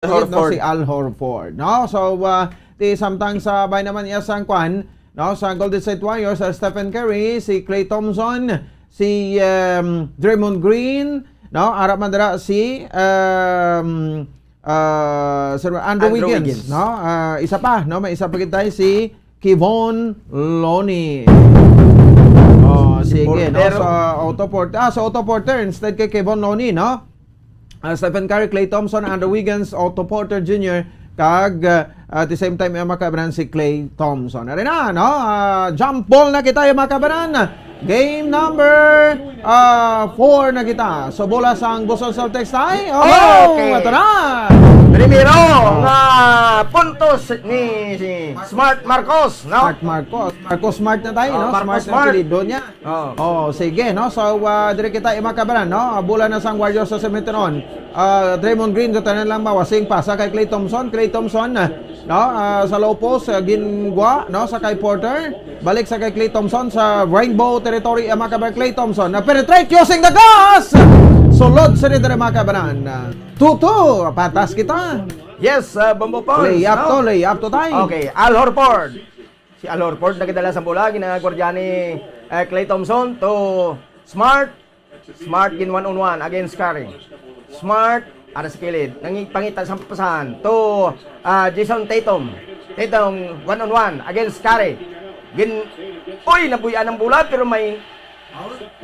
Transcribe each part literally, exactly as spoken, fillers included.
Horford. No, si Al Horford, no? So, ah, ti samtang sa bay naman iya sang kwan, no, sa Golden State Warriors, ah, Stephen Curry, si Klay Thompson, si, um, Draymond Green, no? Ara man dira si, um, ah, Sir Andrew Andrew Wiggins, Wiggins. No? Ah, isa pa, no? May isa pa kita si Kevon Looney. Oh, sige, no? Porter. Sa Otto Porter. Ah, sa Otto Porter instead kay Kevon Looney, no? Ah, Stephen Curry, Klay Thompson, Andrew Wiggins, Otto Porter Junior, kag, ah, at the same time, ang mga kabanan si Klay Thompson. Ari na, no? Ah, jump ball na kita, yung mga kabanan. Game number, ah, four na kita. So, bola sang Boston Celtics tayo. Oh, Okay. Ito na. Primero Oh. nga puntos ni si Smart Marcos, no? Smart Marcos. Marcos Smart na tayo, Oh, no? Marcos Smart ang Smart. apelyido niya. Oh. Oh, sige, no? So, ah, diri kita, mga kabanan, no? Ah, bola na sang Warriors sa seventeen on. Ah, Draymond Green, sa tanan lang mawasing pasa kay Klay Thompson. Klay Thompson, ah, no? Ah, sa low post, ah, gingwa, no? Sa kay Porter. Balik sa kay Klay Thompson sa Rainbow Territory, ang mga kabanan, Klay Thompson. Na-penetrate using the glass! Sulod sa dito, mga kabanan. Ah, two two, patas kita. Yes, uh, Bombo Pons, Lay up no? to, lay up to tayo. Okay, Al Horford. Si Al Horford nagdala sa bola, ginagwardya ni, eh, Klay Thompson to Smart. Smart gin one on one against Curry. Smart, ara sa kilid. Nangipangita sa pasahan to, ah, Jayson Tatum. Tatum, one on one against Curry. Gin, uy, nabuyan ang bola, pero may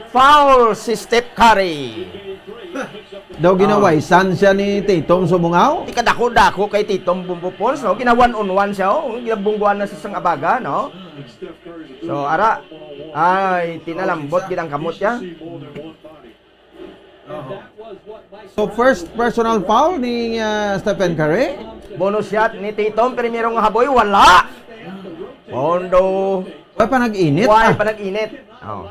foul si Steph Curry. Daw ginawaysan siya ni Tatum sumungaw? Ikadako-dako kay Tatum Bombo Pons, no? Gina one on one siya, oh. Ginabungguan na sa sang abaga, no? So, ara. Ay, tinalambot gid ang kamot niya. So, first personal foul ni, ah, Stephen Curry. Bonus shot ni Tatum, primero nga haboy, wala. Pondo. Wala pa nag-init, Wala ah. pa nag-init. Oh.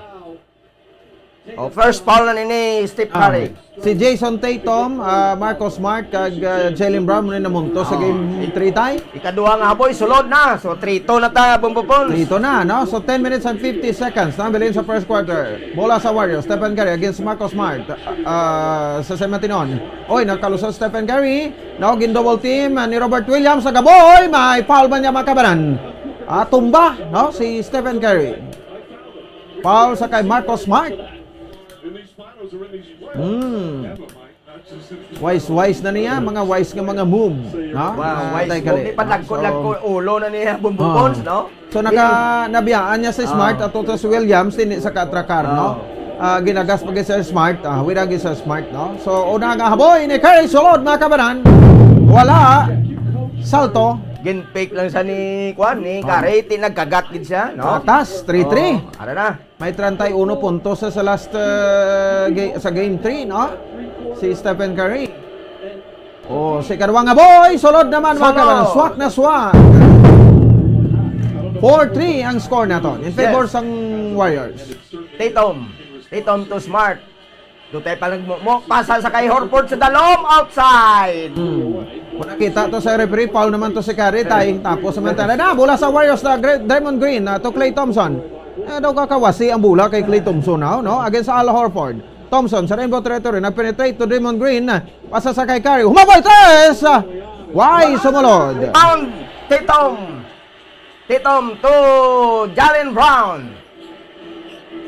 Oh, first foul na ni, ni Steph Ah. Curry. Si Jayson Tatum, ah, Marcus Smart, kag, ah, Jaylen Brown, muna namunto sa Oh. game three tie. Ikaduha nga haboy, sulod na. So, three two na ta, Bombo Pons. Three two na, no? So, ten minutes and fifty seconds na bilin sa first quarter. Bola sa Warriors, Stephen Curry against Marcus Smart. Ah, sa San Martin on. Oy, nakalusot Stephen Curry. No, gin-double team, ah, ni Robert Williams. Nagaboy, may foul ba niya, mga kabanan? Ah, tumba, no? Si Stephen Curry. Foul sa kay Marcus Smart. Hmm. Wise, wise na niya, mga wise nga mga move, no? Wow, Ah, wise tay move. kali. Di pa lagkod-lagkod So, ulo na niya, Bombo oh. Pons, no? So, naka, nabiyaan niya si Smart Oh. at to si Williams, hindi sa katrakar, no? Oh. Ah, ginagas pa si Smart, ah, wira gi sa Smart, no? So, una nga haboy ni Curry, sulod, mga kabanan. Wala. Salto. Gin-fake lang siya ni, kuan, ni Oh. Curry, ti nagkagat gid siya, no? Atas, three three. Oh, ara na. May treinta y uno puntos sa, sa last, uh, ga-, sa game three, no? Si Stephen Curry. Oh, si Karwang Aboy, sulod naman, mga Sulod. kabanan. Swak na swak. Four three ang score nato in favor Yes. sang Warriors. Tatum. Tatum to Smart. Dutay pa nagmumo. Pasa sa kay Horford sa dalom. Outside. Hmm. Kung nakita to sa referee, foul naman to si Curry, tay. Tapos samantala na, bola sa Warriors na Gre-, Draymond Green, na to Klay Thompson. Eh, daw kakawasi ang bola kay Klay Thompson, no? No? Against sa Al Horford. Thompson sa Rainbow Territory, nag-penetrate to Draymond Green. Pasa sa kay Curry. Humaboy, tres! Why? Sumulod. Pound, Tatum. Tatum to Jaylen Brown.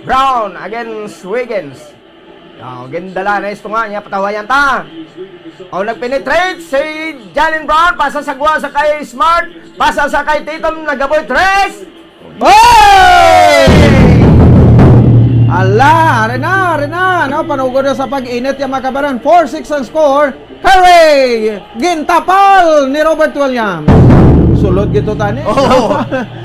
Brown against Wiggins. Oh, gindala na isto nga niya, patawayan ta. Oh, nag-penetrate si Jaylen Brown, pasa sa guwa sa kay Smart, pasa sa kay Tatum, nagaboy tres. Hey! Ala, ari na, ari na, no? Panugod na sa pag-init yung mga kabanan. Four six ang score. Curry! Gintapal ni Robert Williams. Sulod gito tani. Oo.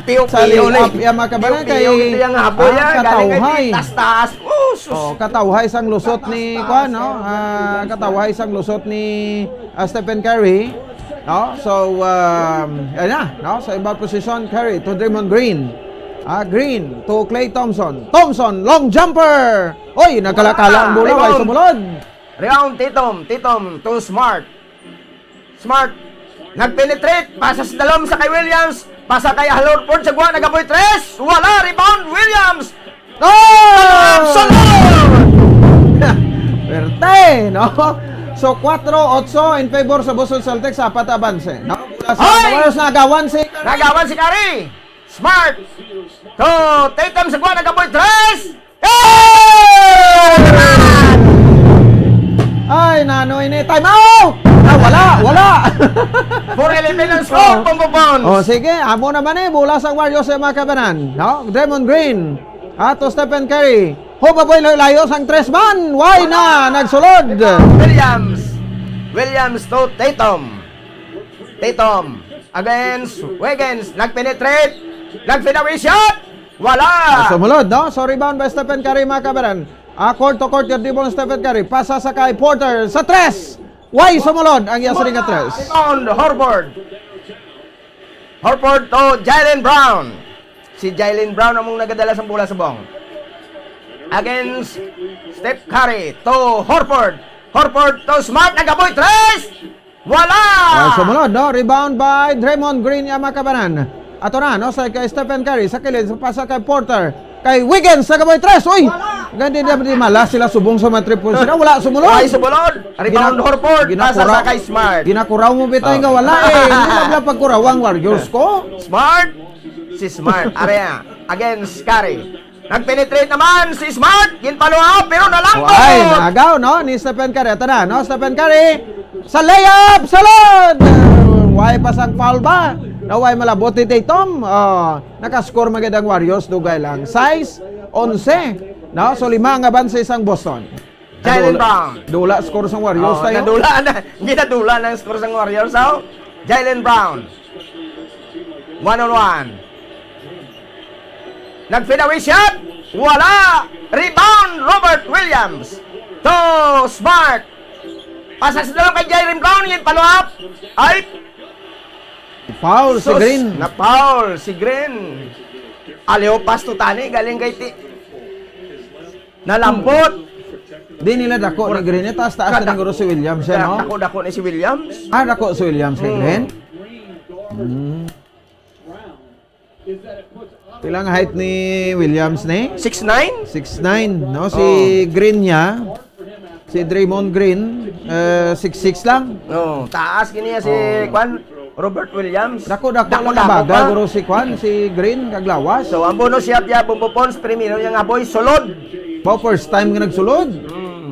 Piyo-piyo Sa lay-up ni. Yan, mga kabanan, Piyo-piyo kay, ito yung haboy, ah, ah, galing kay katawhay. Taas-taas. Oh, sus. Oh, katawhay sang lusot ni, kuwan, no? Ah, katawhay sang lusot ni, ah, Stephen Curry. No? So, um, ayan na, no? Sa inbound position, Curry to Draymond Green. Ah, Green to Klay Thompson. Thompson, long jumper! Oy, nagkalakala ang Ah, bola, way rebound. sumulod. Rebound, Tatum. Tatum to Smart. Smart. Nag-penetrate. Pasa sa dalom sa kay Williams. Pasa kay Al Horford sa guwa. Nagaboy tres. Wala. Rebound, Williams. Oh! Absolute! Perte, no? So, kwatro otso in favor sa Boston Celtics, apat abanse. No? Bola sa Hoy! Warriors, nagawan si Curry. Nagawan si Curry. Smart. To Tatum sa kuha, nagaboy tres. Hey! Ay, nano ini? Time out! Ah, wala, wala. Four eleven ang score, Oh. Pompopons. Oh, sige, amo naman eh, bola sa Warriors sa mga kabanan. No? Draymond Green. Ato Stephen Curry. Hopa boy, layo-layo sang tres man. Why na? Nagsulod. Williams. Williams to Tatum. Tatum against Wiggins. Nag-penetrate. Nag-fadeaway shot. Wala. Ah, sumulod, no? So, rebound by Stephen Curry, mga kabaran. Ah, court to court, yung dribble ni Stephen Curry. Pasa sa kay Porter. Sa tres. Why sumulod ang iya siring nga tres? Rebound, Horford. Horford to Jaylen Brown. Si Jaylen Brown among nagadala sang bola subong. Against Steph Curry to Horford. Horford to Smart, nagaboy tres. Wala! Wala sumulod, no? Rebound by Draymond Green, ya, mga kabanan. Ato na, no? Sa kay Stephen Curry, sa kilid, sa pasa kay Porter. Kay Wiggins, nagaboy tres. Uy! Wala! Gandi na, di mala sila subong sa mga triple sila. Wala sumulod. Wala sumulod. Rebound, Gina-, Horford. Pasa ginakuraw-, sa kay Smart. Ginakuraw mo, bitay, Oh. nga wala, eh. Hindi na pala pagkuraw ang Warriors ko. Smart. Si Smart. Area. Against Curry. Nag-penetrate naman si Smart. Ginpaluha, pero nalangkot. Ay, nagaw, no? Ni Stephen Curry. Ito na, no? Stephen Curry. Sa layup, salod! Why pa sang foul ba? No, why malabot ni Tatum? Oh, nakascore magid ang Warriors. Dugay lang. Sais, onse. No? So, lima nga ban sa isang Boston. Jaylen Nadula-, Brown. Dula score sang Warriors Oh, tayo. Nadula na. Ginadula na ang score sang Warriors, oh. Jaylen Brown. One on one. Nag-fadeaway shot. Wala. Rebound, Robert Williams. To Smart. Pasas na lang kay Jaylen Brown. Yung follow-up. Ay. Foul si Sus, Green. Na-foul si Green. Aliw pass to tani. Galing kay ti-, Nalambot. Di nila dako ni Green, eh. Taas-taas na Kada-, siguro si Williams, eh, no? Dako-dako ni si Williams. Ah, dako si Williams kay Hmm. Green? Hmm. Pila nga height ni Williams ni? Six nine? Six nine, no? Si Oh. Green niya, si Draymond Green, eh, six six lang. Oh, taas gini si Oh. Kwan. Robert Williams. Dako-dako lang ang baga, guro si Kwan, si Green, kag lawas. So, ang bonus siya, Pia Bumbupons, primero niya nga boy, sulod. Ba, first time nga nagsulod? Mm.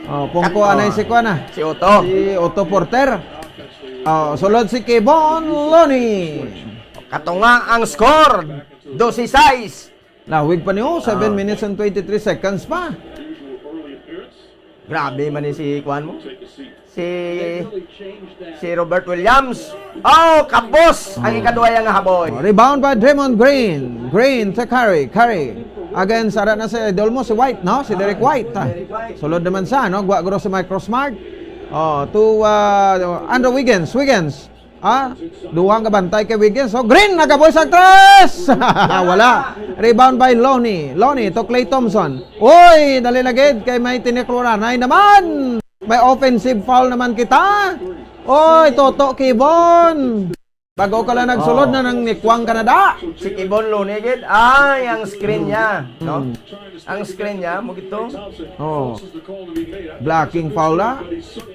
Oh, pungko Kat-, anay oh. Si Kwan, ah. Si Otto. Si Otto Porter. Oh, sulod si Kevon Looney. Katunga ang score, dose sais. Lawig pa niyo, seven Ah. minutes and twenty-three seconds pa. Grabe man ni si kuan mo. Si, si Robert Williams. Oh, kabos ang ikaduha nga haboy. Oh, rebound by Draymond Green. Green to Curry. Curry. Again, sara na si idol mo, si White, no? Si Derek White, ha? Sulod naman sa, no? Gwa guro si Marcus Smart. Oh, to, uh, Andrew Wiggins. Wiggins. Ah, duha nga bantay kay Wiggins. So, Green, nagaboy sa tres! Wala. Rebound by Looney. Looney to Klay Thompson. Uy, dali na gid kay may tinikluranay naman. May offensive foul naman kita. Uy, Toto Kevon. Bago ka lang nagsulod Oh. na nang nikwang ka na da. Si Kevon Looney gid. Ay, ang screen niya, no? Hmm. Ang screen niya, mo gito. Oh. Blocking foul na.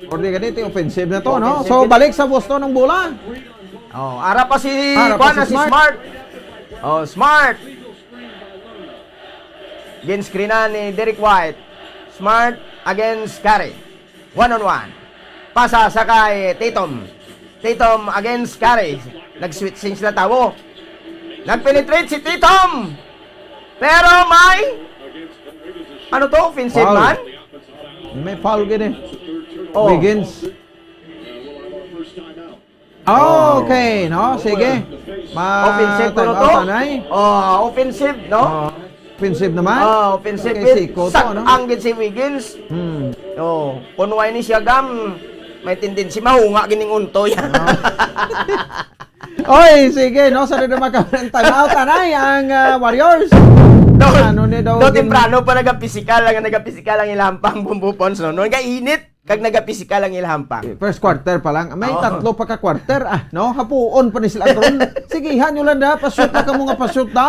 Or di ganito, offensive na to, no? Offensive So, gid. Balik sa Boston ang bola. Oh, ara pa si, Ara pa kuan si na, si Smart. Smart. Oh, Smart. Gin-screen na ni Derek White. Smart against Curry. One on one. Pasa sa kay Tatum. Tatum against Curry. Nag-switching sila tawo. Nag-penetrate si Tatum. Pero may, ano to, offensive Foul. man? May foul gid eh. Oh. Wiggins. Oh, okay, no? Sige. Ma-, Offensive time kuno out to? na, eh. Oh, offensive, no? Oh, offensive naman. Oh, offensive Okay, it. siko to, Sak-, no? ang gid si Wiggins. Hmm. Oh, kung why ni siya gam, may tendency mahunga gining untoy. Ah. Oy, sige, no? Sa rin naman kami ng time out, anay, ang, ah, Warriors. Do, Ano ni daw do gin- temprano pa nagapisikal ang, nagapisikal ang ilampang Bumbupons, no? No, nagainit. Kag nagapisikal ang ila hampang. Eh, first quarter pa lang. May Oo. tatlo pa ka quarter, ah, no? Hapuon pa ni sila karon. Sige, han nyo lang na, pa-shoot na kamo nga pa-shoot na.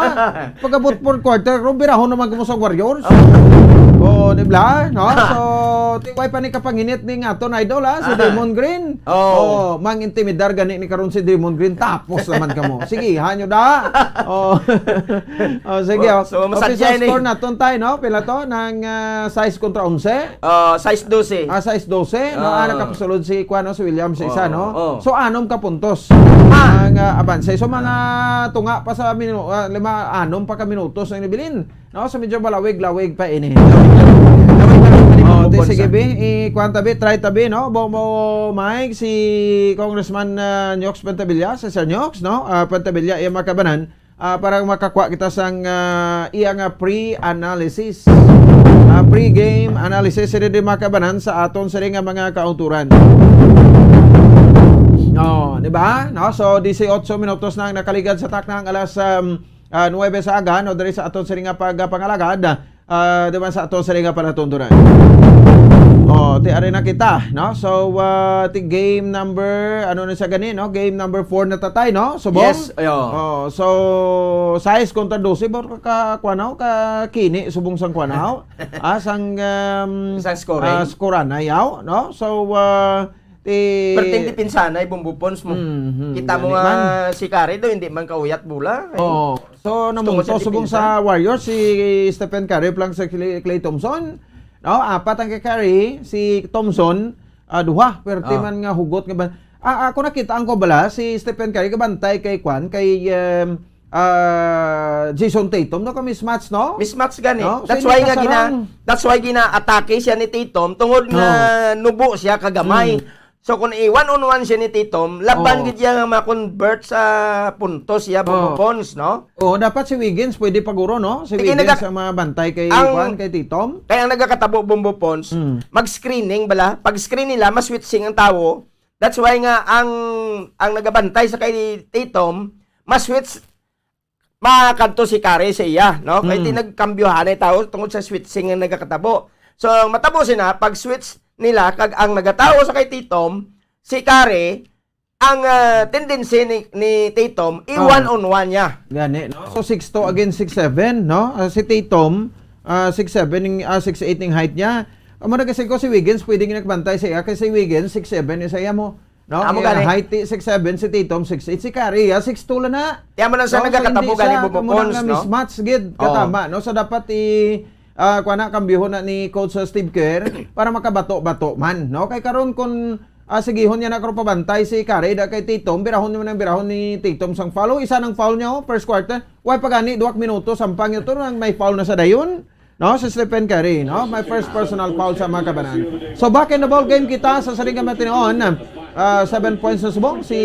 Pag-abot fourth quarter, ro, birahon naman kamo sa Warriors. Oo. Oh, di ba? No? So, tiway pa ni kapanginit ni nga aton idol, ha? Si Draymond Green. Oh. Oh, mang-intimidar gani ni karon si Draymond Green. Tapos naman kamo. Sige, hanyo da. Oh. Oh, sige, Oh, oh. so, masadya Official ini. score naton tayo, no? Pila to? Nang, ah, sais kontra onse? Ah, sais dose. Ah, sais dose, no? Ah, Ah. nakapasulod si Kuan, no? Si William sa isa, Oh, no? oh. So, anom ka puntos Ah. ang, ah, abanse. So, mga tunga pa sa minu-, ah, lima, anom pa ka minutos ang nibilin. No? So, medyo malawig-lawig pa ini. Lawig-lawig pa ni Oh, Bubon di, sige, sa bi. I-, kuan tabi, try tabi, no? Bomo Mike, si Congressman, ah, Nyox Pantabilia, si Sir Nyox, no? Ah, Pantabilia, iya makabanan. Ah, para makakuha kita sang, ah, iya nga pre-analysis. Ah, pre-game analysis, sila di makabanan sa aton sila nga mga kauturan. Oh, di ba? No? So, dieciocho minutos na ang nakaligad sa takna ang alas, um, ah, nuwebe sa aga, no, diri sa aton sila nga pagpangalagad, ah, di ba, sa aton sila nga palatuntunan. Oh, ti ari na kita, no? So, ah, ti game number, ano na siya gani, no? Game number four na tatay, no? Subong? Yes, ayo. Oh, so, sais kontra dose, ba ka, ka, kuan, no? Ka kini, subong sang kuan, no? Ah, sang, um, Sang scoring? ah, scorean, ayaw, no? So, ah, ti- Perting depensa na, Bombo Pons mo. Mhm, Kita mo gani nga man. si Curry daw, hindi man kauyat bola. Eh. Oo. So, Gusto mo namunto sa subong depensa? sa Warriors, si Stephen Curry, plang sa Klay, Klay Thompson. No, apat ang kay Curry, si Thompson, ah, duha, perte Ah. man nga hugot nga ba. Ah, ako nakita ang ko bala, si Stephen Curry, kabantay kay Kwan, kay, um, ah, Jason Tatum, no, ka mismatch, no? Mismatch gani. No? So, That's hindi why ka nga gina-, sarang. that's why gina-atake siya ni Tatum, tungod nga Oh. nubo siya kagamay. Mm. So, kung i-one on one siya ni Tatum, laban Oh. gid siya nga ma-convert sa puntos siya, Oh. Bombo Pons, no? Oh, dapat si Wiggins pwede paguro, no? Si Sige, Wiggins naga-, ang mabantay kay ang, Kwan, kay Tatum. Kaya ang nagakatabo, Bombo Pons, Mm. mag-screening bala. Pag-screen nila, mas switching ang tawo. That's why nga ang, ang nagabantay sa kay Tatum, mas switch, makadto si Curry sa iya, no? Kay Mm. ti nagkambyohan ay tawo tungod sa switching ang nagakatabo. So, ang matabo sina, pag switch nila, kag ang nagatawo sa kay Tatum, si Curry, ang, ah, tendency ni, ni Tatum, Oh. i-one on one niya. Gani, no? So, six two against six seven, no? Ah, si Tatum, ah, six seven, ning, ah, six eight ning height niya. Amo na kasi ko si Wiggins, pwede nga nagbantay sa iya, kay si Wiggins, six seven, isa iya mo. No? Amo Kaya gani. height ti six seven, si Tatum, six eight, si Curry, ah, six two lang na. Kaya mo lang siya No? So, nagakatabo hindi gani, siya Bombo kamo na Pons, nga no? mismatch gid, Oh. katama, no? So, dapat i-, ah, kuha na, kambihon na ni Coach, ah, Steve Kerr para makabato-bato man, no? Kay karon kung, ah, sigihon niya na karon pabantay si Curry, da kay Tatum, birahon niya man ang birahon ni Tatum sang foul. O, isa nang foul niya, oh, first quarter. Way pa gani, duwak minuto, sampang yun to, nang may foul na sa dayon. No, si Stephen Curry, no? My first personal foul sa mga kabanan. So, back in the ball game kita sa sining nga matinuon. Ah, seven points na subong si,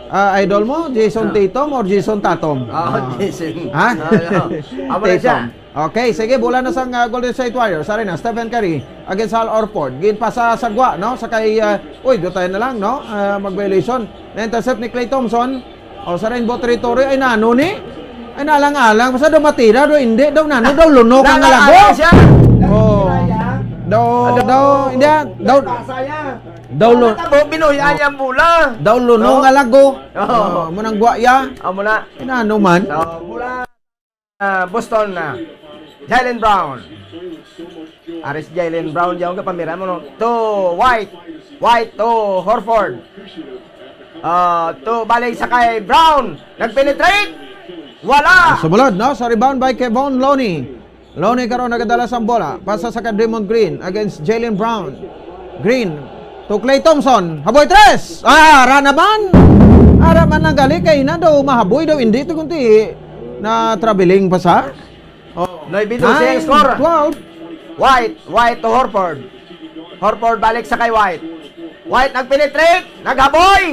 ah, idol mo, Jason Ah. Tatum or Jason Tatum? Ah, Ah. Jason. Ha? Ah, no. Amo na siya. Tatum. Okay, sige, bola na sang, ah, Golden State Warriors. Sorry na, Stephen Curry against Al Horford. Ginpasa sa gwa, no? Sa kay, ah, uy, gutay na lang, no? Ah, mag-violation. Na-intercept ni Klay Thompson. O, sa Rainbow Territory, ay nano ni? Ay nalang-alang, basta daw matira, daw hindi, daw nano, daw lunok ang Nala-, alago. ano siya? Oh. Daw, Ano? daw, hindi, ah, daw, Saya. daw lu-, Ano, binuhian niya ang bola. daw lunok No? ang alago. Oo. Oh, mo nang gwa ya. Amo na. Ay nano man. So, mula, ah, Boston na. Jaylen Brown. Aris Jaylen Brown, diyan ka pamira mo, no? To White. White to Horford. Ah, to balik sa kay Brown. Nag-penetrate. Wala. Sumulod, no? Sa rebound by Kevon Looney. Looney karon nagadala sang bola. Pasa sa kay Draymond Green against Jaylen Brown. Green to Klay Thompson. Haboy tres. Ah, ara naman. Ara man lang gali kay na daw mahaboy daw hindi to kunti na traveling pa sa. Oh. Nuebe doce ang Nine, score. twelve. White, White to Horford. Horford balik sa kay White. White nag-penetrate, naghaboy.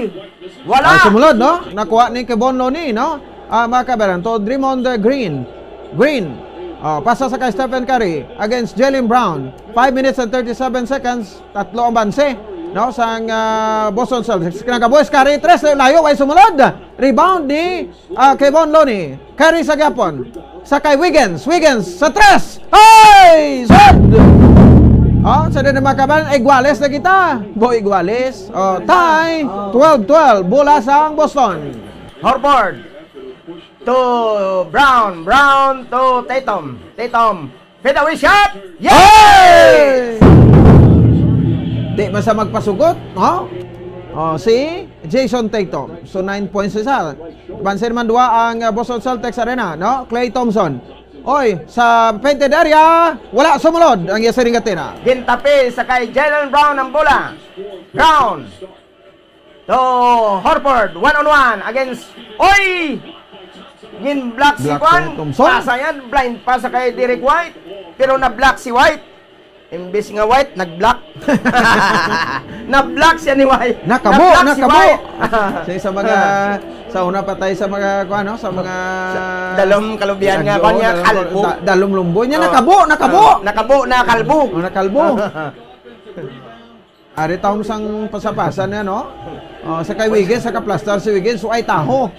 Wala. Ah, sumulod, no? Nakuha ni Kevon Looney, no? Ah, mga kabaran, to Draymond, uh, Green. Green. Ah, pasa sa kay Stephen Curry against Jaylen Brown. Five minutes and thirty-seven seconds. Tatlo ang banse, no? Sang, ah, Boston Celtics. Kinagabuhis, Curry, tres, layo, ay sumulod. Rebound ni Ah, Kevon Looney. Curry sa gapon. Sa kay Wiggins. Wiggins sa tres. Ay! Sud! Oh, sa din mga kabanan, iguales na kita. Bo, iguales. Oh, tie. Twelve twelve. Bola sang Boston. Horford. To Brown. Brown to Tatum. Tatum. Fadeaway shot! Yes! Di man sa magpasugot, no? Oh, si Jayson Tatum. So, nine points isa. Pansin man duwa ang, uh, Boston Celtics arena, no? Klay Thompson. Oy, sa painted area, wala sumulod ang iya siring gatina. Gintapi sa kay Jaylen Brown ang bola. Brown. To Horford, one on one against, oy! Gin-block si Block Kwan. Thompson. Pasa yan, blind pass sa kay Derek White. Pero na-block si White. Imbis nga White, nag-block. Na-block siya ni White. Nakabo, Na-block si nakabo. White. Sa, sa mga, sa una pa tayo sa mga, kwan, no? Sa mga Sa dalom kalubihan nga, Radyo, kwan niya, dalom, kalbo. da-, dalom lumboy niya, Oh. nakabo, nakabo. Oh, nakabo na kalbo. Oh, nakalbo. Ari taon sang pasapasa niya, no? Oh, sa kay Wiggins, sa kaplastar si Wiggins, so ay taho.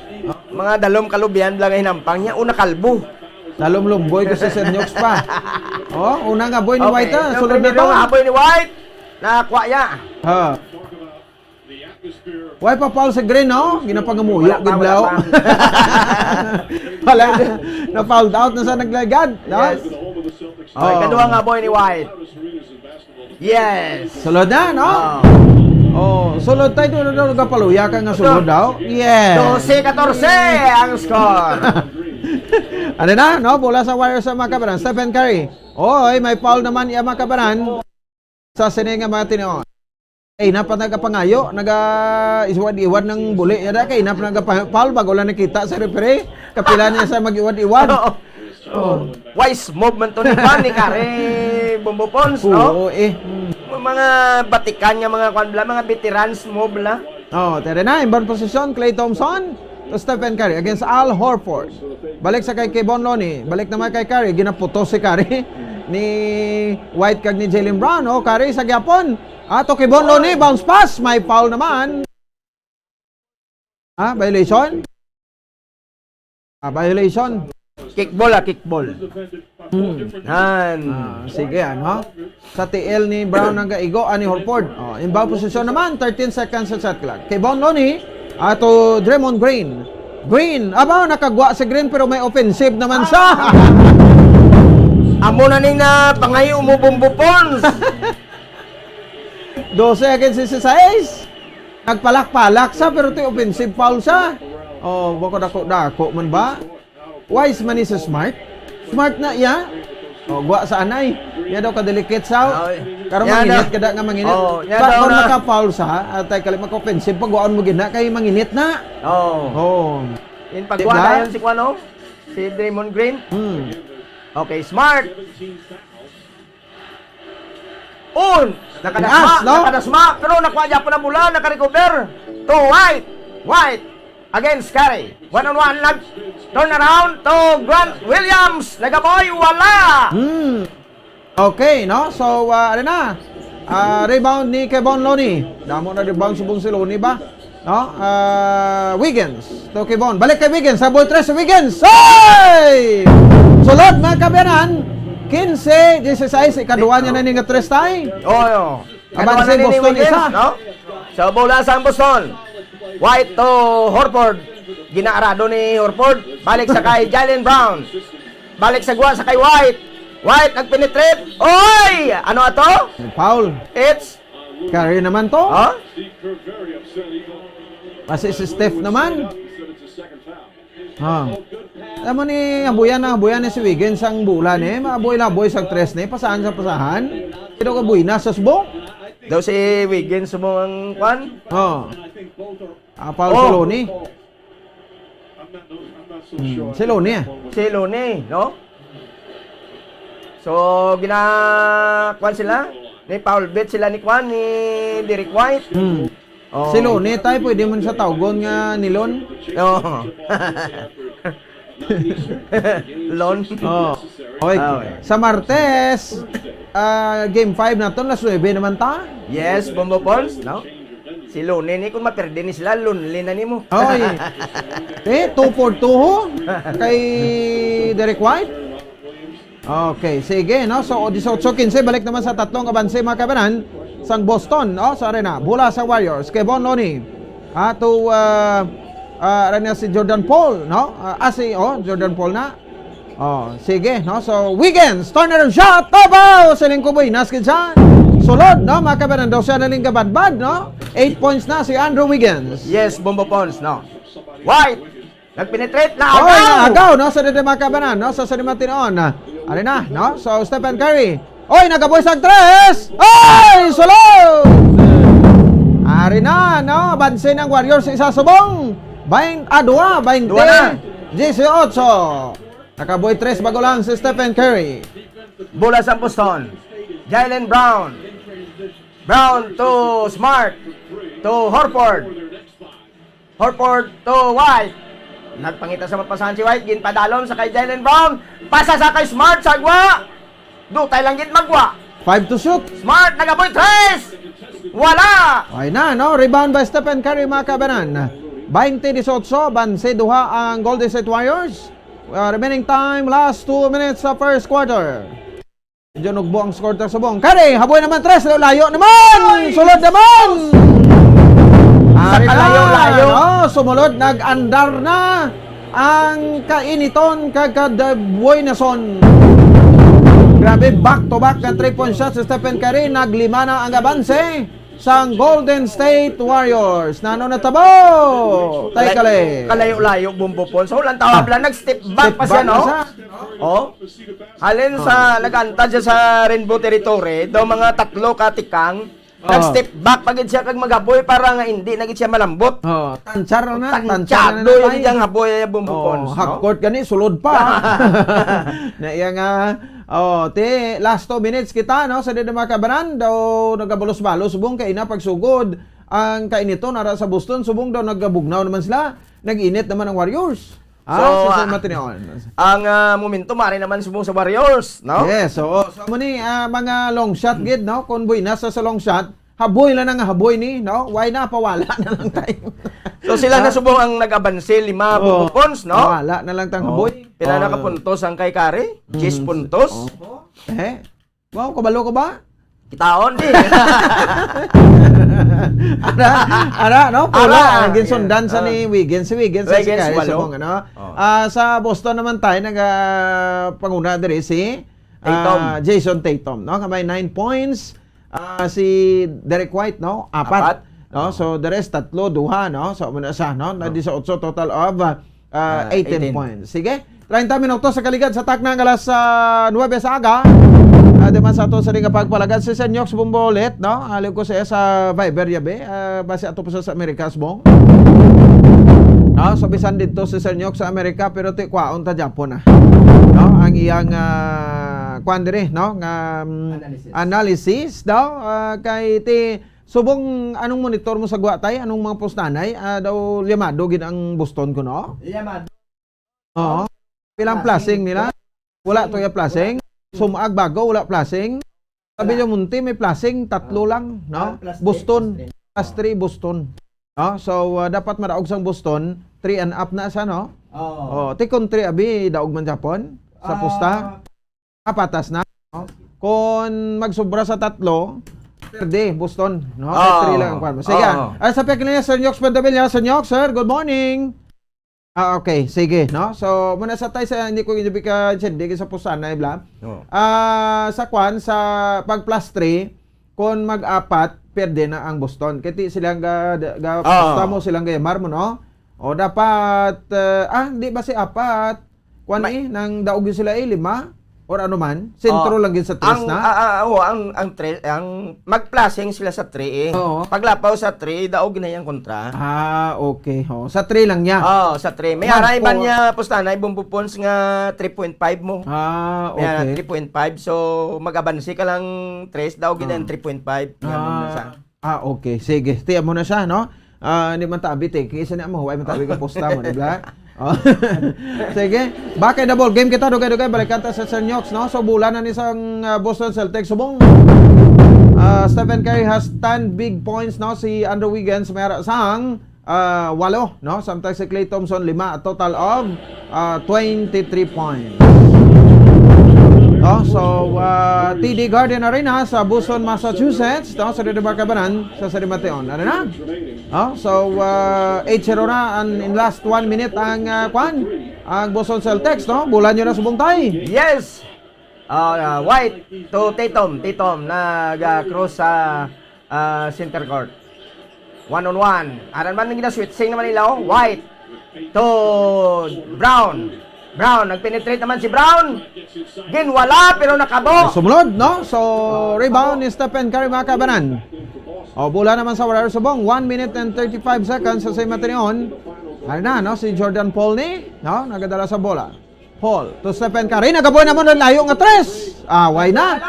Mga dalom kalubihan lang ang hinampang niya, una kalbo. Dalom lumboy ko si Sir Nyox pa. Oh, una nga boy ni Okay, White, ah. yung Sulod na primero to. Nga boy ni White, nakuha niya. Ha. Why pa foul si Green, no? Ginapangamuyo, Wala pa, giblaw. wala pa. Wala, na-fouled out na sa naglagad, no? Yes. Oh. Ikaduha nga boy ni White. Yes. Sulod na, no? Oh. Oh, sulod tayo, doon, doon, nagapaluya ka nga sulod daw. Yes. Dose katorse ang score. Ano na, no? Bola sa Warriors sa mga kabaran. Stephen Curry. Oy, may foul naman, iya mga kabaran. Sa sini nga mga tinuon. Kay na pa nagapangayo, naga-iwad-iwad ng buli. Yada, kay na pa nagapa-foul, bago lang nakita sa referee. Kapila niya sa mag-iwad-iwad. Oo. Oh. Wise move man to ni Juan, ni Kare Bombo Pons, no? Oo, eh. Mm. Mga batikan nga mga kwan bla, mga veterans move bla. Oh, tara na, inbound position, Klay Thompson to Stephen Curry against Al Horford. Balik sa kay Kevon Looney, balik naman kay Curry, ginaputos si Curry ni White kag ni Jaylen Brown. Oh, Curry sa gyapon. Ato Kevon Looney, bounce pass, may foul naman. Ah, violation? Ah, violation. Kickball, ah, kickball. Hmm. Han. Ah, sige, ano? Sa T L ni Brown ang gaigo, ani Horford. Oh, inbound position naman, thirteen seconds sa shot clock. Kevon Looney, ato Draymond Green. Green, aba, nakagwa si Green pero may offensive naman sa. Amo na ning na pangayo mo, Bombo Pons. Dose against sixty-six. Nagpalak-palak sa, pero ti offensive foul sa. Oh, bako dako-dako man ba? Wise man ni si Smart. Smart na iya. Oh, gwa sa anay. Iya daw kadelikit sa. Oy. Karon Iya manginit daw. Kada nga manginit. Oh, iya Pa, daw kung na. Maka-foul sa, atay kali maka-offensive, pagwaon mo gid na kay manginit na. Oh. Oh. In pagwa Diba? Dayon si kuno, si Draymond Green. Hmm. Okay, Smart. Un, nakadasma, Taas, no? Nakadasma, pero nakuha niya po ng bola, nakarecover. To White, White, against Curry. One on one, nag turn around to Grant Williams. Nagaboy, wala. Hmm. Okay, no? So, uh, ano na? Uh, rebound ni Kevon Looney. Damo na rebound subong si Looney ba? No? Ah, Wiggins. To Kevon. Balik kay Wiggins. Sa boy tres si Wiggins. Hey! Sulod, mga kabayanan. Quince dieciséis. Ikaduha niya na ni nga tres tay. Oh, oh. Abanse Boston isa. No? So, bola sa Boston. White to Horford. Ginaarado ni Horford. Balik sa kay Jaylen Brown. Balik sa guwa sa kay White. White nagpenetrate. Oy! Ano ato? Foul. It's Curry naman to. Ha? Kasi si Steph naman. Ha. Alam mo ni, habuyan na, habuyan ni si Wiggins ang bola ni. Maaboy-laboy sa tres ni. Pasahan sa pasahan. Pero kabuy na sa subong. Daw si Wiggins mo ang kwan? Oh. Ah, foul Oh. Sa Looney. Hmm, si Looney, ah. Si Looney, no? So, gina-, kwan sila? Ni foul bait sila ni kwan, ni Derek White. Hmm. Oh. Si Looney, tay, pwede man sa tawgon nga ni Lon. Oo. Lon. Oh. Okay. Ah, okay. Sa Martes, ah, game five naton, alas nuebe naman ta. Yes, Bombo Pons, no? Si Looney ni, kung maperde ni sila, lonely na nimo. Oy. Eh, two for two ho? Kay Derek White? Okay, sige, no? So, dieciocho quince, balik naman sa tatlong abanse, mga kabanan, sang Boston, no? Sa arena, bola sa Warriors, Kevon Looney. Ato, ah, ah, arena si Jordan Poole, no? Ah, ah, si, oh, Jordan Poole na. Oh, sige, no? So, Wiggins, turnaround shot, tabaw! Siling ko, buenas gid siya. Sulod, no? Mga kabanan, daw siya na lang gabadbad, no? Eight points na si Andrew Wiggins. Yes, Bombo Pons, no? White, nagpenetrate, Oy, lagaw! Agaw, no? Sa dede, mga kabanan, no? Sa San Martin on. Ari na, no? So, Stephen Curry. Oy, nagaboy sa tres! Oy, sulod! Ari na, no? Abanse ng Warriors, isa subong. Bain, ah, dua, bainte. Dua na. Dieciocho. Nakaboy tres bago lang si Stephen Curry. Bola sa Boston. Jaylen Brown. Brown to Smart. To Horford. Horford to White. Nagpangita sa mapasahan si White. Ginpadalom sa kay Jaylen Brown. Pasa sa kay Smart. Sagwa. Dutay lang gid magwa. Five to shoot. Smart, nagaboy tres. Wala. Ay na, no? Rebound by Stephen Curry, mga kabanan. Bainte dieciocho, abanse duha ang Golden State Warriors. Uh, remaining time, last two minutes sa first quarter. Medyo nugbo ang score ta subong. Curry, haboy naman tres, layo naman! Sulod naman! Sa Ari na, kalayo-layo. No? Sumulod, nag-andar na ang kainiton kag kadaboy na son. Grabe, back to back nga three-point shot si Stephen Curry. Naglima na ang abanse sang Golden State Warriors. Nano natabo? Tay Kalay, Kale. Kalayo-layo, Bombo Pons. So, lang tawag Ah. lang, nag-step back Step pa siya, back no? na siya. Oh. Halin sa, nag-antad siya sa Rainbow Territory, daw mga tatlo ka tikang, Oh. nag-step back pa gid siya kag magaboy para nga hindi na gid siya malambot. Oh, tansyar na, tansyar na Tansyado na, yun tay. Diyang haboy ay Bombo Oh, Pons, no? Half court gani, sulod pa. Na iya nga, oh, ti, last two minutes kita, no? Sa dito, mga kabanan, daw nagabalos-balos, subong kay na pagsugod ang kainiton ara sa Boston, subong daw nagabugnaw naman sila. Nag-init naman ang Warriors. Ah, So, sa, sa ah, matinion. ang, ah, momentum, mari naman subong sa Warriors, no? Yes, oo. So, amo ni, ah, mga long shot gid, no? Kung buinas sa, sa long shot, haboy lang ang haboy ni, no? Why na? Pawala na lang tayo. So, sila Ah. na subong ang nag-abanse, lima Oo. Bombo Pons, no? Pawala na lang tang Oh. haboy. Pila na ka Oh. puntos ang kay Curry? Diyes Mm. puntos. Oh. Eh? Wow, kabalo ka ba? Kitaon, di. Ara, ara, no? Pula, Ara, ang ginsundan sa yeah. ni Wiggins. Si Wiggins, sa Wiggins, si Kyrie, walo. Subong, ano? Oh. Ah, sa Boston naman tayo, nagapanguna diri si, Tatum. ah, Jayson Tatum, no? Nga may nine points. Ah, si Derek White, no? Apat. Apat. No? Oh. So, the rest, tatlo, duha, no? So, muna siya, no? Na Oh. diyesyoto total of, ah, Ah, eighteen eighteen. points. Sige. Treinta minutos sa kaligad sa takna nga alas, ah, nuwebe sa aga. Ah, di man sa ato sa ring pagpalagad si Sir Nyox Bumbolet, no? Aliw ko siya sa Viber, yabi. Ah, base ato pa sa, sa Amerika, subong. No? So, bisan dito si Sir Nyox sa Amerika, pero ti kwaon ta Japon, ah. No? Ang iyang, ah, kwan diri, no? Nga, mm, Analysis. analysis daw, ah, kay ti, subong, anong monitor mo sa gwa, tay? Anong mga post, nanay? Ah, daw llamado gid ang Boston ko, no? Llamado. Oo. Pilang Flashing. flashing nila? Wala to ya flashing. Sumag bago, wala flashing. Sa Wala. Villamonte, may flashing, tatlo Ah. lang, no? Ah, plus three, Boston. Plus three. Plus three, Boston. No? So, uh, dapat madaog sang Boston, three and up na sa, no? Oo. Oh, ti kung three abi, daog man Japon sa Ah. pusta. Apatas na, no? Kung magsubra sa tatlo, perde, Boston, no? Kay Oo. Three lang ang kwan mo. Sige, Oo. ah, sa peklinya, Sir Nyox Pandavilla, Sir Nyox, sir, good morning. Ah, okay, sige, no? So, muna sa tayo sa, hindi ko hindi ka, hindi ka sa pusan na, ibla. Oo. Ah, sa kwan, sa pag plus three, kung mag-apat, perde na ang Boston. Kaya ti silang ga, ga, Oo. pusta mo, silang gayamar mo, no? O, dapat, eh, ah, hindi ba si apat? Kwan Ma- eh, nang daog yun sila eh, lima? Or ano man? Sentro Oh, lang yun sa tres ang, na? ah, ah, oo, ang, ang tre-, ang mag-flashing sila sa three eh. Oo. Paglapaw sa three, daog na yung kontra. Ah, okay. Oh, sa three lang niya. Oh, sa three. May Mag-, aray ba oh. niya, pusta na, ibang pupons nga three point five mo? Ah, May ara okay. three point five. So, mag-abansi ka lang tres, daog na Ah. yung three point five. Yan Ah. sa Ah, okay. Sige. Tiyan mo na siya, no? Ah, hindi man tabi, te. Kaya isa na mo, huwag man tabi ka posta mo, di ba? Oh. Sige. Back in the ball game kita, dugay-dugay. Balikan ta sa Sir Nyox, no? So, bola na ni sang, ah, Boston Celtics. Subong, ah, Stephen Curry has ten big points, no? Si Andrew Wiggins, may ara sang, ah, walo, no? Samtang si Klay Thompson, lima. A total of, ah, twenty-three points. Oh, so, uh, T D Garden Arena sa Boston, Massachusetts. No? Sa Dede Markabanan, sa Sarimateon. Ano na? Oh, so, uh, eight zero na. And in last one minute ang, uh, kwan, ang Boston Celtics. No? Bulan nyo na subong tay. Yes! Uh, White to Tatum. Tatum nag-cross sa uh, center court. One on one. Aran man nga switching naman nila, oh. White to Brown. Brown, nagpenetrate naman si Brown. Ginwala, pero nakabo. Sumulod, no? So, rebound ni Stephen Curry, mga kabanan. O, bola naman sa Warriors subong. One minute and thirty-five seconds sa same matinion. Ano na, no? Si Jordan Paul ni, no? Nagadala sa bola. Paul, to Stephen Curry. Nagabuhay naman ang layo nga tres. Ah, why na?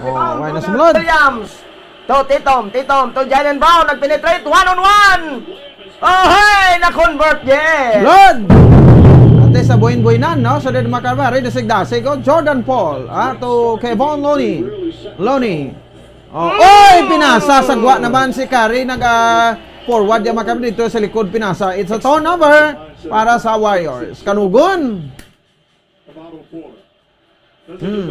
Oh, why na sumulod? Williams. To Tatum, Tatum, to Jaylen Brown, nagpenetrate, one on one. Oh, hey, na-convert, yeah. Lord! Ate sa buhin-buhinan, no? So, then makarba, rin dasig-dasig, oh, Jordan Paul, ah, to Kevon Looney. Looney. Oh, oy, pinasa sa gwa naman si Curry, nag, ah, forward yung makarba dito sa likod, pinasa. It's a turnover para sa Warriors. Kanugon. Hmm.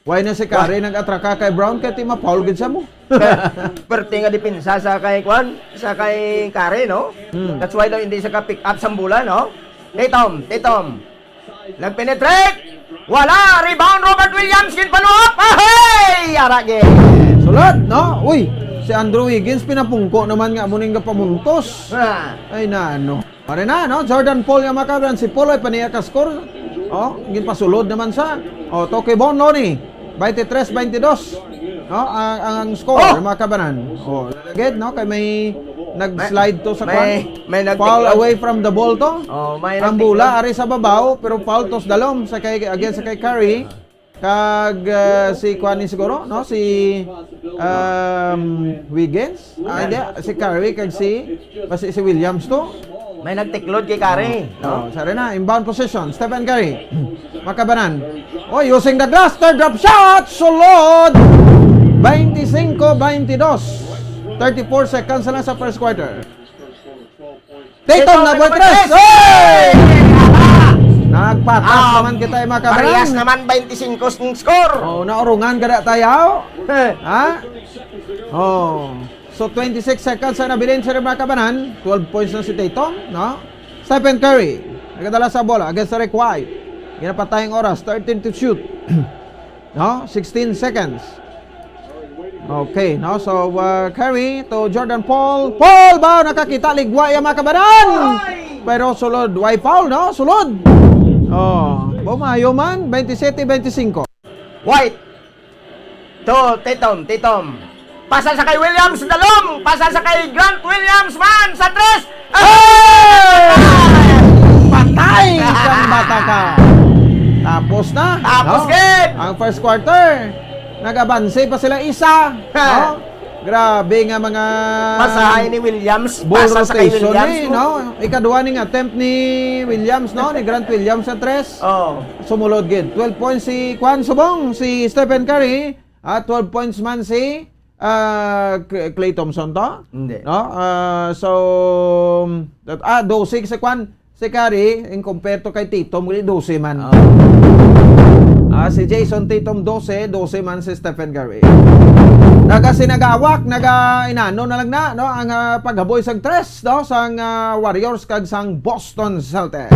Why na si Curry nag-atraka kay Brown kay ti ma-foul gid sa mo? Perte nga depensa sa kay Kwan, sa kay Curry, no? Hmm. That's why daw hindi siya ka-pick up sa bola, no? Tatum, Tatum. Nag-penetrate. Wala. Rebound, Robert Williams. Ginpanuhop. Ahay! Ara, gid. Sulod, no? Uy, si Andrew Wiggins pinapungko naman nga amo ning gapamuntos. Ah. Ay na ano. Pare na, no? Jordan Paul nga makaban, si Paul ay paniya ka score. Oh, ginpasulod naman sa. Oh, to Kevon Looney. Twenty-three twenty-two. No, ang, ang score, Oh! Mga kabanan. Oh, lagid, no? Kay may nag-slide to sa May, kwan. may nag- Foul away from the ball to. Oh, may Ang nag- bola ari sa babaw, pero foul to sa dalom sa kay, against sa kay Curry. Kag, ah, si kwan ni siguro, no? Si, um, Wiggins. Ah, hindi. Si Curry kag si, basi si Williams to. May nagtiklod kay Curry, Oh, no? Sari na, inbound possession. Stephen Curry. Makabanan. Oh, using the glass, third drop shot. Sulod. Twenty-cinco twenty-two. Thirty-four seconds na lang sa first quarter. Tatum na boy tres. Hey! Nagpatas Ah, naman kita, mga kabanan. Parehas naman, twenty-five ang score. Oh, naurungan ka na tayo. Ha? Oh. So, twenty-six seconds ang nabilin sa mga kabanan. Twelve points na si Tatum, no? Stephen Curry. Nagadala sa bola against Rick White. Ginapatay ang oras. Thirteen to shoot. No? Sixteen seconds. Okay, no? So, uh, Curry to Jordan Paul. Paul ba? Nakakita, ligwa yung mga kabanan! Pero sulod. Why foul, no? Sulod. Oh, bumayo man. Twenty-seven twenty-cinco. White. To, Tatum, Tatum. Pasa sa kay Williams, dalom. Pasa sa kay Grant Williams man sa tres. Hey! Patay kang bata ka. Tapos na. Tapos, No? gid. Ang first quarter. Nag-abanse pa sila isa. No? Grabe nga mga Pasahay ni Williams. ball Pasa sa kay rotation Williams. Eh, no? Ikaduha ning attempt ni Williams, no? Ni Grant Williams sa tres. Oh. Sumulod gid. Twelve points si Kwan Subong, si Stephen Curry. At twelve points man si ah, K- Klay Thompson to? Hindi. No? Ah, so, that, ah, dose si Kwan, si Curry, in compare to kay Tatum, wala dose man. Oh. Ah, si Jayson Tatum dose, dose man si Stephen Curry. Naga sinagawak, naga inano na lang na, no? Ang ah, paghaboy sang tres, no? Sang ah, Warriors kag sang Boston Celtics.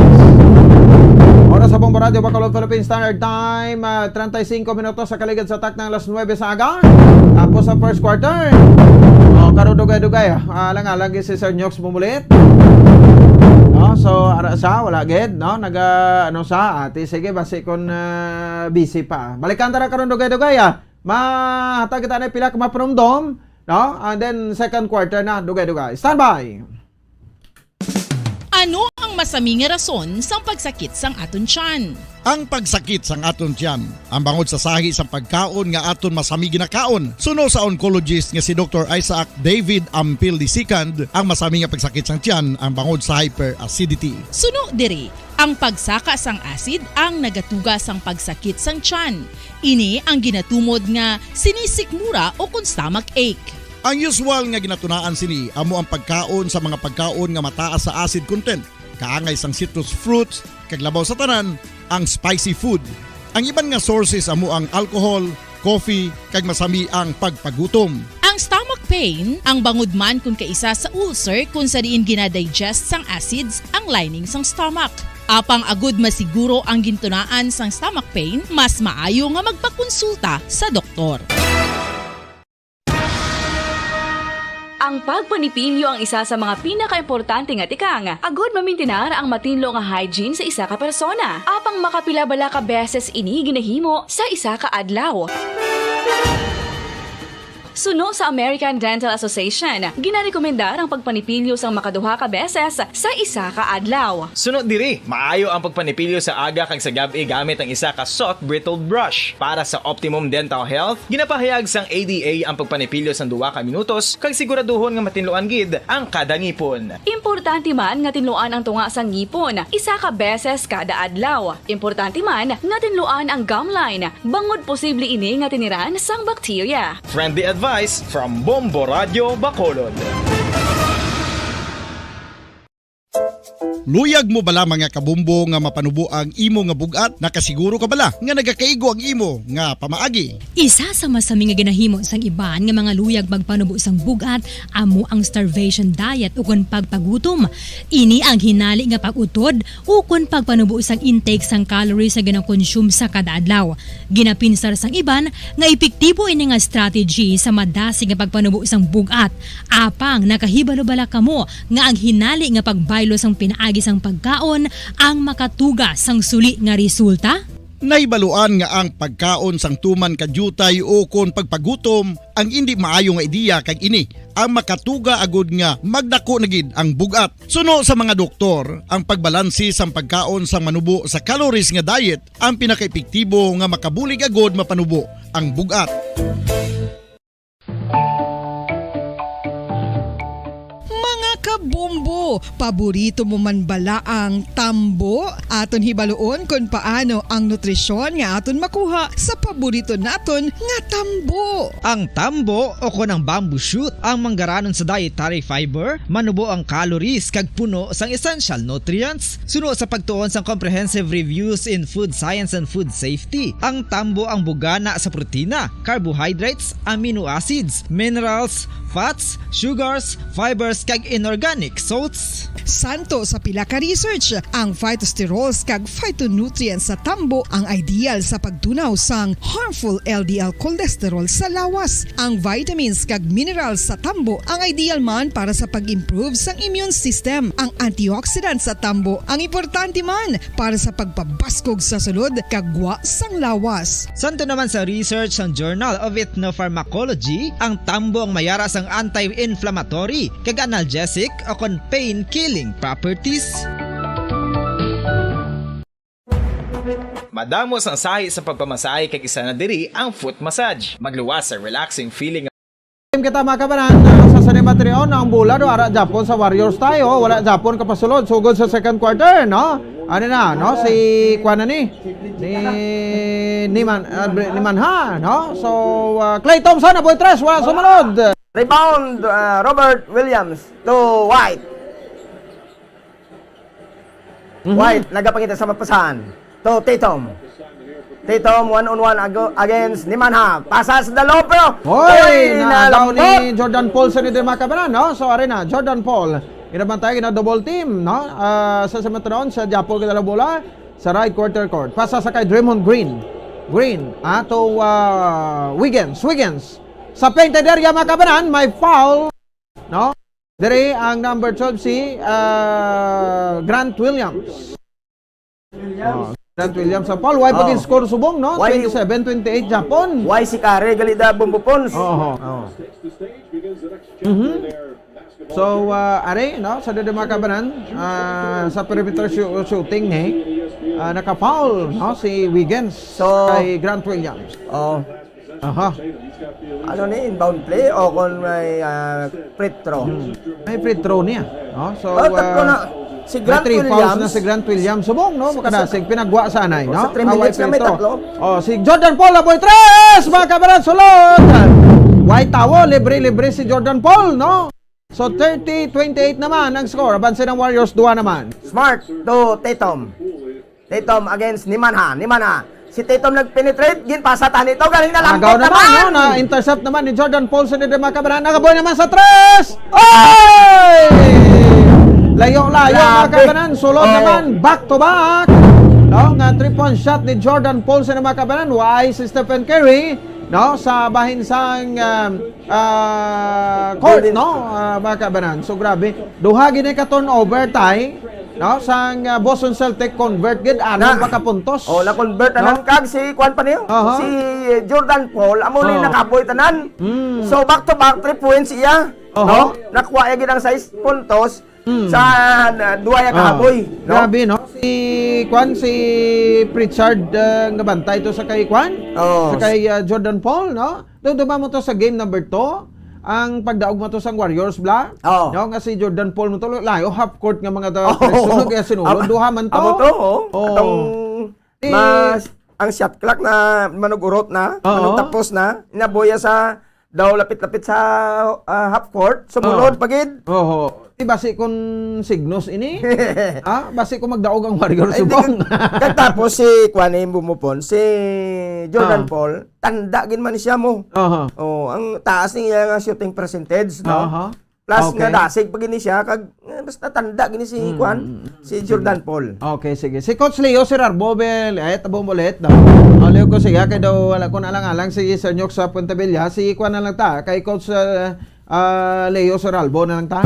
Oras sa Bombo Radio, Bacolod, Philippine Standard Time, ah, treinta y cinco minutos sa kaligid sa takna alas nuebe sa aga. Tapos sa first quarter, oh, karon dugay-dugay, ah, alang-alang si Sir Nyox bumulit. No, so, ara sa, wala gid, no? Naga, ano sa, ati, sige, basi kung ah, busy pa. Balikan ta ra karon dugay-dugay, ah. Mahatag kita na pila ka mapanumdom, no? And then, second quarter na, dugay-dugay. Standby! Ano ang masami nga rason sang pagsakit sang aton tiyan? Ang pagsakit sang aton tiyan, ang bangod sa sahi sang pagkaon nga aton masami ginakaon. Suno sa oncologist nga si Doktor Isaac David Ampil the second, ang masami nga pagsakit sang tiyan ang bangod sa hyperacidity. Suno diri, ang pagsaka sang acid ang nagatuga sang pagsakit sang tiyan. Ini ang ginatumod nga sinisikmura o kon stomach ache. Ang usual nga ginatunaan sini amo ang pagkaon sa mga pagkaon nga mataas sa acid content, kaangay sang citrus fruits, kag labaw sa tanan, ang spicy food. Ang iban nga sources amo ang alcohol, coffee, kag masami ang pagpagutom. Ang stomach pain, ang bangod man kon kaisa sa ulcer kon sa diin ginadigest sang acids ang lining sang stomach. Apang agud masiguro ang gintunaan sang stomach pain, mas maayo nga magpakonsulta sa doktor. Ang pagpanipilyo ang isa sa mga pinakaimportante nga tikang agud mamintinar ang matinlo nga hygiene sa isa ka persona. Apang makapila bala ka beses ini ginahimo sa isa ka adlaw? Suno sa American Dental Association, ginarekomendar ang pagpanipilyo sang makaduha ka beses sa isa ka adlaw. Suno diri, maayo ang pagpanipilyo sa aga kag sa gab-i gamit ang isa ka soft bristled brush. Para sa optimum dental health, ginapahayag sang A D A ang pagpanipilyo sang duha ka minutos kag siguraduhon nga matinluan gid ang kada ngipon. Importante man nga tinluan ang tunga sang ngipon isa ka beses kada adlaw. Importante man nga tinluan ang gum line, bangod posible ini nga tiniran sang bakterya. Friendly advice from Bombo Radio Bacolod. Luyag mo bala, mga kabombo, nga mapanubo ang imo nga bug-at? Nakasiguro ka bala nga nagakaigo ang imo nga pamaagi? Isa sa masami nga ginahimo sang iban nga mga luyag magpanubo sang bug-at amo ang starvation diet ukon pagpagutom. Ini ang hinali nga pag-utod ukon pagpanubo sang intake sang calories nga ginakonsume sa kada adlaw. Ginapinsar sang iban nga epektibo ini nga strategy sa madasig nga pagpanubo sang bug-at. Apang nakahibalo bala kamo nga ang hinali nga pagbaylo sang pinaagi sang pagkaon ang makatuga sang suli nga resulta? Nahibaluan nga ang pagkaon sang tuman ka diutay ukon pagpagutom ang indi maayo nga ideya, kag ini ang makatuga agud nga magdako na gid ang bug-at. Suno sa mga doktor, ang pagbalanse sang pagkaon sang manubo sa calories nga diet ang pinakaepektibo nga makabulig agud mapanubo ang bug-at. Mga kabombo, paborito mo man bala ang tambo? Aton hibaluon kon paano ang nutrisyon nga aton makuha sa paborito naton nga tambo. Ang tambo, o kon ang bamboo shoot, ang manggaranon sa dietary fiber, manubo ang calories kag puno sang essential nutrients. Suno sa pagtuon sang Comprehensive Reviews in Food Science and Food Safety, ang tambo ang bugana sa protina, carbohydrates, amino acids, minerals, fats, sugars, fibers, kag inorganic salts. Santo sa pila ka research, ang phytosterols kag phytonutrients sa tambo ang ideal sa pagtunaw sang harmful L D L cholesterol sa lawas. Ang vitamins kag minerals sa tambo ang ideal man para sa pag-improve sang immune system. Ang antioxidants sa tambo ang importante man para sa pagpabaskog sa sulod kag gwa sang lawas. Santo naman sa research sang Journal of Ethnopharmacology, ang tambo ang mayara sang anti-inflammatory kag analgesic o kon pain-killing properties. Madamo sang sahi sa pagpamasahe kag isa na diri ang foot massage. Magluwas sa relaxing feeling. Team kita, mga kabanan, ah, sa San Mateo, ang bola do ara gyapon sa Warriors tayo, wala gyapon kapasulod sugod sa second quarter, no? Ano na, no? Si kuan na ni, ni, ni Man, ah, ni Manha, no? So, ah, Klay Thompson, nabuhi tres, wala sumunod. Rebound, ah, Robert Williams to White. Mhm. White, nagapangita sa mapasahan. To Tatum. Tatum, one on one ago, against ni Manha. Pasa sa dalom, pero Hoy, nadaw nalambot ni Jordan Paul sa ni, mga kabanan, no? So, ari na, Jordan Paul. Ginabantay, gina-double team, no? Ah, sa simetron, sa Japol, gina bola, sa right quarter court. Pasa sa kay Draymond Green. Green, ah, to, ah, Wiggins. Wiggins. Sa painted area, mga kabanan, may foul, no? Diri ang number twelve, si, ah, Grant Williams. Williams. Oh, Grant Williams ang foul. Why Oh. pag-score subong, no? Why Twenty-seven twenty-eight Japon. Why si Kare gali da Bombo Pons? Oo. Oh. Mhm. So, ah, are, no? Sa dede, mga kabanan, ah, sa perimeter shoo-, shooting, eh, ah, naka-foul, no? Si Wiggins So, kay Grant Williams. Oh. Aha. Ano ni, inbound play o kung may, ah, free throw? Hmm. May free throw niya. No? So, Oh, tatlo ah, na. Si may Grant three fouls na Williams. si Grant Williams. Subong, no? Sa, Makadasig, sa, pinagwa sa anay, no? sa three Ah, minutes na free may throw. tatlo. Oh, si Jordan Paul, nabuhi tres! Mga kabaran, sulod! Way tawo, libre-libre si Jordan Paul, no? So, thirty twenty-eight naman ang score. Abanse ng Warriors, dua naman. Smart to Tatum. Tatum against Nimanha. Nimanha. Si Tatum nag-penetrate, ginpasa tani to, galing na Agaw lambot naman, naman. No? Na-intercept naman ni Jordan Paul sa dede, mga kabanan. Nakaboy naman sa tres! Oy! Layo-layo, mga Grabe. Kabanan. Sulod Oh. naman, back to back. No, nga three-point shot ni Jordan Paul sa mga kabanan. Why si Stephen Curry, no, sa bahin sang, um, ah, court, Golden no? Ah, mga kabanan. So, grabe. Duha gini ka turnover, Tay. No, sang, ah, Boston Celtic convert gid, anom Na- pa ka puntos. Oh, na-convert tanan No? kag si kuan pa niyo. Aha. Si Jordan Paul, amo ni Oh. nakaboy tanan. Mm. So, back to back, three points iya. Oho. No? Nakuha iya gid ang sais puntos Mm. sa, na, duha iya Ah. kahaboy, no? Grabe, no? Si kuan, si Pritchard, ah, nga bantay to sa kay kuan? Oh. Sa kay, ah, Jordan Paul, no? Doon, duman mo to sa game number two. Ang pagdaog mo to sang Warriors, bla? Oh. No, nga si Jordan Paul mo to, layo, half court nga mga da-, Oh. Sunod kaya sinulod, Amo, duha man to. amo to, oh. Oh. Atong Eh, mas, ang shot clock na manugurot na, Oo. manugtapos na, naboya sa daw lapit-lapit sa, ah, half court, sumulod Oo. pa gid. Oho. Di basi kun signos ini? Ha? Basi kun magdaog ang Warriors Ay, di subong? ka-, kag tapos si kuan ni Bumupon, si Jordan Ah. Paul, tanda gid man siya mo. Aha. Oh, ang taas niya nga shooting percentage, no? Aha. Plus Okay. nga dasig pa gini siya, kag, eh, basta tanda gini si Mm, kuan, mm, mm. si Jordan Sige. Paul. Okay, sige. Si Coach Leo Sir Arbobel, ay, tabong ulit, no? O, Leo ko siya, kay daw wala ko na lang alang si Sir Nyok sa Puente Villa. Si kuan na lang ta, kay Coach, ah, ah, Leo Sir Albo na lang ta.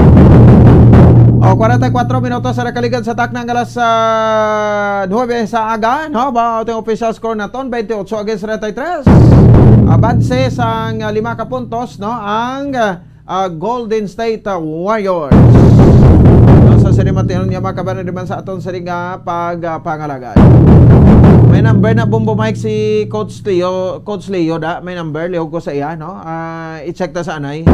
O, kwarenta y kuatro minutos sa nakaligad sa takna nga alas, ah, nuebe sa aga, no? Ba, ating official score naton, twenty-eight against thirty-three. Abanse sang, ah, lima ka puntos, no? Ang, ah, ah, Golden State, ah, Warriors. No, sa sini matinon nga makabanan naman sa aton sini nga pag, ah, pangalagad. May number na Bombo Mike si Coach Leo, Coach Leo da, may number, lihog ko sa iya, no? Ah, i-check ta sa anay.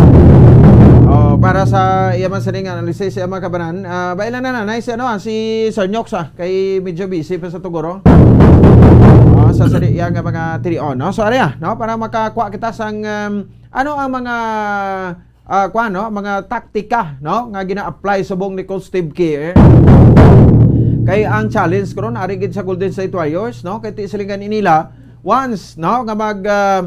Oh, para sa iya man sini nga analysis, iya makabanan. Ah, bailan na nanay si, ano, ah, si Sir Nyox, ah, kay medyo busy pa sa tuguro. Ah, sa sini iya nga mga tirion, no? So, ari, ah, no? Para makakuha kita sang, um, ano ang mga ah, kuwan, no, mga taktika, no, nga gina-apply subong ni Coach Steve Kerr. Kay ang challenge karon ari gid sa Golden State Warriors, no, kay ti silingan inila once, no, nga mag, ah,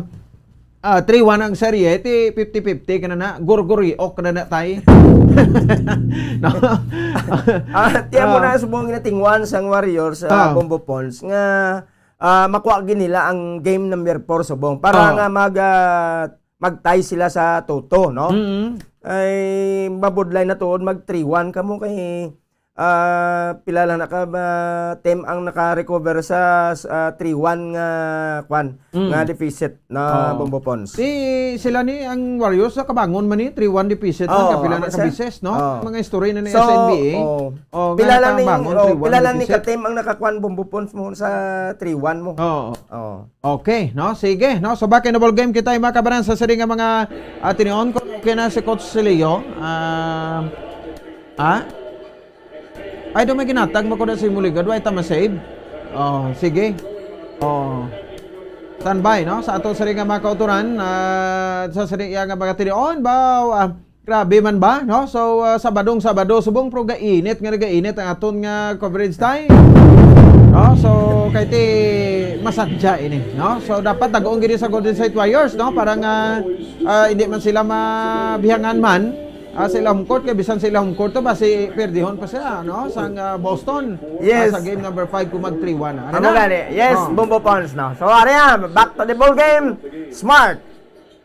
ah, three one ang serye, ti fifty fifty ka na na, gurguriok na na, tay. No? Ah, tiyan mo Ah. na subong ginatingwan sang Warriors, ah, Ah. Bombo Pons, nga, ah, makuha gid nila ang game number four subong para Ah. nga mag, ah, mag-tie sila sa two two, no? Mm. Ay, mabudlay na tuod mag three one kamo kay, ah, pila lang na ka, ah, team ang naka-recover sa, sa three one nga, kwan, Mm. nga deficit na Oo. Bombo Pons. Si, sila ni ang Warriors, nakabangon man ni, three one deficit man, Oo, kapila na ka sa beses, no? Oo. Mga history na ni So, S N B A. oo. Oh, nga Pila lang ni, nakabangon, oh, three one pila lang ni deficit. ka team ang nakakuan Bombo Pons mo sa three one mo. Oo. Oo. Okay, no? Sige, no? So, back in the ball game kita, mga kabanan, sa sini nga mga, ah, tinion ko. Okay na si Coach Silio. Ah, ha? Ay, do may ginatag mo ko na si Muliga. Do ay ta ma-save? Oh, sige. Oh. Standby, no? Sa ato sini nga mga kauturan, ah, sa sini nga mga tinion, ba, ah, Grabe man ba, no? So, ah, Sabadong Sabado, subong, pero gainit nga nagainit ang aton nga coverage time. No? So, kay ti masadya ini, no? So, dapat dagoon gid sa Golden State Warriors, no? Para nga, ah, hindi man sila mabihangan man, ah, sa ilang home court, kay bisan sa ilang home court to, basi perdihon pa sila, no? Sang, ah, Boston, Yes. ah, sa game number five kung mag three one, ah. Ano Ano na? gani? Yes, Oh. Bombo Pons, no? So, ari na, back to the ball game. Smart.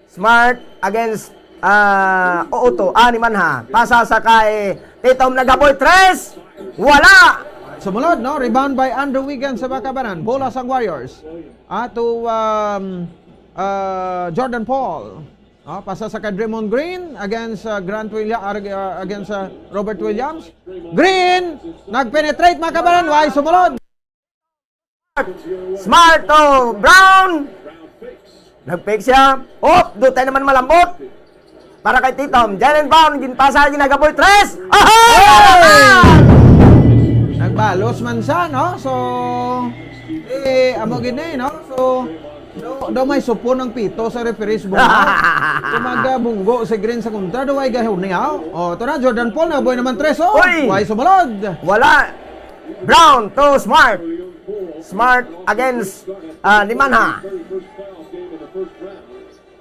Smart against, ah, Uto. Ah, ni Manha. Pasa sa kay Tatum, nagaboy. Tres! Wala! Sumulod, no? Rebound by Andrew Wiggins sa bakabanan. Bola sang Warriors. Ato, um, ah, Jordan Paul. No? Pasa sa kay Draymond Green against, ah, Grant Williams, against, ah, Robert Williams. Green! Nag-penetrate, mga kabanan. Why sumulod? Smart to Brown. Nag-fake siya. Hop, dutay naman malambot. Para kay Tatum. Jaylen Brown, ginpasa, ginagaboy. Tres! Aha! Nagbalos man siya, no? So, eh, amo gid na eh, no? So, do, do may supon ang pito sa referees mo, no? Kung magabunggo si Green sa kontra, do ay gahon niya. Oh, ito na, Jordan Paul, nagaboy naman tres, oh. Uy! Why sumulod? Wala. Brown to Smart. Smart against, ah, Limanha.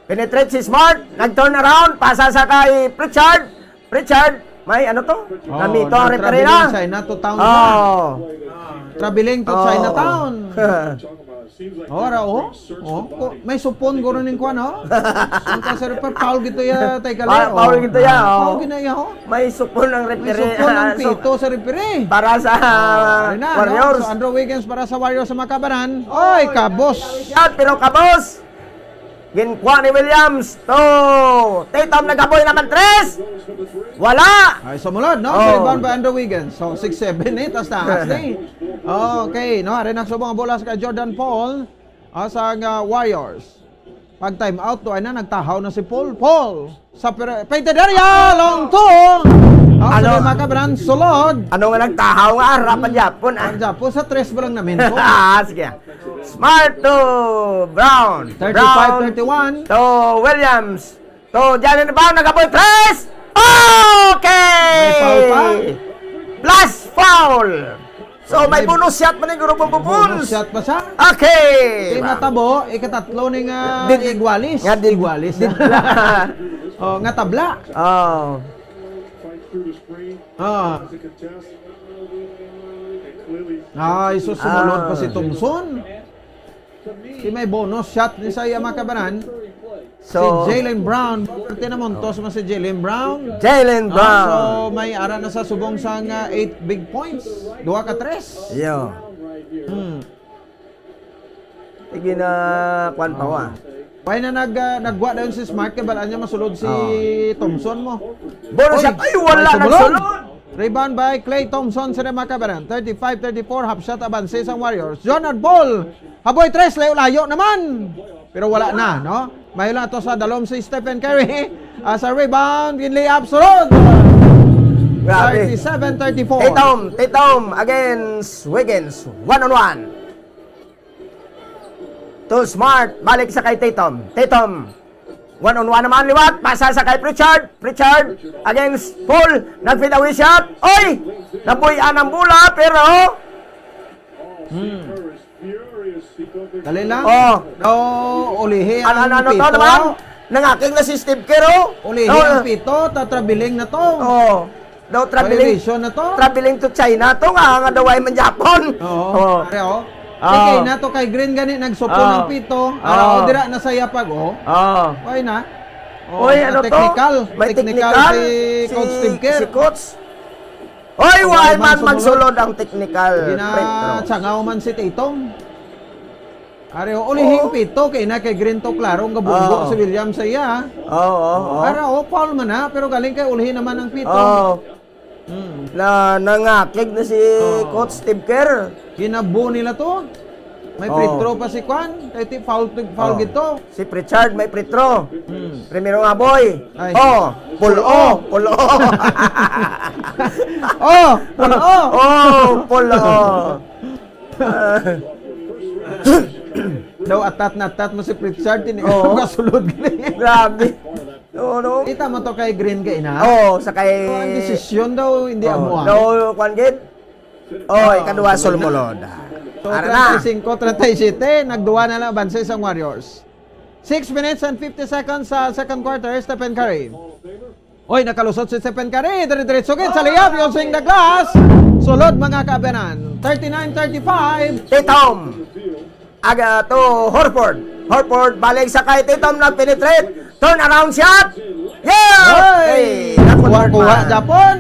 Penetrate si Smart. Nag-turn around. Pasa sa kay Pritchard. Pritchard. May ano to? Oh, Namito ang referee nag-traveling na. China to town na. Oh. Traveling to Oh. Chinatown. Oh, ra, oh. Oh, ko-, may supon guro ning kwan, oh. Ang ka, sir, pa, foul gito ya, tay Foul, kali, foul oh. gito ya, Ah, oh. Foul gina ya, oh. May supon ang May referee. supon ang Ah, so, pito sa referee. Para sa Oh, ayun na, no? Warriors. So, Andrew Wiggins para sa Warriors sa makabanan. Oy, kabos. Shot, pero kabos. Ginkuha ni Williams. To. Tatum nagaboy naman tres. Wala. Ay, sumulod, no? Oh. Rebound by Andrew Wiggins. So, six seven, eh. Taas-taas na, eh. Okay, no? Ari na subong ang bola sa kay Jordan Paul. Ah, sa, ah, Warriors. Pag time out, to, ay na, nagtahaw na si Paul. Paul! Sa pere-, painted area, long two! Ah, Ano? Sige, mga kabran, sulod. Ano nga nagtahaw nga? Harapan Hmm. Japon, ah. Ang Japon, sa tres ba lang namin to? Ah, sige. Smart to Brown. Thirty-five, Brown thirty-one. To Williams. To Jalen Brown, nagaboy tres! Okay! May foul pa? Plus foul! So, may May bonus shot pa ni Guro Bumbo Bonus Pons. shot pa siya. Okay. Di matabo, ikatatlo ni nga Di-, di-, Igualis. Nga di-, Igualis. di-, Oh, nga tabla. Oh. Ah. Ay, so sumulod pa si Ah. Thompson. Si may bonus shot ni sa iya, mga kabanan. So, Si Jaylen Brown. Parte na montos mo si Jaylen Brown. Jaylen Ah, Brown. So, may ara na sa subong sang, ah, eight big points. Duha ka tres. Yo. Hmm. Sige na, kwan pa, wa. Pay na nag, ah, nagwa dayon si Smart, kay balaan niya masulod si Oh. Thompson mo. Bonus Oy, shot. Ay, wala may sumulod. nagsulod. Rebound by Klay Thompson sa mga kabanan. Thirty-five thirty-four, half shot, abanse sang Warriors. Jonard Ball. Haboy tres, layo-layo naman. Pero wala na, no? May lang to sa dalom si Stephen Curry. Ah, sa rebound, gin-layup, sulod. Grabe. Thirty-seven thirty-four. Tatum, Tatum against Wiggins. One on one. To Smart, balik sa kay Tatum. Tatum, one on one naman liwat, pasa sa kay Pritchard. Pritchard against Paul, nag-fade away shot. Oy! Nabuy-an ang bola, pero Hmm. Dali lang. Oh. Daw ulihi Ano, ang ano, ano to pito. naman? Nangakig na si Steve Kerr, oh. Ulihi Oh. ang pito, tatrabiling na to. Oh. Daw traveling, Violation na to. traveling to China to nga, nga daw ay man Japon. Oo. Oh. Pare, oh. Oh. Sige na to kay Green gani nagsupon Oh. ng pito. Ara, Oh. oh, dira na sa yapag, oh. Oh. Okay na. Oh, Oy, ano to? technical. May Technical technical si si, Coach Steve Kerr. si Coach. Oy, Oy, wala man man sumulod. magsulod ang technical Hindi na free throw. tsangaw man si Tatum. Are, oh, ulihing Oo. pito kay na kay Green to klaro nga bunggo Oo. si Williams sa iya. Oo, oo, oo. Ara, oh, foul man na, pero galing kay ulhi naman ang pito. Oo. Hmm. Na nangakig na si Oo. Coach Steve Kerr. Ginabo nila to. May Oo. free throw pa si Kwan. Kay ti foul, foul Oo. gid to. Si Pritchard may free throw. Hmm. Primero nga, boy. Ay. Oh, pulo, pulo. Oh, pulo. Oh, pulo. Daw atat na atat mo si Pritchard, tini Oo. kasulod gani. Grabe. Oo, no? Kita mo to kay Green kay ina? Oo, sa kay Ang desisyon daw, hindi Oo. amo, ah. Daw, kwan gid? Oh, Oh. ikaduha, sulmulod. So, Ara na. treinta y cinco, treinta y siete, nagduwa na lang abanse sang Warriors. Six minutes and fifty seconds sa second quarter, Stephen Curry. Oy, nakalusot si Stephen Curry. Dire-diretso gid sa layup using the glass. Sulod, mga kaabanan. Thirty-nine thirty-five. Tatum. Aga to Horford. Horford, balik sa kay Tatum, nag-penetrate. Turn around shot. Yeah! Oy! Hey, nakonvert Kuha-kuha man. Japon.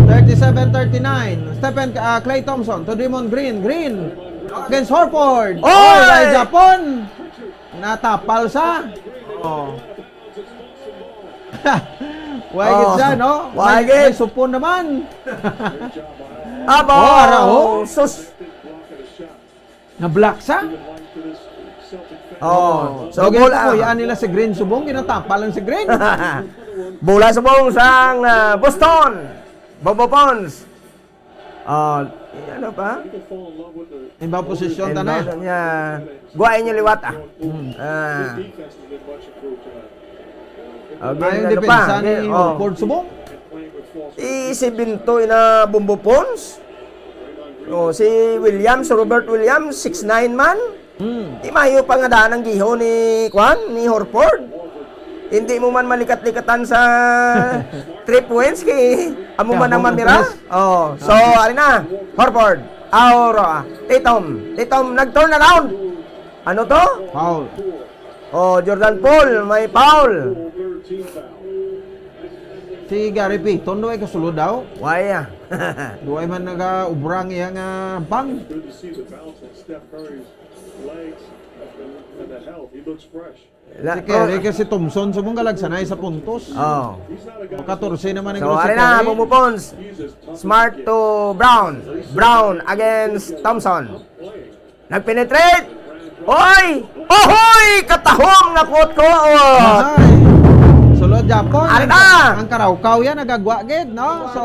Thirty-seven thirty-nine. Stephen, ah, Klay Thompson to Draymond Green. Green against Horford. Oy! Oy, kay Japon. Natapal sa. Oh. Why Oh. gid siya, no? Why May, gid? may supon naman. Aba, Oh, ara, oh. sus. Na-block siya. Oh, so, Lagi bola. ko, yan nila si Green subong, ginatapal lang si Green. Bola subong sang, ah, Boston. Bobo Pons. Ah, ano pa? Iba posisyon ta na. Ano niya? Guwain niya liwat, ah. Hmm. Ah. Again, Ay, ano depensa pa? ni Again, oh. Horford subong. I si Bintoy na Bombo Pons. Oh, si Williams, Robert Williams, six nine man. Hmm. Di mayo pa nga daan ang giho ni, kwan, ni Horford. Hindi mo man malikat-likatan sa three points kay amo man ang mamira. Oh, so, ari na, Horford. Aw, ro-, ah, Tatum. Tatum, nag-turn around. Ano to? Foul. Oh, Jordan Poole, may foul. Si Gary Payton, duway kasulod daw. Why, ah? Duway man nag-ubra ang iya nga bang. Good to see the bounce on Steph Curry's legs and the health. He looks fresh. La-, Si Curry, oh. Kasi Thompson, subong galagsanay sa puntos. Oh. Makatorse naman ang So, group si ari na, Curry. Bumbo Pons. Smart to Brown. Brown against Thompson. Nagpenetrate. Oy! Ohoy! Katahom na kuot ko. Oh. Ay. Sulod Japon. Ari na. Ang Karawkaw yan, nagagwa gid, no? So,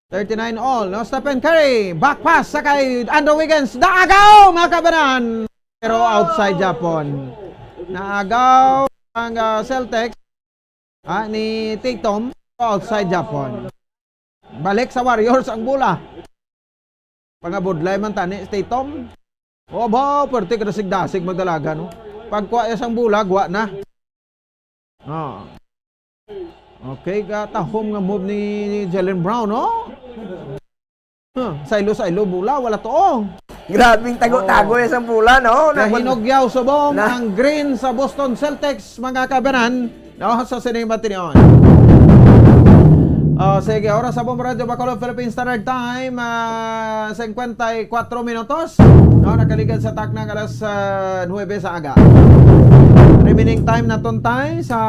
thirty-nine all, no? Stephen Curry, back pass sa kay Andrew Wiggins. Naagaw, mga kabanan. Pero outside Japon. Naagaw ang, ah, Celtics. Ah, ni Tatum, outside Japon. Balik sa Warriors ang bola. Pangabudlay man tani si Tatum. O ba, pwerte ka dasig-dasig magdalaga, no? Pagkuha iya sang bola, guwa na. Oh. Okay, katahom nga move ni Jaylen Brown, no? Huh, saylo-saylo bola, wala to, oh. Grabing tago-tago Oh. iya sang bola, no? Nahinugyaw subong Na- ang green sa Boston Celtics, mga kabanan, no? Sa sining matinion. Oh, sige, oras sa Bombo Radyo Bacolod, Philippine Standard Time, ah, singkwenta y kuwatro minutos. No, nakaligad sa takna nga alas, ah, nuwebe sa aga. Remaining time naton, Tay, sa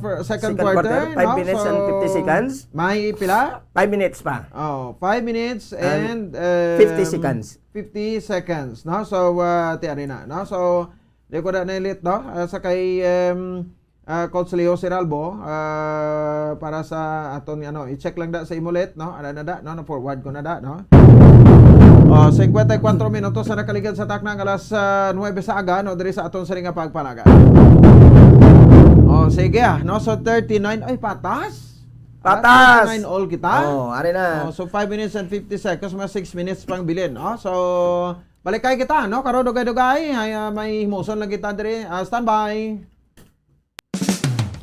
fir-, second Second quarter, quarter, five no? minutes and So, fifty seconds. May pila? Five minutes pa. Oh, five minutes And and, um, fifty seconds. fifty seconds, no? So, uh, ti ari na, no? So, di ko na na-elite, no? Uh, sa kay, um, uh, Coach Leo Siralbo, uh, para sa aton, ano, i-check lang da sa imo ulit, no? Ano na da, no? Na-forward ko na da, no? Oh, singkwenta y kuwatro minutos sa nakaligad sa takna nga alas, uh, nuwebe sa aga, no? Diri sa aton sini nga pagpanaga. Oh, sige, ah, no? So, thirty-nine, ay, patas. Patas! Nine all kita? Oh, ari na. Oh, so five minutes and fifty seconds, mga six minutes pang bilin, oh. So, balikay kita, no? Karon dugay-dugay, ay, ah, may himuson lang kita diri. Ah, standby.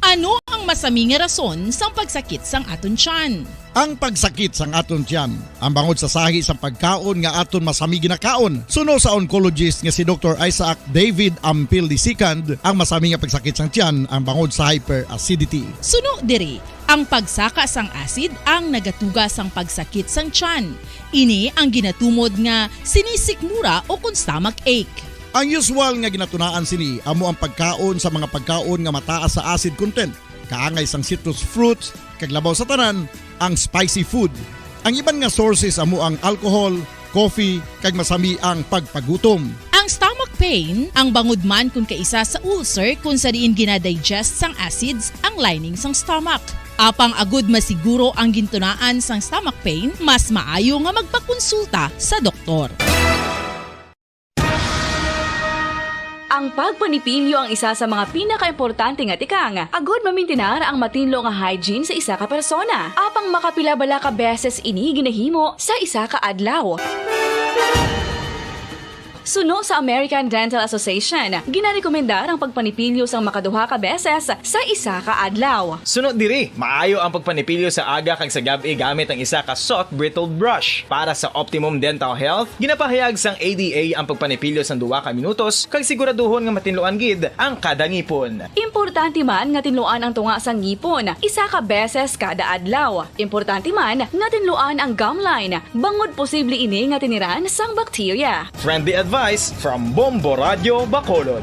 Ano ang masami nga rason sang pagsakit sang aton tiyan? Ang pagsakit sang aton tiyan, ang bangod sa sahi sang pagkaon nga aton masami ginakaon. Suno sa oncologist nga si Doktor Isaac David Ampil the second, ang masami nga pagsakit sang tiyan ang bangod sa hyperacidity. Suno diri, ang pagsaka sang acid ang nagatuga sang pagsakit sang tiyan. Ini ang ginatumod nga sinisikmura o kon stomach ache. Ang usual nga ginatunaan sini amo ang pagkaon sa mga pagkaon nga mataas sa acid content, kaangay sang citrus fruits, kag labaw sa tanan, ang spicy food. Ang iban nga sources amo ang alcohol, coffee, kag masami ang pagpagutom. Ang stomach pain, ang bangod man kon kaisa sa ulcer kon sa diin ginadigest sang acids ang lining sang stomach. Apang agud masiguro ang gintunaan sang stomach pain, mas maayo nga magpakonsulta sa doktor. Ang pagpanipilyo ang isa sa mga pinakaimportante nga tikang agud mamintinar ang matinlo nga hygiene sa isa ka persona. Apang makapila bala ka beses ini ginahimo sa isa ka adlaw? Suno sa American Dental Association, ginarekomendar ang pagpanipilyo sang makaduha ka beses sa isa ka adlaw. Suno diri, maayo ang pagpanipilyo sa aga kag sa gab-i gamit ang isa ka soft bristled brush. Para sa optimum dental health, ginapahayag sang A D A ang pagpanipilyo sang duha ka minutos kag siguraduhon nga matinluan gid ang kada ngipon. Importante man nga tinluan ang tunga sang ngipon isa ka beses kada adlaw. Importante man nga tinluan ang gum line, bangod posible ini nga tiniran sang bakterya. Friendly advice from Bombo Radyo Bacolod.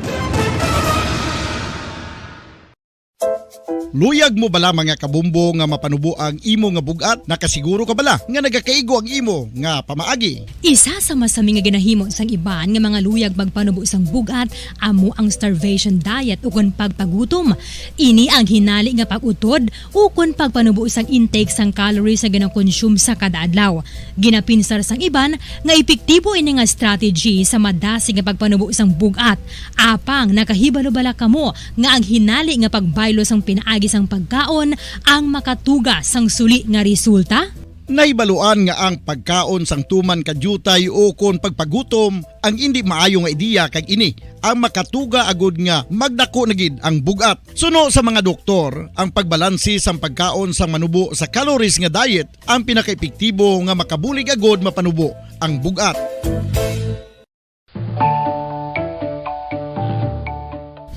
Luyag mo bala, mga kabombo, nga mapanubo ang imo nga bug-at? Nakasiguro ka bala nga nagakaigo ang imo nga pamaagi? Isa sa masami nga ginahimo sang iban nga mga luyag magpanubo sang bug-at amo ang starvation diet ukon pagpagutom. Ini ang hinali nga pag-utod ukon pagpanubo sang intake sang calories nga ginakonsume sa kada adlaw. Ginapinsar sang iban nga epektibo ini nga strategy sa madasig nga pagpanubo sang bug-at. Apang nakahibalo bala kamo nga ang hinali nga pagbaylo sang pinaagi sang pagkaon ang makatuga sang suli nga resulta? Nahibaluan nga ang pagkaon sang tuman ka diutay ukon pagpagutom ang indi maayo nga ideya, kag ini ang makatuga agud nga magdako na gid ang bug-at. Suno sa mga doktor, ang pagbalanse sang pagkaon sang manubo sa calories nga diet ang pinakaepektibo nga makabulig agud mapanubo ang bug-at.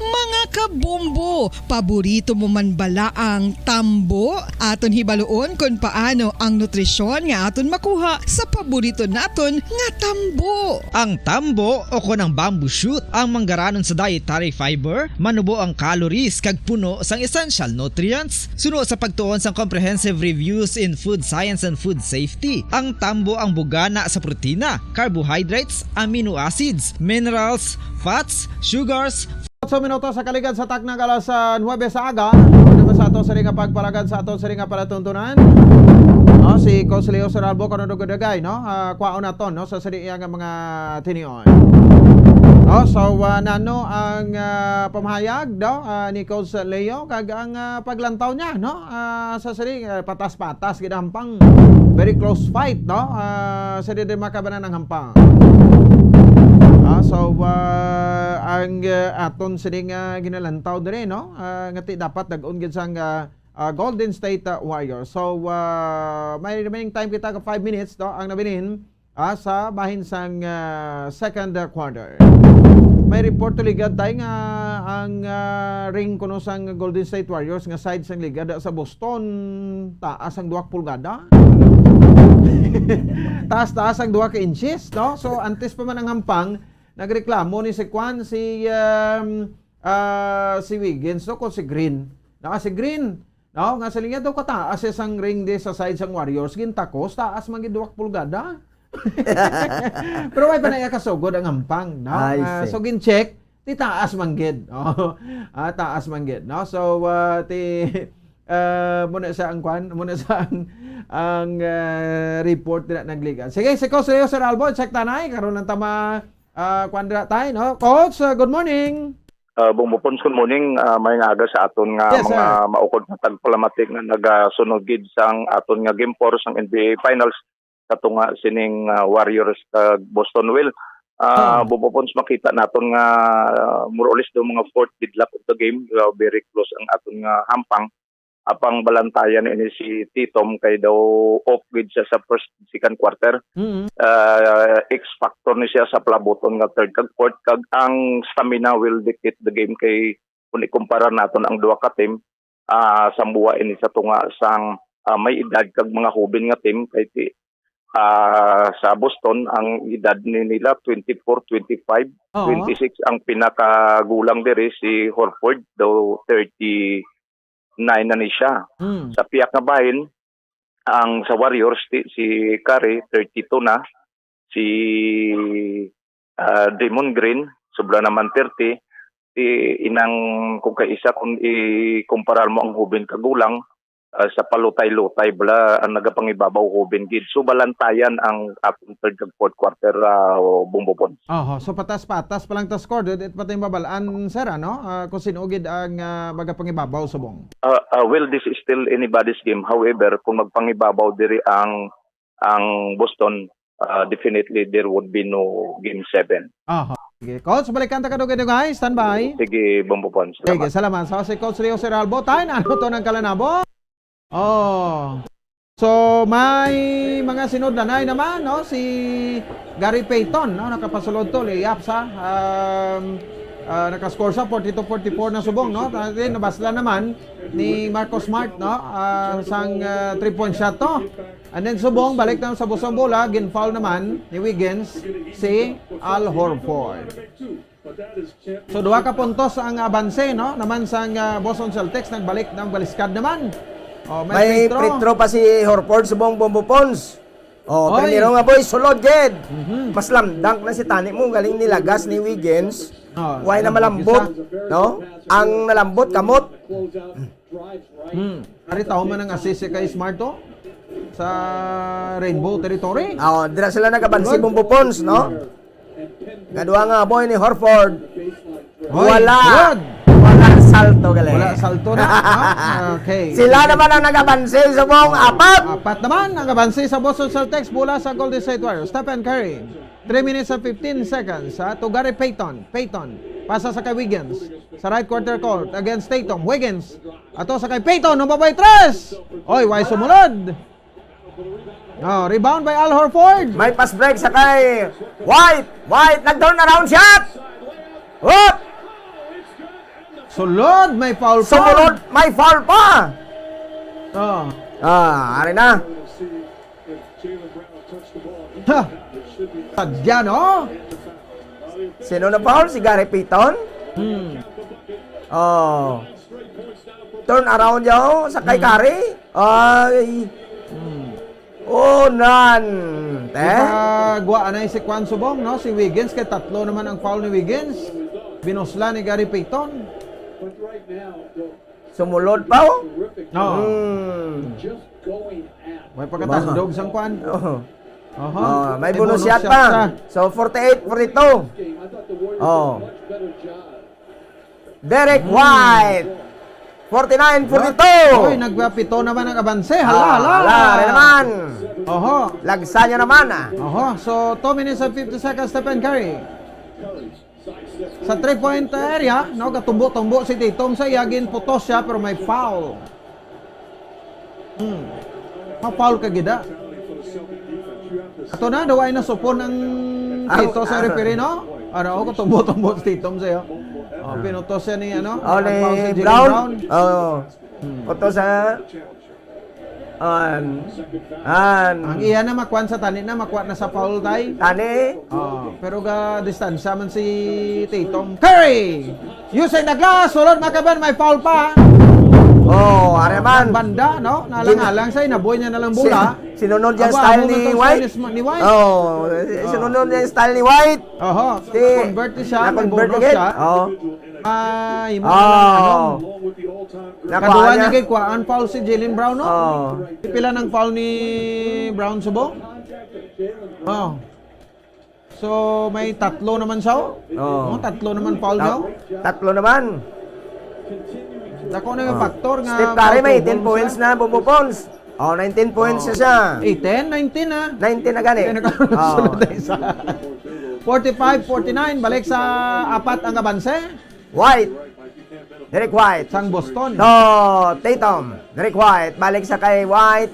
Mga kabombo, paborito mo man bala ang tambo? Aton hibaluon kon paano ang nutrisyon nga aton makuha sa paborito naton nga tambo. Ang tambo o kon ang bamboo shoot ang manggaranon sa dietary fiber, manubo ang calories kag puno sang essential nutrients. Suno sa pagtuon sang Comprehensive Reviews in Food Science and Food Safety, ang tambo ang bugana sa protina, carbohydrates, amino acids, minerals, fats, sugars. Otso minuto sa kaligad sa takna alas, ah, nuebe sa aga. Ano naman sa ato sa nga pagpalagad sa ato sa nga palatuntunan? No, si Coach Leo Seralbo, kano dugay-dugay, no? Ah, kwaon naton, no? Sa sini nga mga tinion. No, so, ah, nano ang, ah, pamahayag, no? Ah, ni Coach Leo, kag ang, ah, paglantaw niya, no? Ah, sa sini, ah, patas-patas, gid ang hampang. Very close fight, no? Ah, sa di, di makabanan ang hampang. Ah, so, ah, ang, ah, aton sini nga ginalantaw diri, no? Ah, nga ti dapat dag-on gid sang, ah, ah, Golden State, ah, Warriors. So, ah, may remaining time kita ka five minutes, no? Ang nabilin, ah, sa bahin sang, ah, second, ah, quarter. May report to ligad tayo nga ang, ah, ring kuno sang Golden State Warriors nga side sang ligad sa Boston, taas ang duha ka pulgada. Taas-taas ang duha ka inches, no? So, antes pa man ang hampang, nagreklamo ni si Kwan, si, um, ah, si Wiggins, no? Kung si Green. Naka si Green, no? Nga sa linya daw kataas siya sang ring di sa side sang Warriors, gintakos, taas man gid duha ka pulgada. Pero may pa na iya kasugod ang hampang, no? I Ah, see. So, gin-check, ti taas man gid. Oh, ah, taas man gid, no? So, ah, ti, ah, muna sa ang kwan, muna sa ang, ang, ah, report na nagligan. Sige, si Coach Leo Sir Albo, check tanay, karon ang tama, ah, kwan dira tay, no? Coach, ah, good morning. Ah, Bong Bopons, good morning. Ah, may nga aga sa aton nga Yes, mga sir. maukod nga tagpalamatik nga nagasunod gid sang aton nga Game four sang N B A Finals sa tunga sining, ah, Warriors kag Boston. Well, ah, Hmm. Bong Bopons, makita naton nga, ah, more or less daw mga fourth deadlock of the game. Ah, very close ang aton nga hampang. Apang balantayan ini si Titom kay daw off gid siya sa first, second quarter. Mm. Ah, X factor ni siya sa palabuton nga third kag fourth, kag ang stamina will dictate the game kay kung ikumpara naton ang duha ka team, ah, sambuwa ini sa tunga sang, ah, may edad kag mga hubin nga team kay ti-, ah, sa Boston ang edad ni nila twenty-four, twenty-five, Oo. twenty-six ang pinakagulang diri si Horford daw thirty-nine na ni siya. Hmm. Sa piyak nga bahin, ang sa Warriors, ti-, si Curry, thirty-two na, si, ah, Draymond Green, sobra naman thirty, ti-, inang kung kaisa, kung ikumparar mo ang hubin kagulang, ah, sa palutay-lutay bala ang nagapangibabaw hubin gid. So, balantayan ang atong third kag fourth quarter, ah, Bong Bopons. Oho, so patas-patas pa lang ta score, dili pa tayo mabalaan, sir, ano? Ah, kung sino gid ang, ah, magapangibabaw subong. Ah, ah, well, this is still anybody's game. However, kung magpangibabaw diri ang, ang Boston, ah, definitely there would be no game seven. Aha. Sige. Coach, balikan ta ka dugay-dugay. Standby. Sige, Bong Bopons. Sige, salamat. Salamat. So, si Coach Leo Seralbo, tayo na ano to ng kalanabo? Oh. So, may mga sinudlanay naman, no? Si Gary Payton, no? Nakapasulod to, layup sa, um, ah, nakascore sa forty-two forty-four na subong, no? Tapos, nabasla naman ni Marcus Smart, no? Ah, sang, ah, three-point shot to. And then, subong, balik naman sa busong bola, gin-foul naman ni Wiggins si Al Horford. So, duha ka puntos ang abanse, no? Naman sang, ah, Boston Celtics, nagbalik ng baliskad naman. Oh, may May free throw. free throw pa si Horford subong, Bong Bopons. Oh, Oy. Primero nga, boy, sulod gid. Mhm. Mas lamdang na si tani mo, galing nilagas ni Wiggins. Oh, Why na lamdang malambot, isa. no? Ang nalambot, kamot. Hmm. Ari tao man ang assist kay Smart to sa Rainbow Territory. Oh, dira sila nagabansi, Good. Bong Bopons, no? Kadua nga boy ni Horford. Hoy, Wala. Good. Wala Salto gali. Wala salto na, no? Okay. Sila naman ang nag-abanse subong apat. Apat naman ang abanse sa Boston Celtics, bola sa Golden State Warriors. Stephen Curry. Three minutes and fifteen seconds, ha, to Gary Payton. Payton, pasa sa kay Wiggins. Sa right corner court against Tatum. Wiggins, ato sa kay Payton, humabay tres! Oy, way sumulod. Oh, rebound by Al Horford. May pass break sa kay White. White, nag-turn around shot! Whoop! Sulod, may foul pa. Sumulod, may foul pa. Oh. Ah, ari na. Ha. Sadya, no? Sino na foul? Si Gary Payton? Hmm. Oh. Turn around yaw sa kay Hmm. Curry. Ay. Hmm. Oh, nan. Te? Ipagwa anay si Kwan Subong, no? Si Wiggins, kay tatlo naman ang foul ni Wiggins. Binusla ni Gary Payton. Sumulod pa, oh. No. Hmm. May pagkatandog sang Kwan. Oh. Aha. Oh, may May bonus bonus shot shot pa. siya. So, forty-eight, forty-two. Oh. Derek Hmm. White. Forty-nine, forty-two. Oy, nagpapito naman ang abanse. Hala, Ah, hala. hala, ari naman. Oho. Lagsa niya naman, ah. Oho. So, two minutes and fifty seconds, Stephen Curry. Sa three-point area, no, katumbo-tumbo si Tatum sa iya, ginputos siya, pero may foul. Hmm. Ma-foul ka gid, ah. Ato na, daw ay nasupon ang Ah, pito sa ah. referee, no? Ano, ako, tumbo-tumbo si Tatum sa'yo. Oh, pinutos siya ni, ano, Oh, ni ang foul si Jaylen Brown? Brown. Oh. Hmm. Putos sa, an, an. Ang iya na makuan sa tani na, makuha na sa foul, tay. Tani? Oh, pero ga distansya man si Tatum. Curry! Using the glass, sulod, mga kaban, may foul pa. Oh, ari man. Ang banda, no? Nalang-alang sa inaboy niya na lang bola. Si-, sinunod niya Aba, style amo ni man tong White. style ni White. Oh, Oh. sinunod niya yung style ni White. Oho, so Si-, na-convert ni siya, na-convert nag-bonus again. siya. Oh. Ah, imo na lang, ano? Oh. Nakuha Kaduha niya. niya kay kuhaan foul si Jaylen Brown, no? Oh. Pila ng foul ni Brown subong? Oh. So, may tatlo naman siya, oh. Oh. Oh, tatlo naman foul niya, oh. Tat-, tatlo naman. Dako na yung Oh. factor nga Steph Curry may foul eighteen points na, Bumbo Pons. Oh, nineteen points na Oh. siya. Eighteen, nineteen, ah. Nineteen na gani. Kaya nagkaroon Oh. sunod na isa. Forty-five forty-nine, balik sa apat ang abanse. White. Derek White. Sang Boston. To Tatum. Derek White. Balik sa kay White.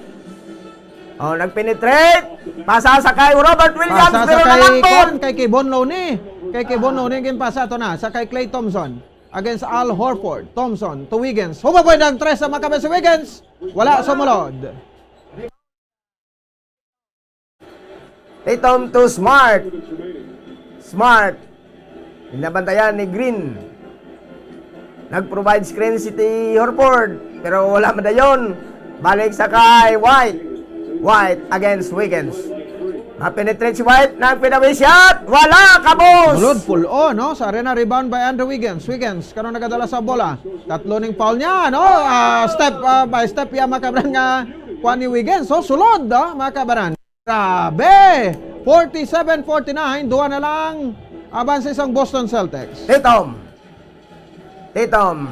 Oh, nag-penetrate. Pasa sa kay Robert Williams, Pasa sa pero kay, nalangkot. kuwan, kay Kevon Looney. Kay Kevon Looney, ginpasa to na. Sa kay Klay Thompson. Against Al Horford. Thompson to Wiggins. Humabay ng tres sa makabay si Wiggins. Wala sumulod. Tatum to Smart. Smart. Binabantayan ni Green. Nag-provide screen si T Horford, pero wala madayon. Balik sa kay White. White against Wiggins. Ma-penetrate si White. Nag-fadeaway shot. Wala, kabos! Mulod, pull-o, no? Sa arena, rebound by Andrew Wiggins. Wiggins, karon nagadala sa bola. Tatlo ning foul niya, no? Ah, step, ah, by step, ya, mga kabaran nga kuha ni Wiggins. So, sulod, ah, mga kabaran. Grabe! Forty-seven forty-nine, duha na lang abanse sang Boston Celtics. Tatum. Tatum.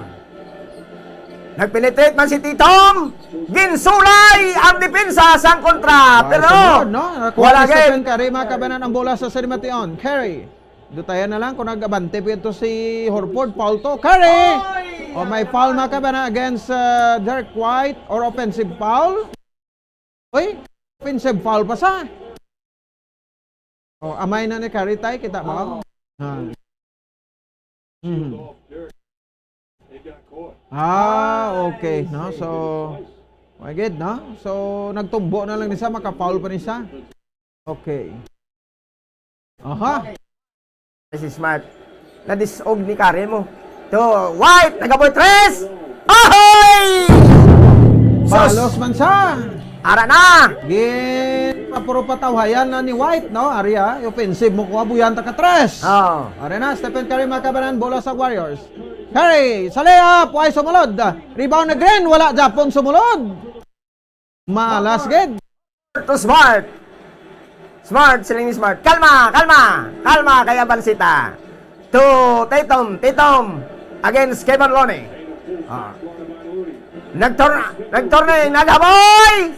Nag-penetrate man si Tatum. Ginsulay ang depensa sang kontra. Ah, Pero sunod, no? Nakuha wala ni Stephen gid. Curry, mga kabanan, ang bola sa Sir Mation. Curry. Dutayan na lang kung nag-abante pa ito si Horford. Foul to. Curry! Oy! O, may foul, mga kabanan, against, uh, Derek White or offensive foul. Uy, offensive foul pa sa. Oh, amay na ni Curry, tay, kita mo? Oo. Ah. Mhm. Ah, okay, no? So, my God, no? So, nagtumbo na lang ni sa, maka-foul pa ni sa. Okay. Aha. Si Smart. Nadisog ni Curry mo. To, White, nagaboy tres! Ahoy! Sus! Balos man siya. Ara na! Gin, puro patawhayan na ni White, no? Ari, ah, offensive mo ko, abuyan ta ka tres. Oh. Ari na, Stephen Curry, mga kabanan, bola sa Warriors. Curry, sa layup, way sumulod. Rebound na Green, wala japon sumulod. Malas gid. To Smart. Smart, siling ni Smart. Kalma, kalma. Kalma, kaya bansita. To Tatum, Tatum. Against Kevin Loney. Ah. Nagtor-, nagtornay, naghaboy!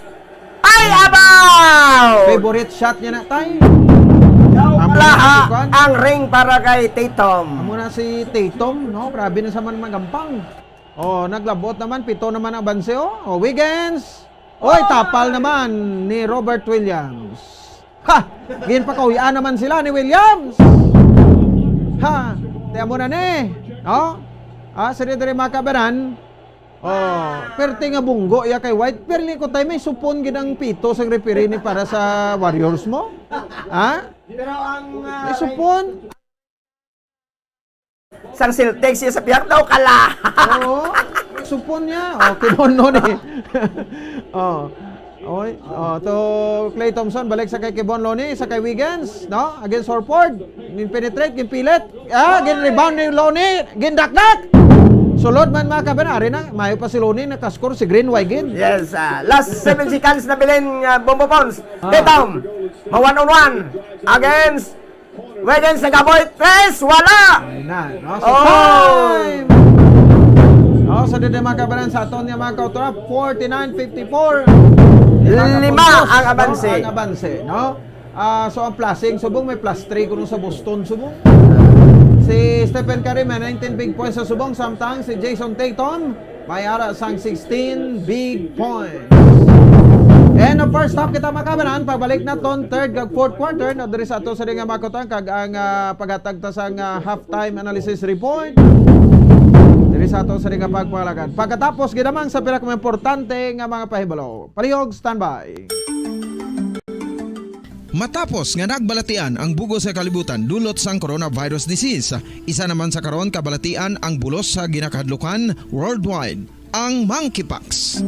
Ay, abaw! Favorite shot niya na, tay. Amo na Laha si Kwan. Ang ring para kay Tatum. Amo na si Tatum, no? Grabe na sa man magampang. Oh, naglabot naman, pito naman ang banse, oh. Oh, Wiggins. Oy, tapal naman ni Robert Williams. Ha! Ginpakauyan naman sila ni Williams. Ha! Tiyan mo na ni. Oh? Ah, sila diri mga kabanan. Oh, perte nga bunggo ya kay White. Pero ko tayo may supon gid ang pito sang referee ni para sa Warriors mo. Ha? Pero ang, ah, May supon. Sang Celtics siya sa pihak daw kala. Oo. Supon niya. Oh, kibon Loney. Oh. Oy, oh, to Klay Thompson, balik sa kay Kevon Looney, sa kay Wiggins, no? Against Horford, gin-penetrate, ginpilit. Ah, gin-rebound ni Looney, gindakdak. Sulod man, mga kabanan, ari na, mayo pa si Looney, nakascore si Green, Wiggins. Yes, ah, last seven seconds na bilin, ah, Bombo Pons. Ah. Tatum, ma one on one against Wiggins, nagaboy, tres, wala! Ayun na, no? So, Oh! time! Oh, so, dito, mga kabanan, sa aton nga mga kautora, forty-nine fifty-four. Lima Nakapuntos, ang no? abanse. Ang abanse, no? Ah, so, ang plusing, subong may plus three kuno sa Boston, subong. Si Stephen Curry may nineteen big points sa subong, samtang si Jayson Tatum may ara sang sixteen big points. And of course, stop kita, mga kabanan. Pagbalik naton, third kag fourth quarter, na diri sa ato sa nga mga kutang, kag ang, ah, paghatag ta sang, ah, halftime analysis report. Diri sa ato sa nga pagpangalagan. Pagkatapos, ginamang sa pinakaimportante nga mga pahibalo. Palihog, standby. Matapos nga nagbalatian ang bug-os nga kalibutan dulot sang coronavirus disease, isa naman sa karon kabalatian ang bulos sa ginakahadlukan worldwide, ang monkeypox.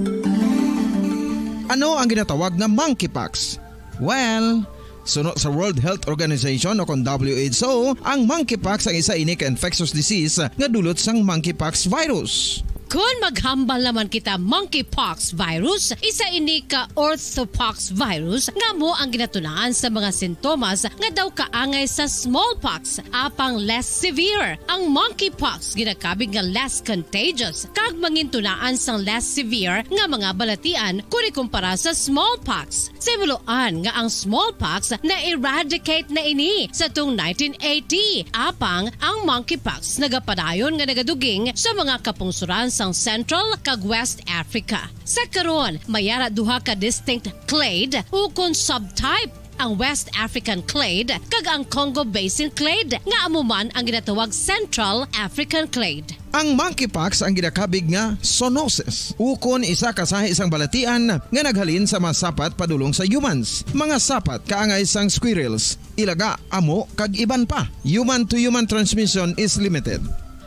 Ano ang ginatawag nga monkeypox? Well, suno sa World Health Organization o kon W H O, ang monkeypox ang isa ini ka infectious disease nga dulot sang monkeypox virus. Kon maghambal naman kita monkeypox virus, isa ini ka orthopox virus nga amo ang ginatunaan sa mga sintomas nga daw kaangay sa smallpox, apang less severe. Ang monkeypox ginakabig nga less contagious kag mangintunaan sang less severe nga mga balatian kon ikumpara sa smallpox. Sa himuloan nga ang smallpox na-eradicate na ini sa tung nineteen eighty, apang ang monkeypox nagapadayon nga nagaduging sa mga kapungsoran sang Central kag West Africa. Sa karon, may ara duha ka distinct clade ukon subtype, ang West African clade kag ang Congo Basin clade, nga amo man ang ginatawag Central African clade. Ang monkeypox ang ginakabig nga zoonosis, ukon isa ka sahi sang balatian nga naghalin sa mga sapat padulong sa humans. Mga sapat kaangay sang squirrels, ilaga, amo, kag iban pa. Human-to-human transmission is limited.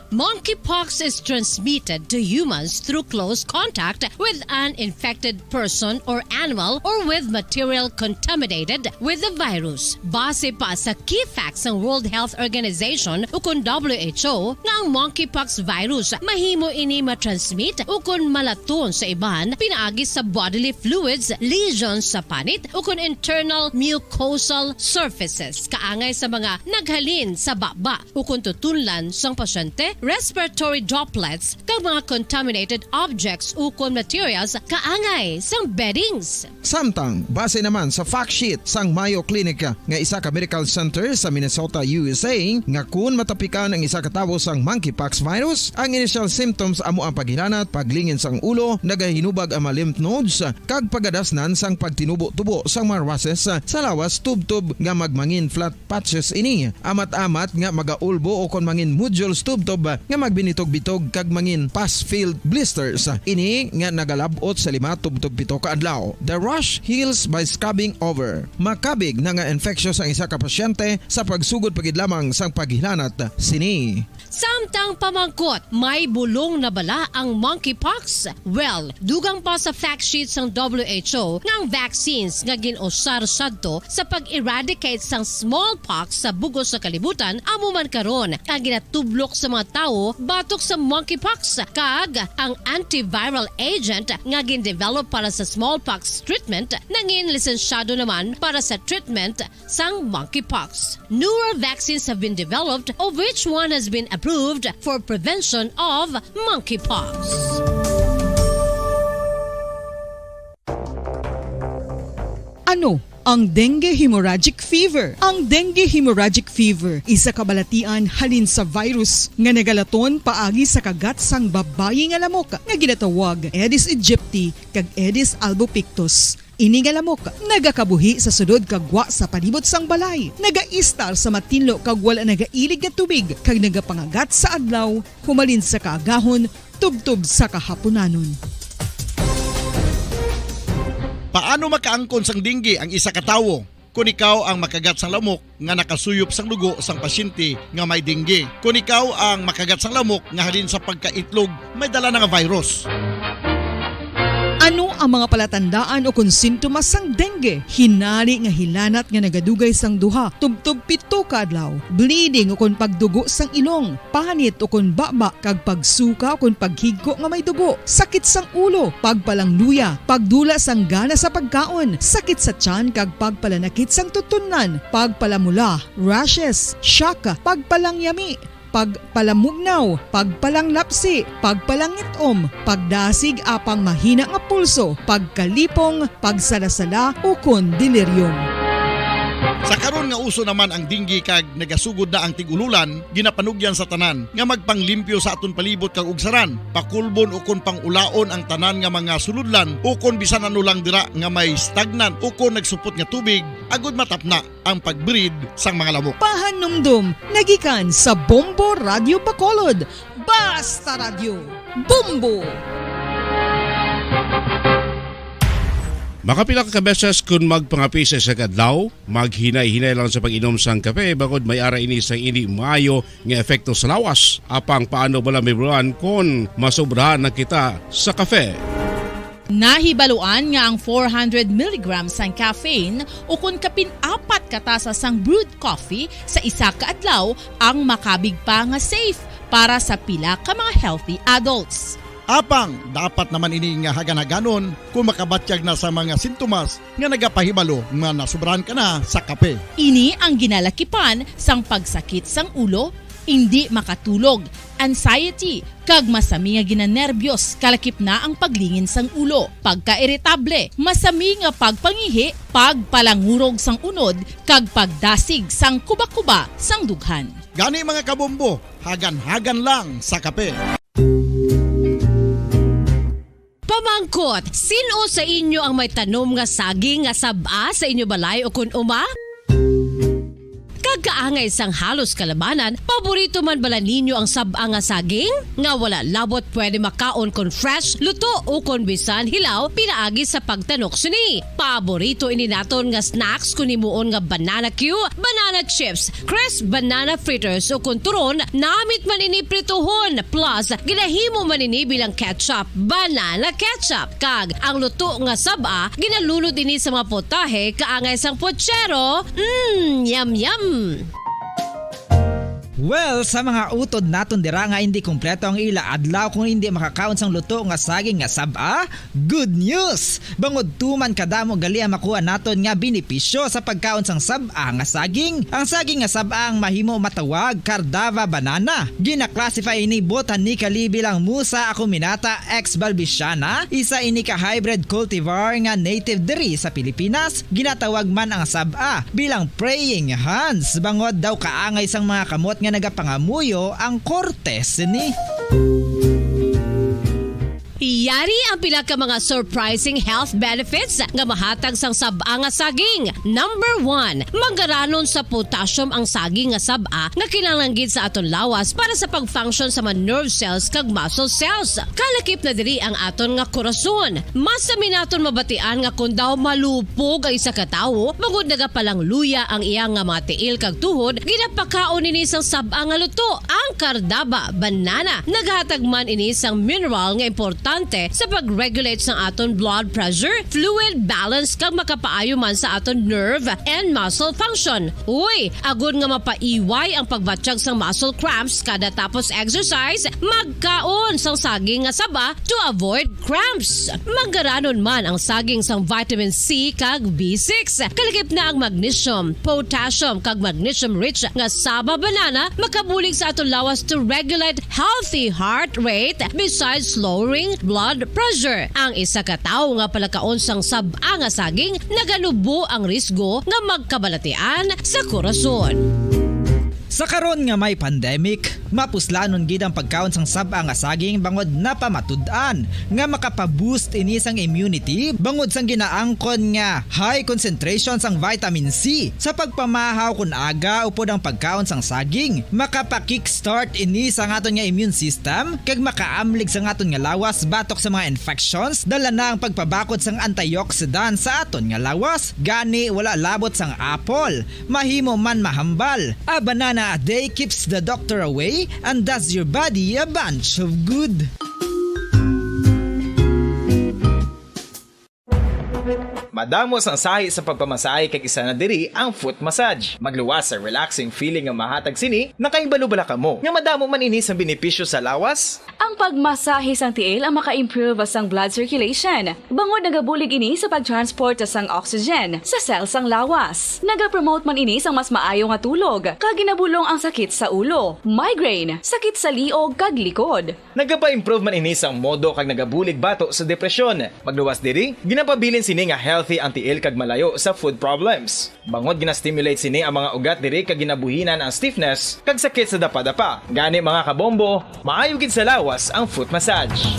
Monkeypox is transmitted to humans through close contact with an infected person or animal or with material contaminated with the virus. Base pa sa key facts sang World Health Organization ukon W H O nga ang monkeypox virus mahimo ini matransmit ukon malaton sa iban pinaagi sa bodily fluids, lesions sa panit ukon internal mucosal surfaces kaangay sa mga naghalin sa baba ukon tutunlan sang pasyente, respiratory droplets, kag mga contaminated objects ukon materials kaangay sang beddings. Samtang, base naman sa fact sheet sang Mayo Clinic nga isa ka medical center sa Minnesota, U S A, nga kun matapikan ang isa ka tawo sang monkeypox virus, ang initial symptoms amo ang paghilanat, paglingin sang ulo, nagahinubag ang mga lymph nodes, kag pagadasnan sang pagtinubo-tubo sang mga rushes sa lawas tubtob nga magmangin flat patches ini. Amat-amat nga magaulbo ukon mangin nodules tubtob nga magbinitog-bitog kag mangin pus-filled blisters. Ini nga nagalab-ot sa lima tubtob pito ka adlaw. The rash heals by scrubbing over. Makabig na nga infectious ang isa ka pasyente sa pagsugod pa gid lamang sang paghilanat sini. Samtang pamangkot, may bulong na bala ang monkeypox? Well, dugang pa sa fact sheet sang W H O nga ang vaccines nga gin-usar sadto sa pag-eradicate sang smallpox sa bug-os nga kalibutan amo man karon ang ginatublok sa mga tawo batok sa monkeypox, kag ang antiviral agent nga gindevelop para sa smallpox treatment nangin lisensyado naman para sa treatment sang monkeypox. Newer vaccines have been developed, of which one has been approved for prevention of monkeypox. Ano ang dengue hemorrhagic fever? Ang dengue hemorrhagic fever isa ka balatian halin sa virus nga nagalaton paagi sa kagat sang babayi nga lamok nga ginatawag Aedes aegypti kag Aedes albopictus. Ini nga lamok nagakabuhi sa sulod kag gwa sa palibot sang balay, nagaistar sa matinlo kag wala nagailig nga tubig, kag nagapangagat sa adlaw humalin sa kaagahon tubtob sa kahapunanon. Paano makaangkon sang dengue ang isa ka tawo? Kon ikaw ang makagat sang lamok nga nakasuyop sang dugo sang pasyente nga may dengue. Kon ikaw ang makagat sang lamok nga halin sa pagkaitlog may dala na nga virus. Ano ang mga palatandaan o kon sintomas sang dengue? Hinari nga hilanat nga nagadugay sang duha tubtob pito ka adlaw, bleeding o kon pagdugo sang ilong, panit o kon baba, kag pagsuka o kon paghigko nga may dugo, sakit sang ulo, pagpalangluya, pagdula sang gana sa pagkaon, sakit sa tiyan kag pagpalanakit sang tutunlan, pagpalamula, rashes, shock, pagpalangyami, pagpalamugnaw, pagpalanglapsi, pagpalangit-om, pagdasig apang mahina nga pulso, pagkalipong, pagsalasala, ukon delirium. Sa karon nga uso naman ang dengue kag nagasugod na ang tig-ululan, ginapanugyan sa tanan nga magpanglimpyo sa aton palibot kag ugsaran, pakulbon ukon pang-ulaon ang tanan nga mga sulodlan ukon bisan ano lang dira nga may stagnant ukon nagsupot nga tubig, agud matapna ang pag-breed sang mga lamok. Pahanumdom nagikan sa Bombo Radio Bacolod. Basta Radio, Bombo! Makapila ka beses kon magpangape sa isa ka adlaw, maghinay-hinay lang sa pag-inom sang kape, bangod may ara ini sang indi maayo nga epekto sa lawas. Apang paano bala, Ma'am Ron, kon masobrahan na kita sa kape? Nahibaluan nga ang four hundred milligrams sang caffeine, ukon kapin apat ka tasa sang brewed coffee sa isa ka adlaw, ang makabig pa nga safe para sa pila ka mga healthy adults. Apang dapat naman ini nga hagan-haganon kon makabatyag na sa mga sintomas nga nagapahibalo nga nasobrahan ka na sa kape. Ini ang ginalakipan sang pagsakit sang ulo, indi makatulog, anxiety, kag masami nga ginanerbyos, kalakip na ang paglingin sang ulo, pagkairitable, masami nga pagpangihi, pagpalangurog sang unod, kag pagdasig sang kubakuba sang dughan. Gani, mga kabombo, hagan-hagan lang sa kape. Pamangkot, sin-o sa inyo ang may tanom nga saging nga sab-a sa inyo balay o kon uma? Kag kaangay sang halos kalabanan, paborito man bala ninyo ang sab-a nga saging? Nga wala labot pwede makaon kon fresh, luto, o kon bisan hilaw pinaagi sa pagtanok sini. Paborito ini naton nga snacks kon himuon nga banana cue, banana chips, crisp banana fritters, o kon turon, namit man ini prituhon. Plus, ginahimo man ini bilang ketchup, banana ketchup. Kag ang luto nga sab-a, ginalunod ini sa mga potahe kaangay sang pochero. Mm, yum, yum! Well, sa mga utod naton dira nga indi kompleto ang ila adlaw kung indi makakaon sang luto nga saging nga sab-a, good news! Bangod tuman kadamo gali ang makuha naton nga benepisyo sa pagkaon sang sab-a nga saging. Ang saging nga sab-a ang mahimo matawag Cardava banana. Gina-classify ini botanically bilang Musa acuminata ex balbisiana, isa ini ka hybrid cultivar nga native diri sa Pilipinas. Ginatawag man ang sab-a bilang praying hands, bangod daw kaangay sang mga kamot nga nagapangamuyo ang korte sini. Yari ang pila ka mga surprising health benefits nga mahatag sang sab-a nga saging. Number one, manggaranon sa potassium ang saging nga sab-a nga kinahanglan gid sa aton lawas para sa pag-function sa mga nerve cells kag muscle cells. Kalakip na diri ang aton nga korason. Masami naton mabatian nga kon daw malupog ang isa ka tawo, bangod nagapalangluya ang iya nga mga tiil kag tuhod, ginapakaon ini sang sab-a nga luto, ang Cardava banana. Naghatag man ini sang mineral nga importante importante sa pag-regulate sang aton blood pressure, fluid balance, kag makapaayo man sa aton nerve and muscle function. Uy, agod nga mapaiway ang pagbatyag sang muscle cramps kada tapos exercise, magkaon sang saging nga saba to avoid cramps. Manggaranon man ang saging sang vitamin C kag B six. Kalakip na ang magnesium, potassium, kag magnesium-rich nga saba banana makabulig sa aton lawas to regulate healthy heart rate besides lowering blood pressure. Ang isa ka tawo nga palakaon sang sab-a nga saging naganubo ang risgo nga magkabalatian sa korason. Sa karon nga may pandemic, mapuslanon gid ang pagkaon sang sab-a nga saging bangod napamatud-an nga makapa-boost ini sang immunity bangod sang ginaangkon nga high concentration sang vitamin C. Sa pagpamahaw kon aga upod ang pagkaon sang saging, makapa-kickstart ini sang aton nga immune system kag makaamlig sang aton nga lawas batok sa mga infections. Dala na ang pagpabakod sang antioxidant sa aton nga lawas, gani wala labot sang apple. Mahimo man mahambal. A banana a day keeps the doctor away and does your body a bunch of good. Madamo sang sahi sa pagpamasahe kag isa na diri ang foot massage. Magluwas sa relaxing feeling nga mahatag sini, nakahibalo bala kamo nga madamo man ini sang benepisyo sa lawas? Ang pagmasahe sang tiil ang maka-improve sang blood circulation, bangod nagabulig ini sa pag-transport sang oxygen sa cell sang lawas. Nagapromote man ini sang mas maayo nga tulog, kag ginabulong ang sakit sa ulo, migraine, sakit sa liog, kag likod. Nagapa-improve man ini sang modo kag nagabulig bato sa depresyon. Magluwas diri, ginapabilin sini nga healthy ang tiil kag malayo sa foot problems. Bangod gina-stimulate sini ang mga ugat diri kag ginabuhinan ang stiffness kag sakit sa dapadapa. Gani, mga kabombo, maayo gid sa lawas ang foot massage.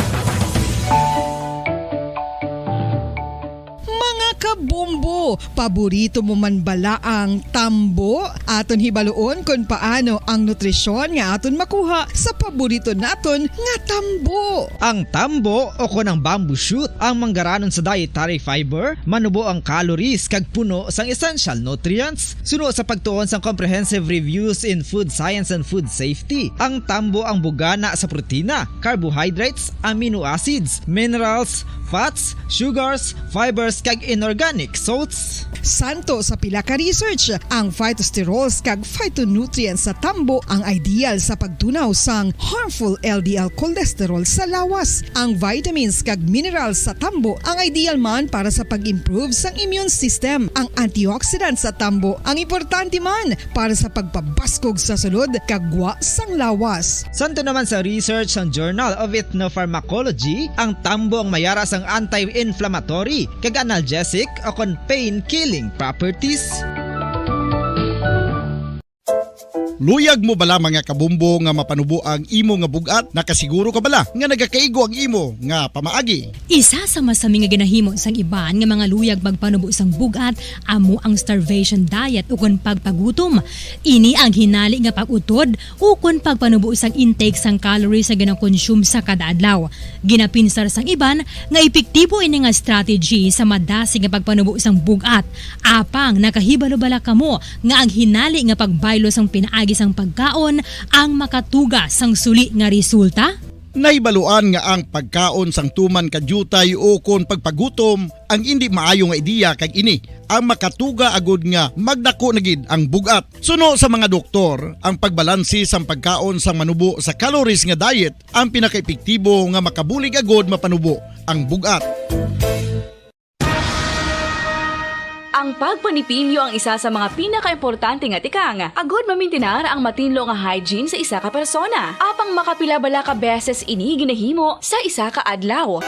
Mga kabombo, paborito mo man bala ang tambo? Aton hibaluon kon paano ang nutrisyon nga aton makuha sa paborito naton nga tambo. Ang tambo o kon ang bamboo shoot ang manggaranon sa dietary fiber, manubo ang calories kag puno sang essential nutrients. Suno sa pagtuon sang Comprehensive Reviews in Food Science and Food Safety, ang tambo ang bugana sa protina, carbohydrates, amino acids, minerals, fats, sugars, fibers, kag inorganic salts. Santo sa pila ka research, ang phytosterols kag phytonutrients sa tambo ang ideal sa pagtunaw sang harmful L D L cholesterol sa lawas. Ang vitamins kag minerals sa tambo ang ideal man para sa pag-improve sang immune system. Ang antioxidants sa tambo ang importante man para sa pagpabaskog sa sulod kag gwa sang lawas. Santo naman sa research sang Journal of Ethnopharmacology, ang tambo ang mayara sang anti-inflammatory kag analgesic o kon pain-killing properties. Luyag mo bala, mga kabombo, nga mapanubo ang imo nga bug-at? Nakasiguro ka bala nga nagakaigo ang imo nga pamaagi? Isa sa masami nga ginahimo sang iban nga mga luyag magpanubo sang bug-at amo ang starvation diet ukon pagpagutom. Ini ang hinali nga pag-utod ukon pagpanubo sang intake sang calories nga ginakonsume sa kada adlaw. Ginapinsar sang iban nga epektibo ini nga strategy sa madasig nga pagpanubo sang bug-at. Apang nakahibalo bala kamo nga ang hinali nga pagbaylo sang pinaagi sang pagkaon ang makatuga sang suli nga resulta? Nahibaluan nga ang pagkaon sang tuman ka diutay ukon pagpagutom ang indi maayo nga ideya, kag ini ang makatuga agud nga magdako na gid ang bug-at. Suno sa mga doktor, ang pagbalanse sang pagkaon sang manubo sa calories nga diet ang pinakaepektibo nga makabulig agud mapanubo ang bug-at. Ang pagpanipilyo ang isa sa mga pinakaimportante nga tikang agud mamintinar ang matinlo nga hygiene sa isa ka persona. Apang makapila bala ka beses ini ginahimo sa isa ka adlaw?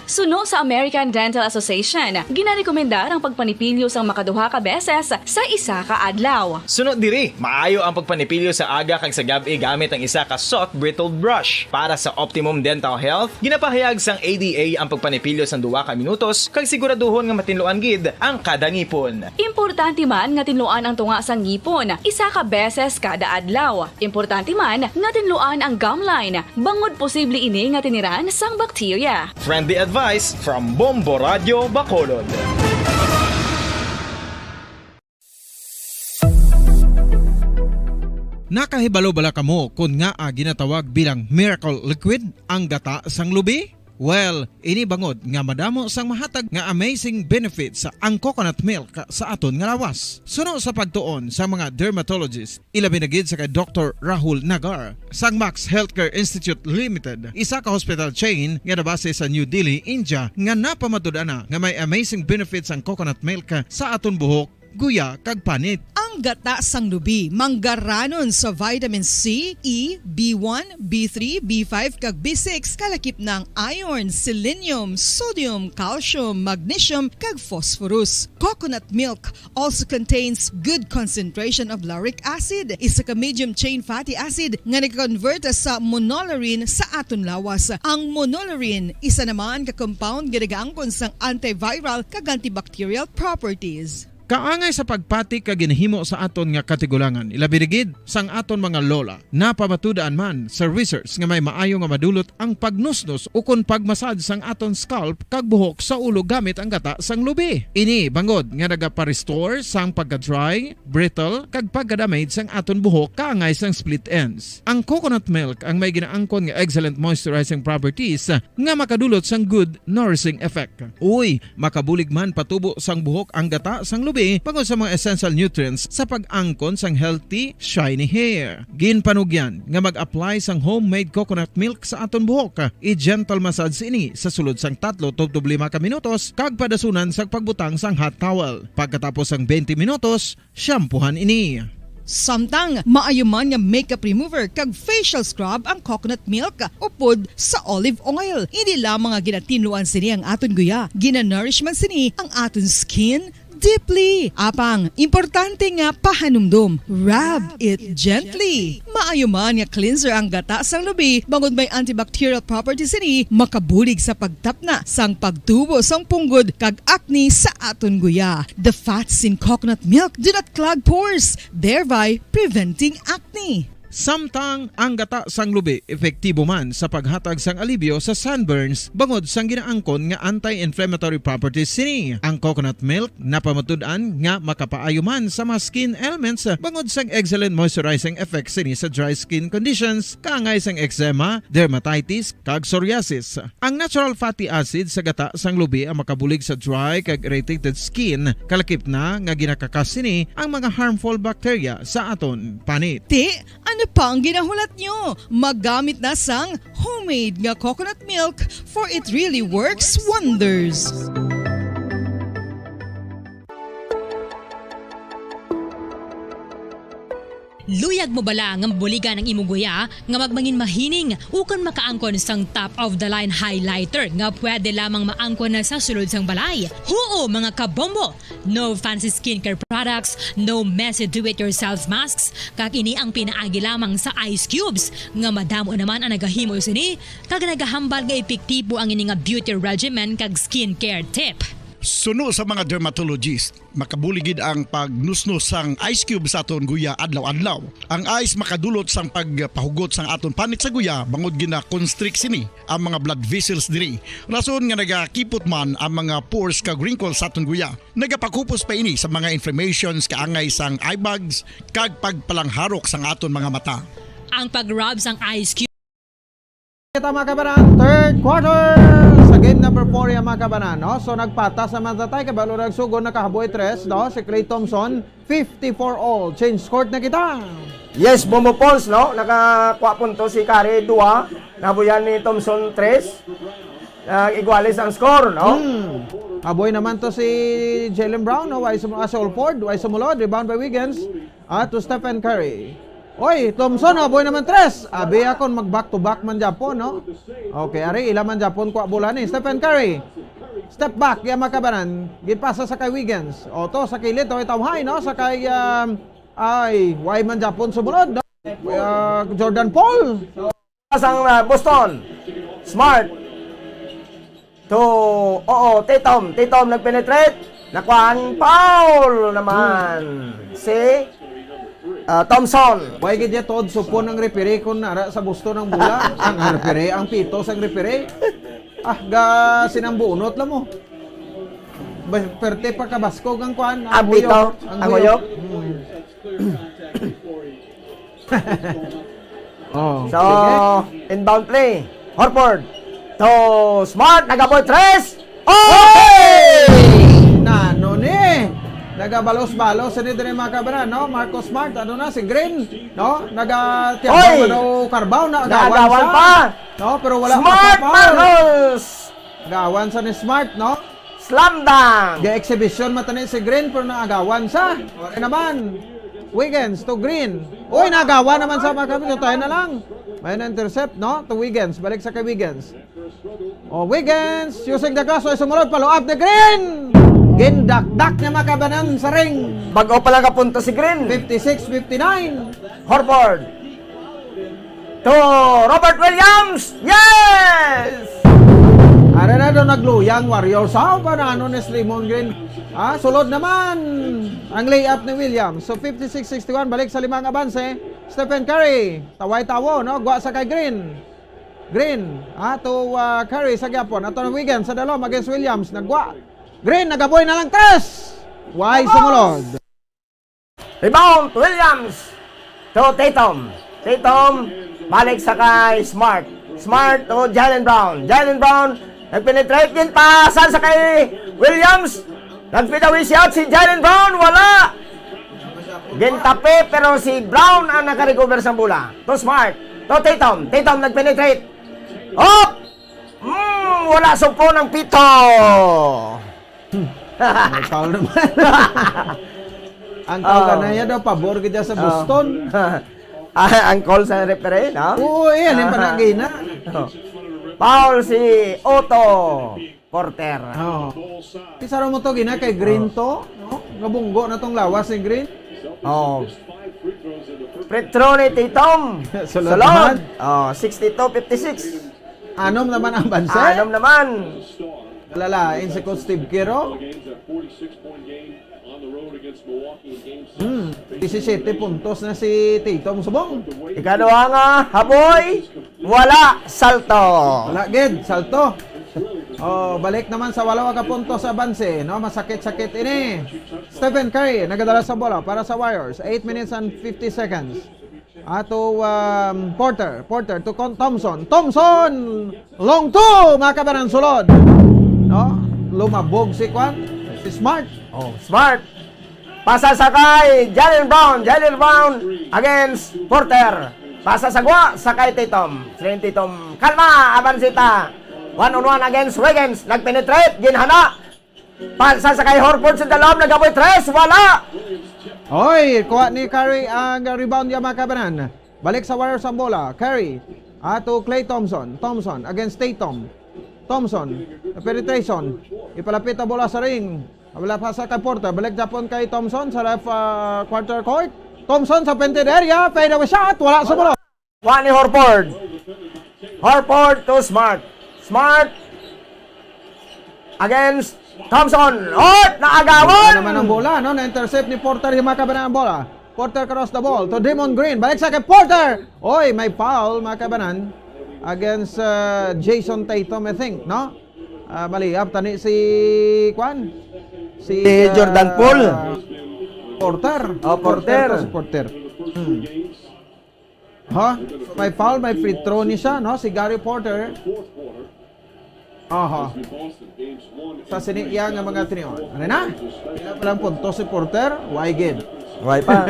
Suno sa American Dental Association, ginarekomendar ang pagpanipilyo sang makaduha ka beses sa isa ka adlaw. Suno diri, maayo ang pagpanipilyo sa aga kag sa gab-i gamit ang isa ka soft bristled brush. Para sa optimum dental health, ginapahayag sang A D A ang pagpanipilyo sang duha ka minutos kag siguraduhon nga matinluan gid ang kada ngipon. Importante man nga tinluan ang tunga sang ngipon isa ka beses kada adlaw. Importante man nga tinluan ang gum line, bangod posible ini nga tiniran sang bakterya. Friendly advice from Bombo Radyo Bacolod. Nakahibalo bala kamo kon ngaa ginatawag bilang miracle liquid ang gata sang lubi? Well, ini bangod nga madamo sang mahatag nga amazing benefits ang coconut milk sa aton nga lawas. Suno sa pagtuon sa mga dermatologist, ilabi na gid sa kay Doktor Rahul Nagar sang Max Healthcare Institute Limited, isa ka hospital chain nga nabase sa New Delhi, India, nga napamatud-an na nga may amazing benefits ang coconut milk sa aton buhok, guya, kag panit. Ang gata sang lubi manggaranon sa vitamin C, E, B one, B three, B five, kag B six, kalakip na ang iron, selenium, sodium, calcium, magnesium, kag phosphorus. Coconut milk also contains good concentration of lauric acid, isa ka medium chain fatty acid nga nag-convert sa monolaurin sa aton lawas. Ang monolaurin isa naman ka compound nga nagaangkon sang antiviral kag antibacterial properties. Kaangay sa pagpati kag ginahimo sa aton nga katigulangan, ilabi na gid sang aton mga lola. Napamatud-an man sa research nga may maayo nga madulot ang pagnusnos ukon pagmasad sang aton scalp kag buhok sa ulo gamit ang gata sang lubi. Ini bangod nga nagapa-restore sang pagka-dry, brittle, kag pagka-damage sang aton buhok kaangay sang split ends. Ang coconut milk ang may ginaangkon nga excellent moisturizing properties nga makadulot sang good nourishing effect. Uy, makabulig man patubo sang buhok ang gata sang lubi bangod sa mga essential nutrients sa pag-angkon sang healthy, shiny hair. Ginpanugyan nga mag-apply sang homemade coconut milk sa aton buhok. I-gentle massage ini sa sulod sang tatlo tubtob lima ka minutos kag padasunan sang pagbutang sang hot towel. Pagkatapos sang twenty minutos, shampoohan ini. Samtang maayo man nga makeup remover kag facial scrub ang coconut milk upod sa olive oil. Hindi lamang nga ginatinluan sini ang aton guya, ginanourish man sini ang aton skin deeply. Apang, importante nga pahanumdom, rub it gently. Maayo man nga cleanser ang gata sang lubi, bangod may antibacterial properties sini, makabulig sa pagtapna sang pagtubo sang punggod kag acne sa aton guya. The fats in coconut milk do not clog pores, thereby preventing acne. Samtang ang gata sang lubi epektibo man sa paghatag sang alibyo sa sunburns bangod sang ginaangkon nga anti-inflammatory properties sini. Ang coconut milk napamatud-an nga makapaayo man sa mga skin ailments bangod sang excellent moisturizing effects sini sa dry skin conditions, kaangay sang eczema, dermatitis, kag psoriasis. Ang natural fatty acid sa gata sang lubi ang makabulig sa dry kag irritated skin, kalakip na nga ginakakas sini ang mga harmful bacteria sa aton panit. Ti, ano pa ang ginahulat nyo? Maggamit na sang homemade nga coconut milk, for it really works wonders. Luyag mo bala nga mabuligan ang imo guya nga magmangin mahining ukon makaangkon sang top of the line highlighter nga pwede lamang maangkon na sa sulod sang balay? Huo, mga kabombo! No fancy skincare products, no messy do-it-yourself masks, kag ini ang pinaagi lamang sa ice cubes, nga madamo naman ang nagahimo sini kag nagahambal nga epektibo ang ini nga beauty regimen kag skincare tip. Suno sa mga dermatologist, makabulig gid ang pagnusnos sang ice cube sa aton guya adlaw-adlaw. Ang ice makadulot sang pagpahugot sang aton panit sa guya bangod gina-constrict sini ang mga blood vessels diri, rason nga nagakipot man ang mga pores kag wrinkles sa aton guya. Nagapakupos pa ini sa mga inflammations kaangay sang eye bags kag pagpalangharok sang aton mga mata. Ang pag-rub sang ice cube. Kita, mga kabanan, third quarter sa game number four, yan, mga kabanan, no? So, nagpatas naman sa tie, kabalo nagsugo, nakahaboy tres, no? Si Klay Thompson, fifty-four all. Change court na kita. Yes, Bombo Pauls, no? Nakakuha punto si Curry, dua. Nabuyan ni Thompson, tres. Nag-igualis ang score, no? Hmm. Aboy naman to si Jaylen Brown, no? Way sum-, ah, Solford, way sumulod. Rebound by Wiggins. Ah, to Stephen Curry. Oy, Thompson, aboy naman tres. Abi akon mag back to back man gyapon, no? Okay, ari, ila man gyapon kuha bola ni Stephen Curry. Step back, ya, mga kabanan. Ginpasa sa kay Wiggins. O, to, sa kilid, to, itaw high, no? Sa kay, um, ay, way man gyapon sumunod, no? Uh, Jordan Poole. Sang, uh, Boston. Smart. To, oo, Tatum. Tatum nag-penetrate. Nakuha ang foul naman. Si, uh, Thompson. Way gid ya, Todd, supon ang referee kung nara sa Boston ang bola. Ang referee, ang pito sang referee. Ah, ga sinambunot lang mo. Ba-, perte pa kabaskog ang kuan, ang Ang pito, huyop. Ang ang huyop. Huyop. Hmm. Oh, So, sige. Inbound play. Horford. To Smart, nagaboy tres. Oh! Nano ni? Nagabalos-balos ni diri, mga kabanan, no? Marcus Smart, ano na, si Green, no? Nagatiyabaw Oy! Ano, Carbaw, na agawan Naagawan sa pa. No, pero wala Smart pa pa. Marcus! Agawan sa ni Smart, no? Slam dunk! Ga-exhibition matani si Green, pero naagawan sa. Wala naman. Wiggins to Green. Uy, nagawa naman sa mga kapit. Tayo na lang. May na-intercept, no? To Wiggins. Balik sa kay Wiggins. Oh, Wiggins, using the glass, way sumulod, follow up the Green! Gindakdak niya, mga kabanan, sa ring. Bago pa lang kapunto si Green. Fifty-six fifty-nine. Horford. To Robert Williams. Yes! Ara na daw nagluyang Warriors. Sa pa na ano ni Raymond Green? Ah, sulod naman ang layup ni Williams. So, fifty-six sixty-one, balik sa limang abanse. Stephen Curry, taway tawo, no? Gwa sa kay Green. Green, ah, to, ah, Curry sa gyapon. Ato na Wiggins sa dalom against Williams. Nagwa. Green, nagaboy na lang tres. Why sumulod? Rebound, Williams. To Tatum. Tatum, balik sa kay Smart. Smart to Jaylen Brown. Jaylen Brown, nagpenetrate din, pasa sa kay Williams. Nagpidaway shot si Jaylen Brown, wala. Gintapi, pero si Brown ang nakarecover sa bola. To Smart. To Tatum. Tatum nagpenetrate. Hop! Mm, wala sugpo ng pito. May foul naman. Ang Oh. Kauganaya daw, pabor gid sa Oh. Boston. Ah, ang call sa referee, no? Oo, eh, ano yung Ah. panagay na? Oh. Foul si Otto Porter. Oh. Isa raw mo to, gina, kay Green Oh. to, no? Nabunggo na tong lawas ni Green. Oh. Free throw ni Tatum. Sulod Sulod. naman. Oh, sixty-two fifty-six. Anom naman ang banse. Anom naman. Lalain si Coach Steve Kiro. Hmm, disisete puntos na si Tatum subong. Ikaduha nga, haboy, wala, salto. Wala gid, salto. Oh, balik naman sa walo ka puntos sa banse, no? Masakit-sakit ini. Stephen Curry nagadala sa bola para sa Warriors. Eight minutes and fifty seconds. Ato, um, Porter. Porter to Con-, Thompson. Thompson! Long two! Mga kabanan, sulod. No? Lumabog si Kwan. Si Smart. Oh, Smart. Pasa sa kay Jaylen Brown. Jaylen Brown against Porter. Pasa sa gwa sa kay Tatum. Si Tatum. Kalma, abansita. One on one against Wiggins. Nagpenetrate. Ginhana. Pasa sa kay Horford sa dalom, nagaboy tres, wala. Oy, kuha ni Curry ang rebound niya, mga kabanan. Balik sa Warriors ang bola. Curry, ato Klay Thompson. Thompson against Tatum. Thompson, penetration. Ipalapit ang bola sa ring. Wala pa sa kay Porter. Balik japon kay Thompson sa left, ah, quarter court. Thompson sa painted area. Fade away shot. Wala sa bola. Kuha ni Horford. Horford to Smart. Smart against Thompson. Hort! Naagawan! Wala naman ang bola, no? Na-intercept ni Porter, yung mga kabanan ang bola. Porter cross the ball to Draymond Green. Balik sa kay Porter. Oy, may foul, mga kabanan. Against, uh, Jayson Tatum, I think, no? Ah, mali, ah, tani si, kwan? Si, Si Jordan uh, Poole. Porter. Oh, Porter. Porter to si Porter. Hmm. Ha? May foul, may free throw ni siya, no? Si Gary Porter. Aha. Sa sini iya nga mga tinion. Ano na? Pila pa lang puntos si Porter? Why gid? Why pa?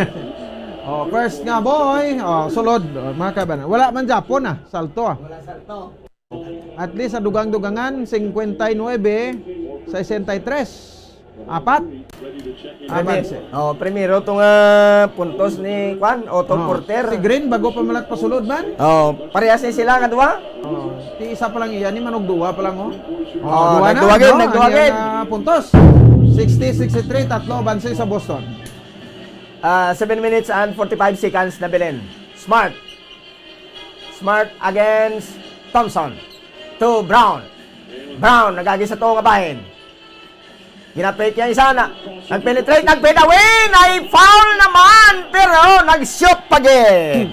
Oh, first nga, boy. Oh, sulod, oh, mga kabanan. Wala man japon, ah. Salto, ah. Wala salto. At least sa dugang-dugangan, cincuenta y nueve, sesenta y tres. Apat. Apat. Primi-, oh, primero to nga puntos ni, kwan, Otto Oh, Porter. Si Green, bago pa malak pasulod man. Oh, parehas ni sila nga duha. Oh, ti isa pa lang iya, ni manugduwa pa lang, oh. Oh, Oh, duwa na, nagduwa gid, no? Nagduwa Ang gid. Iyang, ah, puntos. Sixty sixty-three, tatlo, abanse sa Boston. Ah, seven minutes and forty-five seconds na, Belen. Smart. Smart against Thompson. To Brown. Brown, nagagi sa tuo nga bahin. Ginapit niya isa na. Nag-penetrate, nag-fade away. Nay foul naman, pero nag-shoot pa gid.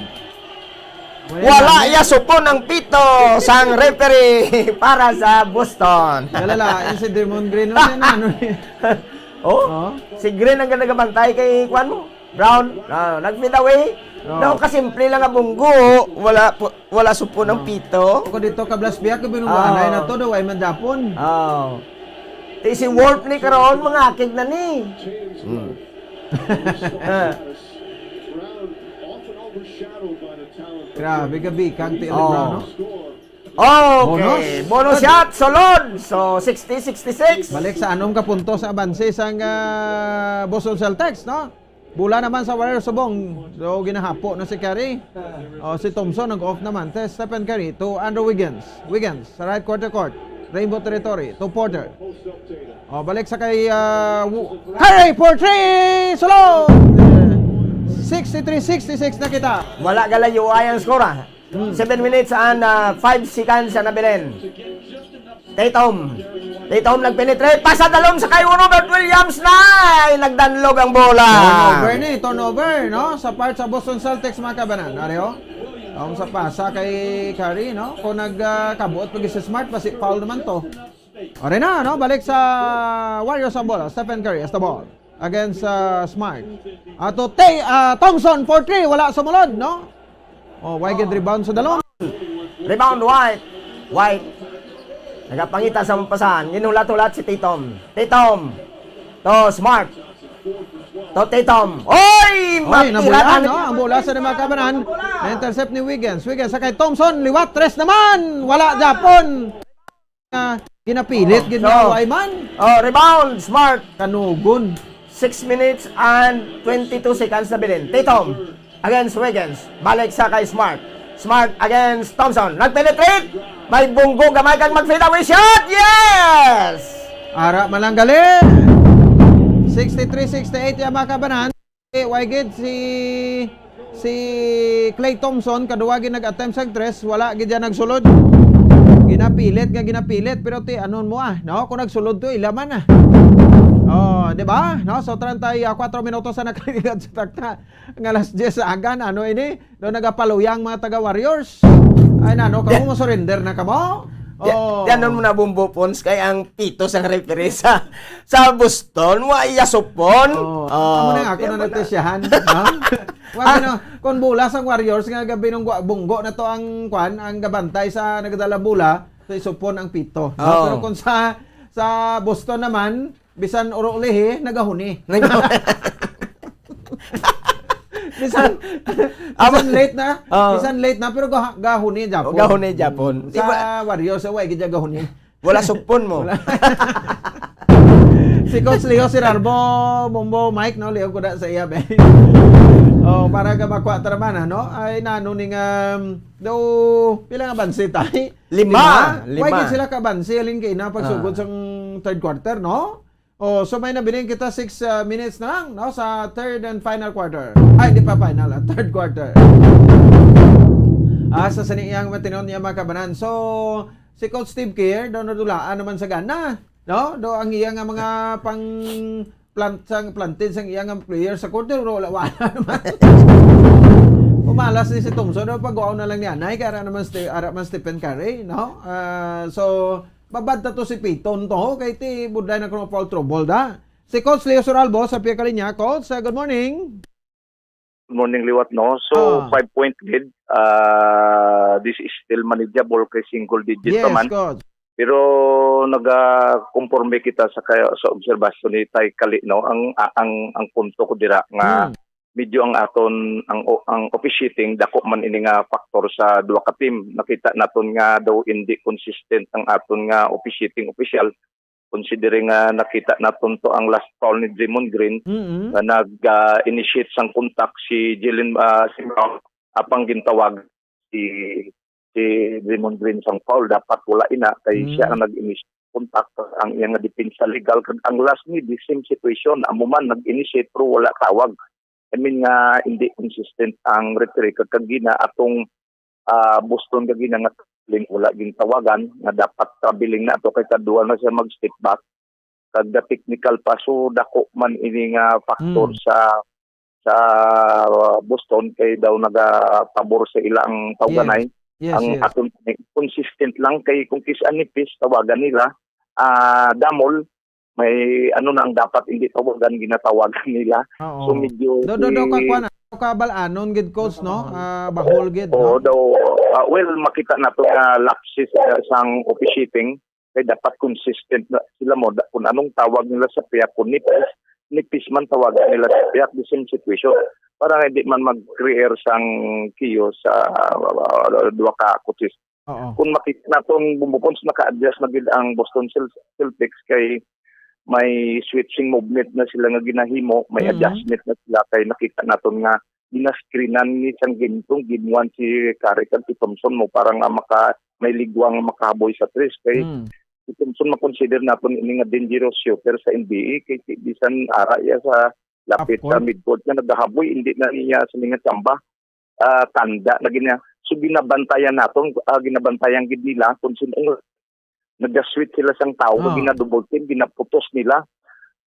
Wala Wala na. Iya supon ang pito sang referee para sa Boston. Wala la, yung si Draymond Green, no? Yan, ano, eh. Oh? Oh. Si Green ang nagabantay kay, kwan mo? Brown, ah, nag-fade away. No. Daw kasimple lang nga bunggo, wala po, wala supon ang pito. Kung dito ka Blas Biak, binungganay Ah. na to, daw ay man Japon. Oh. Ti si Wolf ni karon, mga akig na ni. Hmm. Ah. Grabe ka, Bikang, ti Oh. Lebron, no? Okay. Bonus. Bonus shot, sulod. So, sixty sixty-six. Balik sa anom ka puntos sa abanse sang, ah, Boston Celtics, no? Bola naman sa Warriors subong. So, ginahapo na si Curry. Oh, si Thompson nag-off naman. Te Stephen Curry to Andrew Wiggins. Wiggins sa right corner court. Rainbow territory to Porter. Oh, balik sa kay, ah, Wu-, Curry for three! Sulod! Sixty-three sixty-six na kita. Wala galayo ay ang score, ah. Hmm. Seven minutes and, ah, five seconds ang nabilin. Tatum. Tatum nagpenetrate. Pasadalom sa kay Robert Williams na. Ay, nagdanlog ang bola. Turnover ni, turnover, no? Sa part sa Boston Celtics, mga kabanan. Ari, oh. Taom sa pasa kay Curry, no? Kung nag, ah, kabuot pag si Smart, basi foul naman to. Ari na, no? Balik sa Warriors ang bola. Stephen Curry has the ball. Against, ah, Smart. Ato, Tay, ah, Thompson for three. Wala sumulod, no? Oh, why get rebound sa dalom? Rebound, White. White. Nagapangita sa pasahan. Ginhulat-hulat si Tatum. Tatum. To Smart. To Tatum. Oy! Oy, Matira nabulaan, na no? Ang bola sa mga kabanan. Na-intercept ni Wiggins. Wiggins sa kay Thompson. Liwat, tres naman. Wala, Japon. Ah, ginapilit, Oh, gid so, na, ay man. Oh, rebound, Smart. Kanugon. Six minutes and twenty-two seconds na bilin. Tatum against Wiggins. Balik sa kay Smart. Smart against Thompson. Nag-penetrate. May bunggo gamay kag mag-fadeaway shot. Yes! Ara man lang gali. Sixty-three sixty-eight ya, mga kabanan. Eh, why gid si, si Klay Thompson, kaduwa gid nag-attempt sa tres, wala gid siya nagsulod. Ginapilit nga ginapilit, pero ti, anon mo, ah, no? Kung nagsulod to, ila man, ah. Oh, di ba? No? So, treinta y cuatro minutos sa nakaligat sa takta. Nga alas diyes sa agan, ano ini? Do nagapaluyang mga taga Warriors. Ay, nano, kamo mo surrender na kamo? Di, Oh. di, ano mo na, Bumbo Pons, kay ang pito sang referee sa, sa Boston, wa iya supon. Oh. Oh, Amo na nga, ako na piyamala. Nagtisyahan, ha? Wa, Ah. ano, kung bola sang Warriors nga gabi nung gwa-, bunggo na to ang, kwan, ang gabantay sa nagdala bola, sa isupon ang pito, no? Oh. Pero kung sa, sa Boston naman, bisan uro ulihi, nagahuni. Nag- Bisan, Amo- bisan late na, Oh. bisan late na, pero gah-, gahuni, Japon. Oh, gahuni, Japon. Sa Iba- Warriors, sa way, gid gahuni. Wala supon mo. Wala. Si Coach Leo Sirarbo, Bombo, Mike, no? Leo ko na sa iya, be. Oh, para ka makuha tara man, ano? Ay, nano ning, um, daw, pila nga bansi, tay? Lima. Lima? Lima. Why gid sila ka bansi? Alin kay na pagsugod Ah. sang third quarter, no? Oh, so may nabiling kita six, uh, minutes na lang, no? Sa third and final quarter. Ay, di pa final, ah, third quarter. Ah, sa sini iyang matinon niya, mga kabanan. So, si Coach Steve Kerr, daw nadulaan naman sa gana, no? Do ang iya nga mga pang plant sang, planted sang iya nga player sa quarter, wala, wala naman. Umalas ni si Thompson, no? Pag-uaw na lang ni anay, kay ara naman Ste-, ara man Stephen Curry, no? Ah, so, babad ta to si Piton to, kay ti budlay na kuno foul trouble da. Si Coach Leo Suralbo sa pia ka linya. Coach, uh, good morning. Good morning, Liwat, no? So, Ah. five point lead, ah, this is still manageable kay single digit Yes, pa man. Coach. Pero nagakonforme kita sa kay-, sa obserbasyon ni Tay Kali, no? Ang, a-, ang, ang punto ko dira nga Hmm. medyo ang aton, ang o-, ang officiating, dako man ini nga factor sa duha ka team. Nakita naton nga daw hindi consistent ang aton nga officiating official, considering nga nakita naton to ang last foul ni Draymond Green Mm-mm. nga nag, ah, initiate sang contact si Jaylen, ah, si Brown, apang gintawag si, si Draymond Green sang foul, dapat wala ina kay Mm. siya ang nag-initiate contact ang iyang nga depensa legal, kag ang last ni the same situation, amo man nag-initiate pero wala tawag. I mean nga hindi consistent ang referee kag kagina atong, ah, Boston kagina nga traveling, wala gintawagan nga dapat traveling na ato kay kaduha na siya mag-step back. Kag the technical pa, so dako man ini nga factor Mm. sa, sa Boston kay daw nagapabor sa ila ang tawganay. Yes. Yes, Ang yes. aton consistent lang kay kung kis-a nipis tawagan nila, ah, damol, may ano na ang dapat hindi tawagan, ginatawagan nila. Oo. So, medyo Do, do, do, si ka, kuha na. Kabal-anon gid, coach, no? Ah, bahol gid, Oo, no? Daw, ah, well, makita nato nga lapses, ah, sang officiating, kay dapat consistent na sila mo, da-, kung anong tawag nila sa pihak, kung nipis, nipis man tawagan nila sa pihak, the same situation. Para hindi man mag-create sang chaos sa, ah, duha ka coaches. Oo. Kung makita naton, Bumbupons, naka-adjust na gid ang Boston Cel-, Celtics kay may switching movement na sila nga ginahimo, may Mhm. adjustment na sila kay nakita naton nga ginaskrinan ni sang game two, game one si Curry kag si Thompson mo para nga maka-, may ligwang makahaboy sa tres kay Mm. si Thompson makonsider naton ini nga dangerous shooter sa N B A kay si-, bisan ara iya sa lapit Of sa course. midcourt nga nagahaboy, hindi na niya sa mga tsamba, ah, tanda na gina-, so ginabantayan naton, ah, ginabantayan gid nila kung sino ang naga-switch sila sang tao, Ah. gina-double team, ginaputos nila.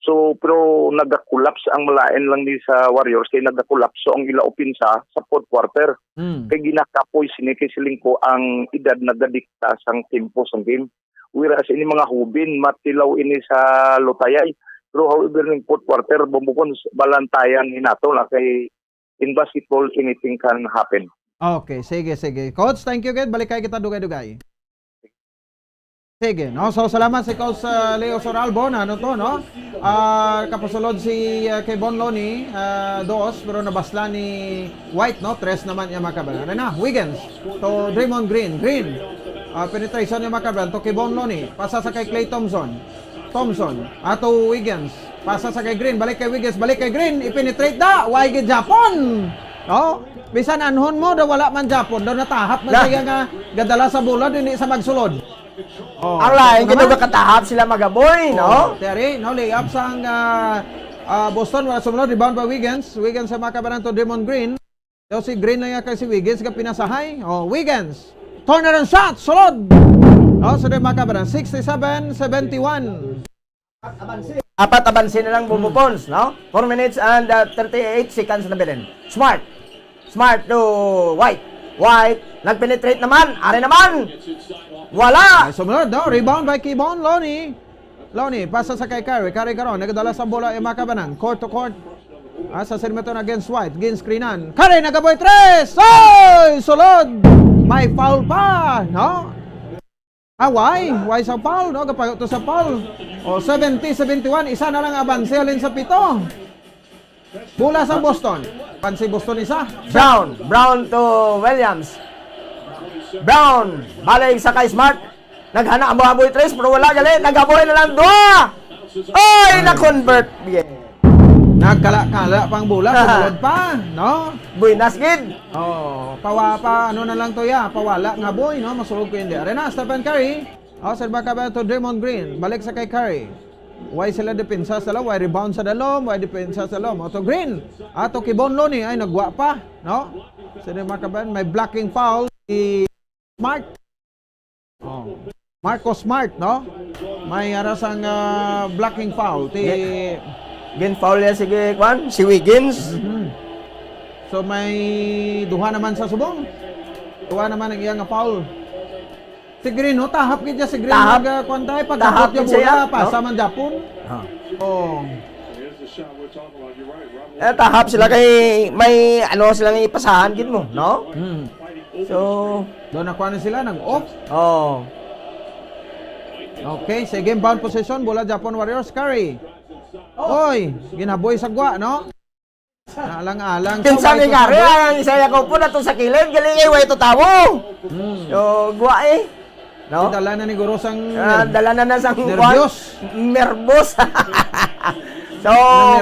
So, pero naga-collapse ang malain lang ni sa Warriors, kay naga-collapse ang ila opensa sa fourth quarter. Mm. Kay ginakapoy sini kay siling ko ang edad nagadikta sang tempo sang game. Whereas ini mga hubin, matilaw ini sa lutayay. Pero however, ning fourth quarter, Bumbupons, balantayan ni nato na kay in basketball, anything can happen. Okay, sige, sige. Coach, thank you, gid. Balik kay kita dugay-dugay. Sige, no? So, salamat si Coach, uh, Leo Soralbo na ano to, no? Ah, kapasulod si, uh, Kevon Loney, uh, dos, pero nabasla ni White, no? Tres naman niya, mga kabayan. Ano na? Wiggins to Draymond Green. Green. Ah, penetration niya, mga kabayan, to Kevon Loney. Pasa sa kay Klay Thompson. Thompson. Ato Wiggins. Pasa sa kay Green. Balik kay Wiggins. Balik kay Green. I-penetrate da. Why gid Japon? No? Bisan anhon mo, daw wala man Japon. Daw natahap man Na. siya nga gadala sa bola, dili sa magsulod. Oh, Ang lain, ito gid naman. Katahap sila magaboy, no? Oh, Terry, no, layup sang, ah, ah, Boston, wala sumunod, rebound by Wiggins. Wiggins sa makabanan to Draymond Green. Daw si Green na yan kay si Wiggins, ka pinasahay. Oh, Wiggins. Turnaround shot, sulod. Oh, so di makabanan, sixty-seven seventy-one. Apat abanse na lang, Bumbupons, no? Four minutes and, uh, thirty-eight seconds na bilin. Smart. Smart to White. White, nag-penetrate naman. Ari naman. Wala. Ay, sumunod, no? Rebound by Kevon Loney. Loney, pasa sa kay Curry. Curry karon, nagadala sa bola, yung makabanan. Court to court. Ah, sa sinimeton against White. Gin screenan. Curry, nagaboy tres! Oy! Sulod! May foul pa, no? Ah, why? Why sa foul, no? Kapayo to sa foul. O, seventy seventy-one, isa na lang abanse halin sa pito. Bola sa Boston. Pansi Boston isa. Brown. Brown to Williams. Brown. Balik sa kay Smart. Naghana ang mga boy tres, pero wala gali. Nagaboy na lang duha. Oy, na-convert. Yeah. Nagkala-kala pang bola, sulod pa, no? Buenas gid. Oh, pawa pa, ano na lang to ya, pawala nga boy, no? Masulog ko hindi. Arena, Stephen Curry. Oh, sa baka ba to Draymond Green? Balik sa kay Curry. Why sila depensa sa loob? Why rebound sa dalom? Why depensa sa loob? Ato Green. Ato Kevon Loney ay nagwa pa, no? Sa di makaban, may blocking foul si Smart. Oh. Marcus Smart, no? May aras ang, ah, blocking foul. Ti Gin-, gin-foul niya, sige, kwan, si Wiggins. Mhm. So, may duha naman sa subong. Duha naman ang iyang foul. Si Green, no? Tahap gid siya si Green. Tahap. Nag, ah, kwan tayo, pag Tahap gid siya, pasa no? Man Japon. Ah. Oh. Eh, tahap sila kay may ano sila nga ipasahan gid mo, no? Hmm. So, doon nakuha na sila, nag-off. Oh. Okay, sige, inbound possession, bola Japon Warriors, Curry. Oy, ginaboy sa gwa, no? Alang-alang. Kinsa ni Curry, ang isa ya ko po na to sa kilid, galing ay way to tawo. Hmm. So, gwa eh. No? Dala na ni Guro sang Ah, ner-, dala na na sang nervyos. Kwan. Nervous. So,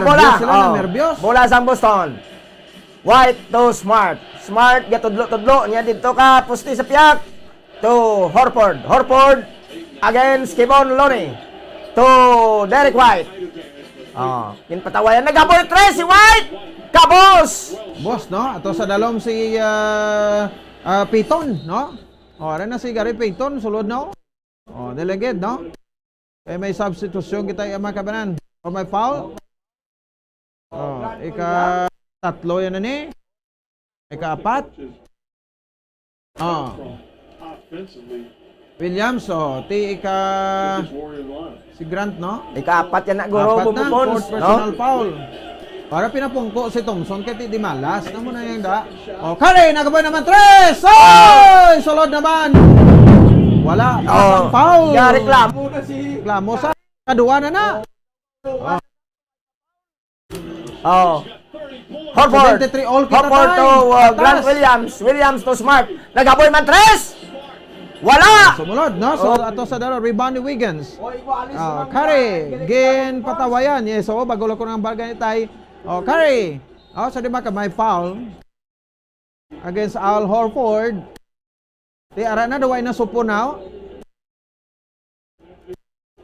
bola. Sila, oh, nervyos. Bola sang Boston. White to Smart. Smart, gatudlo-tudlo niya dito ka, pusti sa piyak. To Horford. Horford against Kevon Loney. To Derek White. Oh, ginpatawayan. Nagaboy tres si White. Kabos! Boss, no? Ato sa dalom si, ah, ah, Payton, no? Oh, ara na si Gary Payton, sulod na, oh. Oh, delegate, no? Eh, may substitution kita, eh, mga kabanan. O may foul? Oh, ika-tatlo yan na ni. Ika-apat? Oh. Williams, oh, ti ika-, si Grant, no? Ika-apat yan na, Guro, Apat na, bumubons, fourth no? Personal foul. Para pinapungko si Thompson kay ti di malas. Namo na yung da. Oh, Curry, nagaboy naman tres! Oy! Sulod naman! Wala. Oh, ang foul. Ya, reklamo na si Reklamo sa kaduwa na na. Oh. Oh. Horford. Seventy-three all kita, Horford to, tay. Uh, Grant Patas. Williams. Williams to Smart. Nagaboy man tres! Wala! Sumulod, no? So, Oh. ato sa daro, rebound ni Wiggins. Oh, igualis Ah, naman Curry, yan. Galing gin naman. patawayan. Yes, so, bago lang ko ng bagay ni Tay. Oh, Curry. Oh, sa di ba ka may foul? Against Al Horford. Ti ara na, daw ay nasupon na, oh.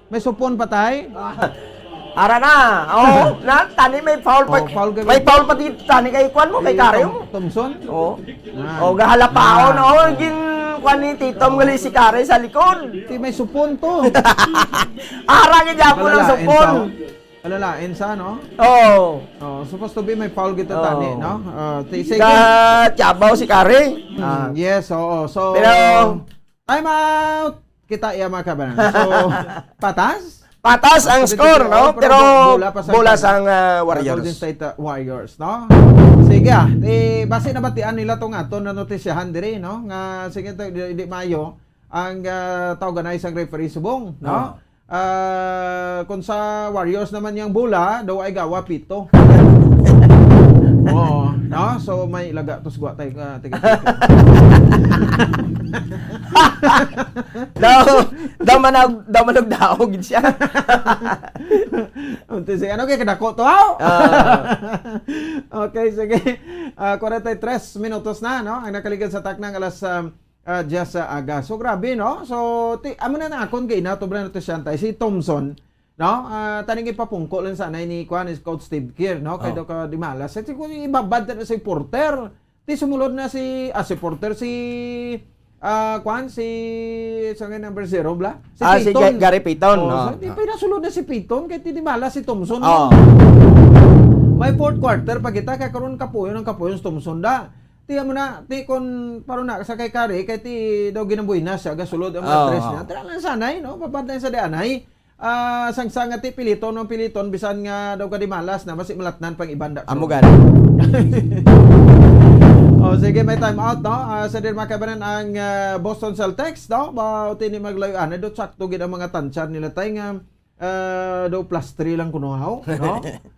May supon pa, tay? Ara na. Oh, na, tani may foul pa. Oh, foul ka May ba? foul pa dito, tani kay kwan mo, kay Kari mo. Tom-, Thompson? Oh. Ah. Oh, gahalapaon. Ah. Oh, gin kwan ni Titom gali si Kari sa likod. Ti may supon to. Ara gid ako ng Malalain supon. sa, malalain sa, no? Oh. Oh, supposed to be may foul kita Oh. tani, no? Ah, ti-, sige. Ka Tiabaw si Kari. Mm, Ah. yes, oo. So, Pero time out. Kita iya, mga kabanan. So, patas? Patas ang Patas score, ang no? score, Pero pero bu-, bola pa sa bola Golden sang, ah, ah, Warriors. Golden State, ah, Warriors, no? Sige, ah. Eh, basi nabatian nila tong aton na notisyahan diri, no? Nga, sige, to, di, di maayo ang, ah, tawganay sang referee subong, no? Oh. Ah, kung sa Warriors naman yang bola, daw ay gawa pito. Oo, no? So, may laga, tos gwa tayo, ah, taga pito. Daw, daw manag-, daw manugdaog siya. Unti si, ano kay kadako to, haw? Ah. Okay, sige. Ah, forty-three minutos na, no? Ang nakaligan sa taknang alas, um, ah, diyes sa aga. So, grabe, no? So, ti-, amo na na akon kay ina, tubra na to siya, tay. Si Thompson, no? Ah, taning ipapungko lang sana ni, kuan, ni Coach Steve Kerr, no? Kay Oh. daw ka di malas. Kasi kung ibabad na si Porter, ti sumulod na si, ah, si Porter, si, ah, kuan, si, sa nga number zero, bla? Si Ah, si Payton. Ga-, Gary Payton, Oh, no? so, di pa nasulod na si Payton, kay ti di malas si Thompson, Oh. no? May fourth quarter pa kita, kay karon kapuyon ang kapuyon si Thompson da. Tiyan mo na, ti kon paro na sa kay Kari, kay ti daw ginambuy na siya, gasulod ang mga Oo, tres oo. niya. Tara lang sanay, no? Babad lang sa di anay. Ah, sang, sang nga ti piliton, no? Piliton, bisan nga daw ka di malas na, basi malatnan pang iban da. Amo gani. Oh, sige, may time out, no? Ah, sa din makabanan ang, ah, Boston Celtics, no? Ba, tini maglayo, ah, nadot sakto gid ang mga tansya nila, tay, nga ah, daw plus three lang kuno, haw, no?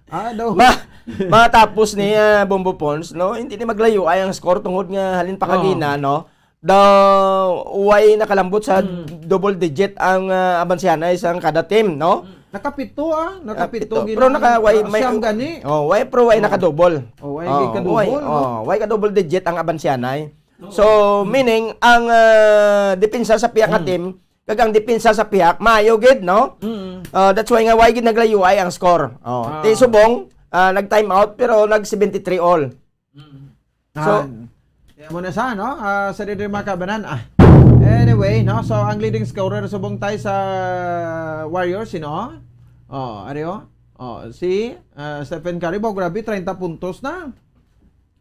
Ah, daw. Ma-, matapos ni, ah, Bombo Pons, no? Hindi ni maglayo ay ang score tungod nga halin pa Oo. kagina, no? Daw way nakalambot sa Mm. double digit ang, ah, abansihanay sang kada team, no? Nakapito, ah. Nakapito Nakapito. gina-, Pero naka-, way, ah, may, siyam gani. Oh, way, pero way Oh. nakadouble. Oh, way Oh, gid ka-double, way, no? oh, way ka-double digit ang abansihanay. So, meaning, ang, ah, depensa sa pihak nga Mm. team, kag ang depensa sa pihak, maayo gid, no? Mm. Ah, that's why nga, why gid naglayuay ang score. Oh, Ah. ti subong, ah, nag-time out, pero nag seventy-three all. Mm. So, Ah, mo na sa, no? Ah, sa diri mga kabanan, ah. Anyway, no? So, ang leading scorer subong tay sa Warriors, sino? Oh, ari, oh. Oh, si, ah, Stephen Curry, bo, grabe, treinta puntos na.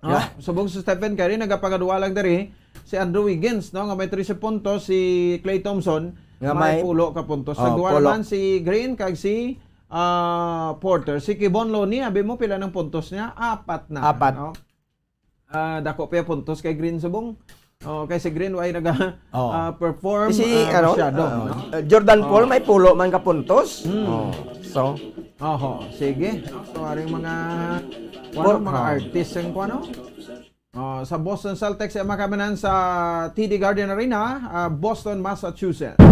Oh, Yeah. subong si Stephen Curry, nagapangaduwa lang diri. Si Andrew Wiggins, no, nga may trese puntos, si Klay Thompson, Nga may may pulo ka puntos. Oh, Nagduwa pulo. naman si Green kag si, ah, Porter. Si Kevon Looney, abi mo, pila ng puntos niya? Apat na, Apat. no? Ah, dako pa yung puntos kay Green subong. Oh, kay si Green, way naga, Oh. ah, perform, Si, ah, ano, masyado, uh, no? uh, Jordan Oh. Poole, may pulo man ka puntos. Hmm. Oh, so, Oho, sige. So, aring mga, Por-, ano, mga oh. artist ang kuano? Oh, sa Boston Celtics, ang makamanan sa T D Garden Arena, ah, Boston, Massachusetts.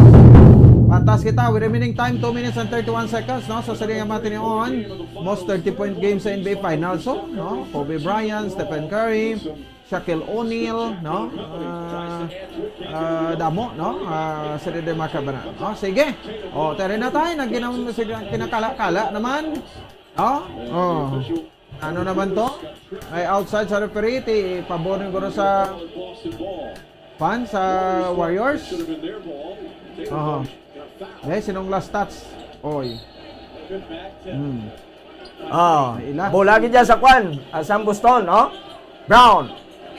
Patas kita, with remaining time, two minutes and thirty-one seconds, no? So, sa mga tinion, most thirty-point game sa N B A Finals, so, no? Kobe Bryant, Stephen Curry, Shaquille O'Neal, no? Ah, ah, damo, no? Ah, sa dede makamanan, no? Sige. Oh, tara na tayo, nagginam-, sige, kinakala-kala naman. No? Oh. Ano naman to? Ay outside sa referee, ti pabor ng guro sa fan sa Warriors. Oho. Eh, sinong last touch? Oy. Hmm. Oh, Ay, ila. bola gid dyan sa kwan. Ah, sa Boston, no? Brown.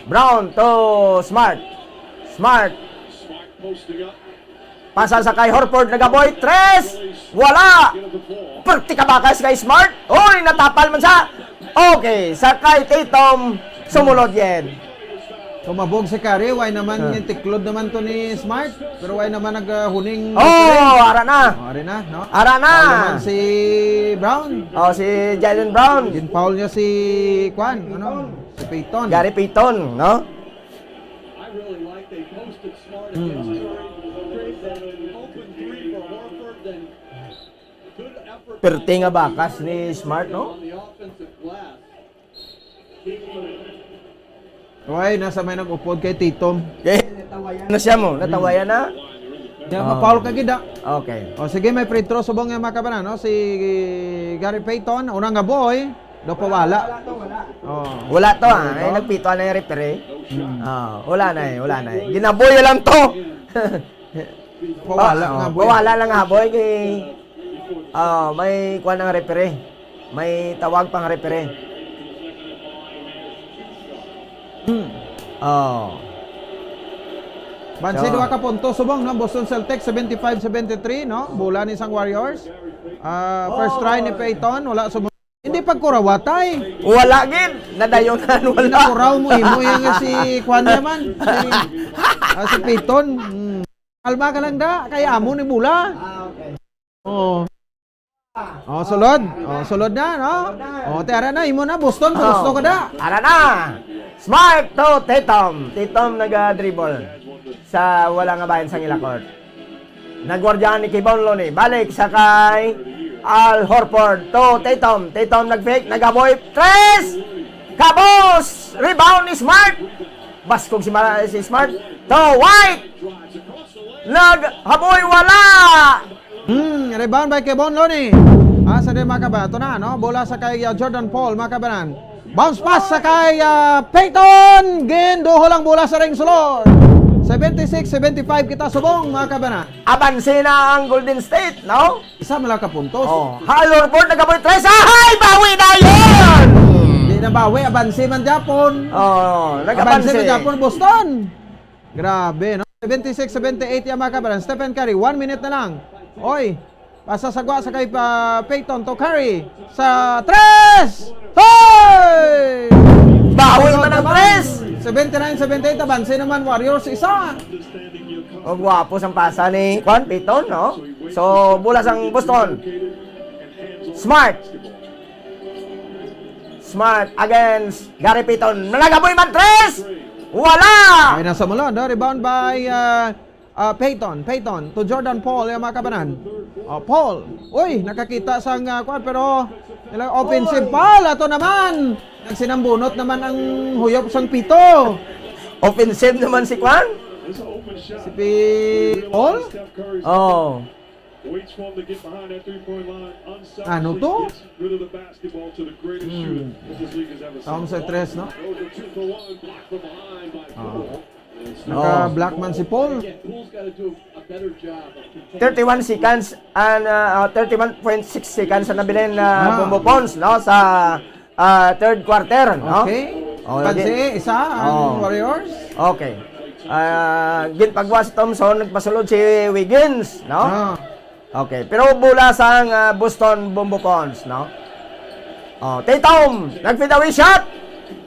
Brown to Smart. Smart. Pasa sa kay Horford, nagaboy. Tres! Wala! Perti ka bakas kay Smart. Uy, natapal man siya. Okay, sa kay Tatum, sumulod gid. Tumabog si Curry, way naman Ah. yung tiklod naman to ni Smart, pero way naman naghuning Oh, ara na. Oh, ari na, no? Ara na. Foul naman si Brown. Oh, si Jaylen Brown. Gin-foul niya si Kwan, ano? Si Payton. Gary Payton, no? I really like they posted Smart against Curry. Created an open three for Horford, then good effort Perti nga bakas ni Smart, no? On the offensive glass. Why, nasa may nag-upod kay Tatum. Okay. Natawayan na siya mo. Natawayan na. Kaya Oh. ma-foul ka gid, ah. Okay. O, sige, may free throw subong nga makabanan, no? Si Gary Payton, una nga boy, do pawala. Wala to, wala. Oh. Wala to, ah. Wala to. Ay, nagpito na yung referee. Hmm. Ah, wala na eh, wala na eh. Ginaboy lang to. Pawala Ah, nga oh, boy. Pawala lang nga boy kay ah, may kuwan ang referee. May tawag pang referee. Hmm. Oh. Bansi So, duha ka punto subong, no? Boston Celtics, seventy-five seventy-three, no? Bola ni sang Warriors. Ah, first try ni Payton, wala subong. Hindi pagkurawatay. Wala gid, nadayonan, wala. Nakuraw mo, imo yan nga si Kwan naman. Si, ah, si Payton. Hmm. Kalma ka lang da, kay amo ni bola. Ah, okay. Oo. Oh, sulod. Oh, sulod na, no? Oh, te, ara na, imo na, Boston, Oh. gusto ka da. Ara na. Smart to Tatum. Tatum naga-dribble sa wala nga bahin sang ila court. Nagwardyahan ni Kevon Looney. Balik sa kay Al Horford to Tatum. Tatum nag-fake, nagaboy. Tres! Kabos! Rebound ni Smart. Baskog si, Mara- si Smart. To White! Naghaboy, wala! Hmm, rebound by Kevon Looney. Ah, sa di makabato na, no? Bola sa kay, uh, Jordan Paul, makabanan. Bounce pass sa kay, uh, Payton. Ginduhol ang bola sa ring sulod. Seventy-six seventy-five kita subong, makabanan. Abanse na ang Golden State, no? Isa man lang ka puntos. Oh, Al Horford nagaboy tres. Ahay, bawi na yun! Di na bawi, abanse man Japon. Oh, Abanse nag-abanse. man Japon, Boston. Grabe, no? Seventy-six seventy-eight yan, mga kabaran. Stephen Curry, one minute na lang. Oy, pasasagwa sa kay, ah, Payton to Curry. Sa tres! Hoy! Bawi man ang tres! Seventy-nine seventy-eight, abanse naman Warriors, isa. O, gwapo sang pasa ni, kwan, Payton, no? So, bola sang Boston. Smart. Smart against Gary Payton. Nagaboy man, tres! Wala! Ay, nasa mulod, no? Rebound by, uh, uh, Payton. Payton to Jordan Paul, yung mga kabanan. Oh, Paul. Uy, nakakita sang, uh, kwan, pero nila offensive foul. Ato naman. Nagsinambunot naman ang huyop sang pito. Offensive naman si kwan? Si Pi-, Paul? Oh. Waits for him to get behind that three-point line. Unselfishly Ano to? gets rid of the basketball to the greatest Hmm. shooter that this league has ever seen. Tawag sa tres, no? Those are two for one, blocked from behind by Ah. Poole. Naka-block man si Paul. Again, Poole's gotta do a better job of containing Thirty-one seconds and, uh, uh, thirty-one point six seconds ang nabilin na Ah. Bombo Pons, no? Sa ah, third quarter, no? Okay. Oh, Pansi, lagi. isa ang Oh. Warriors. Okay. Ah, ginpagwa si Thompson, nagpasulod si Wiggins, no? Ah. Okay, pero bola sang, ah, Boston Bombo Pons, no? Oh, Tatum, nag-fadeaway shot.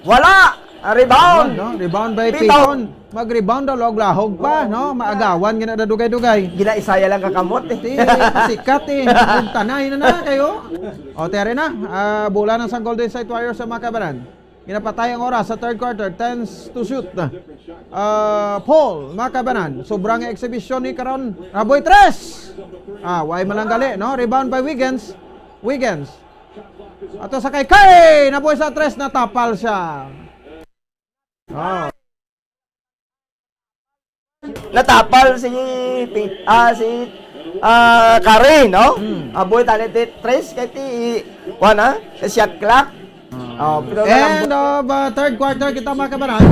Wala. Ah, rebound. Rebound, no? Rebound by Payton. Payton. Mag-rebound daw, lahog-lahog pa, no? Maagawan gina da dugay-dugay. Ginaisaya lang kakamot, eh. Ti, sikat, eh. Magtanay na na kayo. O, tiyari na. Ah, bola na sang Golden State Warriors sa mga kabanan. Ginapatay ang oras sa third quarter. Ten to shoot. Ah, Paul, mga kabanan. Sobrang exhibition ni karon. Raboy, tres! Ah, way man lang gali, no? Rebound by Wiggins. Wiggins. Ato sa kay Curry. Naboy sa tres, natapal siya. Oh. Natapal si Pi-, ah, si, ah, Curry, no? Hmm. Aboy tani ti tres kay ti, kuwan, ha? Ti shot clock. Oh, pero End nalang- of, uh, third quarter kita, mga kabanan.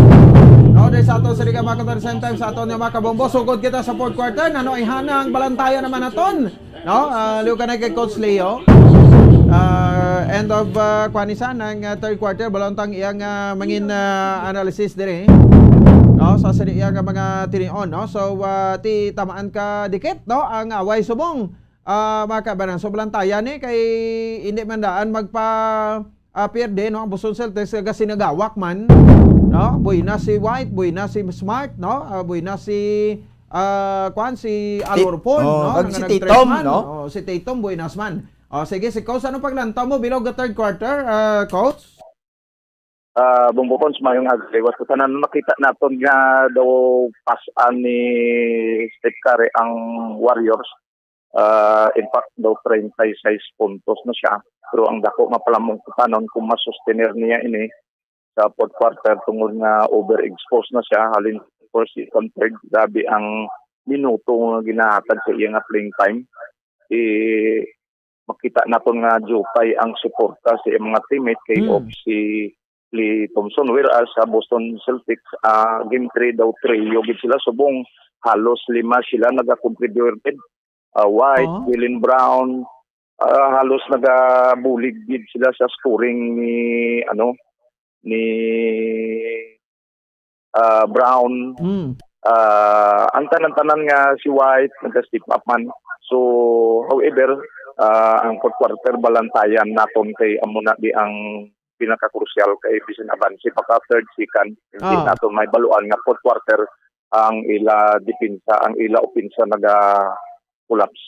No, dahil sa aton, sa Liga, mga kabanan, same time sa aton, yung mga kabombo. Sugod kita sa fourth quarter. Nano, ihana ang balantayan naman naton. No, ah, liw ka na kay Coach Leo. Ah, end of, ah, kwan ni sa nang, ah, third quarter, balon tang iyang, ah, mangin, ah, analysis diri. No, sa sini iya nga mga tinion, no. So, ah, ti tamaan ka dikit, no, ang away subong, ah, mga kabanan. So, balantayan ni kay hindi man daan magpa ah, pierde, no, ang Boston Celtics, kag sinagawak man, no? Buena si White, buena si Smart, no? Ah, buena si, ah, kwan, si Alorpon, oh, no? Kag si Tatum, no? Oh, si Tatum, buenas man. Oh, sige, si Coach, anong paglantaw mo bilog nga third quarter, ah, Coach? Ah, Bongbong Pons, maayong aga liwat sa tanan. Makita naton nga daw pas-an ni Steph Curry ang Warriors. Ah, in fact, daw treinta y seis puntos na siya. Pero ang dako nga palamungkutanon kung masustener niya ini sa fourth quarter tungod nga overexposed na siya. Halin first, second, third, grabe ang minuto nga ginahatag sa iya nga playing time. Eh, makita naton nga diutay ang suporta sa iyang mga teammate kay Hmm. Of si Klay Thompson. Whereas sa Boston Celtics, ah, game three daw, trio gid sila. Subong halos lima sila nagakontributed. Ah, White, Oh. Jaylen Brown, ah, halos nagabulig gid sila sa scoring ni, ano, ni, ah, Brown. Mm. Ah, ang tanan-tanan nga si White nag-step up man. So, however, ah, ang fourth quarter balantayan naton kay amo na di ang pinakakrusyal kay bisan abanse pa ka third, second, hindi Ah. naton mahibaluan nga fourth quarter ang ila depensa, ang ila opensa naga-collapse.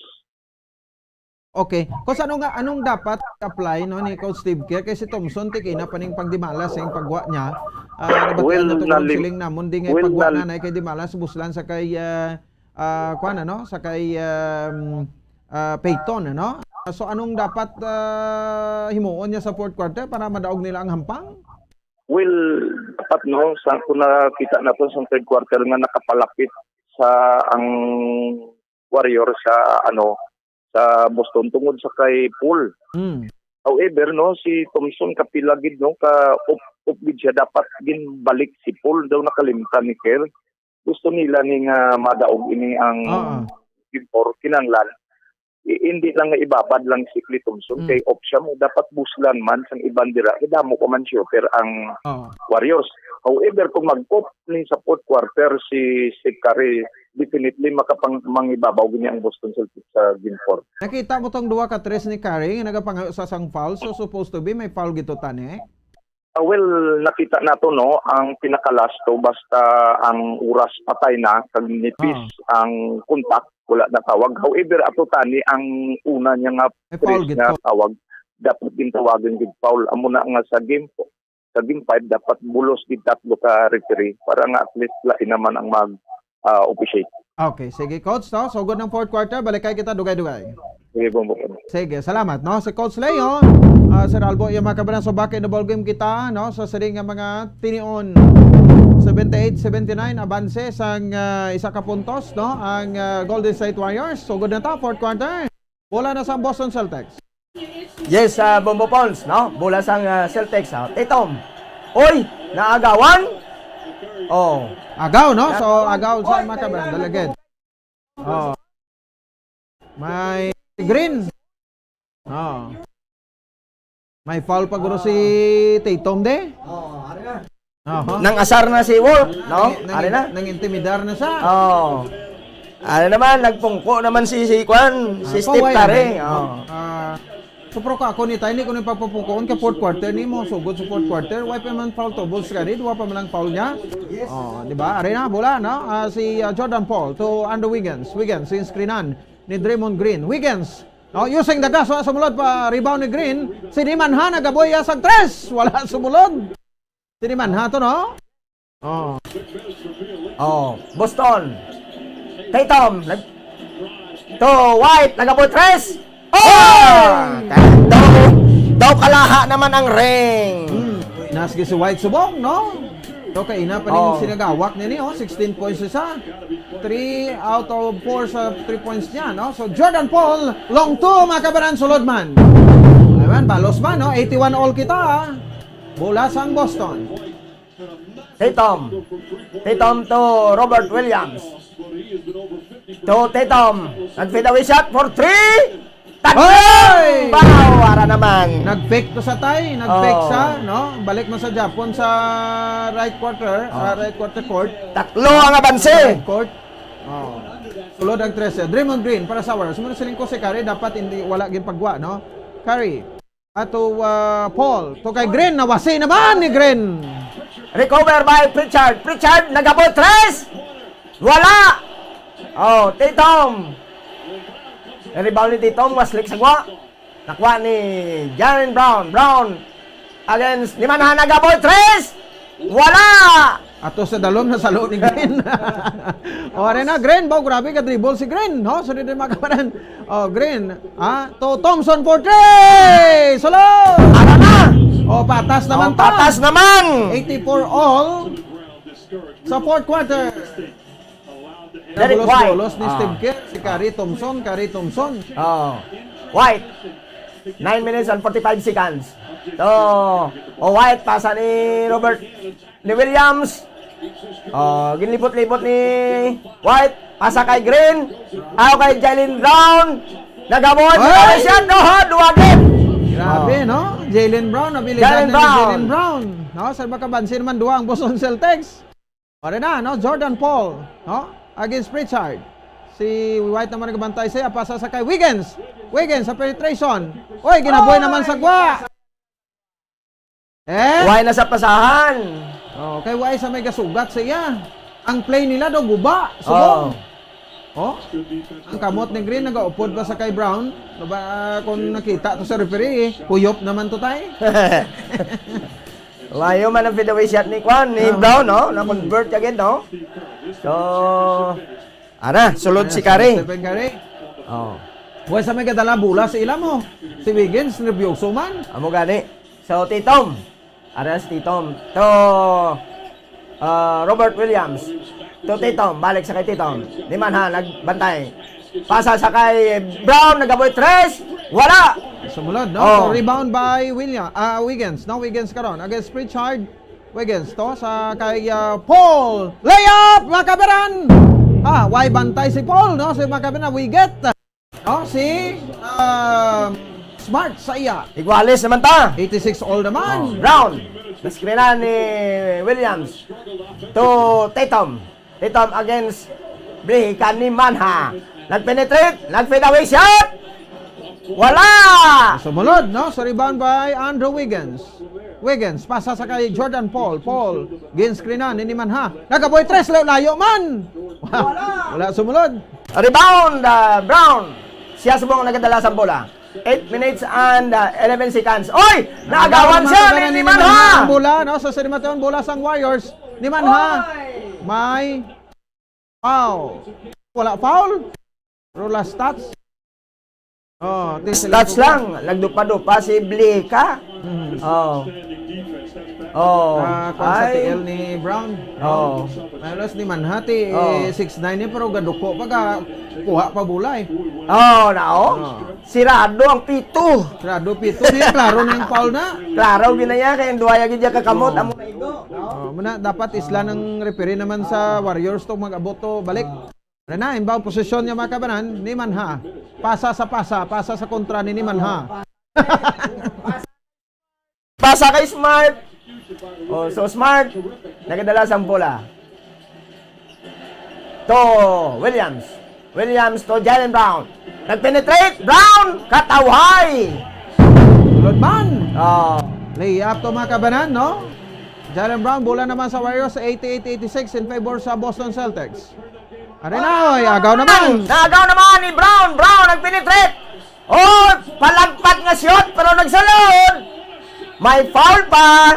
Okay. Kung sa ano nga, anong dapat apply, no, ni Coach Steve Kerr? Kay si Thompson, tikina pa ning pagdimala sa iyang pagwa niya. Ah, nabatian Well, nato kung nalim-, siling namon di nga well, pagwa nal- na na kay dimala sa buslan sa kay, ah, ah, kuwan, ano? Sa kay, um, ah, Payton, ano? So, anong dapat, ah, himuon niya sa fourth quarter para madaog nila ang hampang? Well, dapat, no, sa kung nakita nato sa third quarter nga nakapalapit sa ang Warrior sa, ano, sa Boston tungod sa kay Paul. Mm. However, no, si Thompson kapila gid, no, ka up, up gid siya, dapat ginbalik si Paul, daw nakalimtan ni Kerr. Gusto nila ni nga madaog ini ang Oo. Game four, kinahanglan. I-, hindi lang nga ibabad lang si Klay Thompson Mm. kay off siya mo, dapat buslan man sang iban dira, kay damo pa man shooter ang Oo. Warriors. However, kung mag-off ni sa fourth quarter si Steph Curry, definitely makapang-, mangibabaw gini ang Boston Celtics sa Game four. Nakita mo tong duha ka tres ni Curry nga nagapang-, sa sang foul, so supposed to be may foul gid to, tani? Ah, well, nakita nato, no, ang pinaka-last to, basta ang oras patay na, kag nipis Ah. ang contact, wala na tawag. However, ato tani ang una niya nga May foul tres gid nga to. Tawag, dapat gintawagan gid foul. Amo na nga sa game, sa game five, dapat bulos gid tatlo ka referee para nga at least lain naman ang mag, ah, officiate. Okay, sige, Coach, no? So, good ng fourth quarter, balik kay kita, dugay-dugay. Sige, Bongbong. Sige, salamat, no? Si Coach Leo, ah, Sir Albo, yung mga kabaran, so back in the ball game kita, no? Sa siring nga mga tinion, seventy-eight seventy-nine, abanse sang, ah, isa ka puntos, no? Ang, ah, Golden State Warriors. So, good na ta, fourth quarter. Bola na sa Boston Celtics. Yes, ah, Bombo Pons, no? Bola sang, ah, Celtics, ah. Tatum. Oy, naagawan? Oh. Agaw, no? So, agaw sa Oy, mga kabaran, kailangan delegate. Oh. May green. Oh. May foul pa guro si Tatum de. Oh, ano na? Aha. Nang asar na si Wolf, no? Nang-, nang-, Ari na. Nang-intimidar na siya. Oh. Ano naman, nagpungko naman si, si Kwan, si Ah, Steph paway, Curry. Ano? Oh. Ah, so, pero ka ako ni Tay, hindi ko na pagpupungkoon ka fourth quarter ni mo. So, good sa fourth quarter. Why pa man foul to? Bulls ka rin, wa pa man ang foul niya. Yes. Oh, di ba? Ari na, bola, no? Ah, si, ah, Jordan Paul to Andrew Wiggins. Wiggins, yung screenan ni Draymond Green. Wiggins, no? Using the gas, wa sumulod pa, rebound ni Green. Si Diman Ha, nagaboy sa tres. Wala sumulod. Sini man, ha, to, no? Oh. Oh, Boston. Tatum, nag-, to White, nagaboy tres. Oh! Oy! Daw, daw kalaha naman ang ring. Hmm. Nasgi si White subong, no? To, kaina pa ning Oh. sinagawak niya ni, oh, sixteen points isa. Three out of four sa three points niya, no? So, Jordan Paul, long two, mga kabaran, sulod man. Ayun, balos man, no? Eighty-one all kita, ah. Bola sang Boston. Tatum. Tatum to Robert Williams. To Tatum. Nag-fade away shot for three. Tatlo! Hoy! Wow! Ara naman. Nag-fake to sa Tay. Nag-fake Oh. sa, no? Balik man sa Japon sa right quarter, sa Oh. right quarter court. Tatlo ang abanse. Right court. Oh. Sulod ang trese. Draymond Green para sa Warriors. Muna siling ko si Curry, dapat hindi, wala ginpagwa, no? Curry. Ato, ah, Paul. To kay Green. Nawasi naman ni Green. Recover by Pritchard. Pritchard, nagaboy tres. Wala. Oh, Tatum. Rebound ni Tatum, maslik sa gwa. Nakuha ni Jaylen Brown. Brown against ni Manha, nagaboy tres. Wala. Ato sa dalom na salo ni Green. O, ari na, Green. Baw, grabe ka dribble si Green, no? Sunod din, mga kabanan. O, Green. Ha? To Thompson for three! Solo! Ara na! O, patas naman O, to. patas naman! Eighty-four all sa fourth quarter. Derek White. Bolos-bolos ni Ah. Steve Kerr, si Curry Thompson, Curry Thompson. Oh. White. Nine minutes and forty-five seconds. To, o White, pasa ni Robert, ni Williams. Oh, ginlibot-libot ni White. Pasa kay Green. Aw kay Jaylen Brown. Nagabuhat Ay! Siya. No, duwagin. Grabe, Oh. no? Jaylen Brown, abilidad Jaylen na ni Brown. Jaylen Brown. No? Sa makabansin man, duwa ang Boston Celtics. Pare na, no? Jordan Paul, no? Against Pritchard. Si White naman nagbantay siya, pasa sa kay Wiggins. Wiggins sa penetration. Oy, ginabuhay naman sa gwa. Eh? Why na sa pasahan? Oh, kay why sa may gasugat sa iya. Ang play nila daw guba, subong. Oh. Oh? Ang kamot ni Green nagaupod pa sa kay Brown. Diba, kung nakita to sa referee, eh, kuyop naman to, tay. Layo man ang fadeaway shot ni Kwan, ni Ah. Brown, no? Na-convert again, no? So, ara, sulod si Curry. Stephen Curry. Oh. Buhay sa may kadala bola sa ila mo. Si Wiggins, nervyoso man. Amo gani. So, Tatum. Ara si Tatum. To, ah, Robert Williams. To Tatum. Balik sa kay Tatum. Di man ha, nagbantay. Pasa sa kay Brown, nagaboy tres. Wala. Sumulod, no? Oh. So, rebound by William, ah, Wiggins. No, Wiggins karon. Against Pritchard. Wiggins to sa kay, ah, Paul. Layup, mga kabaran! Ah, why bantay si Paul, no? Si mga kabaran, wigit. No? Si, ah, Smart sa iya. Iguales naman ta. Eighty-six all naman. Oh, Brown. Naskrinan ni Williams. To Tatum. Tatum against Blihikan ni Manha. Nag-penetrate. Nag-fadeaway shot. Wala! Sumulod, no? So, rebound by Andrew Wiggins. Wiggins, pasa sa kay Jordan Paul. Paul, ginskrinan ni Manha. Nagaboy tres, layo-layo man. Wala. Wala sumulod. Rebound, ah, Brown. Siya subong ang nagadala sa bola. Eight minutes and, ah, eleven seconds. Oy! Naagawan siya ni, ni Manha! Ang bola, no? Sa sinimatuan, bola sang Warriors. Ni Manha. Oy! May foul. Wala foul. Pero last touch. Oh, di sila Touch lang. Nagdupa-dupa si Blika. Mhm. Oh. Oh. Ah, kung sa Ay. T L ni Brown. Oh. Halos ni Manha ti Oh. six nine ni, pero gaduko pa ka kuha pa bola eh. Oh, na, oh. Oh. Sirado ang pito. Sirado pito ni, klaro na ang foul na. Klaro ginaya kay ang duwaya gid ka kamot Oh. amo na igo. Oh, muna dapat isla ng referee naman sa Warriors to mag-abot to balik. Ano na, inbound position niya, mga kabanan, ni Manha. Pasa sa pasa, pasa sa kontra ni, ni Manha. Pasa kay Smart. Oh, so Smart, nagadala sang bola. To Williams. Williams to Jaylen Brown. Nag-penetrate, Brown, katawhay. Tulod man. Oh. Layup to, mga kabanan, no? Jaylen Brown, bola naman sa Warriors, eighty-eight eighty-six in favor sa Boston Celtics. Ari na, oy, agaw naman. Nagaw naman ni Brown. Brown nag-penetrate. Oh, palampat nga shot, pero nagsulod. May foul pa.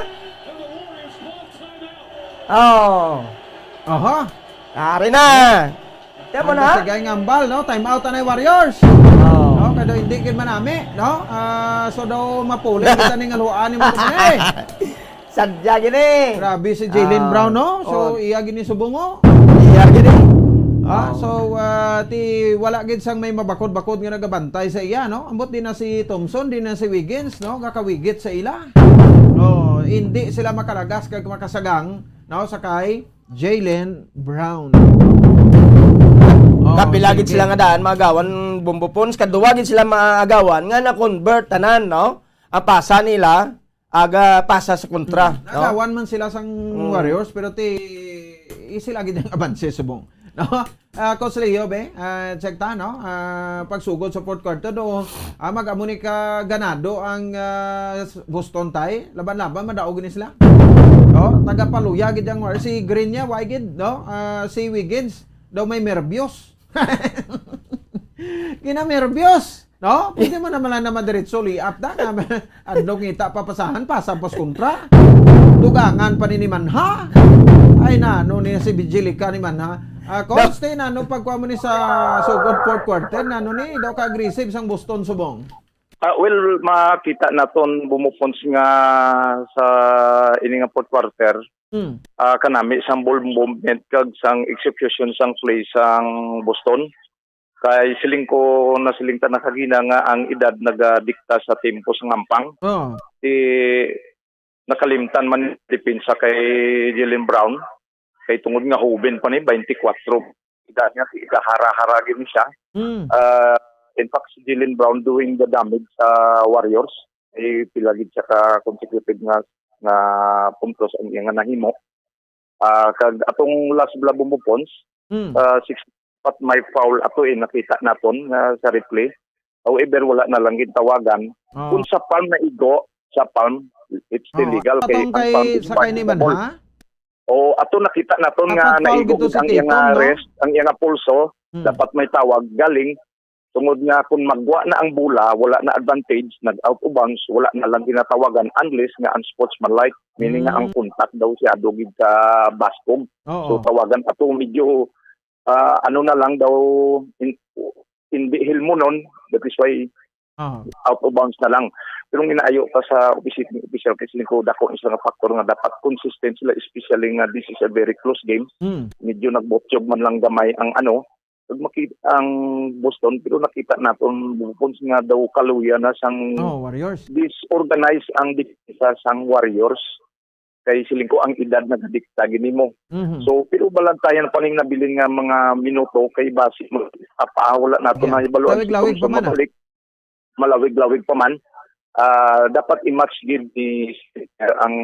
Oh. Aha. Ari na. Tiyan mo na. Ang sigay nga ambal, no? Time out anay Warriors. Oh. No, kay daw hindi gid manami, no? Ah, so daw mapuli kita ning aluan ni mo, eh. Sadya gini. Grabe si Jaylen Ah, Brown, no? So, oh. Iya gini subong, oh. Iya gini. Ah, Oh. so, ah, ti wala gid sang may mabakod-bakod nga nagabantay sa iya, no? Ambot din na si Thompson, din na si Wiggins, no? Gakawigit sa ila. Oh, hindi sila makalagas kag makasagang, no? Sa kay Jaylen Brown. Oh, Kapila gid sige. sila nga daan maagawan, Bombo Pons, kaduwa gid sila maagawan nga na-convert tanan, no? Ang pasa nila, aga pasa sa kontra, Hmm. no? Nagawan man sila sang Hmm. Warriors, pero ti, i-, sila gid ang abanse subong. Ah, Coach Leo, be, ah, check ta, no? Ah, pagsugod sa fourth quarter, do, ah, mag-amo ni ka ganado ang, ah, s-, Boston, tay. Laban-laban, madaog ni sila. No? Taga Paluya gid ang war. Si Green niya, why gid, no? Ah, si Wiggins, daw may merbyos. Kinamerbyos. No? Pwede mo naman lang na madiretso, liap na, na adlaw ngita papasahan, pasa pas kontra. Dugangan pa ni, ni Manha. Ay, na, ano ni si Vigilica ni Manha? Ah, Coach, na, ano, pagkuha mo ni sa sugod fourth quarter, na, ano ni, daw ka-aggressive sang Boston subong? Ah, well, makita naton bumupons nga sa ini nga fourth quarter, Hmm. ah, kanami sang ball movement kag sang execution sang play sang Boston. Kay siling ko, nasiling ta na kagina nga ang edad nagadikta sa tempo sa ngampang. Oh. Di nakalimtan man depensa kay Jaylen Brown. Kay tungod nga hoben pa ni, twenty-four edad niya, si gahara-hara gyud ni siya. Hmm. Ah, in fact, si Jaylen Brown doing the damage sa Warriors. Ay pila gid siya ka consecutive nga, nga puntos ang iya nga nahimo. Ah, kag atong last bala bumupons, Hmm. ah, six, pat may foul ato, eh, nakita naton nga sa replay. However, wala na lang gintawagan. Oh. Kung sa palm na igo, sa palm, it's still Oh, legal. Kay atong ang kay, palm is sa kay ni findable. Manha? O, ato nakita naton nga Dapat foul naigo gid to gid si ang iya Tatum, nga no? Wrist, ang iya nga pulso, Hmm. dapat may tawag. Galing, tungod nga kung magwa na ang bola, wala na advantage, nag-out of bounds, wala na lang ginatawagan unless nga unsportsmanlike, meaning nga ang Hmm. contact daw siya dugid ka baskog. Oo. So, tawagan ato medyo, ah, ano na lang daw, in-, hindi hilmonon, that is why Oo. out of bounds na lang. Pero ang inaayo pa sa offici-, official case, ko dako isa nga factor nga dapat consistent sila, especially nga this is a very close game. Hmm. Medyo nagbotyog man lang gamay ang ano, pag maki-, ang Boston, pero nakita naton bukod nga daw kaluya na sang Oh, Warriors. disorganized ang depensa sang Warriors. Kay siling ko ang edad nagadikta gid nimo. Mhm. So, pero balantayan pa ning nabilin nga mga minuto kay basi mo apa wala nato Yeah. na ibalo ang Lawig-lawig pa man, ah. Mabalik. Malawig-lawig pa man. Ah, dapat i-match gid ni ang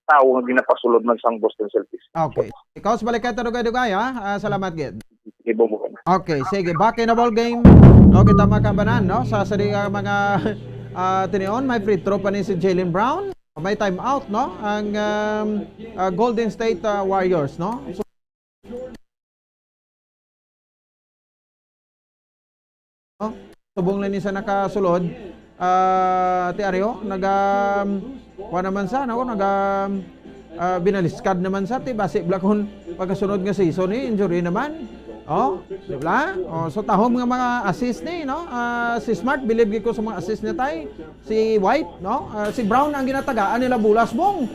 tao nga ginapasulod man sang Boston Celtics. Okay. Ikaw sa balik ka, Dugay-Dugay, ha? Ah, salamat gid. Ibo mo. Okay, sige. Back in the ball game. No, kita makabanan, no? Sa, sa di, ah, mga, ah, tinion, may free throw pa ni si Jaylen Brown. May time out, no? Ang, um, ah, Golden State, ah, Warriors, no? So, no? Subong lang ni sa nakasulod, ah, ti Ario, naga, kuha naman sa, no? Naga, ah, binaliskad naman sa, ti basi bala kun pagkasunod nga season, eh, injury naman. Oh, di ba? Oh, so tahom nga mga assist ni, no? Ah, si Smart, bilib gid ko sa mga assist niya, tay. Si White, no? Ah, si Brown ang ginatagaan nila bulas, Bong.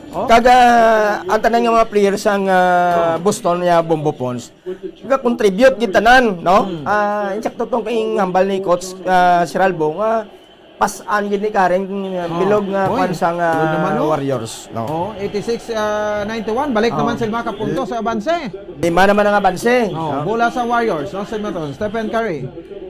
Oh. Kag, ah, ang tanan nga mga players sang, ah, Boston niya, Bombo Pons, ga-contribute gid tanan, no? Hmm. Ah, insakto tong kaing hambal ni Coach, ah, Sir Albo nga pas-an gid ni Karen, ah, Oh. bilog nga Oy, kwan sang, ah, bilog naman, no? Warriors, no? Oh, eighty-six, ah, ninety-one. Balik Oh. naman sila makapunto L-, sa abanse. Lima naman ang abanse, Oh, no? bola sa Warriors, no? Sa Stephen Curry.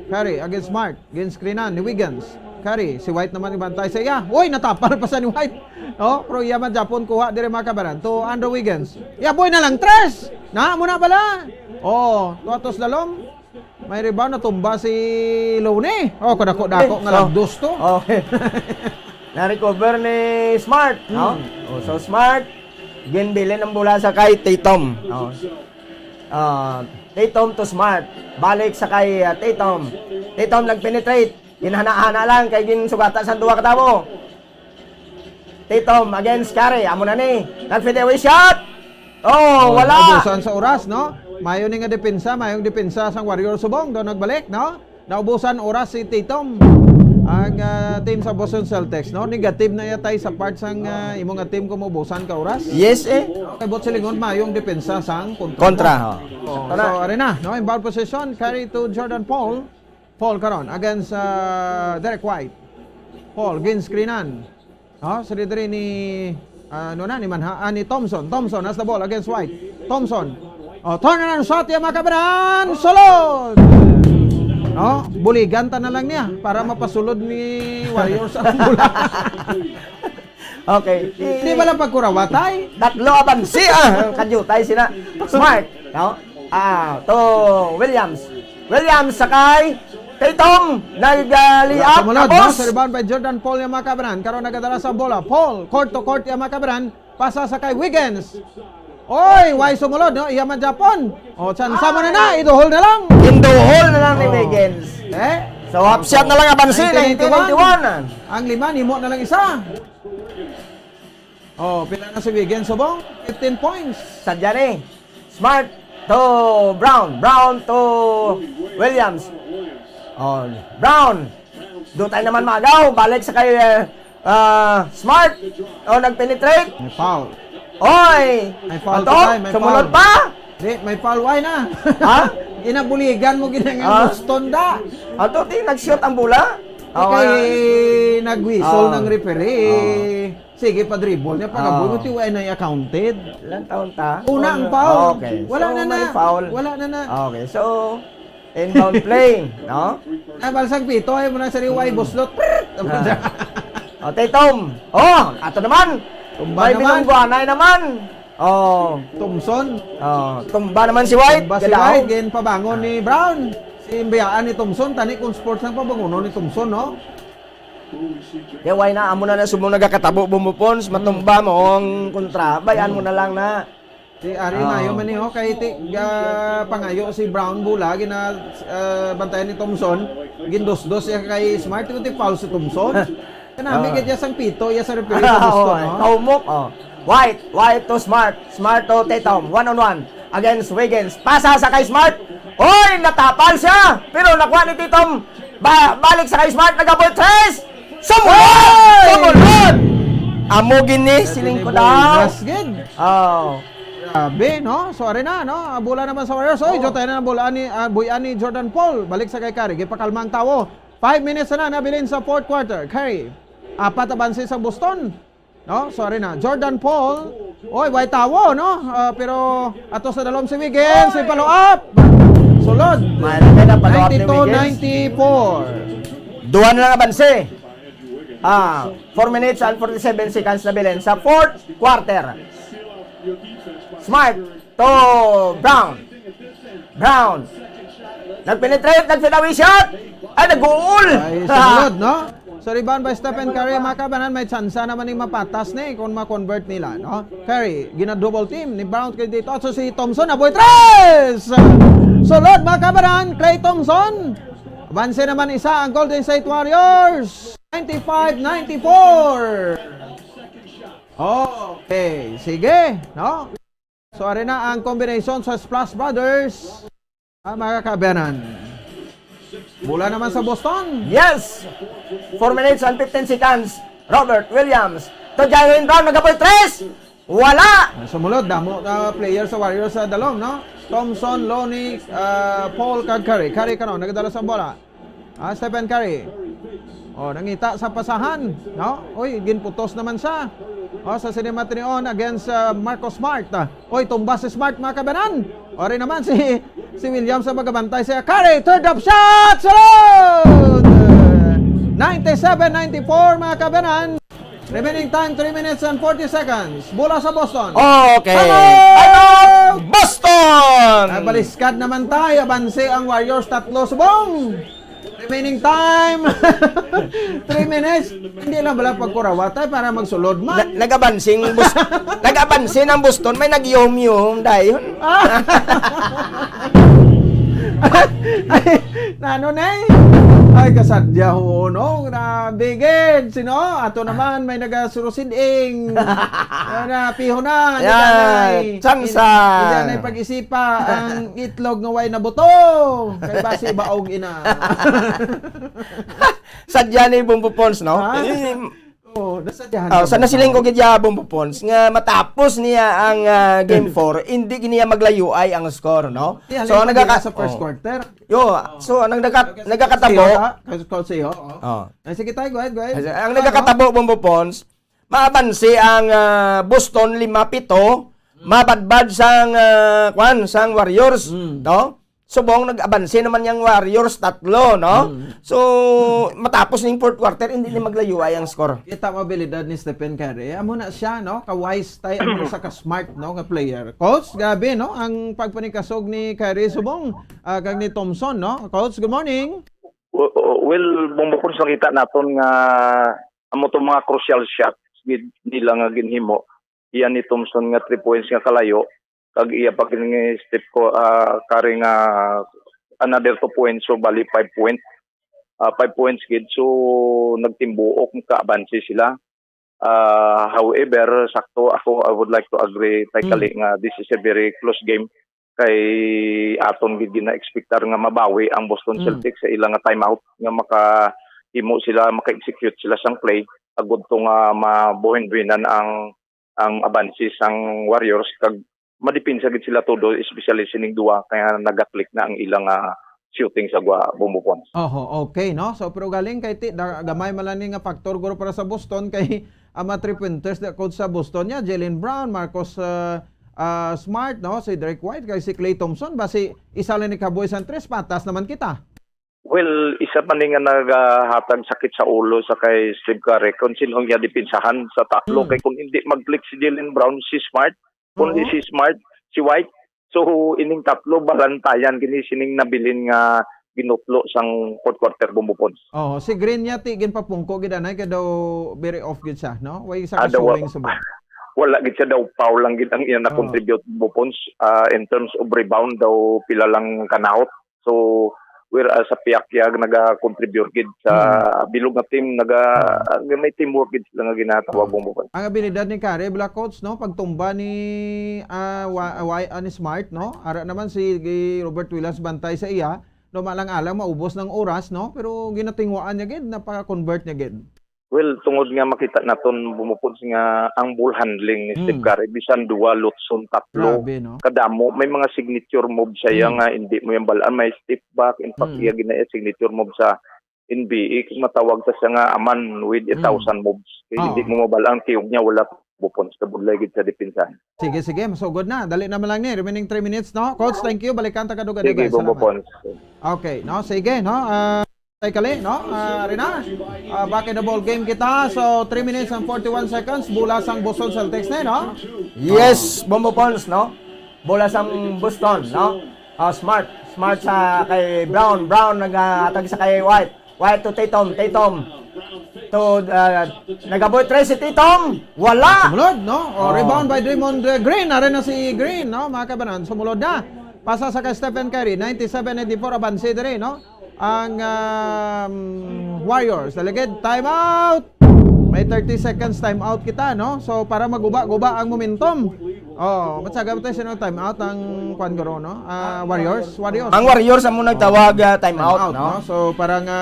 Curry against Smart. Gin-screenan ni Wiggins. Curry, si White naman ibantay sa iya. Uy, natapal pa sa ni White. Oh, pero iya man Japon kuha dire, mga kabaran. To Andrew Wiggins. Iya, boy na lang, tres. Na, muna bala. Oh, tuatos dalom. May rebound, natumba si Loney. Oh, kadako-dako Eh, nga so, lagdos to. Okay. Na-recover ni Smart, no? Hmm. Oh, so Smart, ginbilin ang bola sa kay Tatum. Oh. Ah, Tatum to Smart. Balik sa kay, ah, Tatum. Tatum nag-penetrate. Ginhana-hana lang kay ginsugata sa duwa ka tawo. Tatum against Curry. Amo na ni. Nag-fadeaway shot. Oh, Oh, wala. Naubusan sa oras, no? Mayo ni nga depensa, mayong depensa sang Warriors subong. Daw nagbalik, no? Naubusan oras si Tatum. Ang, ah, team sa Boston Celtics, no? Negative na yatay sa part sang, ah, imo nga team kung maubusan ka oras. Yes, eh. Kay Bot silingon, mayong depensa sang kontra. Kontra, ho. Oh, Tara. So, ari na, no? Inbound possession, Curry to Jordan Poole. Poole karon against, ah, Derek White. Poole, gin-screenan. Oh, sa diri ni, ah, ano na, ni Manha, ah, ni Thompson. Thompson has the ball against White. Thompson. Oh, turn around shot, ya, mga kabanan. Sulod! Oh, buligan ta na lang niya para mapasulod ni Warriors ang bola. Okay. Di ba lang pagkurawatay? Tatlo abansi, ah, ang kadyutay sina Smart, no? Ah, to Williams. Williams sakay. Tatum, nag-, ah, lay-up, sumunod, no? Tapos sa rebound by Jordan Paul, yung mga kabanan. Karon nagadala sa bola. Paul, court to court, yung mga kabanan. Pasa sa kay Wiggins. Oy, way sumulod, no? Iya man Japon. O, tsansa mo na na. Iduhol na lang. Induhol na lang ni Oh. Wiggins. Eh? So, half shot na lang abansi, nineteen ninety-one. Ang lima, nimo na lang isa. Oh, pila na si Wiggins, subong? Fifteen points. Sa dyan eh. Smart to Brown. Brown to Williams. Oh, Brown. Dutay naman magaw. Balik sa kay, eh, ah, Smart. Oh, nag-penetrate. May foul. Oy! May foul Ato? pa tayo, may Sumunod foul. pa? Di, may foul. Why na? Ha? Ginabuligan mo, ginang Ah? Boston da. Ato, di, nag-shoot ang bola. Oh, Okay, ah. nag-whistle Oh. ng referee. Oh. Sige, pa-dribble niya. Pag-aboy mo, Oh. tiway na accounted. Ilang taon ta? Una ang Oh, foul. okay. Wala So, na na. may foul. Wala na na. Okay, so, inbound play, no? Ay, balsang pito, ay mo na sa riway, Hmm. buslot. Prrrt! Ah. O, Tatum. Oh, ato naman. Tumba May naman. binungguanay naman. Oh. Thompson. Oh, tumba naman si White. Tumba si Gadaw. White, gin pabangon ni Brown. Si imbiyaan ni Thompson, tani kung sports ang pabangunon ni Thompson, no? Kaya why na, amo na na subong nagakatabo, Bumbo Pons, matumba mo ang kontra. Bayan mo na lang na. Di, ari Oh. na, yun man eh, oh, kay ti-, ga-, pangayo si Brown Bula, gina, ah, bantayan ni Thompson, gindosdos siya kay Smart, yung ti-foul si Thompson. Kanami Oh. gid iya sang pito, iya sa referee sa Ah, gusto, oh, no? Kaumok, oh. White, White to Smart, Smart to Tatum, one on one against Wiggins. Pasa sa kay Smart. Oy, natapal siya, pero nakuha ni Tatum. Ba-, balik sa kay Smart, nagaboy tres. Sumulod! Oy! Sumulod! Amo gini, Pwede siling ni ko Boy daw. Ras gid. Oh. Grabe, no? So, ari na, no? Ah, bola naman sa Warriors. Oy, Oh. jota na ang bola ni, ah, buy-an ni Jordan Paul. Balik sa kay Curry. Gipakalma ang tawo. Five minutes na nabilin sa fourth quarter. Curry, apat abansi sa Boston. No? So, ari na. Jordan Paul. Oy, way tawo, no? Ah, pero ato sa dalom si Wiggins. May follow up. Sulod. May, may na follow up ni Wiggins. Ninety-two ninety-four. Duha na lang abansi. Ah, four minutes and forty-seven seconds na bilin sa fourth quarter. Smart to Brown. Brown. Nag-penetrate, nag-fadeaway shot. Ay, nag-goal. Ay, sumunod, no? So, rebound by Stephen Curry, mga kabanan, may tsansa naman ning mapatas ni kung ma-convert nila, no? Curry, gina-double team ni Brown kay dito. So, si Thompson, naboy tres! Sulod, mga kabanan, Klay Thompson. Abanse naman isa ang Golden State Warriors. Ninety-five ninety-four. Okay, sige, no? So, ari na ang combination sa Splash Brothers. Ah, mga kaabyanan. Bola naman sa Boston. Yes! Four minutes and fifteen seconds. Robert Williams. To Jaylen Brown, nagaboy tres! Wala! Ang sumulod, damo ka player sa Warriors sa dalom, no? Thompson, Loney, ah, Paul, kag Curry. Curry karon, nagadala sa bola. Ah, Stephen Curry. Oh, nangita sa pasahan, no? Uy, ginputos naman siya. Oh, sa sini matinion against, ah, Marcus Smart. Ah, uy, tumba si Smart, mga kabanan. Ori naman si, si Williams sa magabantay siya. Curry, third up shot! Sulod! Ninety-seven ninety-four, mga kabanan. Remaining time, three minutes and forty seconds. Bola sa Boston. Okay. Hello! Hello, Boston! Nabaliskad naman tayo. Abanse ang Warriors, tatlo subong. Remaining time, three minutes. Hindi lang bala pagkurawat ay para magsulod man. Na-, nag-abanse ang Bos-, nag-abanse ang Boston, may nagyom-yom dayon. Ah. Ay, nano na eh? Ay, kasadya ho, no? Grabe, gid. Sino? Ato naman, may nagasurusiding. Ano na, piho na. Yan, hindi na, eh. Tsansa. Hindi na pag-isipa ang itlog nga way nabuto. Kay basi baog ina. Sadya ni Bumbo Pons, no? Ha? Eh, Oh, nasadyahan Oh, ka sa ba? nasiling ko gid ya, Bumbo Pons, nga matapos niya ang, ah, game four, hindi niya maglayo ay ang score, no? Di, So, halin ang pa nagaka-, nila sa first oh. quarter. Yo, so, ang nagaka-, Kasi nagakatabo. siya, ah, kasi, kasi siya, oh. Oh. Ay, sige tayo, go ahead, go ahead. Kasi ang Ano? nagakatabo, Bumbo Pons, maabansi ang, ah, Boston lima pito, mabadbad sang, ah, kwan, sang Warriors, Mm. no? Subong nag-abanse naman yang Warriors, tatlo, no? Mm. So, matapos ning fourth quarter, hindi ni maglayuay ang score. Kita mo abilidad ni Stephen Curry. Amo na siya, no? Ka-wise tay, amo sa ka-smart, no, nga player. Coach, grabe, no? Ang pagpanikasog ni Curry subong, ah, kag ni Thompson, no? Coach, good morning. W-, w-, well, Bong Bopons, nakita naton nga amo tong mga crucial shots gid nila nga ginhimo. Iya ni Thompson nga three points nga kalayo, kag iya pa gid ni Steph Co-, ah, Curry nga another two points, so bali five point. Ah, five points gid, so nagtimbuok, makaabanse sila. Ah, however, sakto ako, I would like to agree, Tay Mm. Kali, nga this is a very close game. Kay aton gid gina-expectar nga mabawi ang Boston Mm. Celtics sa ila nga timeout, nga makahimo sila, maka-execute sila sang play, agud to nga mabuhinbuhinan ang, ang abanse sang Warriors, kag madepensa gid sila todo, especially sining duwa, kaya nagaklik na ang ilang, ah, shooting sa gwa, Bong Bopons. Oho, okay, no? So, pero galing kay ti-, da-, gamay man lang ni nga factor guro para sa Boston kay ang mga three-pointers da, coach sa Boston niya, Jaylen Brown, Marcus, ah, ah, Smart, no? Si Derek White, kay si Klay Thompson, basi isa lang ni kabuhi sang tres, patas naman kita. Well, isa pa ni nga nagahatag sakit sa ulo sa kay Steve Curry kung sino ang iya depensahan sa tatlo. Hmm. Kay kung hindi mag-click si Jaylen Brown, si Smart, kung Oo. di si Smart, si White. So, ining tatlo, balantayan kini sining nabilin nga ginutlo sang fourth quarter, Bong Bopons. Oo, si Green niya, ti, ginpapungko gid anay, kay daw very off gid siya, no? Way sa Ah, daw wa-, kasuwing subong. Wala gid siya, daw foul lang gid ang iya Oo. na-contribute, Bong Bopons. Ah, in terms of rebound, daw pila lang kanaot. So, whereas sa Piakyag, naga-contribute gid sa Hmm. bilog nga team, naga-, Hmm. may teamwork gid sila nga ginatawag, Oo. Bong Bopons. Ang abilidad ni Curry, Black Coats, no? Pagtumba ni, ah, wa-, wa-, ah, ni Smart, no? Ara naman si Robert Williams bantay sa iya. No, malang-alang maubos ng oras, no? Pero ginatinguhaan niya gid, napaka-convert niya gid. Well, tungod nga makita naton, Bong Bopons, nga ang ball handling ni Steve Mm. Curry, bisan duwa, lutson, tatlo, Grabe, no? kadamo, may mga signature move sa iya Mm. nga hindi mo yang balaan. May step back, in fact, Mm. iya gid na iya signature move sa N B A, kung matawag ta siya nga a man with a Mm. thousand moves. Kay Oo. hindi mo mabal-an, ang tiyog niya wala, Bong Bopons, kabudlay gid sa depensa. Sige, sige, masugod na. Dali naman lang ni, remaining three minutes, no? Coach, thank you. Balikan ta ka dugay-dugay. Sige, Bong Salamat. Bopons. Okay, no? Sige, no? Ah, Tay Kali, no? Ah, Rina, ah, back in the ball game kita. So, three minutes and forty-one seconds. Bola sang Boston Celtics na, no? Yes, Bong Bopons, no? Bola sang Boston, no? Ah, Smart. Smart sa kay Brown. Brown naghatag sa kay White. White to Tatum. Tatum to, ah, nagaboy tres si Tatum. Wala. Sumulod, no? O, Oh. rebound by Draymond, uh, Green. Ari na si Green, no? Mga kabanan, sumulod na. Pasa sa kay Stephen Curry, ninety-seven ninety-four, abanse diri, no? Ang, um, Warriors. Daligid, time out! May thirty seconds time out kita, no? So, para maguba-guba ang momentum. Oh, matsaga ba tayo sino time out ang kwan guro, no? Ah, Warriors? Warriors. Ang Warriors amo nagtawag, ah, time Time out, out, no? no? So, para nga,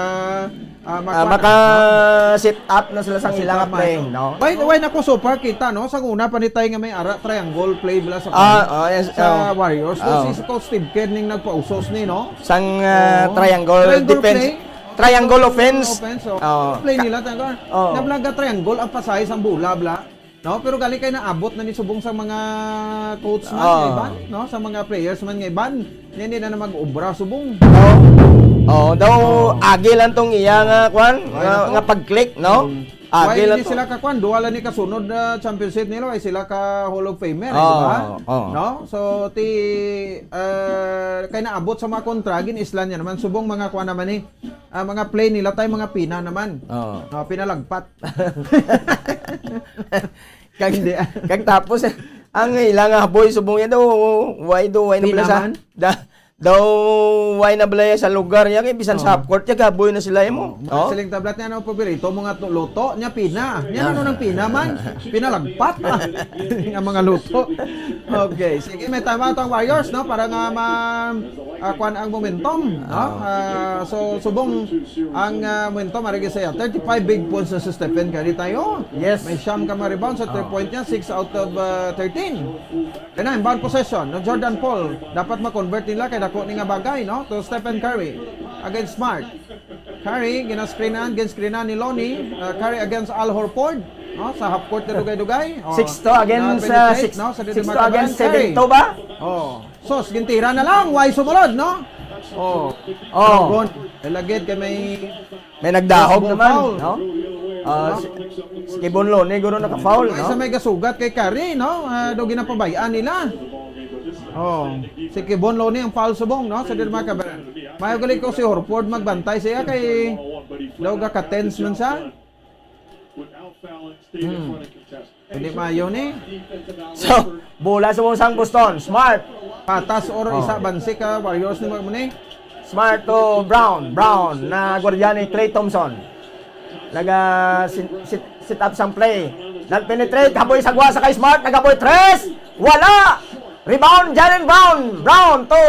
ah, Ah, makuha na, maka no? set up na sila sa Set ilang up, play, no? no? Why, why na ko so far kita, no? Sa una pa ni tayo nga may ara, triangle play bala sa Ah, kwan, oh, yes, sa oh. Warriors. No? Oh. Si Coach Steve Kerr ning nagpausos ni, no? Sang, ah, Oo. triangle Triangle defense. play. Triangle offense. Offense, oh. Oo. Play nila, triangle. Oo. Nablaga triangle ang pasahe sang bola, bla. No? Pero gali kay naabot na ni subong sa mga coach man Oo. nga iban, no? Sa mga players man nga iban, nga hindi na, na mag-obra subong. Oo. Oo, daw Oo. agi lang tong iya nga, kwan, Ay, nga, nako. nga pag-click, no? Mm. Agi Why lang hindi to. sila ka, kwan? Duha lang ni kasunod na championship nila, why sila ka Hall of Famer, eh, Oo, di ba? oo. No? So, ti, ah, kay naabot sa mga kontra, gin-islan niya naman. Subong mga, kwan naman, eh. Ah, mga play nila tay mga pina naman. Oo. Oh, pinalagpat. Kag, Hindi, ah. kag tapos, eh, ang ilang haboy subong yan daw, why do, why na Pina pala sa, man? da-, daw, why na pala sa lugar niya, kay bisan Oo. sa half court, niya gaboy na sila mo. Oo. Mga Oh? siling tablat niya, ano, paborito mo nga to-, luto niya, pina. Niya, ano nang pina man? Pinalagpat. Nga mga luto. Okay, sige, may time out ang Warriors, no? Para nga ma-, ah, kwan ang momentum, no? Oo. Ah, so, subong ang, ah, momentum, ari sa iya. Thirty-five big points na si Stephen Curry tayo. Yes. May siyam ka mga rebound sa Oo. three-point niya, six out of, ah, thirteen. Kaya na, inbound possession, no? Jordan Poole, dapat ma-convert nila kay dako ni nga bagay, no? To Stephen Curry against Smart. Curry, gina-screenan, gin-screenan ni Lonnie. Uh, Curry against Al Horford, no? Sa half court na dugay-dugay. Oh, Six to against, na-penetrate, uh, six, no? Sa six to DeMarco against Curry. seven to ba? Oh. Sos, gintira na lang. Why sumulod, no? Oh. Oh. Bon, lagid kay may May nagdahog Foul, naman, foul. No? Ah, si, si Kevon Looney guro naka-foul, Ay, no? Sa may gasugat kay Curry, no? Ah, daw ginapabayaan nila. Oh, si Kevon Looney ang foul subong, no? Sa Denmark, kabaran. Mayo gali ko si Horford magbantay siya kay daw gaka-tense man siya. Hmm. Hindi mayo ni. So, bola sa sang Boston. Smart. Patas or Oh. isa bansi ka Warriors ni mo ni. Smart to Brown. Brown na gwardiya ni Klay Thompson. Naga sin- sit, sit up sang play. Nag-penetrate, kaboy sa gwa sa kay Smart, nagaboy tres. Wala. Rebound, Jaylen Brown. Brown to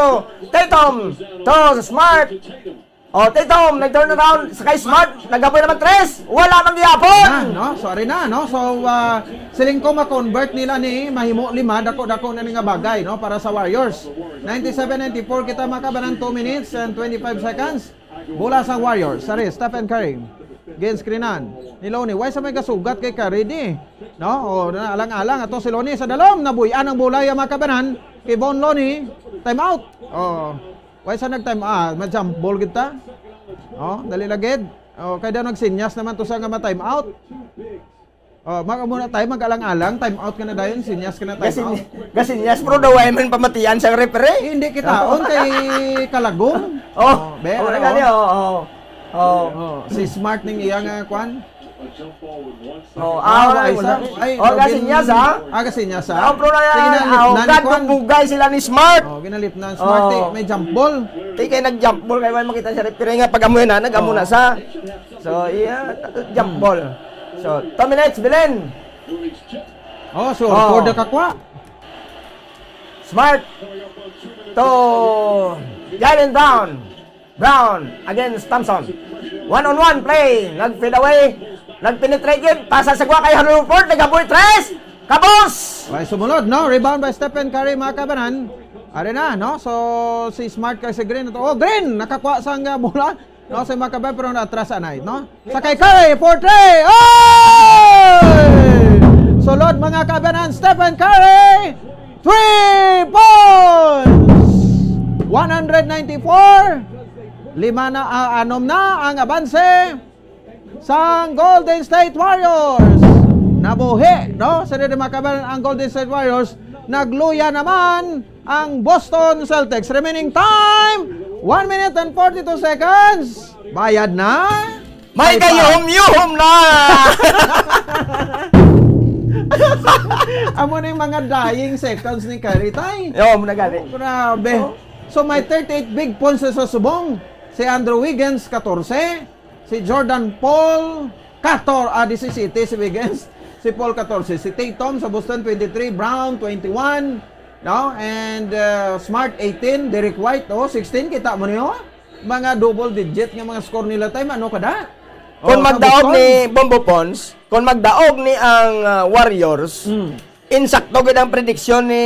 Tatum. To Smart. Oh, Tatum, nag-turn around sa kay Smart, nagaboy naman tres. Wala man gyapon. Na, no? Sorry na, no? So, ah, siling ko ma-convert nila ni mahimo lima, dako-dako na ni nga bagay, no, para sa Warriors. Ninety-seven ninety-four kita, mga kabanan, two minutes and twenty-five seconds. Bola sa Warriors. Sari, Stephen Curry. Gin-screenan ni Looney. Why sa may gasugat kay Curry di? No? O, na, alang-alang. Ato si Looney sa dalom. Nabuy-an ang bola, ya, mga kabanan. Kevon Looney. Time out. Oh. Why sa nag-time out? Ah, ma-jump ball gid ta. Oh, dali lagid. Oh, kay daw nagsinyas naman to sa nga ma-time out. Oh, mag muna tayo, mag-alang-alang, time out ka na dayon, sinyas ka na, time Gasin, out. Gasinyas, bro, daw ay man pamatian sa referee. Eh, hindi kita, on kay Kalagong. Oh, Oh, be, oh, ano, nagani, oh. Oh, oh. Oh, si Smart ning iya nga kwan. Oh, Oh, ah, ay, wala. Ay, Oh, Robin. Gasinyas, ha? Ah, gasinyas, ha? Oh, bro, na Sige na, na, oh, lipnan ni God, kwan. Bugay sila ni Smart. Oh, ginalipnan. Smart, Oh. Eh, may jump ball. Di kay nag-jump ball, kay wala makita sa referee nga pag-amo na, nag-amo na Oh. sa. So, iya, jump ball. So, two minutes, Belen. Oh, so, Oh. Horford nakakwa. Smart to Jaylen Brown. Brown against Thompson. One on one play. Nag-fade away. Nag-penetrate yun. Pasa sa kuha kay Horford. Nagaboy tres. Kabos! Okay, sumulod, no? Rebound by Stephen Curry, mga kabanan. Ari na, no? So, si Smart kay si Green. Oh, Green! Nakakuha sa nga bola. No, si Macabebe, pero naatras anay, no? Sa kay Curry, for three! Oy! Sulod, mga kabanan, Stephen Curry, three points! One hundred ninety-four, lima na, ah, anom na ang abanse sang Golden State Warriors. Nabuhi, no? Sa dili, mga kabanan, ang Golden State Warriors, nagluya naman ang Boston Celtics. Remaining time, one minute and forty-two seconds. Bayad na. May May pa. Kayuhom-yuhom na. Amo na yung mga dying seconds ni Curry, tay. Yo, mo na gani. Oh, grabe. Oh. So, may thirty-eight big points sa subong. Si Andrew Wiggins, katorse. Si Jordan Paul, kator-, ah, disisete si Wiggins. Si Paul, katorse. Si Tatum sa Boston, twenty-three. Brown, twenty-one. No? And, uh, Smart, eighteen. Derek White, oh, sixteen. Kita mo niyo? Mga double digit nga mga score nila, tay. Ano kada? Kung Oh, sa magdaog Boston? Ni Bombo Pons, kung magdaog ni ang, uh, Warriors, Hmm. insakto gid ang prediksyon ni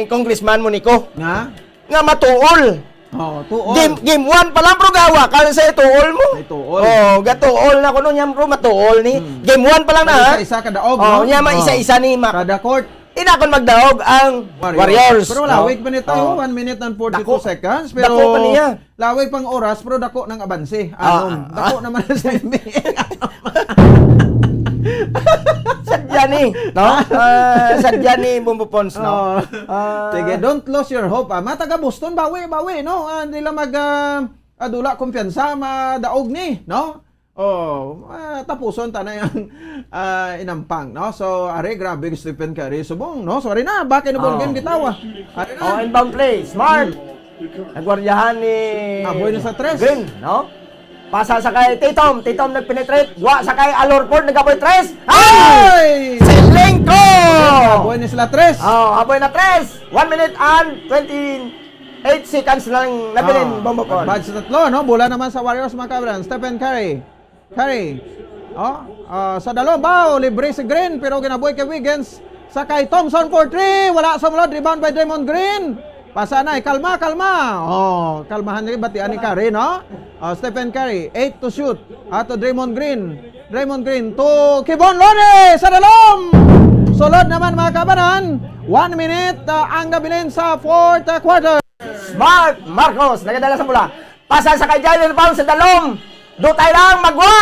Congressman Monico. Nga? Nga matuol. Oh, tuol. Game, game one pa lang, bro, gawa ka lang sa tuol mo. May tuol. Oh, gatuol na kuno niya, bro, matuol ni. Hmm. Game one pa lang na, ha? May isa-isa ka daog, Oh, no? niya, may Oh. isa-isa ni Mac. Kada court. Ina kon magdaog ang Warriors. Warriors, Pero no? lawig pa ni tayo, Oh. one minute and forty-two Dako. seconds. Pero Dako pa niya. lawig pang oras, pero dako ng abanse. Ah. Anom. Dako naman sa N B A. Sadya ni, no? Ah, sadya ni Bombo Pons, no? Oh. Ah. Sige, don't lose your hope, ah. Mga taga Boston, bawi, bawi, no? Ah, hindi lang mag, ah, ah, dula kumpiyansa, madaog ni, no? Oh, ah, tapuson ta na yung, ah, inampang, no? So, are, grabe, Stephen Curry. Subong, no? Sorry na, back in the ball Oh. game, gitawa. Are na. Oh, inbound play. Smart. Hmm. Nagwardiyahan ni Aboy na sa tres. Green, no? Pasa sa kay Tatum. Tatum nag-penetrate. Wa sa kay Al Horford. Nag-aboy tres. Ay! Ay! Siling ko! Aboy na sila tres. Oh, aboy na tres. One minute and twenty-eight seconds lang nabilin, Ah, Bombo Pons. Bad sa tatlo, no? Bola naman sa Warriors, mga kabran. Stephen Curry. Curry. Oh, ah, sa dalom, bao, libre si Green, pero ginaboy kay Wiggins. Sa kay Thompson for three, wala sumulod, rebound by Draymond Green. Pasa na, eh, kalma, kalma. Oh, kalmahan ni, batian ni Curry, no? Oh, Stephen Curry, eight to shoot. Ato Draymond Green. Draymond Green to Kevon Looney sa dalom. Sulod naman, mga kabanan. One minute, ah, ang nabilin sa fourth, ah, quarter. Mark Marcos, nagadala sa bola. Pasa sa kay Jalen Paul sa dalom. Dutay lang, magwa.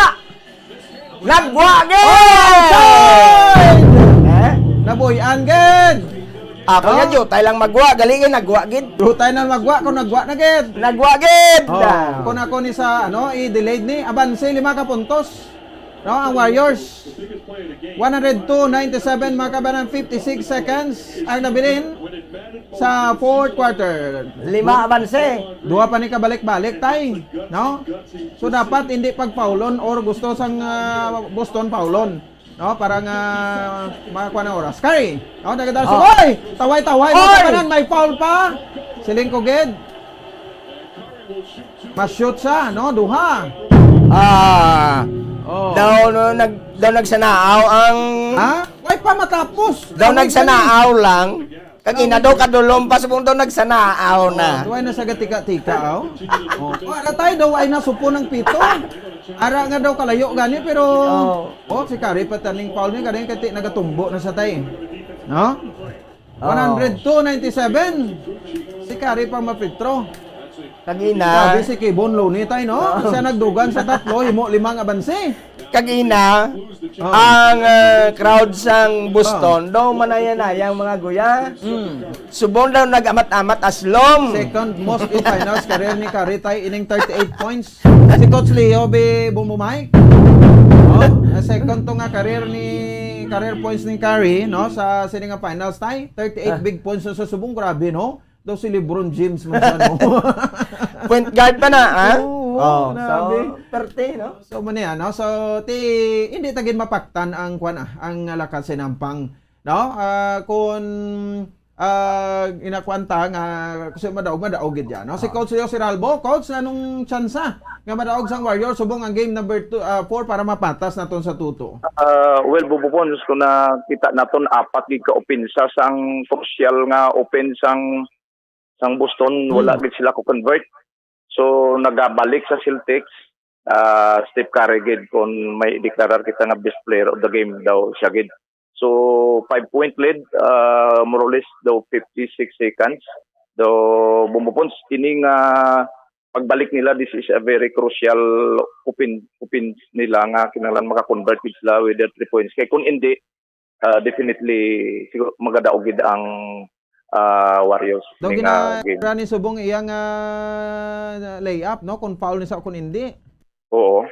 Nagwa gid! Onside! Eh? Nabuy-an gid. Ako nga, Oh. dutay lang magwa. Galing eh, nagwa gid. Dutay na magwa kung nagwa na gid. Nagwa gid! Oh, Ah. kung ako ni sa, ano, i-delayed ni, abanse lima ka puntos. No, ang Warriors. One hundred two ninety-seven, mga kabanan, fifty-six seconds ang nabilin sa fourth quarter. Lima abanse. Duha pa ni kabalik-balik, tay. No? So, dapat hindi pagpaulon or gusto sang, ah, Boston paulon. No? Para nga makakuha ng oras. Curry. No? Nagadala sa Oh. Oy! Taway-taway. Mga Oy! kabanan, may foul pa. Siling ko gid. Ma-shoot siya, no? Duha. Ah. Oh. Daw, no, nag-, daw nagsanaaw ang Ha? Way pa matapos. Daw Tawag nagsanaaw lang. Kag ina daw kadulom pa subong daw nagsanaaw na. Oh, way na sa gatika-tika, oh. Oh, oh, ara tayo daw, ay nasupo ng pito. Ara nga daw kalayo gani, pero, Oh. oh, si Curry pa taning foul ni, gani kati nagatumbo na sa tay. No? Oh. One hundred two ninety-seven. Si Curry pa mapitro. Kagina. Grabe si Kevon Looney, tay, no? Oh. Siya nagdugan sa tatlo, himo limang abanse. Kagina, Oh. ang, ah, crowd sang Boston, Oh. daw manaya-naya ang mga guya. Mm. Subong daw nag-amat-amat aslom. Second most in finals career ni Curry, tay, ining thirty-eight points. Si Coach Leo B. Bumumay. Oh, ang second to nga career ni, career points ni Curry, no, sa sini nga finals, tay. Thirty-eight Ah. big points na sa subong, grabe, no? Daw si LeBron James man siya, no? Point guard pa na, ha? Oo, Oh, grabe. so, perte, no? So, man yan, no? So, ti, hindi ta gid mapaktan ang, kwan, ah, ang lakas sinampang, no? Ah, kung, ah, inakuan ta nga, kasi madaog, madaog gid yan, no? Si Ah. Coach Leo Siralbo, Coach, anong tsansa nga madaog sang Warriors subong ang game number two, ah, four para mapatas naton sa two two? Ah, well, Bubo Pons, kung nakita naton, apat gid ka opensa sang crucial nga open sang, sang Boston, wala Hmm. gid sila ko convert. So, nagabalik sa Celtics, ah, Steph Curry gid, kung may deklarar kita nga best player of the game daw siya gid. So, five-point lead, ah, more or less daw fifty-six seconds. Daw, Bubo Pons, ini nga pagbalik nila, this is a very crucial open, open nila nga kinahanglan maka-convert gid sila with their three points. Kay kung hindi, ah, definitely, siguro magadaog gid ang, ah, Warriors Daw ning, ah, game. Ginara ni subong iyang, ah, layup, no? Kung foul ni sa, kung hindi. Oo.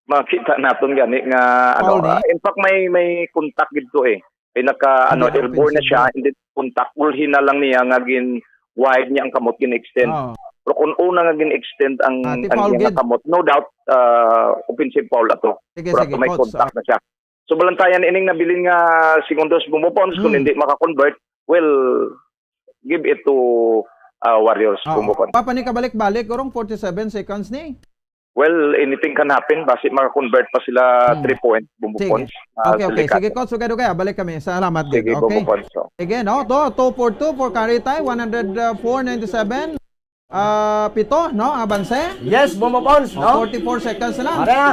Makita naton gani nga, ano, Foul ni? ah, in fact, may, may contact gid to eh. Pinaka, ano, Hindi, elbow na offensive siya, foul. And then contact, ulhi na lang niya nga gin wide niya ang kamot, gin-extend. Oo. Pero kung una nga gin-extend ang, Ah, ti ang foul iyang gid. kamot, no doubt, ah, offensive foul ato. Sige, Pero sige, ato may coach, contact ah. na siya. So, balantayan ining nabilin nga segundos, Bubo Pons, kung Hmm. hindi maka-convert, well, give it to, ah, Warriors, Oo. Bubo Pons. Papa ni kabalik-balik, gurong forty-seven seconds ni. Well, anything can happen. Basi maka-convert pa sila Hmm. three point, Bubo Sige. Pons. Ah, Okay, okay. delikado. Sige, coach, sugad-ugad. Balik kami. Salamat Sige, gid. Okay. Bubo Pons, oh. Sige, no? To, two for two for Curry, tay, one hundred four ninety-seven. Ah, pito, no? Abanse? Yes, Bubo Pons, Oh, no? forty-four seconds na lang. Para na.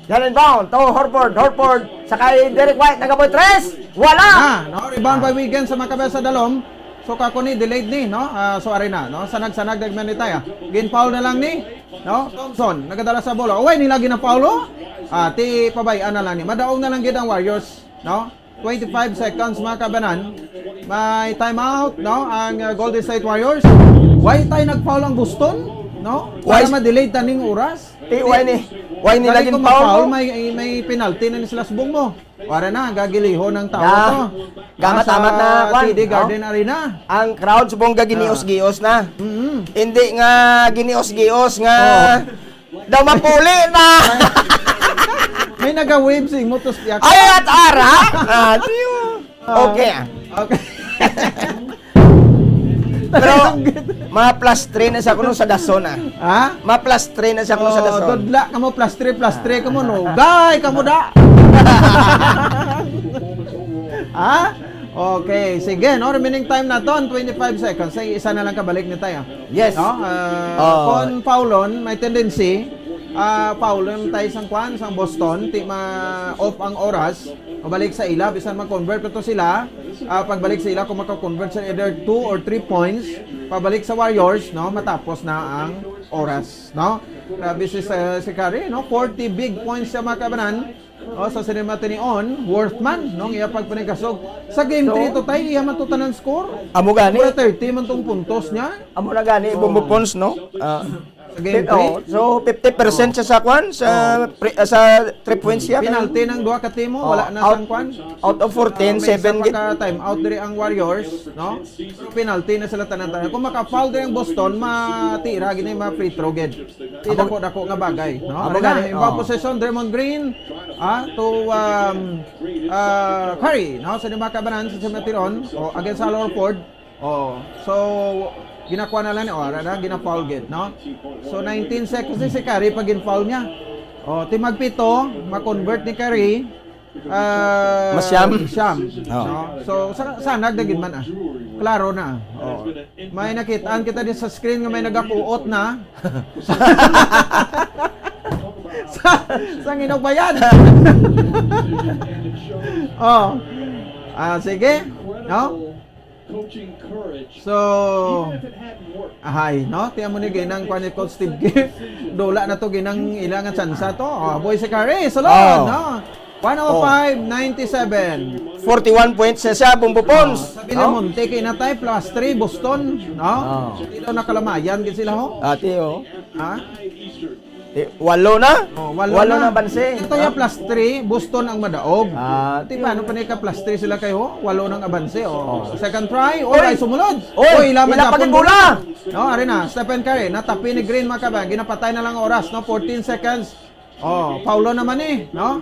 Jalen Brown, to Horford, Horford, sa kay Derek White, nagaboy tres. Wala! Na, no? Rebound by Wiggins sa mga kabesa dalom. So, kako ni, delayed ni, no? Ah, so, ari na, no? Sanag-sanag, nagmanitay, ah. Gin-foul na lang ni, no? Thompson, nagadala sa bola. Uy, nila gina-foul, oh. Ah, ti, pabay-an na lang ni. Madaog na lang gid ang Warriors, no? Twenty-five seconds, mga kabanan. May timeout, no? Ang, uh, Golden State Warriors. Why tayo nag-foul ang Boston, no? Para Why? ma-delay taning oras. Ti, why ni, why ni Galing laging kung foul mag-foul, mo? may, may penalty na ni sila subong mo. Wala na, gagiliho ng tao Ah, to. gamat-amat Ah, sa na, kwan, T D no? Garden Arena. Ang crowd subong gaginios-gios na. Mm-hmm. Hindi nga ginios-gios nga Oo. Daw mapuli na. May naga-wave sing motos diya. Ay, at ara. Ah, tiyo. Ah, Okay. okay. Pero, Talagang gid. mga plus three na siya kuno sa dason, ah. Ha? Mga plus three na siya kuno sa Oh, dason. dudla ka mo, plus three, plus three ka mo, no? Gay ka mo, da! Ha? Okay, sige, no? Remaining time naton, twenty-five seconds. Say, isa na lang kabalik ni tayo. Yes. No? Ah, Oo. Kung foulon, may tendency, ah, foulon tayo sang kwan, sang Boston, ti ma-off ang oras, mabalik sa ila, bisan mag-convert pa to sila, ah, pagbalik sa ila kung maka-convert sa either two or three points, pabalik sa Warriors, no? Matapos na ang oras, no? Grabe si, si, si Curry, no? Forty big points siya, mga kabanan. Oh, sa sinima tinion, worth man, no? Ang iya pagpaningkasog. Sa game So, three to, tay, iya man to tanan score. Amo gani. Mura thirty man tong puntos niya. Amo na gani, Oh. Bombo Pons, no? Ah, Sa game three. Oh, so, fifty percent Oh. siya sa kwan, sa Oh. pre-, ah, sa three points siya. Penalty ng duha ka team, Oh, wala na out, sang kwan. out of fourteen, Ah, may seven isa pa gid. ka time out diri ang Warriors, no? Pero penalty na sila tanan-tanan. Kung maka-foul diri ang Boston, matira gini, ma-free throw gid. Di Amo dako-dako nga bagay, no? Amo Ano gani, na, yung oh. Possession, Draymond Green, ah, to, um, ah, Curry, no? Sa lima ka banan, sa Cemeteron, o against Al Horford. Oh, so, ginakuha na lang, oh, ara na, gina-foul gid, no? So, nineteen seconds ni si Curry pag gin-foul niya. Oh, ti magpito, ma-convert ni Curry, ah, Masyam. Siyam, Oh. no? So, sa, sanag na gid man, ah. Klaro na. Oh. May nakitaan kita din sa screen nga may nagakuot na. Sa, sa Ginugbayan. Oh. Ah, sige. No? Coaching courage. So, Even if it hadn't worked. Ahay, no? Tiyan mo ni ginang kwan ni Coach Steve Kim. Dula na to, ginang ilangan tsansa to. Oh, boy, si Curry, sulod, Oh. no? Oh. One oh five ninety-seven. Forty-one points na siya, Bombo Pons. Oh, sabi No? na mo, take na tayo, plus three, Boston, no? Oh. Hindi daw nakalamayan, gid sila, ho? Ate, oh. Ha? Eh, walo na? Oh, walo Walo na. na abanse. Ito yung plus three, Boston ang madaog. Ah, Di ba, ano pa ni ka plus three sila kayo? Walo nang abanse, oh. Oh. Second try, oh, Oy! ay sumulod. Oy, Oy, lamang ila na pag pun- bola. No, ari na, Stephen Curry, natapi ni Green, mga kabayan. Ginapatay na lang oras, no? Fourteen seconds. Oh, paulo naman eh, no?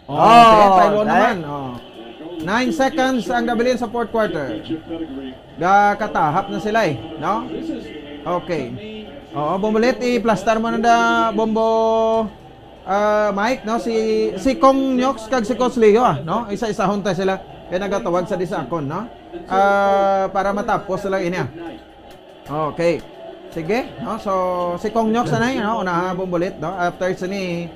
Oh, Oh, okay, paulo dai. naman. Oh. Nine seconds ang nabilin sa fourth quarter. Gakatahap na sila eh, no? Okay. Oo, bumulit, i-plastar mo na da, Bombo, ah, Mike, no? Si, si Kong Nyox kag si Coach Leo, ah, no? Isa-isahon ta sila. Kaya nagatawag sa disakon, no? Ah, para matapos sila ini, ah. Okay. Sige, no? So, si Kong Nyox na, no? Unaha, Bombo, ulit, no? After sini,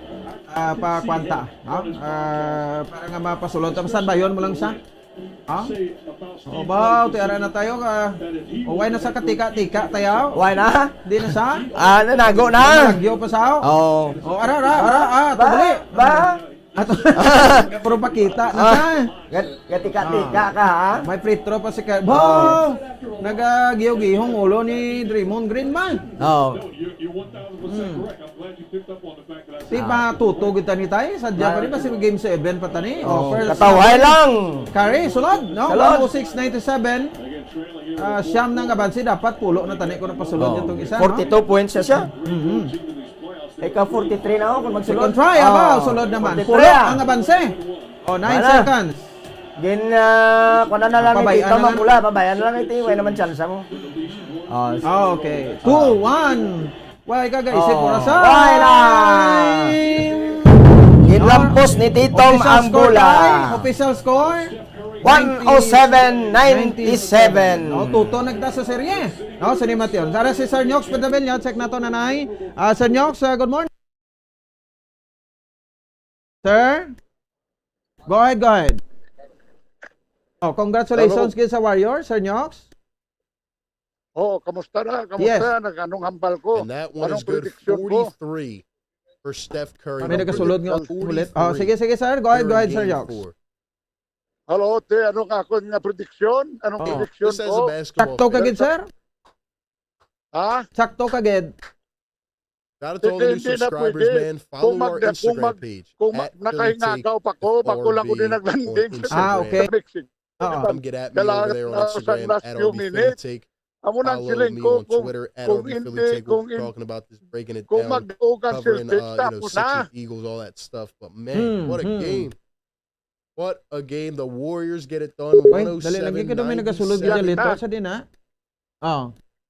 ah, pa kwanta, no? Ah, para nga mapasulod. Tapos, bayon mo lang siya. Ha? O ba, tiara na tayo ka. O, why na sa katika-tika tayo? Why na? Di na sa? Ah, nanago na. Nagyo pa sa? Oo. O, ara, ara, ara, ah, Ba? tabali. Ba? Ato. Puro pakita na Ah. sa. Gat-, gatika-tika Ah. ka, ha? May free throw pa si Ka-, Oh. Wow! Nagagiyo-gihong ulo ni Draymond Green man. Oo. Hmm. Di ba tuto kita ni tayo? Sadya pa rin ba si game seven pa tani? Oh, Oh, first katawhay half. lang. Curry, sulod, no? Sulod. One oh six ninety-seven. Ah, siyam na nga abanse, dapat pulo na tani ko napasulod Oh, itong isa, no? forty-two points siya siya. Mhm. Ikaw forty-three na ako kung magsulod. Second try, aba, Oh, sulod naman. forty-three, Pulo ah. ang abanse. Oh, nine Wala. seconds. Gin, ah, kuha na lang Pabayaan ito, na lang. Mapula, pabayaan na lang ito, wala naman chance mo. Oh, s- Ah, okay. Two one. Why ka, guys? Oh. Pura sa Why na? Ginlampos ni Titong Official ang score, bola. Tay. Official score? One oh seven ninety-seven. Oh, tuto nagta sa serye. No, sa ni Mateo. Sara si Sir Nyox Padabella, check na to, nanay. Ah, Sir Nyox, ah, good morning. Sir? Go ahead, go ahead. Oh, congratulations Hello. gid sa Warriors, Sir Nyox. Oo, kamusta na? Kamusta? Yes. Nag-, anong hambal ko? And that one Anong is good, prediction ko? forty-three for Steph Curry. May nagasulod nga Forty-three ulit. Oh, sige, sige, sir. Go ahead, go during ahead, Sir game Yox. four. Hello, te. Ano nga ako nga prediction? Anong Oh. prediction This has a ko? basketball Sakto ka fan. gid, sir? Ha? Sakto ka gid. Shout out to all the Hindi, new hindi na subscribers, pwede. man. Follow Kung our mag-, kung Instagram mag-, page, kung ma-, at Philly Take nakahingaw pa ko, F R B bago lang ko din on naglanding sa Instagram. Ah, okay. Mexico. Oo. Come get at me Kailangan over there on na sa Instagram, last at few L B Philly minutes. Take. Amo nang Follow siling me ko, on kung, Twitter, at kung L B Philly hindi, Take. We're kung in-, talking about this, breaking it kung down, mag-ugan covering, Celtics, uh, you know, tapos na. Sixers, Eagles, all that stuff. But man, Hmm, what a hmm. game. What a game. The Warriors get it done. Oy, dali lagi ka daw may nagasulod gid One oh seven ninety-seven. dali to. Sa din, ha? Oh.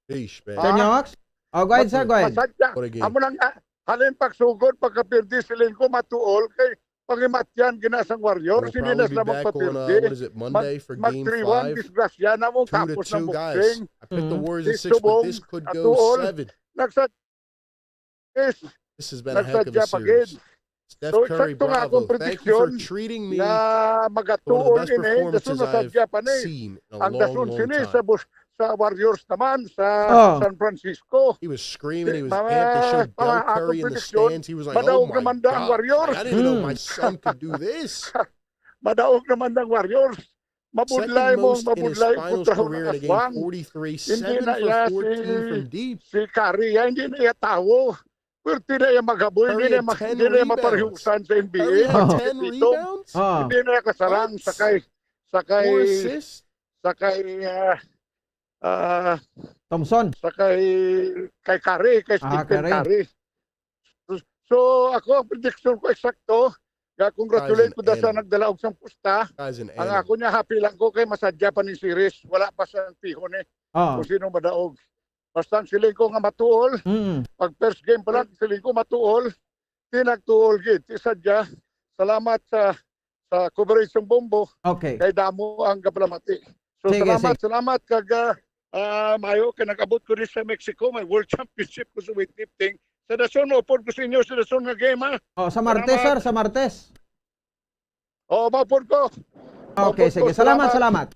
Sheesh, man. Sir Ah? Nyox? Oh, go ahead, sir. Go ahead. Pasensya. What a game. Amo nang, ah, halin pagsugod, pagkapirdi siling ko, matuol kay pangimatyan gina sang Warriors, We'll hindi na probably sila be back on, uh, magpapirdi. what is it, Monday Mag-, for game mag-three one, five? disgrasya na mo, Two to tapos na two, guys. boxing. I picked the Mm. Warriors in This six, but subong, this could go atuol. seven. Nagsa-, is, This has been a heck of a nagsadya pa series. gid. Steph So, Curry, eksakto nga akong bravo. Thank you for prediksyon treating me nga one of the magatuon best ini, performances dason I've sadya pa ni. Seen in a Ang long, dason long sini time. Sa Bus-, sa Warriors naman, sa Oh. San Francisco. He was screaming, he was Mga, amped. They showed mga Del akong Curry in the prediksyon, stands. He was like, "Oh madaog my naman ang God, Warriors. I didn't know my Hmm. son could do this." Madaog naman ang Warriors. Mabudlay Second mo, most in his mabudlay finals kontra career in a mga game aswang. Forty-three, Hindi seven na for iya fourteen si, from deep. Si Curry, ya, hindi na iya tawo. Pwerte na iya maghaboy, Curry hindi na had ma-, ten hindi na iya rebounds. Maparihusan sa N B A. Curry had Pag ten dito, rebounds? Ah. Hindi na iya kasarang What? Sa kay, sa kay, Four assists? Sa kay, ah, ah, Thompson. Sa kay, kay Curry, kay Ah, Stephen Curry. Curry. So, so, ako, ang prediction ko eksakto. Kaya congratulate Guy's an ko da sa animal. Nagdala og sang pusta. Guy's an Ang animal. Ako niya, happy lang ko kay masadya pa ni series. Wala pa sa pihon eh. Oo. Kung sino madaog. Basta ang siling ko nga matuol. Mm. Pag first game pa lang, siling ko matuol. Di nagtuol gid. Di sadya. Salamat sa, sa coverage ng Bombo. Okay. Kay damo ang kapalamati. So, Sige, salamat, sige. Salamat kag, ah, ah, maayo kay nag-abot ko diri sa Mexico, may World Championship ko sa weightlifting. Sa dason, maupod ko sa inyo, sa dason nga game, ha? Oh, sa Martes, Salamat. Sir, sa Martes. Oo, maupod ko. Okay, Maupod ko. Sige. Salamat, Salamat.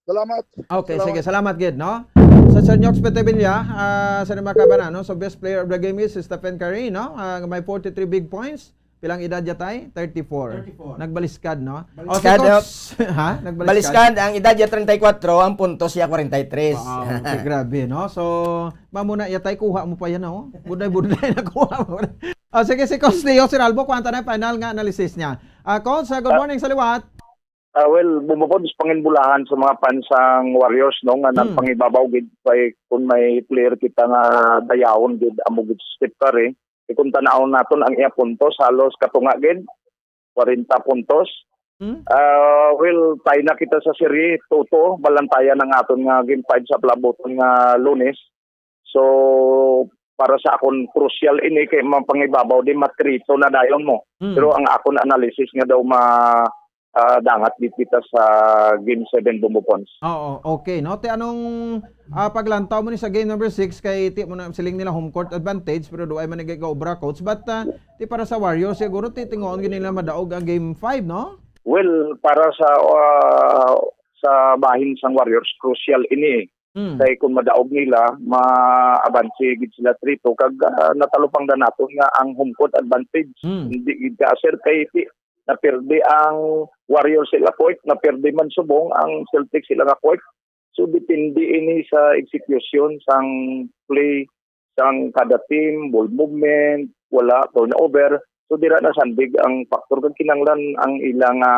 Salamat. Okay, Salamat. Sige. Salamat gid, no? Sa Sir Nyox Petevilla, ah, sa mga kababayan, no? So, best player of the game is Stephen Curry, no? Ah, may forty-three big points. Pilang edad ya tay? Thirty-four. Thirty-four. Nagbaliskad, no? Baliskad, Oh, si Coach, oh. Ha? Nagbaliskad? Baliskad, ang edad ya treinta y cuatro, ang puntos ya kwarenta y tres. Wow, okay, grabe, no? So, mamuna ya tay, kuha mo pa yan, oh. Buday-buday na kuha mo. Oh, sige, si Coach Leo Siralbo, kuwanta na yung final nga analysis niya. Ah, Coach, ah, good Ah. morning sa liwat. Ah, well, Bombo Pods, panginbulahan sa mga fans sang Warriors, no, nga Hmm. nagpangibabaw gid kay kung may player kita nga dayawon gid, amo gid si Steph Curry. Eh, kung tan-awon naton ang iya puntos, halos katunga gid, kwarenta puntos. Hmm? Ah, well, tie na kita sa serye, two two, balantayan ang aton nga game five sa palabuton nga Lunes. So, para sa akon, crucial ini kay mapangibabaw di matrito na dayon mo. Mm. Pero ang akon analysis nga daw ma, ah, dangat gid kita sa Game seven, Bombo Pods. Oo, okay, no? Ti anong, ah, paglantaw mo ni sa game number six kay ti mo na siling nila home court advantage pero duay man nagagaobra, coach. But, ah, ti para sa Warriors siguro ti tingoon gid nila madaog ang game five, no? Well, para sa, ah, sa bahin sang Warriors, crucial ini. Hmm. Kay kung madaog nila, ma-abanse gid sila trito. Kag, ah, natalupangdan naton nga ang home court advantage. Hmm. Hindi gid ka, sir, kay ti-, napirdi ang Warriors sila court, napirdi man subong ang Celtics sila nga court. So, depende ini sa execution sang play sang kada team, ball movement, wala, turnover. So, dira nasandig ang factor kag kinahanglan ang ila nga,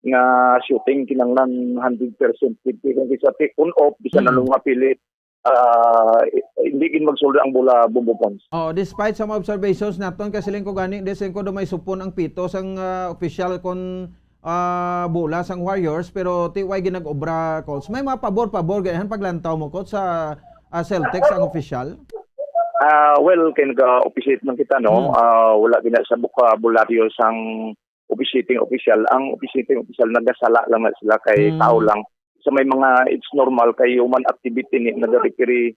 nga shooting kinahanglan hundred percent. Kung kisa ti-, on off, bisan Mm. ano nga pilit, ah, i-, hindi gid magsulod ang bola, Bombo Pods. Oh, despite sa mga observations naton, kay siling ko gani, di siling ko do may supon ang pito sang, ah, official kon, ah, bola sang Warriors, pero ti way ginag-obra, coach. May mga pabor-pabor ganahan paglantaw mo, coach, sa, ah, Celtics ang official? Ah, well, kay nag-officiate man kita, no? Hmm. Ah, wala gina sa bokabularyo sang officiating official. Ang officiating official nagasala lang na sila kay Hmm. tao lang. Sa may mga, it's normal kay human activity ni nag-referee,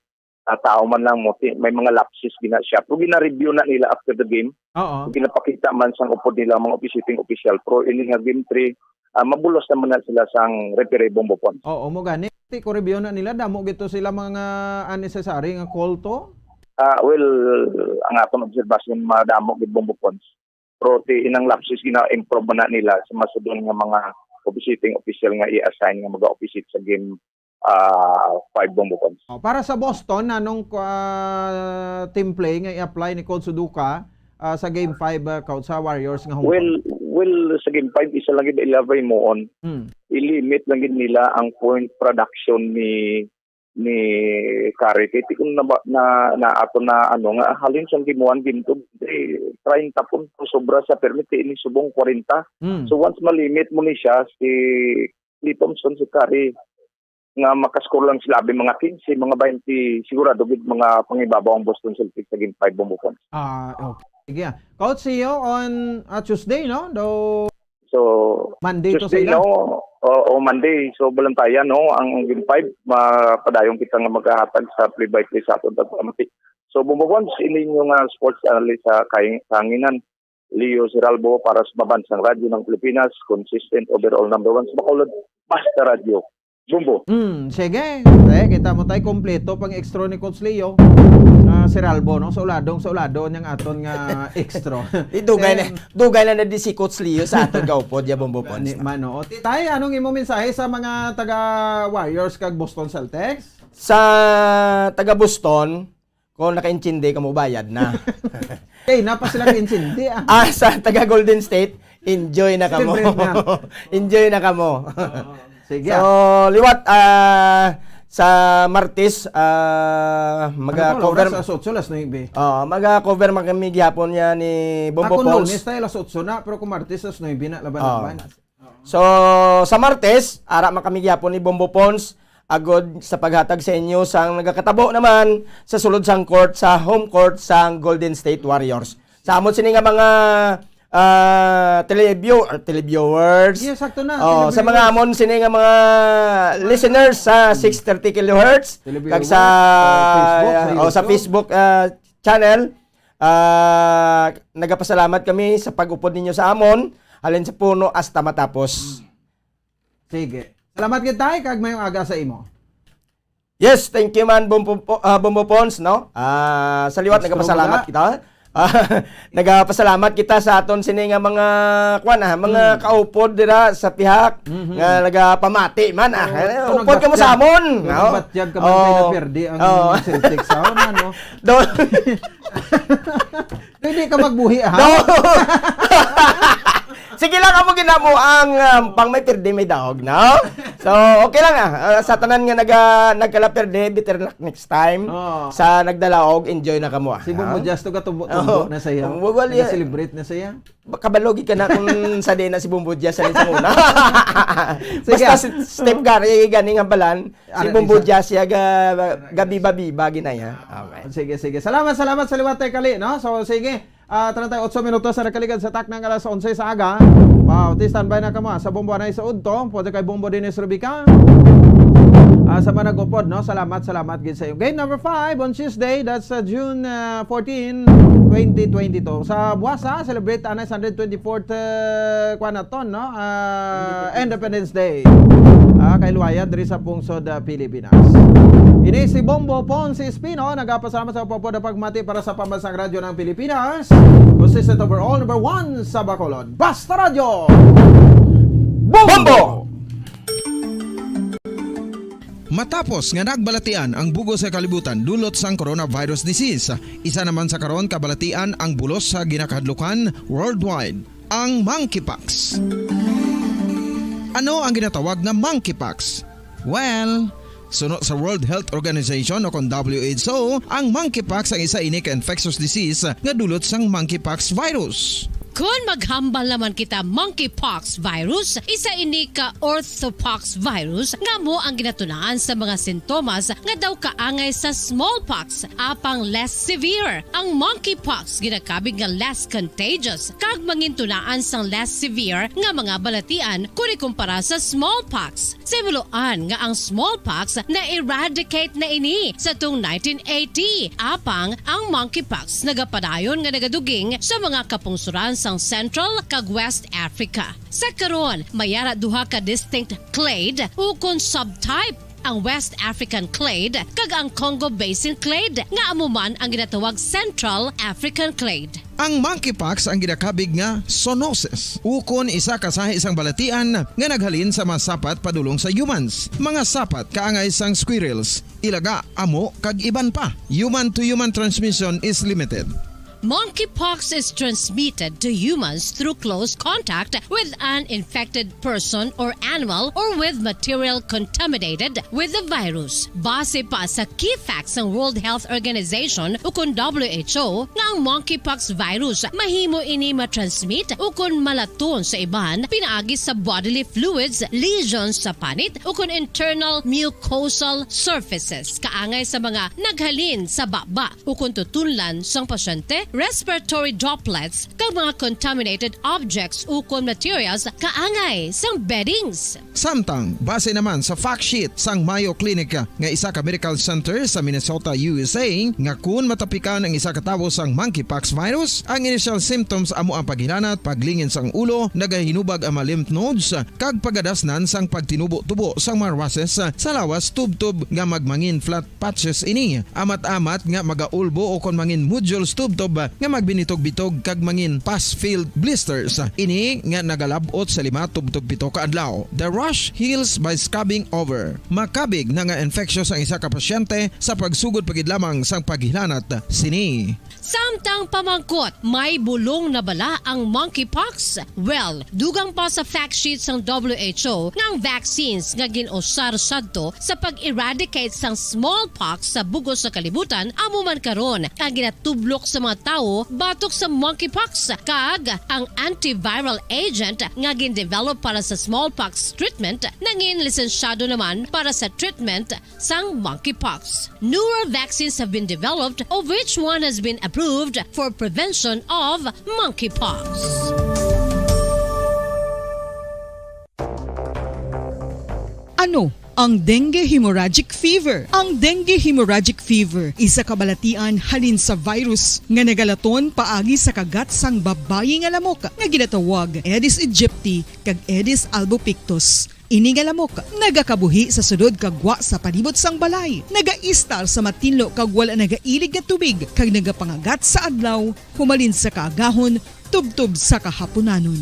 ah, tao man lang mo, ti-, may mga lapses gina siya. Pero gina-review na nila after the game. Oo. Ginapakita man sang upod nila ang mga officiating official. Pero ini nga game three, ah, mabulos naman na sila sang referee, Bombo Pods. Oo, mo gani. Ti ko review na nila, damo gito sila mga unnecessary nga call to. Ah, well, ang akong obserbasyon, madamo gid, Bombo Pods. Pero ti inang lapses gina-improve man na nila sa masudon nga mga officiating official nga i-assign nga mag-officiate sa game, ah, five, Bombo Pods. Oh, para sa Boston, anong, ah, team play nga i-apply ni Coach Suduka, ah, sa game five, ah, Coach, sa Warriors nga home Well, court? Well, sa game five, isa lang gid ila himuon. Hmm. I-limit lang gid nila ang point production ni, ni Curry. Kay ti kung na, na, na ato na, ano, nga halin siyang game one, game two, eh, treinta puntos, sobra sa permit, ini subong kwarenta. Hmm. So, once malimit mo ni siya, si Klay Thompson, si Curry, nga makascore lang sila, abi, mga quince, mga twenty, sigurado gid mga pangibabaw ang Boston Celtics sa game five, Bombo Pods. Ah, okay. Sige, ah. Coach, see you on, ah, Tuesday, no? Do So, Monday to Tuesday, sa ila? No? O, o Monday. So, balantayan, no? Ang game five, ma-, padayon kita nga maghahatag sa play-by-play sa aton pagpamati. So, Bombo Pods, ini inyo nga sports analyst sa kay-, kahanginan. Leo Seralbo para sa Pambansang Radyo ng Pilipinas, consistent overall number one sa Bacolod, Basta Radyo. Bombo. Hmm, sige. Eh, kita mo tayo, kompleto pang extra ni Coach Leo. Ah, Seralbo, no? Sa uladong, sa uladong niyang aton nga extra. Di dugay na, Then, dugay na na di si Coach Leo sa aton kaupod, ya, Bombo Pons. Ni, mano. O, ti-, tay, anong imo mensahe sa mga taga Warriors kag Boston Celtics? Sa taga Boston, kung nakaintindi ka mo, bayad na. Eh, napa sila kaintindi, ah. Ah, sa taga Golden State, enjoy na kamo. Celebrate na. Enjoy na kamo. Oo. Sige, So, ah. liwat, ah, sa Martes, ah, Ano to, maga-cover oras? Alas otso, alas nuebe. Oo, maga-cover man kami gihapon niya ni Bombo Ah, kung Pons. Lunes tayo, alas otso na, pero kung Martes, alas nuebe na, laban Oo. na ba? So, sa Martes, ara man kami gyapon ni Bombo Pons, agod sa paghatag sa inyo sang nagakatabo naman sa sulod sang court, sa home court sang Golden State Warriors. Sa amon sini nga mga, ah, teleview-, ah, televiewers. Yes, sakto na, Oh, sa televiewers. mga amon sini nga mga listeners sa six thirty kilohertz, Televiewers, kag sa, oh, Facebook, sa oh, sa YouTube. Facebook, ah, channel, ah, nagapasalamat kami sa pag-upod ninyo sa amon, halin sa puno hasta matapos. Sige. Salamat gid, tay, kag mayong aga sa imo. Yes, thank you man, Bombo Po-, ah, Bombo Pons, no? Ah, sa liwat, Mister nagapasalamat Buga. kita. Ah, nagapasalamat kita sa aton sini nga mga, kuwan, ah, mga Mm. kaupod dira sa pihak Mhm. nga nagapamati man, ah. Oo, Eh, ito upod ka mo nagbatyag. sa amon, Ito no? nagbatyag ka man kay Oh. naperde ang Oh. Celtics, ah, ano, no? Do- Pwede ka magbuhi, ha? No. Sige lang, amo gid na mo ang, um, pang may pirdi may daog, no? So, okay lang, ah. Ah, sa tanan nga naga-, nagkala pirdi, better luck next time. Oo. Sa nagdalaog, enjoy na kamo, ah. Si Bombo Ha? Jazz to, gatumbo-tumbo Oo. na siya. Ang wawal yan. Nag-celebrate na siya. Ba-, kabalo gid ka na kung sa di na si Bombo Jazz sa lisang una. Sige. Basta si Steph Curry, gani nga balan, si Ano, Bombo isa? Jazz siya ga-, gabiba-biba ginaya. Okay. Sige, sige. Salamat, salamat sa liwat, tay, kali, no? So, sige. Ah, treinta y ocho minutos na nakaligad sa takna nga alas onse sa aga. Wow, ti standby na kamo, ah, sa Bombo anay sa udto, pwede kay Bombo Dennis Rubica. Ah, sa manag-upod, no? Salamat, salamat gid sa iyo. Game number five on Tuesday, that's, uh, June, uh, fourteen, twenty twenty-two. Sa buwasa, celebrate anay sa hundred twenty-fourth, uh, kuwan naton, no? Ah, Independence Day. Ah, kay Luwaya, diri sa pungsod, ah, Pilipinas. Ini si Bombo Ponce Espino, nagapasalamat sa pagpapod pagmati para sa Pambansang Radyo ng Pilipinas. Consistent overall, number one sa Bacolod. Basta Radyo! Bombo! Matapos nga nagbalatian ang bug-os nga kalibutan dulot sang coronavirus disease, isa naman sa karon kabalatian ang bulos sa ginakahadlukan worldwide, ang monkeypox. Ano ang ginatawag nga monkeypox? Well, suno sa World Health Organization o kon W H O, ang monkeypox ang isa ini ka infectious disease nga dulot sang monkeypox virus. Kon maghambal naman kita monkeypox virus, isa ini ka orthopox virus nga amo ang ginatunaan sa mga sintomas nga daw kaangay sa smallpox, apang less severe. Ang monkeypox ginakabig nga less contagious kag mangintunaan sang less severe nga mga balatian kon ikumpara sa smallpox. Sa himuloan nga ang smallpox na-eradicate na ini sa tuong nineteen eighty, apang ang monkeypox nagapadayon nga nagaduging sa mga kapungsoran sang Central kag West Africa. Sa karon, may ara duha ka distinct clade ukon subtype, ang West African clade kag ang Congo Basin clade, nga amo man ang ginatawag Central African clade. Ang monkeypox ang ginakabig nga zoonosis, ukon isa ka sahi sang balatian nga naghalin sa mga sapat padulong sa humans, mga sapat kaangay sang squirrels, ilaga, amo, kag iban pa. Human-to-human transmission is limited. Monkeypox is transmitted to humans through close contact with an infected person or animal or with material contaminated with the virus. Base pa sa key facts sang World Health Organization ukon W H O nga ang monkeypox virus mahimo ini matransmit ukon malaton sa iban pinaagi sa bodily fluids, lesions sa panit ukon internal mucosal surfaces kaangay sa mga naghalin sa baba ukon tutunlan sang pasyente respiratory droplets, kag mga contaminated objects ukon materials kaangay sang beddings. Samtang, base naman sa fact sheet sang Mayo Clinic nga isa ka medical center sa Minnesota, U S A, nga kun matapikan ang isa ka tawo sang monkeypox virus, ang initial symptoms amo ang paghilanat, paglingin sang ulo, nagahinubag ang mga lymph nodes, kag pagadasnan sang pagtinubo-tubo sang mga rashes sa lawas tubtob nga magmangin flat patches ini, amat-amat nga magaulbo ukon mangin nodules tubtob nga magbinitog-bitog kag mangin pus-filled blisters. Ini nga nagalab-ot sa lima tubtob pito ka adlaw. The rash heals by scabbing over. Makabig na nga infectious ang isa ka pasyente sa pagsugod pa gid lamang sang paghilanat sini. Samtang pamangkot, may bulong na bala ang monkeypox? Well, dugang pa sa fact sheet sang W H O nga ang vaccines nga gin-usar sadto sa pag-eradicate sang smallpox sa bug-os nga kalibutan amo man karon ang ginatublok sa mga tawo batok sa monkeypox, kag ang antiviral agent nga gin-develop para sa smallpox treatment nangin lisensyado naman para sa treatment sang monkeypox. Newer vaccines have been developed, of which one has been approved for prevention of monkeypox. Ano ang dengue hemorrhagic fever? Ang dengue hemorrhagic fever isa ka balatian halin sa virus nga nagalaton paagi sa kagat sang babayi nga lamok nga ginatawag Aedes aegypti kag Aedes albopictus. Ini nga lamok nagakabuhi sa sulod kag gwa sa palibot sang balay, nagaistar sa matinlo kag wala nagailig nga tubig, kag nagapangagat sa adlaw humalin sa kaagahon tubtob sa kahapunanon.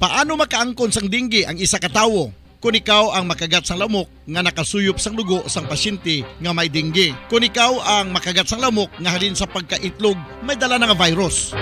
Paano makaangkon sang dengue ang isa ka tawo? Kon ikaw ang makagat sang lamok nga nakasuyop sang dugo sang pasyente nga may dengue. Kon ikaw ang makagat sang lamok nga halin sa pagkaitlog may dala na nga virus.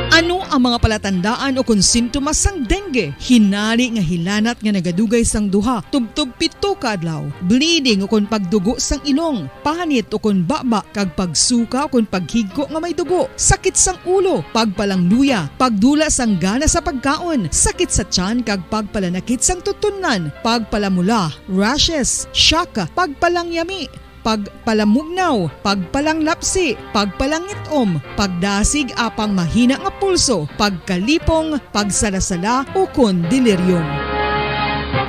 Ano ang mga palatandaan ukon sintomas sang dengue? Hinari nga hilanat nga nagadugay sang duha tubtob pito ka adlaw, bleeding ukon pagdugo sang ilong, panit ukon baba kag pagsuka ukon paghigko nga may dugo, sakit sang ulo, pagpalangluya, pagdula sang gana sa pagkaon, sakit sa tiyan kag pagpalanakit sang tutunlan, pagpalamula, rashes, shock, pagpalangyami, pagpalamugnaw, pagpalanglapsi, pagpalangit-om, pagdasig apang mahina nga pulso, pagkalipong, pagsalasala, ukon delirium.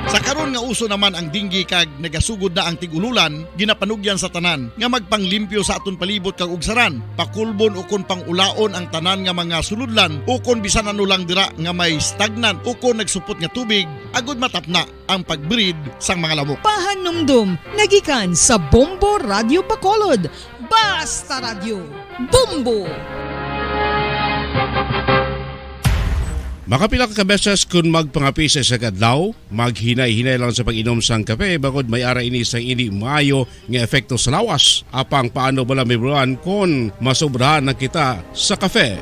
Sa karon nga uso naman ang dengue kag nagasugod na ang tig-ululan, ginapanugyan sa tanan nga magpanglimpyo sa aton palibot kag ugsaran, pakulbon ukon pang-ulaon ang tanan nga mga sulodlan ukon bisan ano lang dira nga may stagnant ukon nagsupot nga tubig, agud matapna ang pag-breed sang mga lamok. Pahanumdom nga gikan sa Bombo Radyo Bacolod. Basta Radyo, Bombo! Makapila ka beses kon magpangape sa isa ka adlaw, maghinay-hinay lang sa pag-inom sang kape, bangod may ara ini sang indi maayo nga epekto sa lawas. Apang paano bala mahibaluan kon masobrahan na kita sa kape?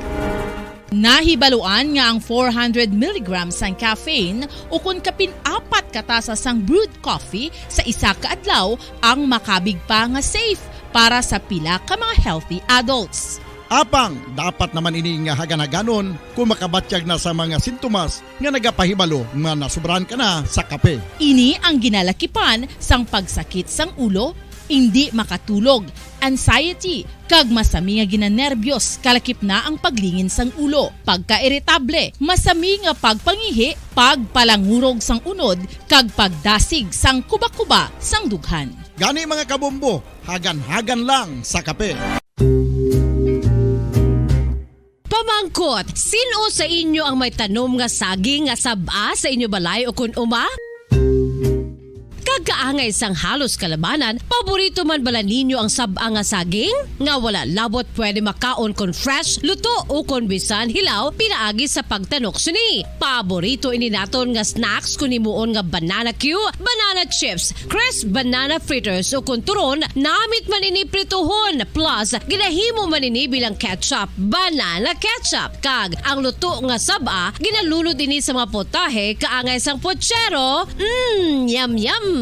Nahibaluan nga ang four hundred milligrams sang caffeine ukon kapin apat ka tasa sang brewed coffee sa isa ka adlaw ang makabig pa nga safe para sa pila ka mga healthy adults. Apang dapat naman ini nga hagan-haganon kon makabatyag na sa mga sintomas nga nagapahibalo nga nasobrahan ka na sa kape. Ini ang ginalakipan sang pagsakit sang ulo, indi makatulog, anxiety, kag masami nga ginanerbyos, kalakip na ang paglingin sang ulo, pagkairitable, masami nga pagpangihi, pagpalangurog sang unod, kag pagdasig sang kubakuba sang dughan. Gani, mga kabombo, hagan-hagan lang sa kape. Pamangkot, sin-o sa inyo ang may tanom nga saging nga sab-a sa inyo balay ukon uma? Kag kaangay sang halos kalabanan, paborito man bala ninyo ang sab-a nga saging? Nga wala labot pwede makaon kon fresh, luto, ukon bisan hilaw pinaagi sa pagtanok sini. Paborito ini naton nga snacks kon himuon nga banana cue, banana chips, crisp banana fritters, ukon turon, namit man ini prituhon, plus ginahimo man ini bilang ketchup, banana ketchup, kag ang luto nga sab-a ginalunod ini sa mga potahe kaangay sang pochero. Mm, yum, yum.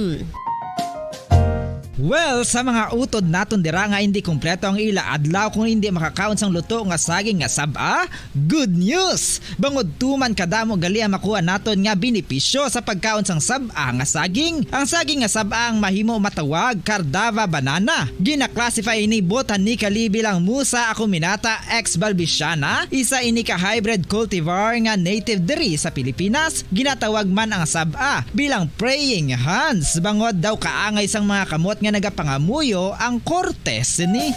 Well, sa mga utod naton dira nga indi kompleto ang ila adlaw kung indi makakaon sang luto nga saging nga sab-a, good news! Bangod tuman kadamo gali ang makuha naton nga benepisyo sa pagkaon sang sab-a nga saging. Ang saging nga sab-a ang mahimo matawag Cardava banana. Gina-classify ini botanically bilang Musa acuminata ex balbisiana, isa ini ka hybrid cultivar nga native diri sa Pilipinas. Ginatawag man ang sab-a bilang praying hands, bangod daw kaangay sang mga kamot nga nagapangamuyo ang korte sini.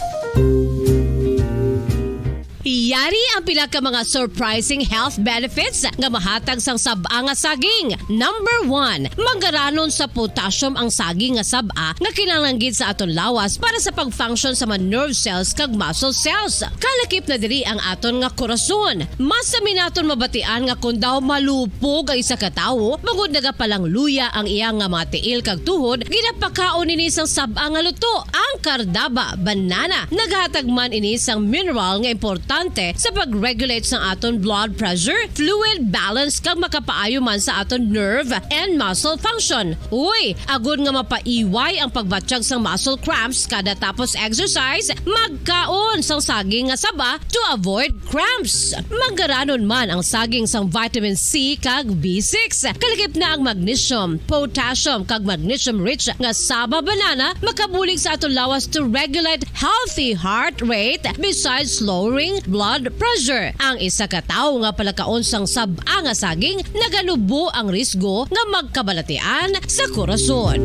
Yari ang pila ka mga surprising health benefits nga mahatag sang sab-a nga saging. Number one, manggaranon sa potassium ang saging nga sab-a nga kinahanglan gid sa aton lawas para sa pag-function sa mga nerve cells kag muscle cells. Kalakip na diri ang aton nga korason. Mas sami naton mabatian nga kon daw malupog ang isa ka tawo, bangod nagapalangluya ang iya nga mga tiil kag tuhod, ginapakaon ini sang sab-a nga luto, ang Cardava banana. Naghatag man ini sang mineral nga importante sa pag-regulate sang aton blood pressure, fluid balance, kag makapaayo man sa aton nerve and muscle function. Uy, agod nga mapaiway ang pagbatyag sang muscle cramps kada tapos exercise, magkaon sang saging nga saba to avoid cramps. Manggaranon man ang saging sang vitamin C kag B six. Kalakip na ang magnesium, potassium, kag magnesium-rich nga saba banana makabulig sa aton lawas to regulate healthy heart rate besides lowering blood pressure. Ang isa ka tawo nga palakaon sang sab-a nga saging naganubo ang risgo nga magkabalatian sa korason.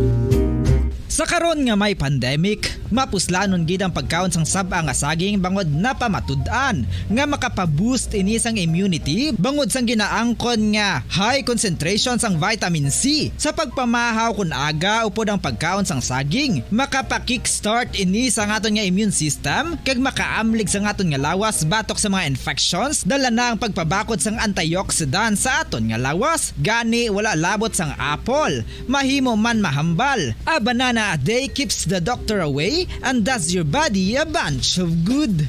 Sa karon nga may pandemic, mapuslanon gid ang pagkaon sang sab-a nga saging bangod napamatud-an nga makapa-boost ini sang immunity bangod sang ginaangkon nga high concentration sang vitamin C. Sa pagpamahaw kon aga upod ang pagkaon sang saging, makapa-kickstart ini sa aton nga immune system kag makaamlig sa aton nga lawas batok sa mga infections, dala na ang pagpabakod sang antioxidant sa aton nga lawas. Gani, wala labot sang apple, mahimo man mahambal. A banana a day keeps the doctor away and does your body a bunch of good.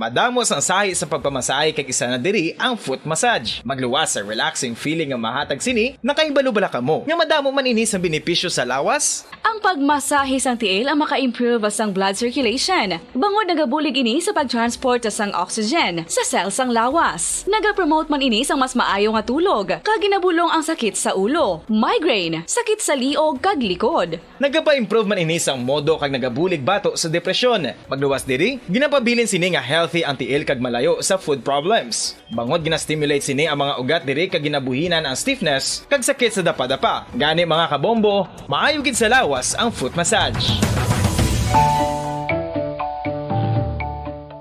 Madamo sang sahi sa pagpamasahe kag isa na diri ang foot massage. Magluwas sa relaxing feeling nga mahatag sini, nakahibalo bala kamo nga madamo man ini sa benepisyo sa lawas? Ang pagmasahe sang tiil ang maka-improve sang blood circulation, bangod nagabulig ini sa pag-transport sang oxygen sa cell sang lawas. Nagapromote man ini sang mas maayo nga tulog, kag ginabulong ang sakit sa ulo, migraine, sakit sa liog, kag likod. Nagapa-improve man ini sang modo kag nagabulig bato sa depresyon. Magluwas diri, ginapabilin sini nga healthy ang tiil kag malayo sa foot problems. Bangod gina-stimulate sini ang mga ugat diri kag ginabuhinan ang stiffness kag sakit sa dapadapa. Gani, mga kabombo, maayo gid sa lawas ang foot massage.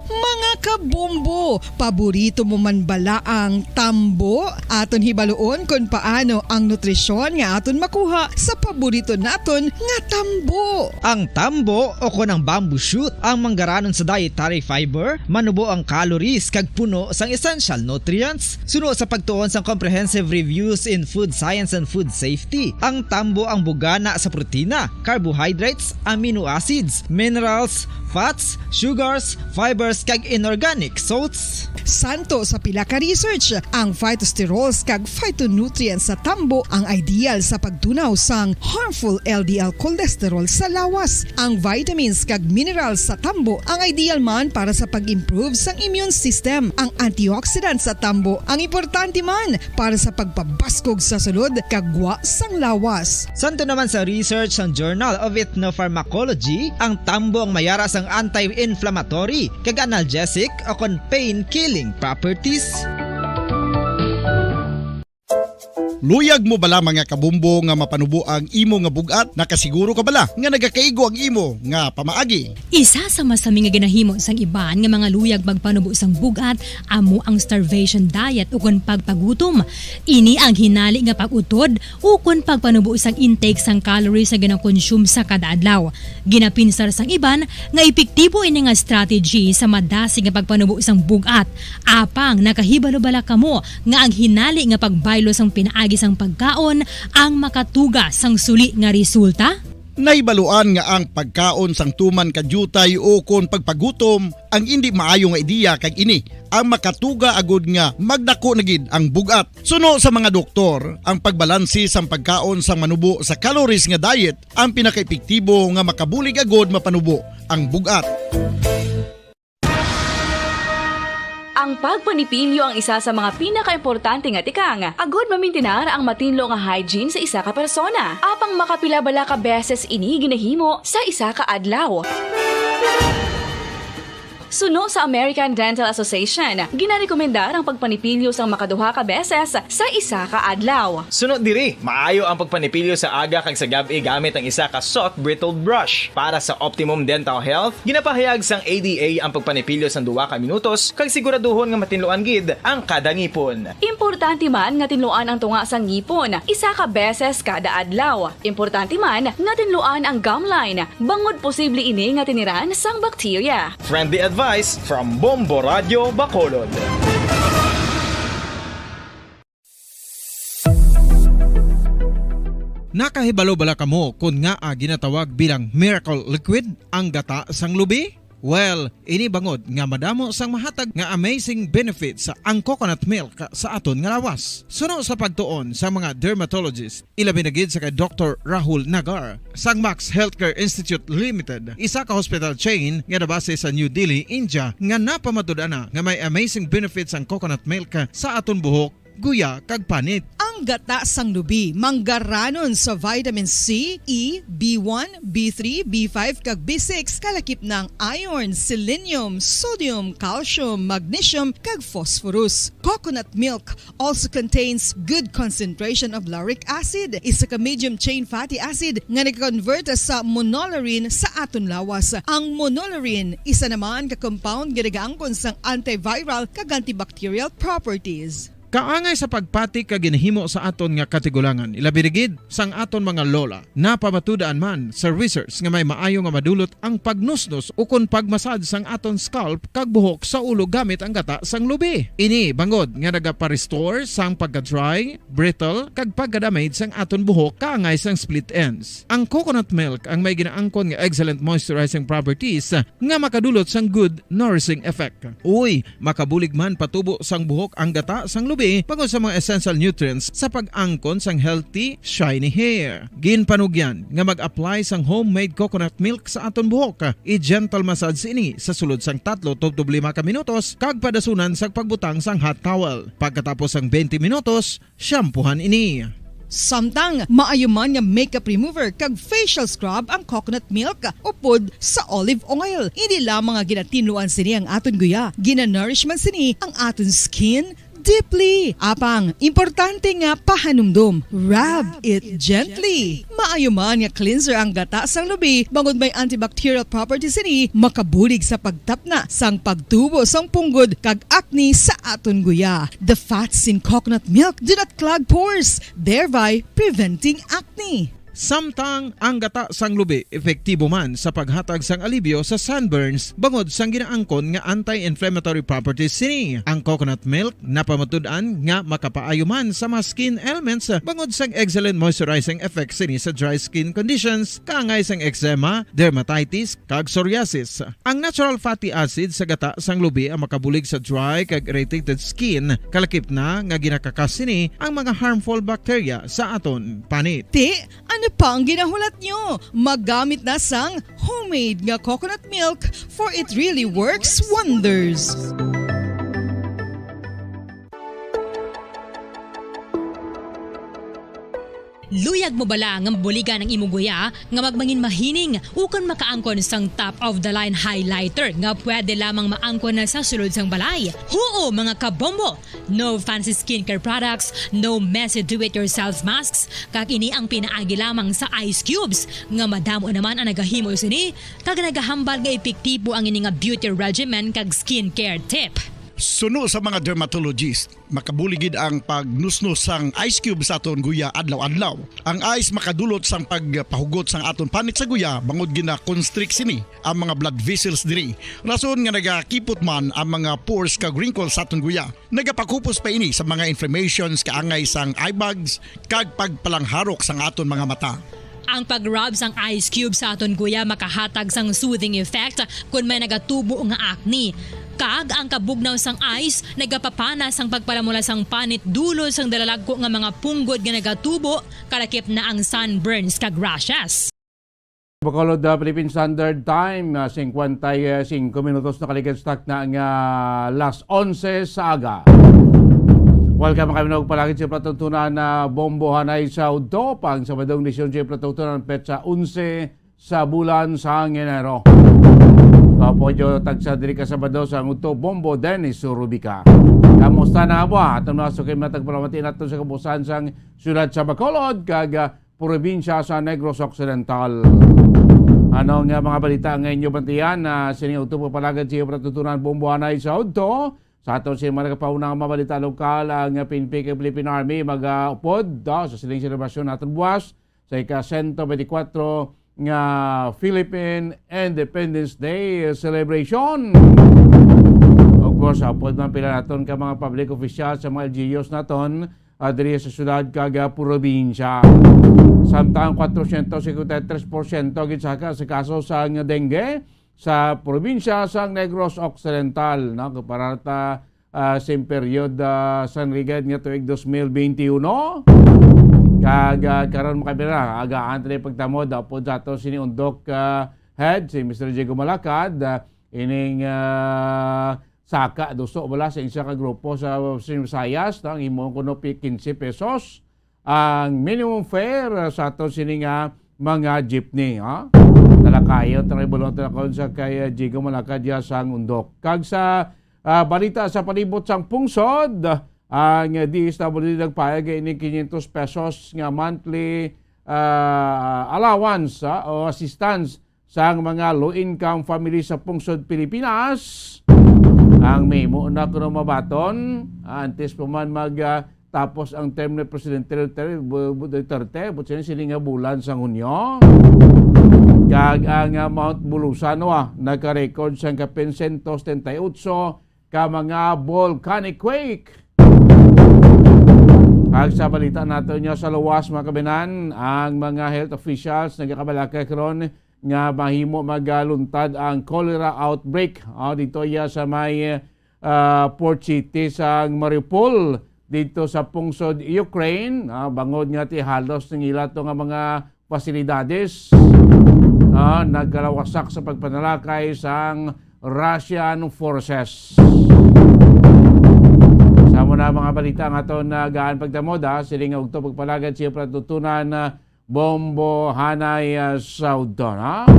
Mga kabombo, paborito mo man bala ang tambo? Aton hibaluon kon paano ang nutrisyon nga aton makuha sa paborito naton nga tambo. Ang tambo, o kon ang bamboo shoot, ang manggaranon sa dietary fiber, manubo ang calories kag puno sang essential nutrients. Suno sa pagtuon sang Comprehensive Reviews in Food Science and Food Safety, ang tambo ang bugana sa protina, carbohydrates, amino acids, minerals, fats, sugars, fibers, kag inorganic salts. Santo sa pila ka research, ang phytosterols kag phytonutrients sa tambo ang ideal sa pagtunaw sang harmful L D L cholesterol sa lawas. Ang vitamins kag minerals sa tambo ang ideal man para sa pag-improve sang immune system. Ang antioxidants sa tambo ang importante man para sa pagpabaskog sa sulod kag gwa sang lawas. Santo naman sa research sang Journal of Ethnopharmacology, ang tambo ang mayara sang anti-inflammatory kag analgesic o kon pain-killing properties. Luyag mo bala, mga kabombo, nga mapanubo ang imo nga bug-at? Nakasiguro ka bala nga nagakaigo ang imo nga pamaagi? Isa sa masami nga ginahimo sang iban nga mga luyag magpanubo sang bug-at amo ang starvation diet, ukon pagpagutom. Ini ang hinali nga pag-utod ukon pagpanubo sang intake sang calories nga ginakonsume sa kada adlaw. Ginapinsar sang iban nga epektibo ini nga strategy sa madasig nga pagpanubo sang bug-at. Apang nakahibalo bala kamo nga ang hinali nga pagbaylo sang pinaagi sang pagkaon ang makatuga sang suli nga resulta? Nahibaluan nga ang pagkaon sang tuman ka diutay o kon pagpagutom ang indi maayo nga ideya, kag ini ang makatuga agud nga magdako na gid ang bug-at. Suno sa mga doktor, ang pagbalanse sang pagkaon sang manubo sa calories nga diet ang pinakaepektibo nga makabulig agud mapanubo ang bug-at. Ang pagpanipilyo ang isa sa mga pinakaimportante nga tikang agud mamintinar ang matinlo nga hygiene sa isa ka persona. Apang makapila bala ka beses ini ginahimo sa isa ka adlaw? Suno sa American Dental Association, ginarekomendar ang pagpanipilyo sang makaduha ka beses sa isa ka adlaw. Suno diri, maayo ang pagpanipilyo sa aga kag sa gab-i gamit ang isa ka soft bristled brush. Para sa optimum dental health, ginapahayag sang A D A ang pagpanipilyo sang duha ka minutos kag siguraduhon nga matinluan gid ang kada ngipon. Importante man nga tinluan ang tunga sang ngipon isa ka beses kada adlaw. Importante man nga tinluan ang gum line, bangod posible ini nga tiniran sang bakterya. Friendly advice from Bombo Radio Bacolod. Nakahibalo bala kamo kon ngaa ginatawag bilang miracle liquid ang gata sang lubi? Well, ini bangod nga madamo sang mahatag nga amazing benefits ang coconut milk sa aton nga lawas. Suno sa pagtuon sa mga dermatologist, ilabi na gid sa kay Doktor Rahul Nagar sang Max Healthcare Institute Limited, isa ka hospital chain nga nabase sa New Delhi, India, nga napamatud-an na nga may amazing benefits ang coconut milk sa aton buhok, guya, kag panit. Ang gata sang lubi manggaranon sa vitamin C, E, B one, B three, B five, kag B six, kalakip na ang iron, selenium, sodium, calcium, magnesium, kag phosphorus. Coconut milk also contains good concentration of lauric acid, isa ka medium chain fatty acid nga nagakonvert sa monolaurin sa aton lawas. Ang monolaurin, isa naman ka compound nga nagaangkon sang antiviral kag antibacterial properties. Kaangay sa pagpati kag ginahimo sa aton nga katigulangan, ilabi na gid sang aton mga lola. Napamatud-an man sa research nga may maayo nga madulot ang pagnusnos ukon pagmasad sang aton scalp kag buhok sa ulo gamit ang gata sang lubi. Ini bangod nga nagapa-restore sang pagka-dry, brittle, kag pagka-damage sang aton buhok kaangay sang split ends. Ang coconut milk ang may ginaangkon nga excellent moisturizing properties nga makadulot sang good nourishing effect. Uy, makabulig man patubo sang buhok ang gata sang lubi bangod sa mga essential nutrients sa pag-angkon sang healthy, shiny hair. Ginpanugyan nga mag-apply sang homemade coconut milk sa aton buhok. I-gentle massage ini sa sulod sang tatlo tubtob lima ka minutos kag padasunan sang pagbutang sang hot towel. Pagkatapos sang twenty minutos, shampoohan ini. Samtang maayo man nga makeup remover kag facial scrub ang coconut milk upod sa olive oil. Hindi lamang nga ginatinluan sini ang aton guya, ginanourish man sini ang aton skin deeply. Apang, importante nga pahanumdom, rub it gently. Maayo man nga cleanser ang gata sang lubi, bangod may antibacterial properties sini, makabulig sa pagtapna sang pagtubo sang punggod kag acne sa aton guya. The fats in coconut milk do not clog pores, thereby preventing acne. Samtang ang gata sang lubi epektibo man sa paghatag sang alibyo sa sunburns bangod sang ginaangkon nga anti-inflammatory properties sini. Ang coconut milk napamatud-an nga makapaayo man sa mga skin ailments bangod sang excellent moisturizing effect sini sa dry skin conditions, kaangay sang eczema, dermatitis, kag psoriasis. Ang natural fatty acid sa gata sang lubi ang makabulig sa dry kag irritated skin, kalakip na nga ginakakas sini ang mga harmful bacteria sa aton panit. Ti, ano pa ang ginahulat nyo? Magamit na sang homemade nga coconut milk, for it really works wonders. Luyag mo bala nga mabuligan ang imo guya nga magmangin mahining ukon makaangkon sang top of the line highlighter nga pwede lamang maangkon na sa sulod sang balay? Huo, mga kabombo! No fancy skincare products, no messy do-it-yourself masks, kag ini ang pinaagi lamang sa ice cubes nga madamo naman ang nagahimo sini kag nagahambal nga epektibo ang ini nga beauty regimen kag skincare tip. Suno sa mga dermatologist, makabulig gid ang pagnusnos sang ice cube sa aton guya adlaw-adlaw. Ang ice makadulot sang pagpahugot sang aton panit sa guya bangod gina-constrict sini ang mga blood vessels diri. Rason nga nagakipot man ang mga pores kag wrinkles sa aton guya. Nagapakupos pa ini sa mga inflammations kaangay sang eye bags kag pagpalangharok sang aton mga mata. Ang pag-rub sang ice cube sa aton guya makahatag sang soothing effect kon may nagatubo nga acne. Kag ang kabugnaw sang ice nagapapana sang pagpalamula sang panit dulod sang dalalagko nga mga punggod nga nagatubo, kalakip na ang sunburns kag rashes. Bacolod, ah, Philippine Standard Time, ah, singkwenta y singko minutos na kaligid sa takna nga las onse sa aga. Welcome kami na palagi sa patutunan na Bombo Hanay sa Udto, pang Sabadong disyon sa patutunan, petsa onse sa bulan sang Enero. Kapoy tagsa diri ka Sabado sa Udto, Bombo Dennis Rubica. Kamusta na ba? Aton mga suking mga tagpalamati nato sa kabusan sang siyudad sa Bacolod, kag, ah, probinsya sa Negros Occidental. Ano nga mga balita nga inyo bantiyan na sining utubok palagad sa iyo patutunan Bombo Hanay sa Udto? Sa aton sa mga nagapahuna nga mga balita lokal, ang P N P kag Philippine Army mag-upod, ah, sa sining selebrasyon naton buwas sa ika sento bentikwatro nga Philippine Independence Day celebration. Of course, upod man pila naton ka mga public officials sa mga L G Us naton, ah, diri sa syudad kag, ah, probinsya. Samtang kwatrosyentos singkwenta y tres porsyento gid saka sa kaso sang dengue sa probinsya sang Negros Occidental, no? Kumpara ta, ah, sing peryodo, ah, sang ligad nga tuig dos mil benti uno. Kag, ah, karon, makabira, agaan ta pagtamod, upod sa ato sini undok, ah, head, si Mister Diego Malacad, ah, ining, ah, saka duso bala sa isa ka grupo sa, sa Visayas, no? Ang himuon kuno pi-, quince pesos ang minimum fare sa ato sini nga mga jeepney, ha? Talakayon, talakayon sa kay, ah, Jigo Malacad ya sang undok. Kag sa, ah, balita sa palibot sang pungsod, ang D S W D nagpahayag ini quinientos pesos nga monthly, ah, allowance, ah, o assistance sang mga low-income family sa pungsod Pilipinas. Ang mahimo na kuno mabaton, ah, antes pa man mag, ah, tapos ang term ni Presidente Duterte, Bu-, Bu-, Duterte, but sini, sini nga bulan sa Hunyo. Kag ang, ah, Mount Bulusan, wa, nagka-record sang kapin sento setenta y ocho ka mga volcanic quake. Kag sa balita nato niya sa luwas, mga kabinan, ang mga health officials nagakabalaka karon nga mahimo magaluntad ang cholera outbreak, ah, dito iya sa may, ah, port city sang Mariupol, dito sa pungsod Ukraine, ah, bangod nga ti halos nangila to nga mga pasilidades, ah, nagkalawasak sa pagpanalakay sang Russian forces. Sa mo na mga balita nga to nagaan pagtamod, ah, siling nga ugto pagpalagad siya patutunan, ah, Bombo Hanay, ah, Saudon, ha?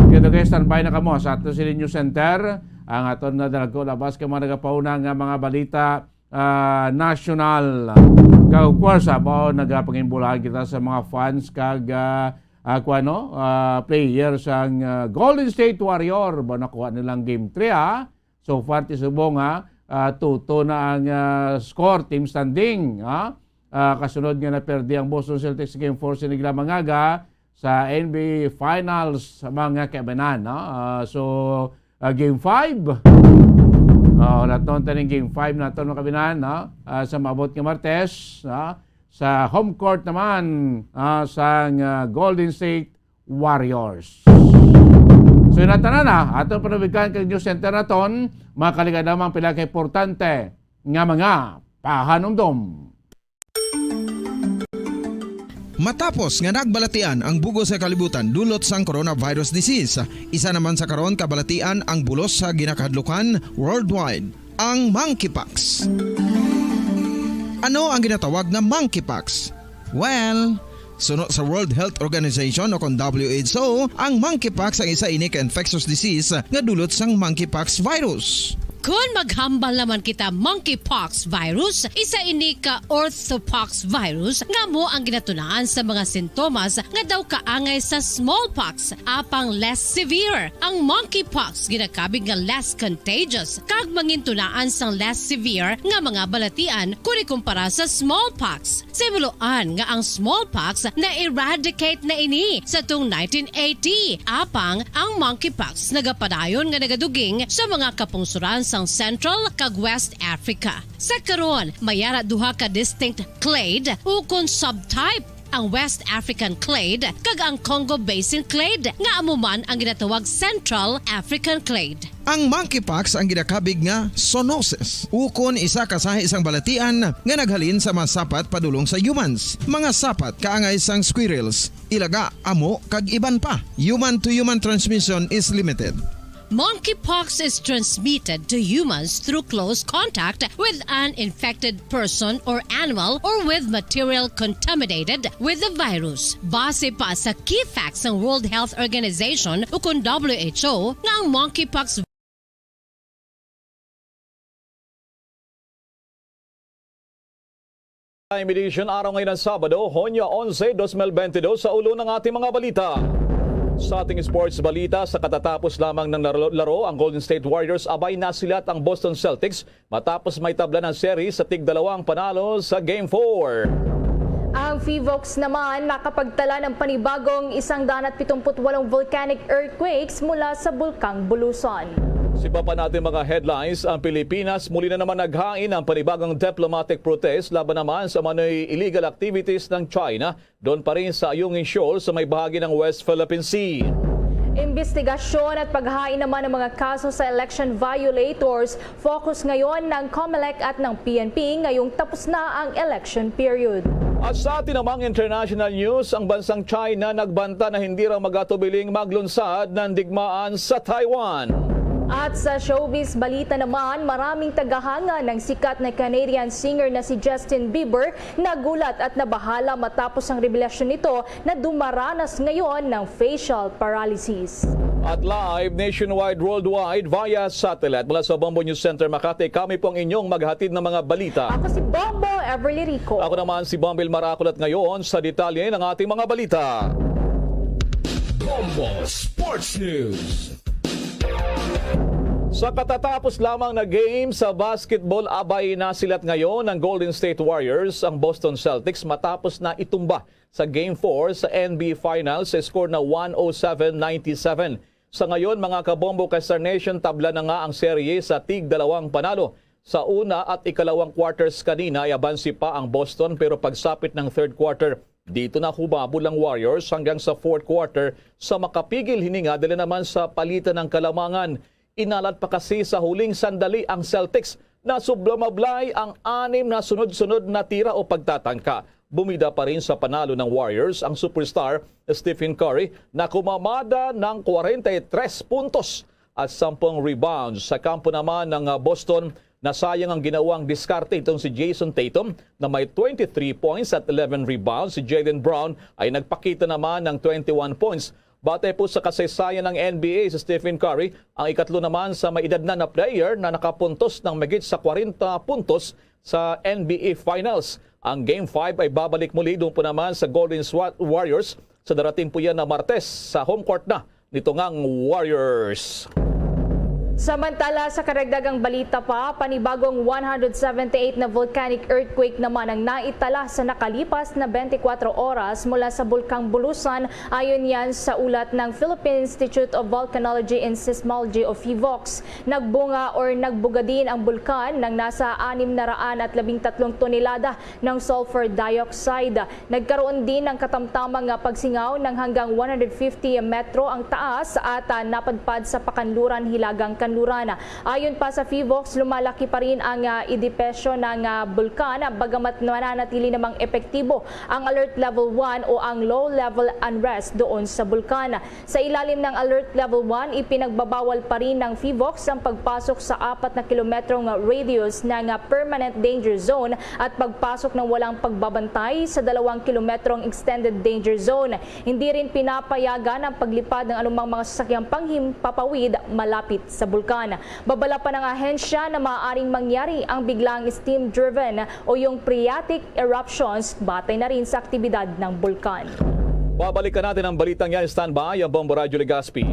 Kaya to, guys, standby na kamo sa ato sini News Center. Ang aton na dalago labas ka mga nagapauna nga mga balita, ah, national. Kag, of course, ah, mao nagapangimbulahan kita sa mga fans kag, ah, ah, kuwano, ah, player sang, ah, Golden State Warrior. Ba, nakuha nilang game three, ah. So far, ti subong, ah, ah, two two na ang, ah, score, team standing, ah. Ah, kasunod nga naperdi ang Boston Celtics Game four sa nigla mangaga sa N B A Finals, mga kabanan, no? Ah, so, ah, Game five. Ah, wala to, taning Game five naton, mga kabanan, no? Ah, sa maabot nga Martes, no? Sa home court naman, ah, sang, ah, Golden State Warriors. So, yun na tanan, ah. Aton panawagan kag News Center naton, mga kaligad lamang pila ka importante nga mga pahanumdom. Matapos nga nagbalatian ang bug-os nga kalibutan dulot sang coronavirus disease, isa naman sa karon kabalatian ang bulos sa ginakahadlukan worldwide, ang monkeypox. Ano ang ginatawag nga monkeypox? Well, suno sa World Health Organization o kon W H O, ang monkeypox ang isa ini ka infectious disease nga dulot sang monkeypox virus. Kon maghambal naman kita, monkeypox virus, isa ini ka orthopox virus nga amo ang ginatunaan sa mga sintomas nga daw kaangay sa smallpox, apang less severe. Ang monkeypox ginakabig nga less contagious kag mangintunaan sang less severe nga mga balatian kon ikumpara sa smallpox. Sa himuloan nga ang smallpox na-eradicate na ini sa tung nineteen eighty, apang ang monkeypox nagapadayon nga nagaduging sa mga kapungsoran sang Central kag West Africa. Sa karon, may ara duha ka distinct clade ukon subtype ang West African clade, kag ang Congo Basin clade, nga amo man ang ginatawag Central African clade. Ang monkeypox ang ginakabig nga zoonosis, ukon isa ka sahi sang balatian nga naghalin sa mga sapat padulong sa humans, mga sapat kaangay sang squirrels, ilaga, amo, kag iban pa. Human to human transmission is limited. Monkeypox is transmitted to humans through close contact with an infected person or animal or with material contaminated with the virus. Base pa sa key facts sang World Health Organization ukon W H O nga ang monkeypox Time edition, araw ngayon ng Sabado, Hunyo onse, dos mil bentidus, sa ulo ng ating mga balita. Sa ating sports balita, sa katatapos lamang ng laro, laro, ang Golden State Warriors abay nasilat ang Boston Celtics matapos may tabla ng series sa tigdalawang panalo sa Game four. Ang Fivox naman nakapagtala ng panibagong isang daan at pitumput walong volcanic earthquakes mula sa Bulkang Bulusan. Sa iba pa natin mga headlines, ang Pilipinas muli na naman naghain ng panibagong diplomatic protest laban naman sa manoy illegal activities ng China doon pa rin sa Ayungin Shoal sa may bahagi ng West Philippine Sea. Imbestigasyon at paghain naman ng mga kaso sa election violators, focus ngayon ng Comelec at ng P N P ngayong tapos na ang election period. At sa atin namang international news, ang bansang China nagbanta na hindi raw magatubiling maglunsad ng digmaan sa Taiwan. At sa showbiz balita naman, maraming tagahanga ng sikat na Canadian singer na si Justin Bieber nagulat at nabahala matapos ang revelasyon nito na dumaranas ngayon ng facial paralysis. At live nationwide, worldwide, via satellite mula sa Bombo News Center Makati, kami po ang inyong maghatid ng mga balita. Ako si Bombo Everly Rico. Ako naman si Bombil Marakulat ngayon sa detalye ng ating mga balita. Bombo Sports News. Sa katatapos lamang na game sa basketball, abay nasilat ngayon ng Golden State Warriors ang Boston Celtics matapos na itumba sa Game four sa N B A Finals sa score na one oh seven ninety-seven. Sa ngayon, mga kabombo kay Star Nation, tabla na nga ang serye sa tig dalawang panalo. Sa una at ikalawang quarters kanina ay abansi pa ang Boston, pero pagsapit ng third quarter, dito na humabol ang Warriors hanggang sa fourth quarter sa makapigil hininga dala naman sa palitan ng kalamangan. Inalat pa kasi sa huling sandali ang Celtics na sublumablay ang anim na sunod-sunod na tira o pagtatangka. Bumida pa rin sa panalo ng Warriors ang superstar Stephen Curry na kumamada ng kwarenta y tres puntos at sampung rebounds. Sa kampo naman ng, ah, Boston, nasayang ang ginawang diskarte itong si Jayson Tatum na may twenty-three points at eleven rebounds. Si Jaylen Brown ay nagpakita naman ng twenty-one points. Batay po sa kasaysayan ng N B A, si Stephen Curry ang ikatlo naman sa may edad na na player na nakapuntos ng mahigit sa kwarenta puntos sa N B A Finals. Ang Game five ay babalik muli doon po naman sa Golden Swa-, Warriors sa darating po yan na Martes sa home court na nito ngang Warriors. Samantala, sa karagdagang balita pa, panibagong one hundred seventy-eight na volcanic earthquake naman ang naitala sa nakalipas na twenty-four oras mula sa Bulkang Bulusan, ayon yan sa ulat ng Philippine Institute of Volcanology and Seismology o PHIVOLCS. Nagbunga or nagbuga din ang bulkan ng nasa anim na raan at labing tatlong tonelada ng sulfur dioxide. Nagkaroon din ng katamtamang, ah, pagsingaw ng hanggang one hundred fifty metro ang taas at, ah, napadpad sa Pakanluran, Hilagang Kanluran. Ayon pa sa PHIVOLCS, lumalaki pa rin ang, ah, edipesyo ng, ah, bulkan, bagamat nananatili namang epektibo ang Alert Level one o ang Low Level Unrest doon sa bulkan. Sa ilalim ng Alert Level one, ipinagbabawal pa rin ng PHIVOLCS ang pagpasok sa apat na kilometrong radius ng Permanent Danger Zone at pagpasok ng walang pagbabantay sa dalawang kilometrong Extended Danger Zone. Hindi rin pinapayagan ang paglipad ng anumang mga sasakyang panghimpapawid malapit sa bulkan. Babala pa ng ahensya na maaaring mangyari ang biglang steam-driven o yung phreatic eruptions batay na rin sa aktibidad ng bulkan. Babalikan natin ang balitang yan. Standby ang Bombo Radyo Legazpi.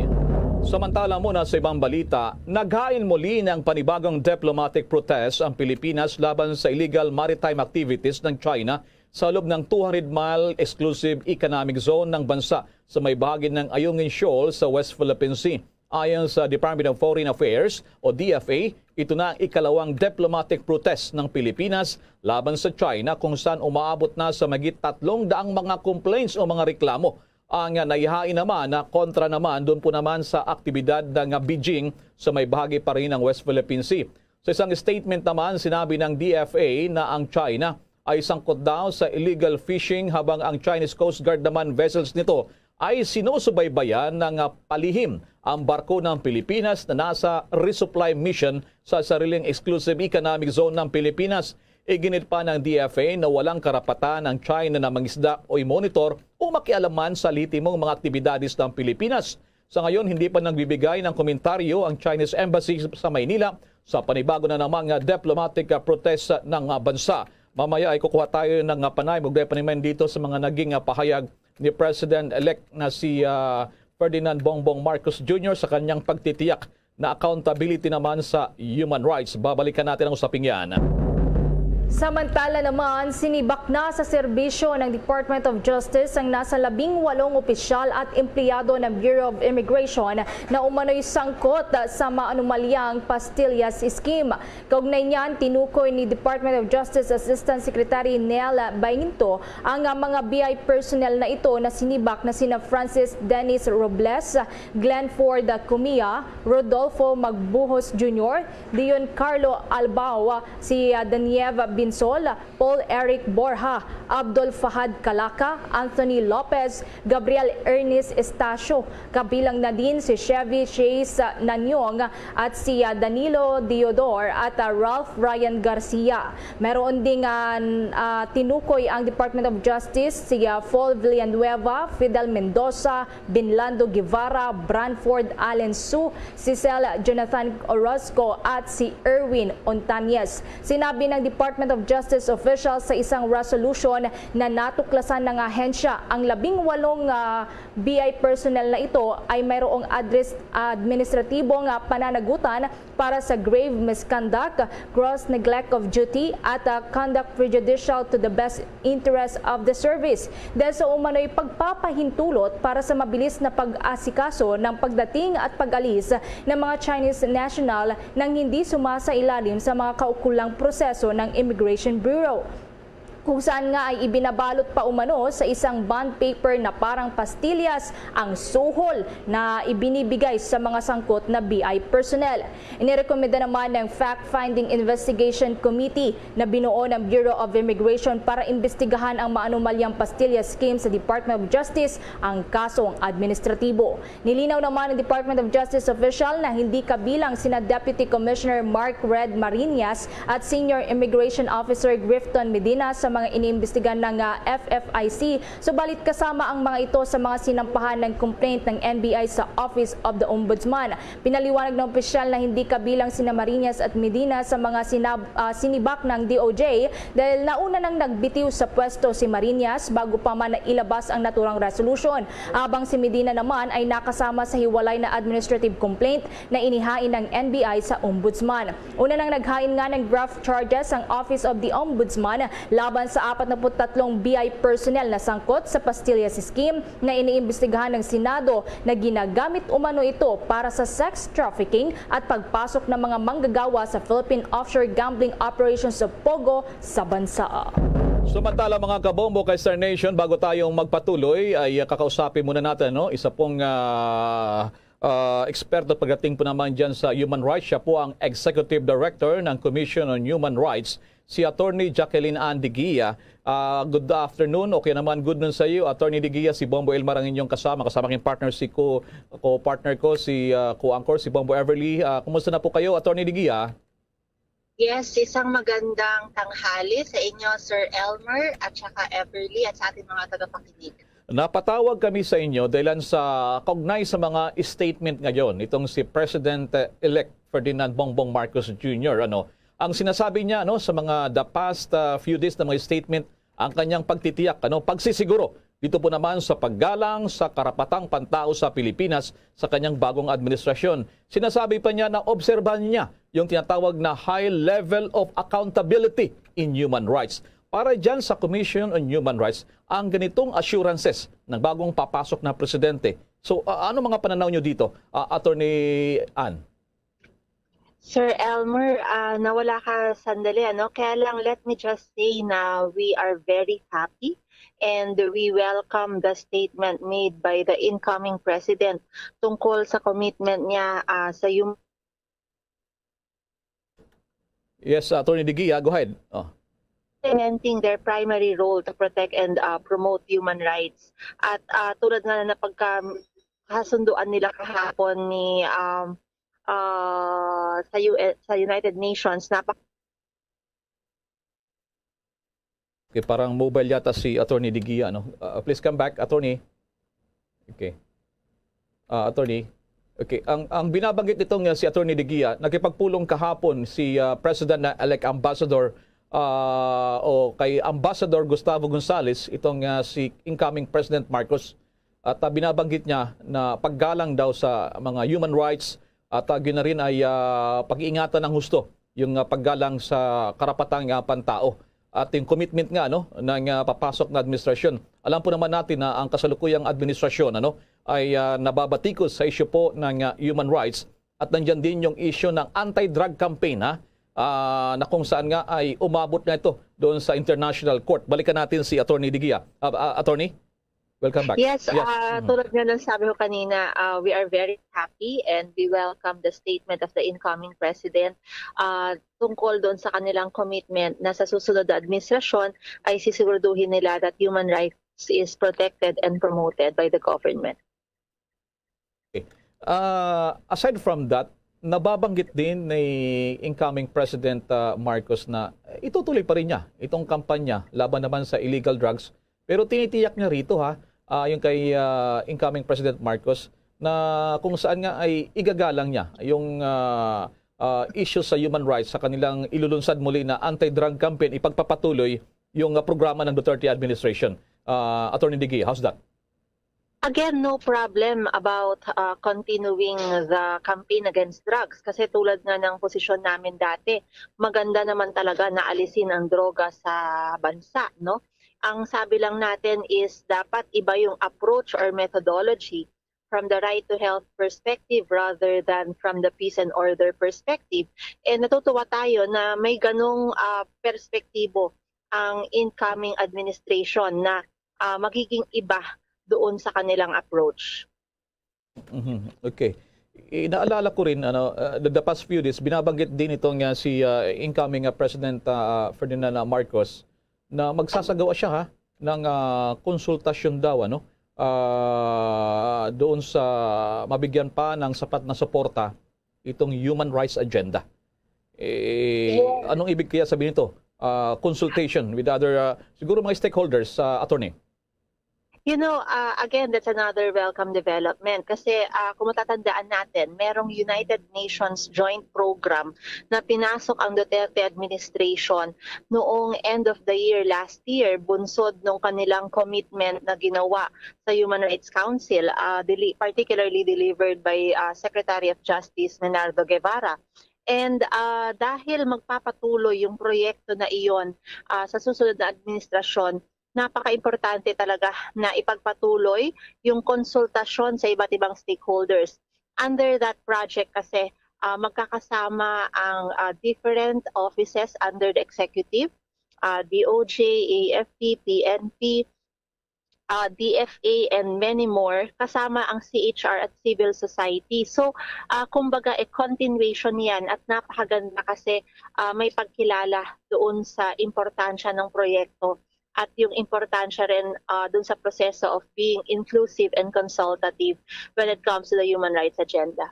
Samantala muna sa ibang balita, naghain muli ng panibagong diplomatic protest ang Pilipinas laban sa illegal maritime activities ng China sa loob ng two hundred mile exclusive economic zone ng bansa sa may bahagi ng Ayungin Shoal sa West Philippine Sea. Ayon sa Department of Foreign Affairs o D F A, ito na ang ikalawang diplomatic protest ng Pilipinas laban sa China, kung saan umaabot na sa mahigit tatlong daang mga complaints o mga reklamo ang naihain naman na kontra naman doon po naman sa aktibidad ng Beijing sa may bahagi pa rin ng West Philippine Sea. Sa isang statement naman, sinabi ng D F A na ang China ay sangkot daw sa illegal fishing, habang ang Chinese Coast Guard naman vessels nito ay sinusubaybayan ng, ah, palihim ang barko ng Pilipinas na nasa resupply mission sa sariling exclusive economic zone ng Pilipinas. Iginit pa ng D F A na walang karapatan ang China na mangisda o i-monitor o makialaman sa lehitimong mga aktibidades ng Pilipinas. Sa ngayon, hindi pa nagbibigay ng komentaryo ang Chinese Embassy sa Maynila sa panibago na namang, ah, diplomatic, ah, protest, ah, ng, ah, bansa. Mamaya ay kukuha tayo ng, ah, panayam, ugnay pa naman dito sa mga naging, ah, pahayag ni President-elect na si, ah, Ferdinand Bongbong Marcos Junior sa kanyang pagtitiyak na accountability naman sa human rights. Babalikan natin ang usaping yan. Samantala naman, sinibak na sa serbisyo ng Department of Justice ang nasa labing walong opisyal at empleyado ng Bureau of Immigration na umano'y sangkot sa maanomalyang pastillas scheme. Kaugnay niyan, tinukoy ni Department of Justice Assistant Secretary Nel Bainto ang, ah, mga B I personnel na ito na sinibak na sina Francis Dennis Robles, Glenn Ford Cumia, Rodolfo Magbuhos Junior, Dion Carlo Albao, si, ah, Daniev Binsol, Paul Eric Borja, Abdul Fahad Calaca, Anthony Lopez, Gabriel Ernest Estacio, kabilang na din si Chevy Chase Nanyong at si, ah, Danilo Diodor at, ah, Ralph Ryan Garcia. Meron ding, ah, n-, ah, tinukoy ang Department of Justice, si, ah, Paul Villanueva, Fidel Mendoza, Binlando Guevara, Branford Allen Su, si Sel Jonathan Orozco at si Erwin Ontañez. Sinabi ng Department of Justice official sa isang resolution na natuklasan ng ahensya, ang labing walong, ah, B I personnel na ito ay mayroong adres-, administratibong, ah, pananagutan para sa grave misconduct, gross neglect of duty, at, ah, conduct prejudicial to the best interest of the service, dahil sa umano'y pagpapahintulot para sa mabilis na pag-asikaso ng pagdating at pag-alis ng mga Chinese national nang hindi sumasailalim sa mga kaukulang proseso ng Immigration Bureau, kung saan nga ay ibinabalot pa umano sa isang bond paper na parang pastillas ang suhol na ibinibigay sa mga sangkot na B I personnel. Inirekomenda naman ng Fact-Finding Investigation Committee na binuo ng Bureau of Immigration para imbestigahan ang maanomalyang pastillas scheme sa Department of Justice ang kasong administratibo. Nilinaw naman ng Department of Justice official na hindi kabilang sina Deputy Commissioner Mark Red Marinas at Senior Immigration Officer Grifton Medina sa mga iniimbestigahan ng, ah, F F I C, subalit kasama ang mga ito sa mga sinampahan ng complaint ng N B I sa Office of the Ombudsman. Pinaliwanag ng opisyal na hindi kabilang sina Marinas at Medina sa mga sinab-, ah, sinibak ng D O J dahil nauna nang nagbitiw sa pwesto si Marinas bago pa man nailabas ang naturang resolusyon, habang si Medina naman ay nakasama sa hiwalay na administrative complaint na inihain ng N B I sa Ombudsman. Una nang naghain nga ng graft charges ang Office of the Ombudsman laban sa apat na put tatlong B I personnel na sangkot sa pastillas scheme na iniimbestigahan ng Senado na ginagamit umano ito para sa sex trafficking at pagpasok ng mga manggagawa sa Philippine offshore gambling operations o POGO sa bansa. Samantala, mga kabombo kay Star Nation, bago tayong magpatuloy, ay, ah, kakausapin muna natin, no, isa pong, ah, ah, eksperto pagdating po naman dyan sa human rights. Siya po ang Executive Director ng Commission on Human Rights, si Attorney Jacqueline Ann Digia. Ah, good afternoon, o kaya naman good noon sa iyo, Attorney Digia. Si Bombo Elmar ang inyong kasama. Kasama king partner, si co-, co-partner ko, si, ah, co-anchor, si Bombo Everly. Ah, kumusta na po kayo, Attorney Digia? Yes, isang magandang tanghali sa inyo, Sir Elmer, at saka Everly, at sa ating mga tagapakinig. Napatawag kami sa inyo dahilan sa kaugnay sa mga statement ngayon nitong si President-elect Ferdinand Bongbong Marcos Junior, ano, ang sinasabi niya, ano, sa mga the past, ah, few days na mga statement, ang kanyang pagtitiyak, ano, pagsisiguro dito po naman sa paggalang sa karapatang pantao sa Pilipinas sa kanyang bagong administrasyon. Sinasabi pa niya na obserbahan niya yung tinatawag na high level of accountability in human rights. Para dyan sa Commission on Human Rights, ang ganitong assurances ng bagong papasok na presidente, So, ah, ano mga pananaw nyo dito, ah, Attorney Ann? Sir Elmer, ah, nawala ka sandali, ano? Kaya lang, let me just say na we are very happy and we welcome the statement made by the incoming president tungkol sa commitment niya, ah, sa human Yes, Attorney Digia, go ahead. Oh. implementing their primary role to protect and, ah, promote human rights. At, ah, tulad nga na napagkasunduan nila kahapon ni, um, ah, sa U S, sa United Nations, napak- Okay, parang mobile yata si Attorney Digia, no? Uh, please come back, Attorney. Okay. Ah, Attorney. Okay, ang ang binabanggit nitong, uh, si Attorney Digia, nakipagpulong kahapon si, uh, President na elect Ambassador, uh, o kay Ambassador Gustavo Gonzales, itong, uh, si incoming President Marcos. At, uh, binabanggit niya na paggalang daw sa mga human rights at, uh, yun na rin ay, uh, pag-iingatan ng husto yung, uh, paggalang sa karapatang, uh, pantao. At yung commitment nga, ano, ng, ah, papasok na administrasyon. Alam po naman natin na ang kasalukuyang administrasyon, ano, ay, ah, nababatikos sa isyu po ng, ah, human rights at nandiyan din yung isyu ng anti-drug campaign, ha, ah, na kung saan nga ay umabot na ito doon sa International Court. Balikan natin si Attorney Digia. Ah, ah, Attorney? Welcome back. Yes, yes. Uh, mm-hmm. Tulad nga ng sabi ko kanina, uh, we are very happy and we welcome the statement of the incoming president uh, tungkol doon sa kanilang commitment na sa susunod na administrasyon ay sisiguraduhin nila that human rights is protected and promoted by the government. Okay. Uh, aside from that, nababanggit din ni incoming President uh, Marcos na itutuloy pa rin niya itong kampanya laban naman sa illegal drugs. Pero tinitiyak niya rito, ha, ah, yung kay, ah, incoming President Marcos na kung saan nga ay igagalang niya yung, ah, ah, issue sa human rights sa kanilang ilulunsad muli na anti-drug campaign, ipagpapatuloy yung, ah, programa ng Duterte administration. Ah, Attorney Digia, how's that? Again, no problem about uh, continuing the campaign against drugs kasi tulad nga ng posisyon namin dati, maganda naman talaga na alisin ang droga sa bansa, no? Ang sabi lang natin is dapat iba yung approach or methodology from the right to health perspective rather than from the peace and order perspective. And natutuwa tayo na may ganong uh, perspektibo ang incoming administration na uh, magiging iba doon sa kanilang approach. Mm-hmm. Okay. Inaalala ko rin, ano, uh, the, the past few days, binabanggit din itong uh, si uh, incoming uh, President uh, Ferdinand uh, Marcos na magsasagawa siya ha, ng uh, konsultasyon daw ano, uh, doon sa mabigyan pa ng sapat na suporta itong human rights agenda. Eh, yeah. Anong ibig kaya sabihin nito? Uh, consultation with other, uh, siguro mga stakeholders, uh, attorney. You know, uh, again, that's another welcome development. Kasi uh, kung matatandaan natin, merong United Nations Joint Program na pinasok ang Duterte administration noong end of the year last year, bunsod nung kanilang commitment na ginawa sa Human Rights Council, uh, deli- particularly delivered by uh, Secretary of Justice Menardo Guevara. And uh, dahil magpapatuloy yung proyekto na iyon uh, sa susunod na administrasyon, napaka-importante talaga na ipagpatuloy yung konsultasyon sa iba't ibang stakeholders. Under that project kasi, uh, magkakasama ang uh, different offices under the executive, uh, D O J, A F P, P N P, uh, D F A, and many more, kasama ang C H R at civil society. So, uh, kumbaga, a continuation yan at napakaganda kasi uh, may pagkilala doon sa importansya ng proyekto at yung importansya rin uh, dun sa proseso of being inclusive and consultative when it comes to the human rights agenda.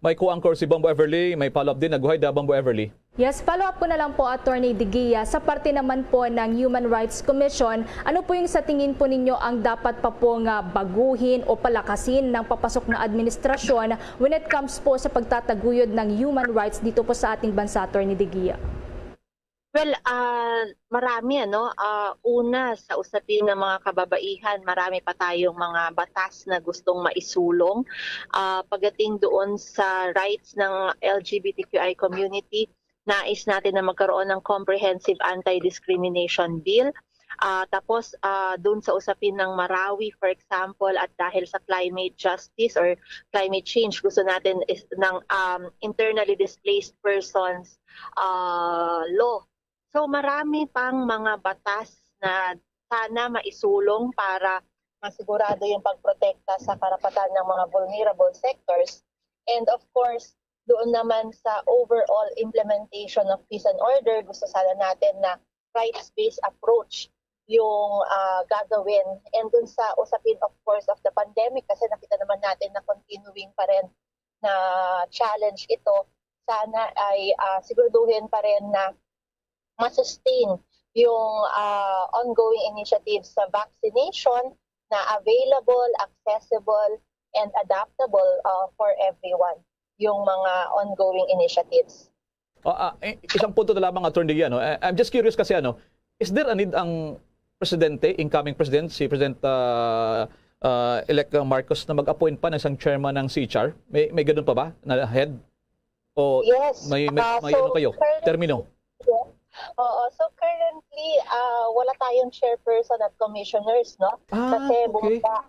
May co-anchor si Bombo Everly, may follow-up din. Naguhay da, Bombo Everly. Yes, follow-up ko na lang po, Attorney Digia. Sa parte naman po ng Human Rights Commission, ano po yung sa tingin po ninyo ang dapat pa po nga baguhin o palakasin ng papasok na administrasyon when it comes po sa pagtataguyod ng human rights dito po sa ating bansa, Attorney Digia? Well, ah, marami, ano. Ah, una, sa usapin ng mga kababaihan, marami pa tayong mga batas na gustong maisulong. Ah, pagdating doon sa rights ng L G B T Q I community, nais natin na magkaroon ng comprehensive anti-discrimination bill. Ah, tapos, ah, dun sa usapin ng Marawi, for example, at dahil sa climate justice or climate change, gusto natin is, ng, um, internally displaced persons, ah, law. So, marami pang mga batas na sana maisulong para masigurado yung pagprotekta sa karapatan ng mga vulnerable sectors. And of course, doon naman sa overall implementation of peace and order, gusto sana natin na rights-based approach yung, ah, gagawin. And dun sa usapin, of course, of the pandemic, kasi nakita naman natin na continuing pa rin na challenge ito, sana ay, ah, siguraduhin pa rin na ma-sustain yung, ah, ongoing initiatives sa vaccination na available, accessible, and adaptable, ah, for everyone, yung mga ongoing initiatives. Ah, ah, eh, isang punto na lamang, Attorney Gian, no? Eh, I'm just curious kasi, ano, is there a need ang presidente, incoming president, si President, ah, ah, elect Marcos, na mag-appoint pa ng isang chairman ng C H R? May, may ganun pa ba na head? O Yes. may, may, Ah, may so, ano kayo? currently, Termino? Yeah. Oo. So, currently, ah, wala tayong chairperson at commissioners, no? Ah, Kasi okay. bumaba,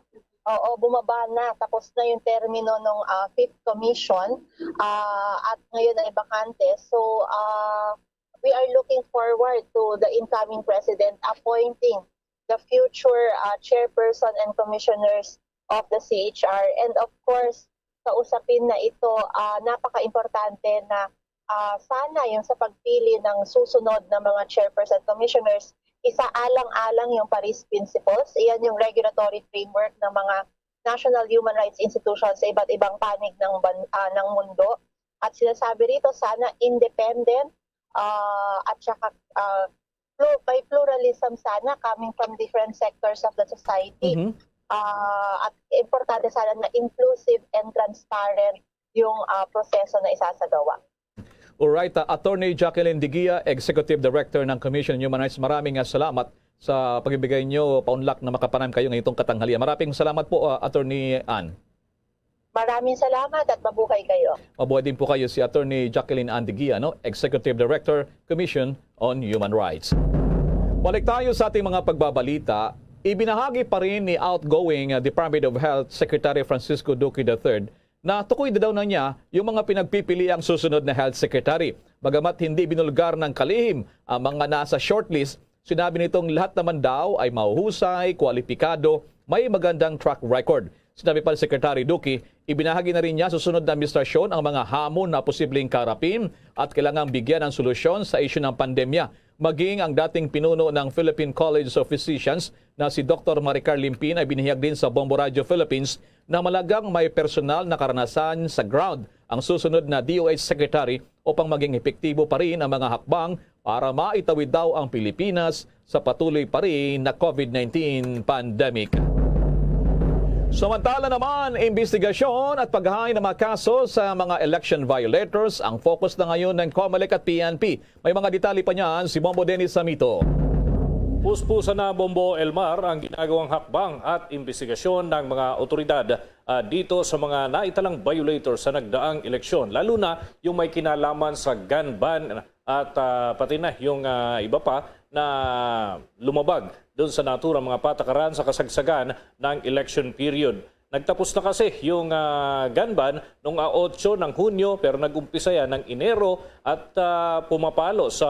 oo, bumaba na. Tapos na yung termino ng, ah, fifth commission, ah, at ngayon ay bakante. So, ah, we are looking forward to the incoming president appointing the future, ah, chairperson and commissioners of the C H R. And of course, sa usapin na ito, ah, napaka-importante na, ah, sana yung sa pagpili ng susunod na mga chairperson commissioners, isaalang-alang yung Paris Principles. Iyan yung regulatory framework ng mga national human rights institutions sa iba't ibang panig ng ban-, ah, ng mundo. At sinasabi rito, sana independent, ah, at saka, ah, plu-, may pluralism sana coming from different sectors of the society. Mhm. Ah, at importante sana na inclusive and transparent yung, ah, proseso na isasagawa. Alright, ah, Attorney Jacqueline Digia, Executive Director ng Commission on Human Rights, maraming, ah, salamat sa pagbibigay niyo paunlak na makapanayam kayo ngayong katanghalian. Maraming salamat po, ah, Attorney Ann. Maraming salamat at mabuhay kayo. Mabuhay din po kayo, si Attorney Jacqueline Ann Digia, no? Executive Director, Commission on Human Rights. Balik tayo sa ating mga pagbabalita. Ibinahagi pa rin ni outgoing, uh, Department of Health Secretary Francisco Duque the third na tukoy na daw na niya yung mga pinagpipiliang susunod na health secretary. Bagamat hindi binulgar ng kalihim ang mga nasa shortlist, sinabi nitong lahat naman daw ay mahuhusay, kwalipikado, may magandang track record. Sinabi pa ni Secretary Duque, ibinahagi na rin niya sa sunod na administrasyon ang mga hamon na posibleng kaharapin at kailangang bigyan ng solusyon sa isyu ng pandemya. Maging ang dating pinuno ng Philippine College of Physicians na si Doktor Maricar Limpin ay binihag din sa Bombo Radio Philippines na mahalagang may personal na karanasan sa ground ang susunod na D O H Secretary upang maging epektibo pa rin ang mga hakbang para maitawid daw ang Pilipinas sa patuloy pa rin na COVID nineteen pandemic. Samantala naman, imbestigasyon at paghain ng mga kaso sa mga election violators ang focus na ngayon ng Comelec at P N P. May mga detalye pa niyan si Bombo Dennis Samito. Puspusan na, Bombo Elmar, ang ginagawang hakbang at imbestigasyon ng mga otoridad, ah, dito sa mga naitalang violators sa nagdaang eleksyon, lalo na yung may kinalaman sa gun ban at, ah, pati na yung, ah, iba pa na lumabag doon sa naturang mga patakaran sa kasagsagan ng election period. Nagtapos na kasi yung, ah, gun ban nung, ah, otso ng Hunyo, pero nag-umpisa yan ng Enero at, ah, pumapalo sa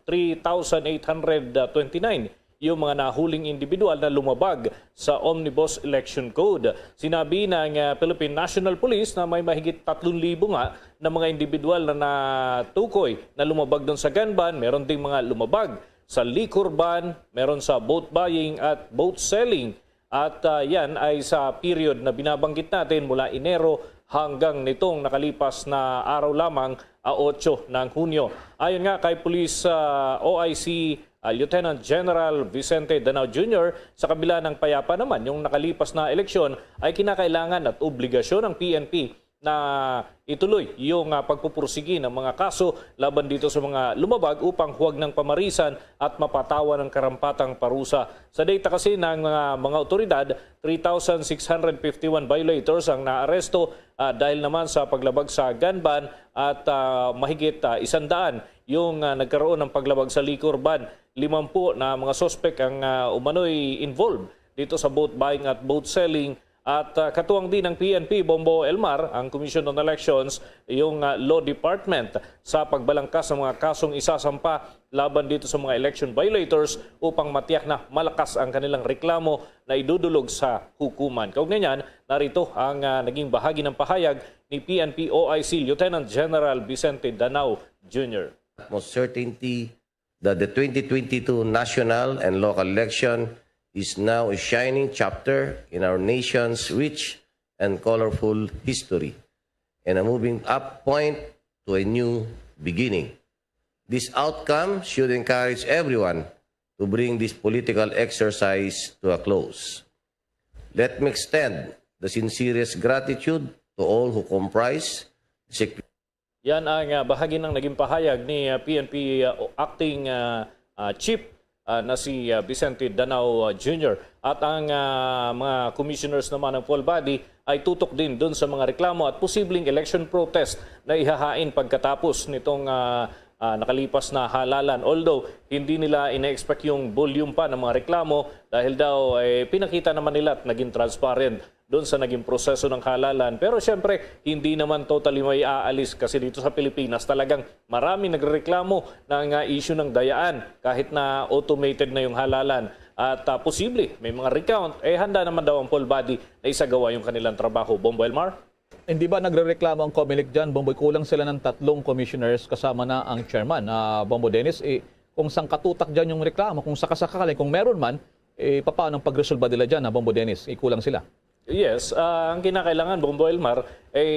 three thousand eight hundred twenty-nine yung mga nahuling individual na lumabag sa Omnibus Election Code. Sinabi ng, ah, Philippine National Police na may mahigit tatlong libo nga na mga individual na natukoy na lumabag doon sa gun ban. Meron ding mga lumabag sa liquor ban, meron sa boat buying at boat selling. At, ah, yan ay sa period na binabanggit natin mula Enero hanggang nitong nakalipas na araw lamang, ah, otso ng Hunyo. Ayon nga kay Police, ah, O I C, ah, Lieutenant General Vicente Danao Junior, sa kabila ng payapa naman yung nakalipas na eleksyon, ay kinakailangan at obligasyon ng P N P na ituloy yung, ah, pagpupursigi ng mga kaso laban dito sa mga lumabag upang huwag nang pamarisan at mapatawan ng karampatang parusa. Sa data kasi ng mga, mga otoridad, three thousand six hundred fifty-one violators ang naaresto, ah, dahil naman sa paglabag sa gun ban at, ah, mahigit, ah, isang daan yung, ah, nagkaroon ng paglabag sa liquor ban. Limampu na mga suspek ang, ah, umano'y involved dito sa boat buying at boat selling. At, ah, katuwang din ng P N P, Bombo Elmar, ang Commission on Elections, yung, ah, Law Department sa pagbalangkas ng mga kasong isasampa laban dito sa mga election violators upang matiyak na malakas ang kanilang reklamo na idudulog sa hukuman. Kaugnay niyan, narito ang, ah, naging bahagi ng pahayag ni P N P O I C Lieutenant General Vicente Danao Junior. Most certainty that the twenty twenty-two national and local election is now a shining chapter in our nation's rich and colorful history and a moving up point to a new beginning. This outcome should encourage everyone to bring this political exercise to a close. Let me extend the sincerest gratitude to all who comprise the Sec- Yan ang, ah, bahagi ng naging pahayag ni, ah, P N P, ah, Acting, ah, ah, Chief, ah, na si, ah, Vicente Danao, ah, Junior. At ang, ah, mga commissioners naman ng full body ay tutok din dun sa mga reklamo at posibleng election protest na ihahain pagkatapos nitong, ah, ah, nakalipas na halalan. Although hindi nila ina-expect yung volume pa ng mga reklamo dahil daw, eh, pinakita naman nila at naging transparent doon sa naging proseso ng halalan. Pero siyempre, hindi naman totally may aalis kasi dito sa Pilipinas talagang marami nagrereklamo ng, ah, issue ng dayaan kahit na automated na yung halalan. At, ah, posible, may mga recount, eh handa naman daw ang full body na isagawa yung kanilang trabaho. Bombo Elmar? Hindi ba nagrereklamo ang Comelec dyan? Bomboy, kulang sila ng tatlong commissioners kasama na ang chairman. Ah, Bombo Dennis, eh, kung sangkatutak dyan yung reklamo, kung sakasakali, kung meron man, eh, paano ang pagresolba nila dyan, ha, Bombo Dennis? Eh, kulang sila. Yes, ah, ang kinakailangan, Bombo Elmar, ay,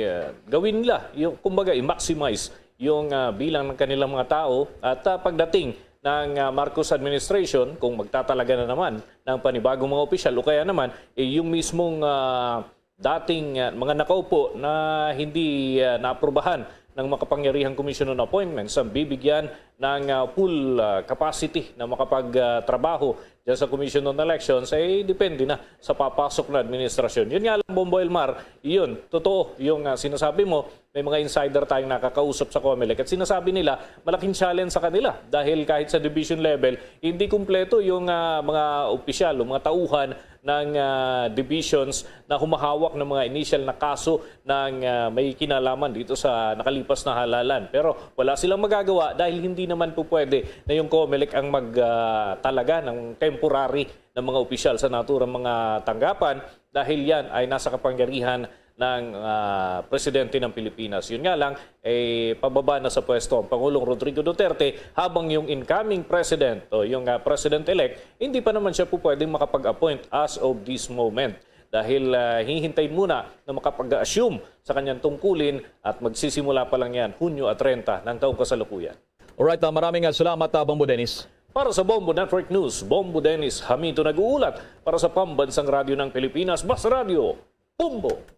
ah, gawin nila, yung, kumbaga, i-maximize yung, ah, bilang ng kanilang mga tao. At, ah, pagdating ng, ah, Marcos administration, kung magtatalaga na naman ng panibagong mga opisyal o kaya naman, eh, yung mismong, ah, dating, ah, mga nakaupo na hindi, ah, naaprubahan ng makapangyarihang Commission on Appointments ang bibigyan ng, ah, full, ah, capacity na makapagtrabaho dyan sa Commission on Elections, ay depende na sa papasok na administrasyon. Yun nga lang, Bombo Elmar, yun, totoo yung, ah, sinasabi mo, may mga insider tayong nakakausap sa Comelec at sinasabi nila, malaking challenge sa kanila dahil kahit sa division level, hindi kumpleto yung, ah, mga opisyal o mga tauhan ng, ah, divisions na humahawak ng mga initial na kaso ng, ah, may kinalaman dito sa nakalipas na halalan. Pero wala silang magagawa dahil hindi naman po pwede na yung Comelec ang mag, ah, talaga ng temporary ng mga opisyal sa naturang mga tanggapan dahil yan ay nasa kapangyarihan ng, ah, presidente ng Pilipinas. Yun nga lang, eh, pababa na sa pwesto ang Pangulong Rodrigo Duterte habang yung incoming president o yung, ah, president-elect, hindi pa naman siya po pwedeng makapag-appoint as of this moment dahil, ah, hihintayin muna na makapag-assume sa kanyang tungkulin at magsisimula pa lang yan Hunyo at treinta ng taong kasalukuyan. Alright, ah, maraming, ah, salamat, ah, Bombo Dennis. Para sa Bombo Network News, Bombo Dennis Hamito nag-uulat para sa Pambansang Radyo ng Pilipinas, Bas Radyo, Bombo!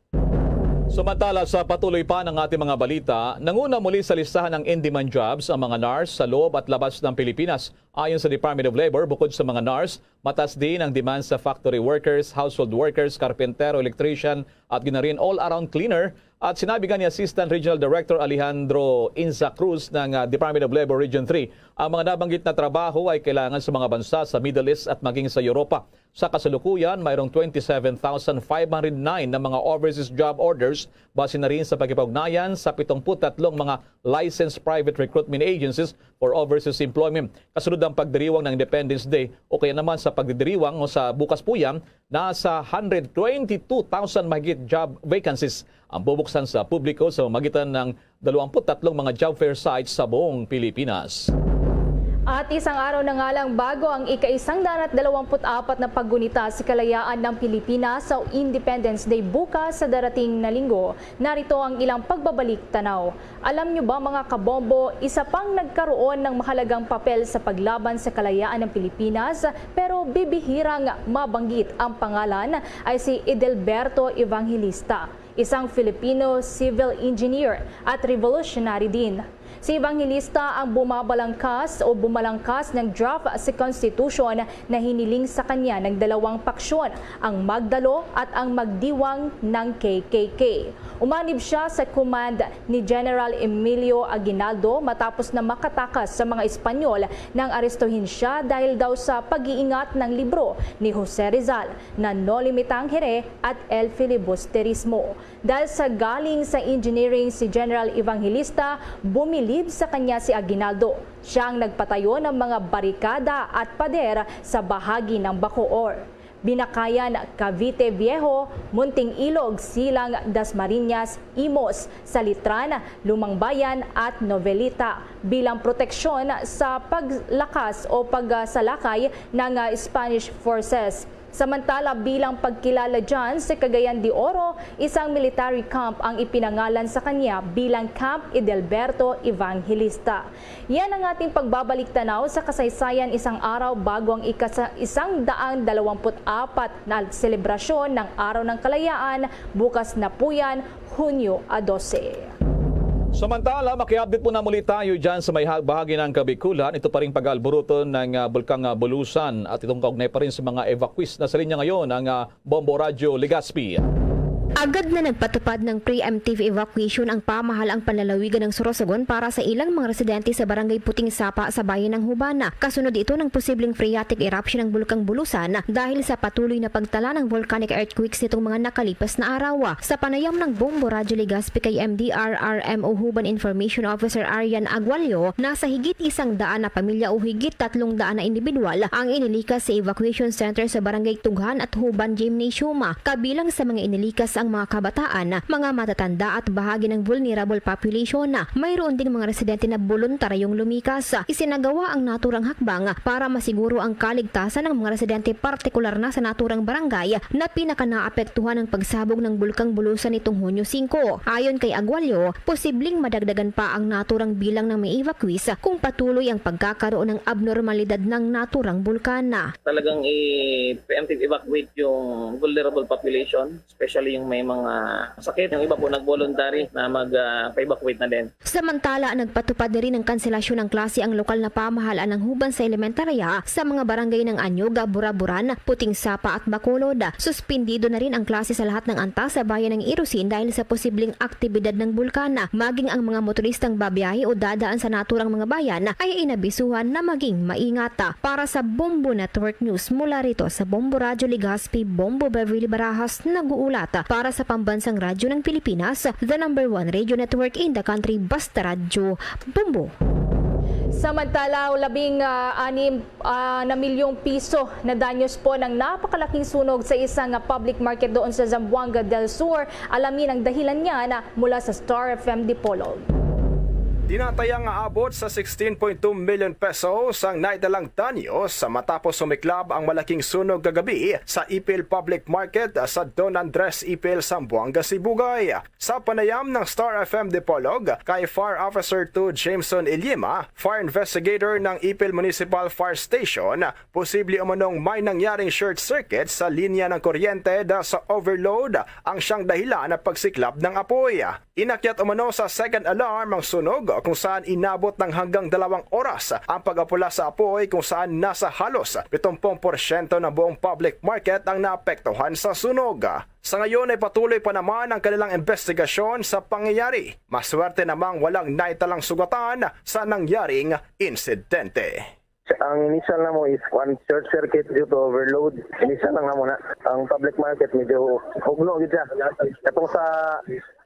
Samantala, sa patuloy pa ng ating mga balita, nanguna muli sa listahan ng in-demand jobs ang mga nurse sa loob at labas ng Pilipinas. Ayon sa Department of Labor, bukod sa mga nurse, mataas din ang demand sa factory workers, household workers, karpentero, electrician, at ginarin all-around cleaner. At sinabi nga ni Assistant Regional Director Alejandro Inza Cruz ng, ah, Department of Labor Region three, ang mga nabanggit na trabaho ay kailangan sa mga bansa sa Middle East at maging sa Europa. Sa kasalukuyan, mayroong twenty-seven thousand five hundred nine na mga overseas job orders base na rin sa pakipag-ugnayan sa pitong put tatlong mga licensed private recruitment agencies for overseas employment. Kasunod ang pagdiriwang ng Independence Day o kaya naman sa pagdiriwang o sa bukas po yan, nasa hundred twenty-two thousand mahigit job vacancies ang bubuksan sa publiko sa pamamagitan ng dalawampu't tatlong mga job fair sites sa buong Pilipinas. At isang araw na nga lang bago ang ika-isang daan at dalawampu't apat na paggunita sa kalayaan ng Pilipinas sa Independence Day bukas sa darating na linggo, narito ang ilang pagbabalik tanaw. Alam nyo ba, mga kabombo, isa pang nagkaroon ng mahalagang papel sa paglaban sa kalayaan ng Pilipinas pero bibihirang mabanggit ang pangalan ay si Edelberto Evangelista. isang Filipino civil engineer at revolutionary din. Si Evangelista ang bumabalangkas o bumalangkas ng draft sa Constitution na hiniling sa kanya ng dalawang paksyon, ang magdalo at ang magdiwang ng K K K. Umanib siya sa command ni General Emilio Aguinaldo matapos na makatakas sa mga Espanyol nang arestuhin siya dahil daw sa pag-iingat ng libro ni Jose Rizal na No Limitang Hire at El Filibusterismo. Dahil sa galing sa engineering si General Evangelista, bumilib sa kanya si Aguinaldo. Siya ang nagpatayo ng mga barikada at pader sa bahagi ng Bacoor, Binakayan, Cavite Viejo, Munting Ilog, Silang, Dasmariñas, Imus, Salitran, Lumang Bayan at Novelita bilang proteksyon sa paglakas o pagsalakay ng, ah, Spanish forces. Samantala, bilang pagkilala dyan sa Cagayan de Oro, isang military camp ang ipinangalan sa kanya bilang Camp Edelberto Evangelista. Yan ang ating pagbabalik tanaw sa kasaysayan isang araw bago ang ikasa-, isang daang dalawampu't apat na selebrasyon ng Araw ng Kalayaan bukas na po yan, Hunyo a dose. Samantala, maki-update po na muli tayo dyan sa may ha-, bahagi ng Kabikulan. Ito pa rin pag-alburuto ng, ah, Bulkang, ah, Bulusan at itong kaugnay pa rin sa mga evacuees. Nasa linya ngayon ang, ah, Bombo Radyo Legazpi. Agad na nagpatupad ng preemptive evacuation ang pamahalang panlalawigan ng Sorsogon para sa ilang mga residente sa Barangay Puting Sapa sa bayan ng Hubana. Kasunod ito ng posibleng phreatic eruption ng Bulkang Bulusan dahil sa patuloy na pagtala ng volcanic earthquakes nitong mga nakalipas na araw. Sa panayam ng Bombo Radyo Legazpi kay M D R R M O Huban Information Officer Arian Agualio, nasa higit isang daan na pamilya o higit tatlong daan na individual ang inilikas sa evacuation center sa Barangay Tughan at Huban Gymnasium. Kabilang sa mga inilikas ang mga kabataan, mga matatanda at bahagi ng vulnerable population. Mayroon ding mga residente na boluntaryong lumikas. Isinagawa ang naturang hakbang para masiguro ang kaligtasan ng mga residente, partikular na sa naturang barangay na pinakanaapektuhan ng pagsabog ng Bulkang Bulusan nitong Hunyo singko. Ayon kay Agualio, posibleng madagdagan pa ang naturang bilang ng may evacuees kung patuloy ang pagkakaroon ng abnormalidad ng naturang bulkan. Talagang i-preemptive evacuate yung vulnerable population, especially yung may mga sakit. Yung iba po nag-voluntary na mag, ah, pa-evacuate na din. Samantala, nagpatupad na rin ng kanselasyon ng klase ang lokal na pamahalaan ng Huban sa elementarya sa mga barangay ng Anyog, Buraburan, Puting Sapa at Bacolod. Suspendido na rin ang klase sa lahat ng antas sa bayan ng Irosin dahil sa posibleng aktibidad ng bulkan. Maging ang mga motoristang babiyahe o dadaan sa naturang mga bayan ay inabisuhan na maging maingat. Para sa Bombo Network News, mula rito sa Bombo Radyo Legazpi, Bombo Beverly Barajas, nag-uulat. Para sa Pambansang Radyo ng Pilipinas, the number one radio network in the country, Basta Radyo, Bombo. Samantala, labing, ah, anim, ah, na milyong piso na danyos po ng napakalaking sunog sa isang, ah, public market doon sa Zamboanga del Sur. Alamin ang dahilan niya na mula sa Star F M Dipolog. Tinataya nga abot sa sixteen point two million pesos ang naitalang danyos matapos sumiklab ang malaking sunog kagabi sa Ipil Public Market sa Don Andres Ipil, Zamboanga, Sibugay. Sa panayam ng Star F M Dipolog kay Fire Officer two Jameson Ilyema, fire investigator ng Ipil Municipal Fire Station, posible umanong may nangyaring short circuit sa linya ng kuryente dahil sa overload ang siyang dahilan na pagsiklab ng apoy. Inakyat umano sa second alarm ang sunog, kung saan inabot ng hanggang dalawang oras ang pag-apula sa apoy, kung saan nasa halos pitumpung porsyento ng buong public market ang naapektuhan sa sunog. Sa ngayon ay patuloy pa naman ang kanilang investigasyon sa pangyayari. Maswerte namang walang naitalang sugatan sa nangyaring insidente. Ang initial na mo is one, short circuit due to overload. Initial lang na muna. Ang public market medyo hugno gid siya. Katong sa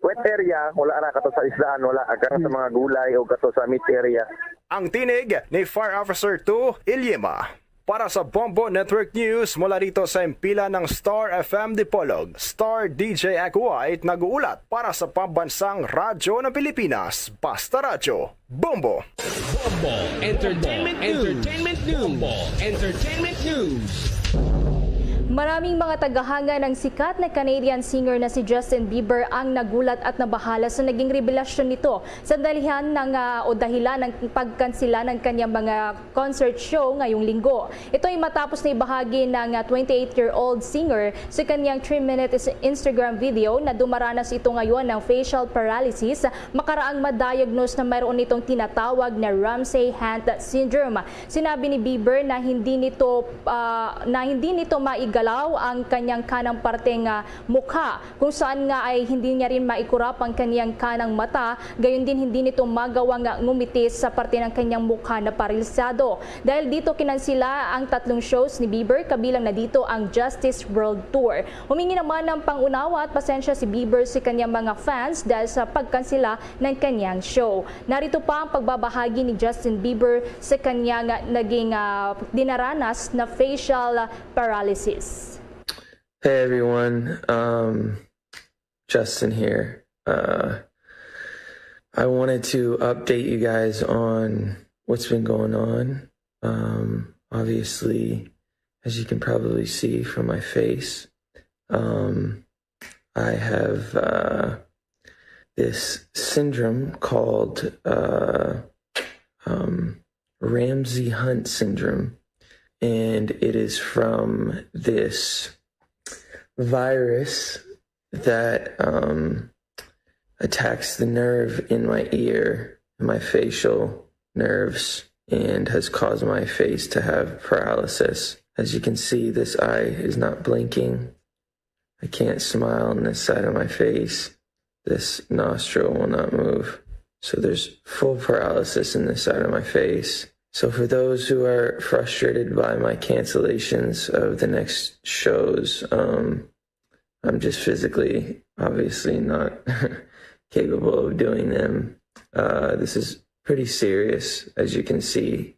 wet area, wala ra, kato sa isdaan, wala. Agka sa mga gulay o kato sa meat area. Ang tinig ni Fire Officer two Ilyema. Para sa Bombo Network News, mula rito sa himpilan ng Star F M Dipolog, Star D J Echo White nag-uulat para sa Pambansang Radyo ng Pilipinas, Basta Radyo, Bombo. Bombo Entertainment News. Entertainment News. Bombo Entertainment News. Maraming mga tagahanga ng sikat na Canadian singer na si Justin Bieber ang nagulat at nabahala sa naging revelasyon nito sa dalihan ng, ah, o dahilan ng pagkansela ng kanyang mga concert show ngayong linggo. Ito ay matapos na ibahagi ng, ah, twenty-eight-year-old singer sa kanyang three-minute is-, Instagram video na dumaranas ito ngayon ng facial paralysis makaraang ma-diagnose na mayroon itong tinatawag na Ramsay-Hunt syndrome. Sinabi ni Bieber na hindi nito, ah, na hindi nito maigalaw ang kanyang kanang parteng, ah, mukha, kung saan nga ay hindi niya rin maikurap ang kanyang kanang mata, gayon din hindi nito magawang ngumiti sa parte ng kanyang mukha na paralisado. Dahil dito, kinansila ang tatlong shows ni Bieber, kabilang na dito ang Justice World Tour. Humingi naman ng pangunawa at pasensya si Bieber sa kanyang mga fans dahil sa pagkansela ng kanyang show. Narito pa ang pagbabahagi ni Justin Bieber sa kanyang naging, ah, dinaranas na facial paralysis. Hey everyone, um, Justin here. Uh, I wanted to update you guys on what's been going on. Um, obviously, as you can probably see from my face, um, I have uh, this syndrome called uh, um, Ramsay Hunt syndrome, and it is from this virus that um, attacks the nerve in my ear, my facial nerves, and has caused my face to have paralysis. As you can see, this eye is not blinking. I can't smile on this side of my face. This nostril will not move. So there's full paralysis in this side of my face. So for those who are frustrated by my cancellations of the next shows, um, I'm just physically, obviously, not capable of doing them. Uh, this is pretty serious, as you can see.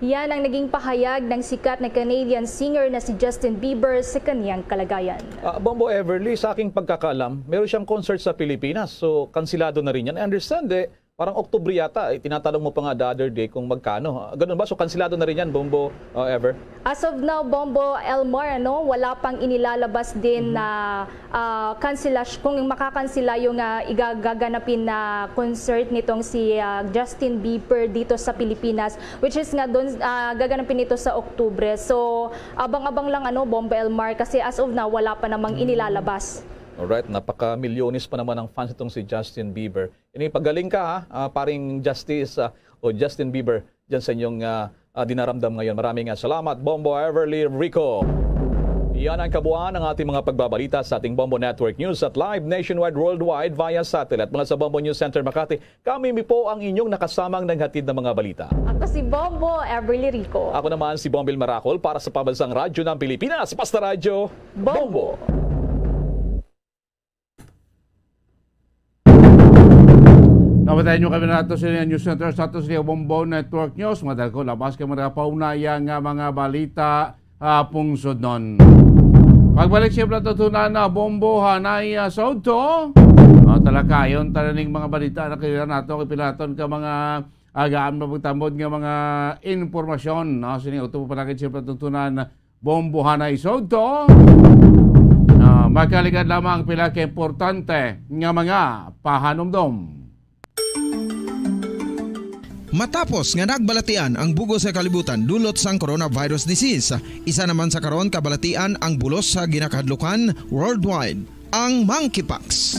Yan ang naging pahayag ng sikat na Canadian singer na si Justin Bieber sa kaniyang kalagayan. Ah, Bombo Everly, sa aking pagkakaalam, meron siyang concert sa Pilipinas. So, kansilado na rin yan. I understand eh, parang Oktubre yata, eh, tinatanong mo pa nga the other day kung magkano. Ah, ganun ba? So, kansilado na rin yan, Bombo uh, Ever? As of now, Bombo Elmar, ano, wala pang inilalabas din na ah, kansilas-, kung makakansila yung ah, igagaganapin na concert nitong si ah, Justin Bieber dito sa Pilipinas, which is nga doon ah, gaganapin ito sa Oktubre. So, abang-abang lang, ano, Bombo Elmar, kasi as of now, wala pa namang inilalabas. Alright, napaka-milyones pa naman ang fans itong si Justin Bieber. Ini pagaling ka ha, ah, paring Justice ah, o Justin Bieber dyan sa inyong ah, ah, dinaramdam ngayon. Maraming ah, salamat, Bombo Everly Rico. Yan ang kabuuan ng ating mga pagbabalita sa ating Bombo Network News at live nationwide worldwide via satellite. Mula sa Bombo News Center Makati, kami mi po ang inyong nakasamang naghatid ng mga balita. Ako si Bombo Everly Rico. Ako naman si Bombil Maracol para sa Pambansang Radyo ng Pilipinas, Basta Radyo, Bombo. Nabatayan nyo kami nato sa News Center sa ato sa Bombo Network News. Madagko labas kay mga paunaya nga mga balita ah, pungsodnon. Pagbalik siyempre ito na na Bombo Hanay ah, sa udto. Ah, talakayon tala ning mga balita na kayo nato kay pilaton ka mga agaan mapagtambod nga mga impormasyon. No? Sining udto palakid siyempre tutunan Bombo Hanay sa udto. Ah, makaligad lamang pila ka importante nga mga pahanumdom. Matapos nga nagbalatian ang bug-os nga kalibutan dulot sang coronavirus disease, isa naman sa karon kabalatian ang bulos sa ginakahadlukan worldwide, ang monkeypox.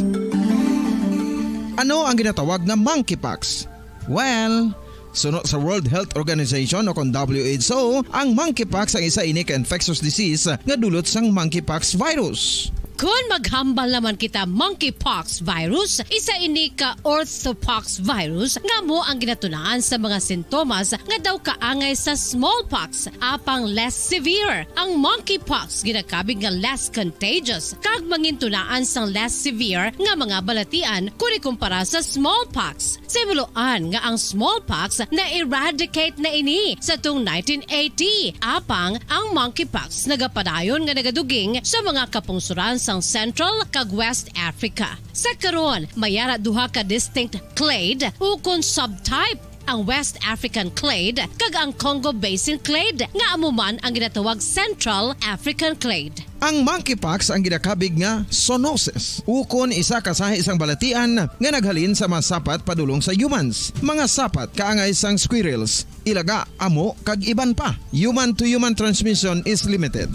Ano ang ginatawag nga monkeypox? Well, suno sa World Health Organization o kon W H O, ang monkeypox ang isa ini ka infectious disease nga dulot sang monkeypox virus. Kon maghambal naman kita monkeypox virus, isa ini ka orthopox virus nga amo ang ginatunaan sa mga sintomas nga daw kaangay sa smallpox, apang less severe. Ang monkeypox ginakabig nga less contagious kag mangintunaan sang less severe nga mga balatian kon ikumpara sa smallpox. Simuloan nga ang smallpox na-eradicate na ini sa tung nineteen eighty, apang ang monkeypox nagapadayon nga nagaduging sa mga kapungsoran sang Central kag West Africa. Sa karon, may ara duha ka distinct clade ukon subtype ang West African clade, kag ang Congo Basin clade, nga amo man ang ginatawag Central African clade. Ang monkeypox ang ginakabig nga zoonosis, ukon isa ka sahi sang balatian nga naghalin sa mga sapat padulong sa humans, mga sapat kaangay sang squirrels, ilaga, amo, kag iban pa. Human to human transmission is limited.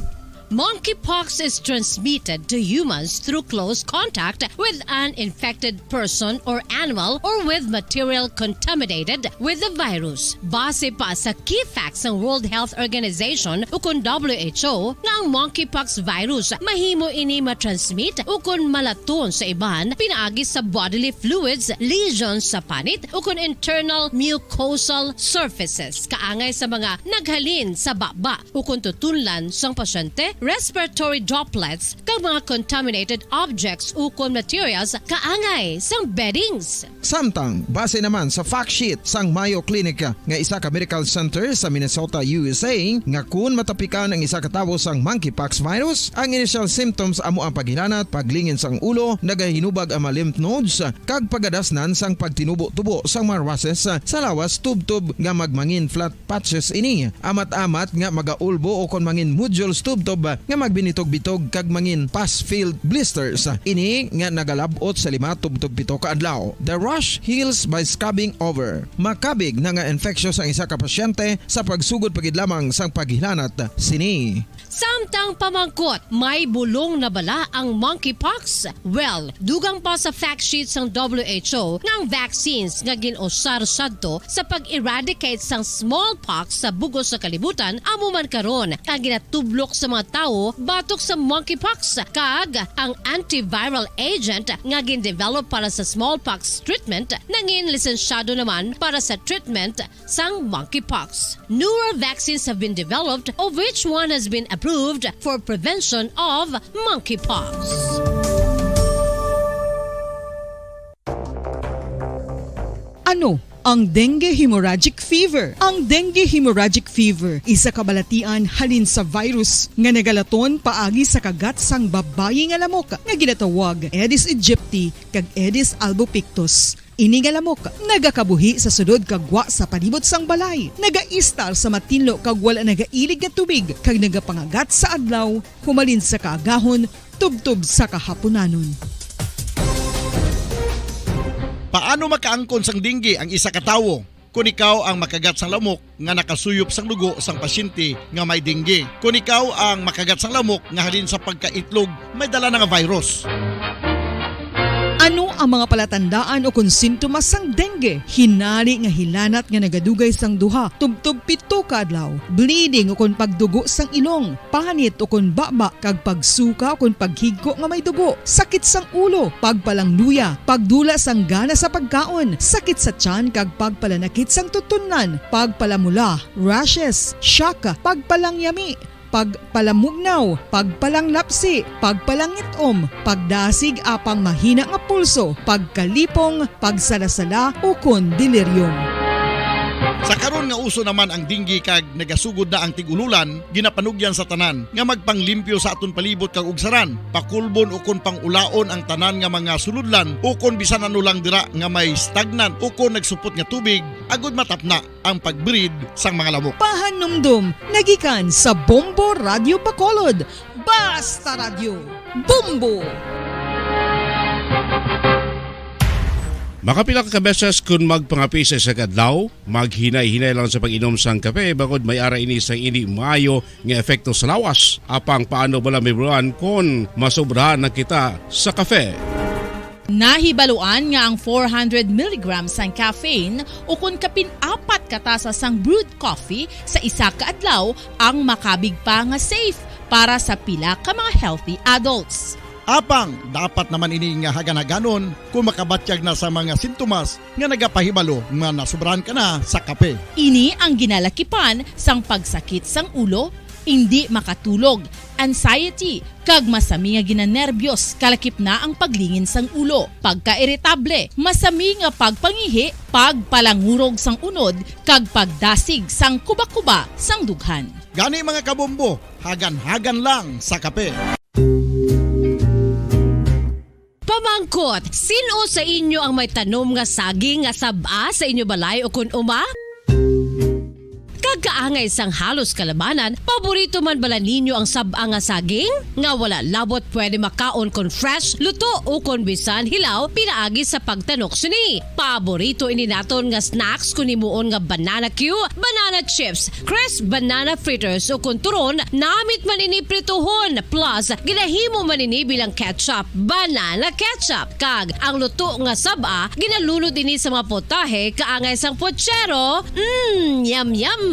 Monkeypox is transmitted to humans through close contact with an infected person or animal or with material contaminated with the virus. Base pa sa key facts sang World Health Organization ukon W H O nga ang monkeypox virus mahimo ini matransmit ukon malaton sa iban pinaagi sa bodily fluids, lesions sa panit ukon internal mucosal surfaces kaangay sa mga naghalin sa baba ukon tutunlan sang pasyente, respiratory droplets, kag mga contaminated objects ukon materials kaangay sang beddings. Samtang, base naman sa fact sheet sang Mayo Clinic nga isa ka medical center sa Minnesota, U S A, nga kun matapikan ang isa ka tawo sang monkeypox virus, ang initial symptoms amo ang paghilanat, paglingin sang ulo, nagahinubag ang mga lymph nodes, kag pagadasnan sang pagtinubo-tubo sang mga rashes sa lawas tubtob nga magmangin flat patches ini. Amat-amat nga magaulbo ukon mangin nodules tubtob nga magbinitog-bitog kag mangin pus-filled blisters. Ini nga nagalab-ot sa lima tubtob pito ka adlaw. The rash heals by scabbing over. Makabig na nga infectious ang isa ka pasyente sa pagsugod pa gid lamang sang paghilanat sini. Samtang pamangkot, may bulong na bala ang monkeypox? Well, dugang pa sa fact sheet sang W H O nga ang vaccines nga gin-usar sadto sa pag-eradicate sang smallpox sa bug-os nga kalibutan amo man karon ang ginatublok sa mga tawo batok sa monkeypox, kag ang antiviral agent nga gin-develop para sa smallpox treatment nangin lisensyado naman para sa treatment sang monkeypox. Newer vaccines have been developed, of which one has been approved for prevention of monkeypox. Ano ang dengue hemorrhagic fever? Ang dengue hemorrhagic fever isa ka balatian halin sa virus nga nagalaton paagi sa kagat sang babayi nga lamok nga ginatawag Aedes aegypti kag Aedes albopictus. Ini nga lamok nagakabuhi sa sulod kag gwa sa palibot sang balay, nagaistar sa matinlo kag wala nagailig nga tubig, kag nagapangagat sa adlaw humalin sa kaagahon tubtob sa kahapunanon. Paano makaangkon sang dengue ang isa ka tawo? Kon ikaw ang makagat sang lamok nga nakasuyop sang dugo sang pasyente nga may dengue. Kon ikaw ang makagat sang lamok nga halin sa pagkaitlog may dala na nga virus. Ano ang mga palatandaan ukon sintomas sang dengue? Hinari nga hilanat nga nagadugay sang duha tubtob pito ka adlaw, bleeding ukon pagdugo sang ilong, panit ukon baba, kag pagsuka ukon paghigko nga may dugo, sakit sang ulo, pagpalangluya, pagdula sang gana sa pagkaon, sakit sa tiyan kag pagpalanakit sang tutunlan, pagpalamula, rashes, shock, pagpalangyami, pagpalamugnaw, pagpalanglapsi, pagpalangit-om, pagdasig apang mahina nga pulso, pagkalipong, pagsalasala, ukon delirium. Sa karon nga uso naman ang dengue kag nagasugod na ang tig-ululan, ginapanugyan sa tanan nga magpanglimpyo sa aton palibot kag ugsaran, pakulbon ukon pang-ulaon ang tanan nga mga sulodlan ukon bisan ano lang dira nga may stagnant ukon nagsupot nga tubig, agod matapna ang pag-breed sang mga lamok. Pahanumdom nagikan sa Bombo Radio Bacolod. Basta Radyo, Bombo! Makapila ka beses kon magpangape sa isa ka adlaw, maghinay-hinay lang sa pag-inom sang kape, bangod may ara ini sang indi maayo nga epekto sa lawas. Apang paano bala mahibaluan kon masobrahan na kita sa kape? Nahibaluan nga ang four hundred milligrams sang caffeine ukon kapin apat ka tasa sang brewed coffee sa isa ka adlaw ang makabig pa nga safe para sa pila ka mga healthy adults. Apang dapat naman ini nga hagan-haganon kon makabatyag na sa mga sintomas nga nagapahibalo nga nasobrahan ka na sa kape. Ini ang ginalakipan sang pagsakit sang ulo, indi makatulog, anxiety, kag masami nga ginanerbyos, kalakip na ang paglingin sang ulo, pagkairitable, masami nga pagpangihi, pagpalangurog sang unod, kag pagdasig sang kubakuba sang dughan. Gani, mga kabombo, hagan-hagan lang sa kape. Pamangkot, sin-o sa inyo ang may tanom nga saging nga sab-a sa inyo balay o kun uma? Kag kaangay sang halos kalabanan, paborito man bala ninyo ang sab-a nga saging? Nga wala labot pwede makaon kon fresh, luto, o kon bisan hilaw pinaagi sa pagtanok sini. Paborito ini naton nga snacks kon himuon nga banana cue, banana chips, crisp banana fritters, o kon turon, namit man ini prituhon, plus ginahimo man ini bilang ketchup, banana ketchup. Kag ang luto nga sab-a, ginalunod ini sa mga potahe kaangay sang pochero. Mm, yum, yum!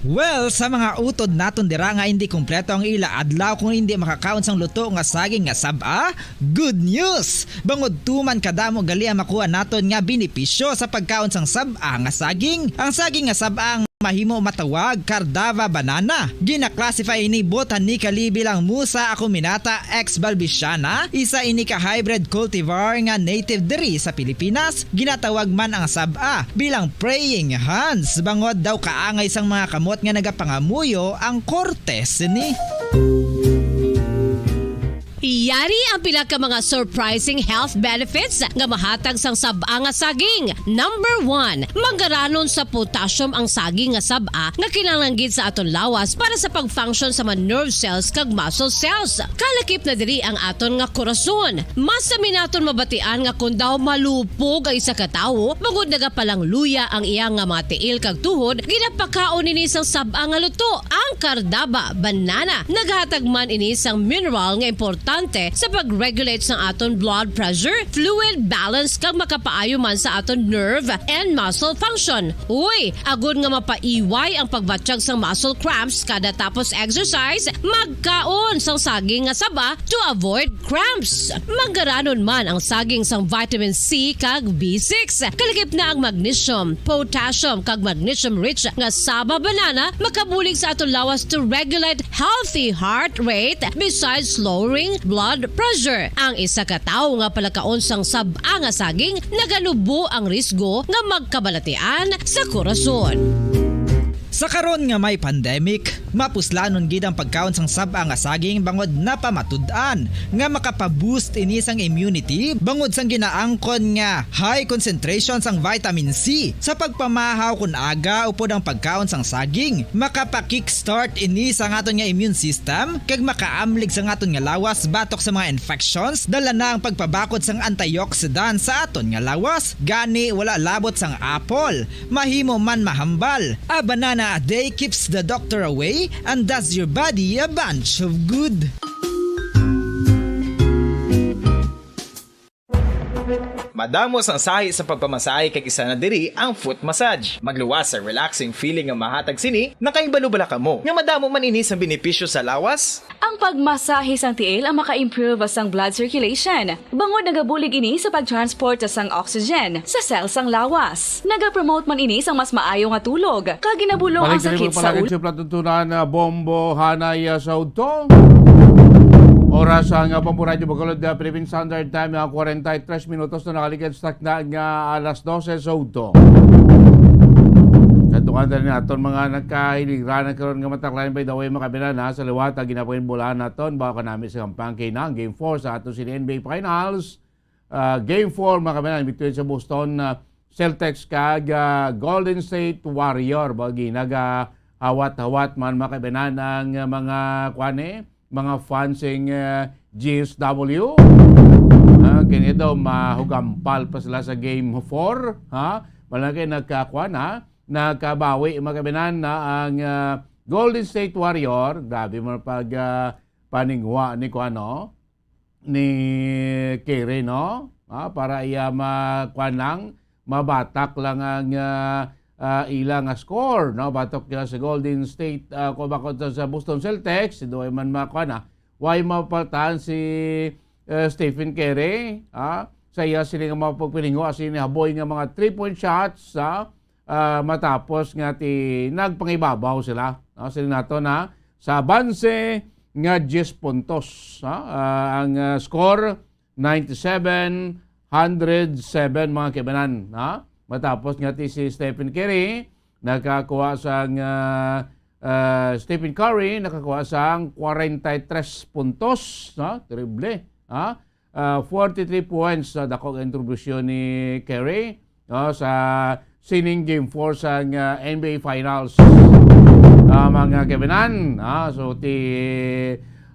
Well, sa mga utod naton dira nga hindi kompleto ang ila adlaw kung hindi makakaon sang luto nga saging nga sab-a, good news! Bangod tuman kadamo gali ang makuha naton nga benepisyo sa pagkaon sang sab-a nga saging. Ang saging nga sab-a ang mahimo matawag Cardava banana. Gina-classify ini botanically bilang Musa acuminata ex balbisiana, isa ini ka hybrid cultivar nga native diri sa Pilipinas. Ginatawag man ang sab-a bilang praying hands, bangod daw kaangay sang mga kamot nga nagapangamuyo ang korte sini. Yari ang pila ka mga surprising health benefits nga mahatag sang sab-a nga saging. Number one, manggaranon sa potassium ang saging nga sab-a nga kinahanglan gid sa aton lawas para sa pag-function sa mga nerve cells kag muscle cells. Kalakip na diri ang aton nga korason. Mas sami naton mabatian nga kon daw malupog ang isa ka tawo, bangod nagapalangluya ang iya nga mga tiil kag tuhod, ginapakaon ini sang sab-a nga luto. Ang Cardava banana nagahatag man ini sang mineral nga importante sa pag-regulate sang aton blood pressure, fluid balance, kag makapaayo man sa aton nerve and muscle function. Uy, agod nga mapaiway ang pagbatyag sang muscle cramps kada tapos exercise, magkaon sang saging nga saba to avoid cramps. Manggaranon man ang saging sang vitamin C kag B six. Kalakip na ang magnesium, potassium, kag magnesium-rich nga saba banana makabulig sa aton lawas to regulate healthy heart rate, besides lowering blood pressure. Ang isa ka tawo nga palakaon sang sab-a nga saging naganubo ang risgo nga magkabalatian sa korason. Sa karon nga may pandemic, mapuslanon gid ang pagkaon sang sab-a nga saging bangod napamatud-an nga makapa-boost ini sang immunity bangod sang ginaangkon nga high concentration sang vitamin C. Sa pagpamahaw kon aga upod ang pagkaon sang saging, makapa-kickstart ini sa aton nga immune system kag makaamlig sa aton nga lawas batok sa mga infections, dala na ang pagpabakod sang antioxidant sa aton nga lawas. Gani, wala labot sang apple, mahimo man mahambal. A banana a day keeps the doctor away and does your body a bunch of good. Madamo sang sahi sa pagpamasahe kag isa na diri ang foot massage. Magluwas sa relaxing feeling nga mahatag sini, nakahibalo bala kamo nga madamo man ini sang benepisyo sa lawas? Ang pagmasahe sang tiil ang maka-improve sang blood circulation, bangod nagabulig ini sa pag-transport sang oxygen sa cell sang lawas. Nagapromote man ini sang mas maayo nga tulog, kag ginabulong ang Balik diri sakit sa pagpalagad ulo. Sa palatuntunan, ah, Bombo Hanay, ah, sa udto. Oras ang, ah, Bombo Radyo Bacolod, ah, Philippine Standard Time, ah, kwarenta y tres minutos na nakaligad sa takna nga alas dose sa udto. Kadtuan na ni aton mga nagkahiliran na karon nga mataklayan, by the way, mga kabayan, ha, sa liwat, ah, ginapanginbulaan naton, baka nami sa kampang kay na ang Game four sa ato sini N B A Finals. Ah, Game four, mga kabayan, between sa Boston, ah, Celtics kag, ah, Golden State Warrior. Ba, ginagahawat-hawat man, mga kabayan, ang, ah, mga, kuan, eh, mga fans sing, ah, G S W. Ah, kini daw mahugampal pa sila sa Game four, ha? Wala kay nagkakuan, ha? Nagkabawi, mga kabayan, na ang, ah, Golden State Warrior. Grabe man pag, ah, paningwa ni kuan, no? Ni Kyrie, no? Ah, para iya ma-, kuan lang, mabatak lang ang, ah, ah, ila nga score, no? Batok niya sa Golden State, ah, kung bakit sa, sa Boston Celtics, si Dwayne man makuha na. Way mapaltahan si, eh, Stephen Curry, ah, sa iya sini nga mga pagpilingo, as in, haboy nga mga three-point shots, ah, ah, matapos nga ti nagpangibabaw sila, no? Sila nato na sa banse nga diyes puntos, ha? Ah, ang, ah, score, ninety-seven hundred seven, mga kaibanan, ha? Matapos nga ti si Stephen Curry nakakuha sang, ah, ah, Stephen Curry nakakuha sang kwarenta y tres puntos, no? Terrible. ha? Ah, forty-three points sa dako nga kontribusyon ni Curry, no, sa sining game four sang, ah, N B A Finals. Ah, mga kaibinan, ah, so ti,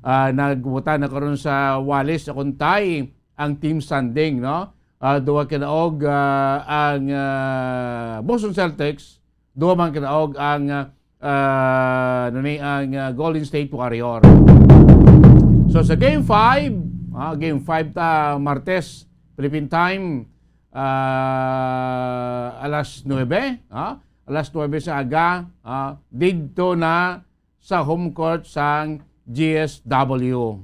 ah, nagbuta na karon sa walis sa kuntay ang team standing, no? Ah, duha ka daog, ah, ang, ah, Boston Celtics, duha man ka daog ang, ah, ah, ano ni, ang, ah, Golden State Warrior. So, sa game five, ah, game five ta Martes, Philippine time, ah, alas nuebe, ah, alas nuebe sa aga, ah, didto na sa home court sang G S W.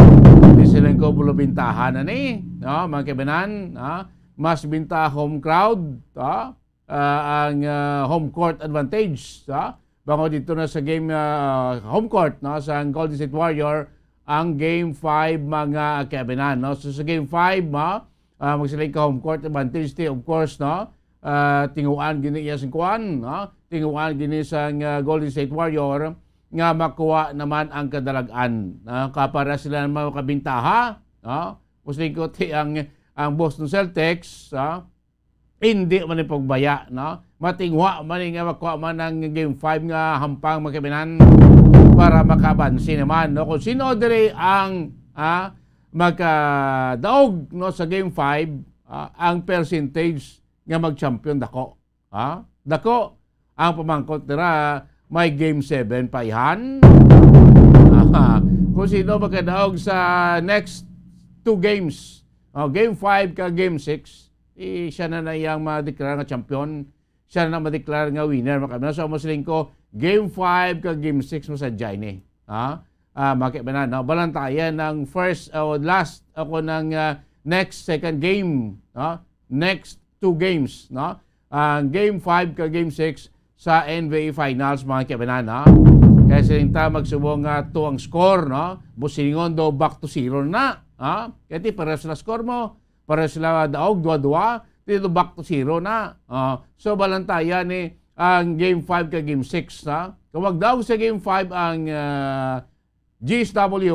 Di sila ko bulubintahan na ni, no, mga kaibinan, ah, mas bintaha home crowd, ah, ah, ang, ah, home court advantage, ah, bango dito na sa game, ah, home court, no, sa Golden State Warrior, ang game five, mga kaibinan, no? So, sa game five, no, ah, magsiling ka home court advantage, ti, of course, no? Ah, tinguan gini iya sing kuan, no? Tinguan gini sang, ah, Golden State Warrior nga makuha naman ang kadalag-an, no? Ka para sila naman makabintaha, no? Musling ko ti ang, ang Boston Celtics, no? Hindi man ni pagbaya, no? Matingwa man ni nga makuha man ang game five nga hampang, mga kaibinan, para makabansi naman, no? Kung sino diri ang, ah, magkadaog, no, sa game five, ah, ang percentage nga mag-champion dako. Ha? Dako ang pamangkot dira, may game seven pa ihan. Aha. Kung sino magkadaog sa next two games, oh, game five ka game six, eh, siya na na iyang madeklara nga champion, siya na madeklara nga winner, mga kaibinan. So, amo siling ko, game five ka game six mo sa Jaine. Ha? Ah, mga kaibinan, no? Balantayan ang first, o last, ako ng, ah, next second game, no? Next two games, no? Ang game five ka game six sa N B A Finals, mga kaibinan, no? Kaya siling ta magsubong nga to ang score, no? Busingon do back to zero na, ha? Kaya ti pares na score mo, pares sila daog, dua-dua, dito back to zero na. Ah, so, balantayan ni ang game five ka game six, ha? Kung magdaog sa game five ang, ah, G S W,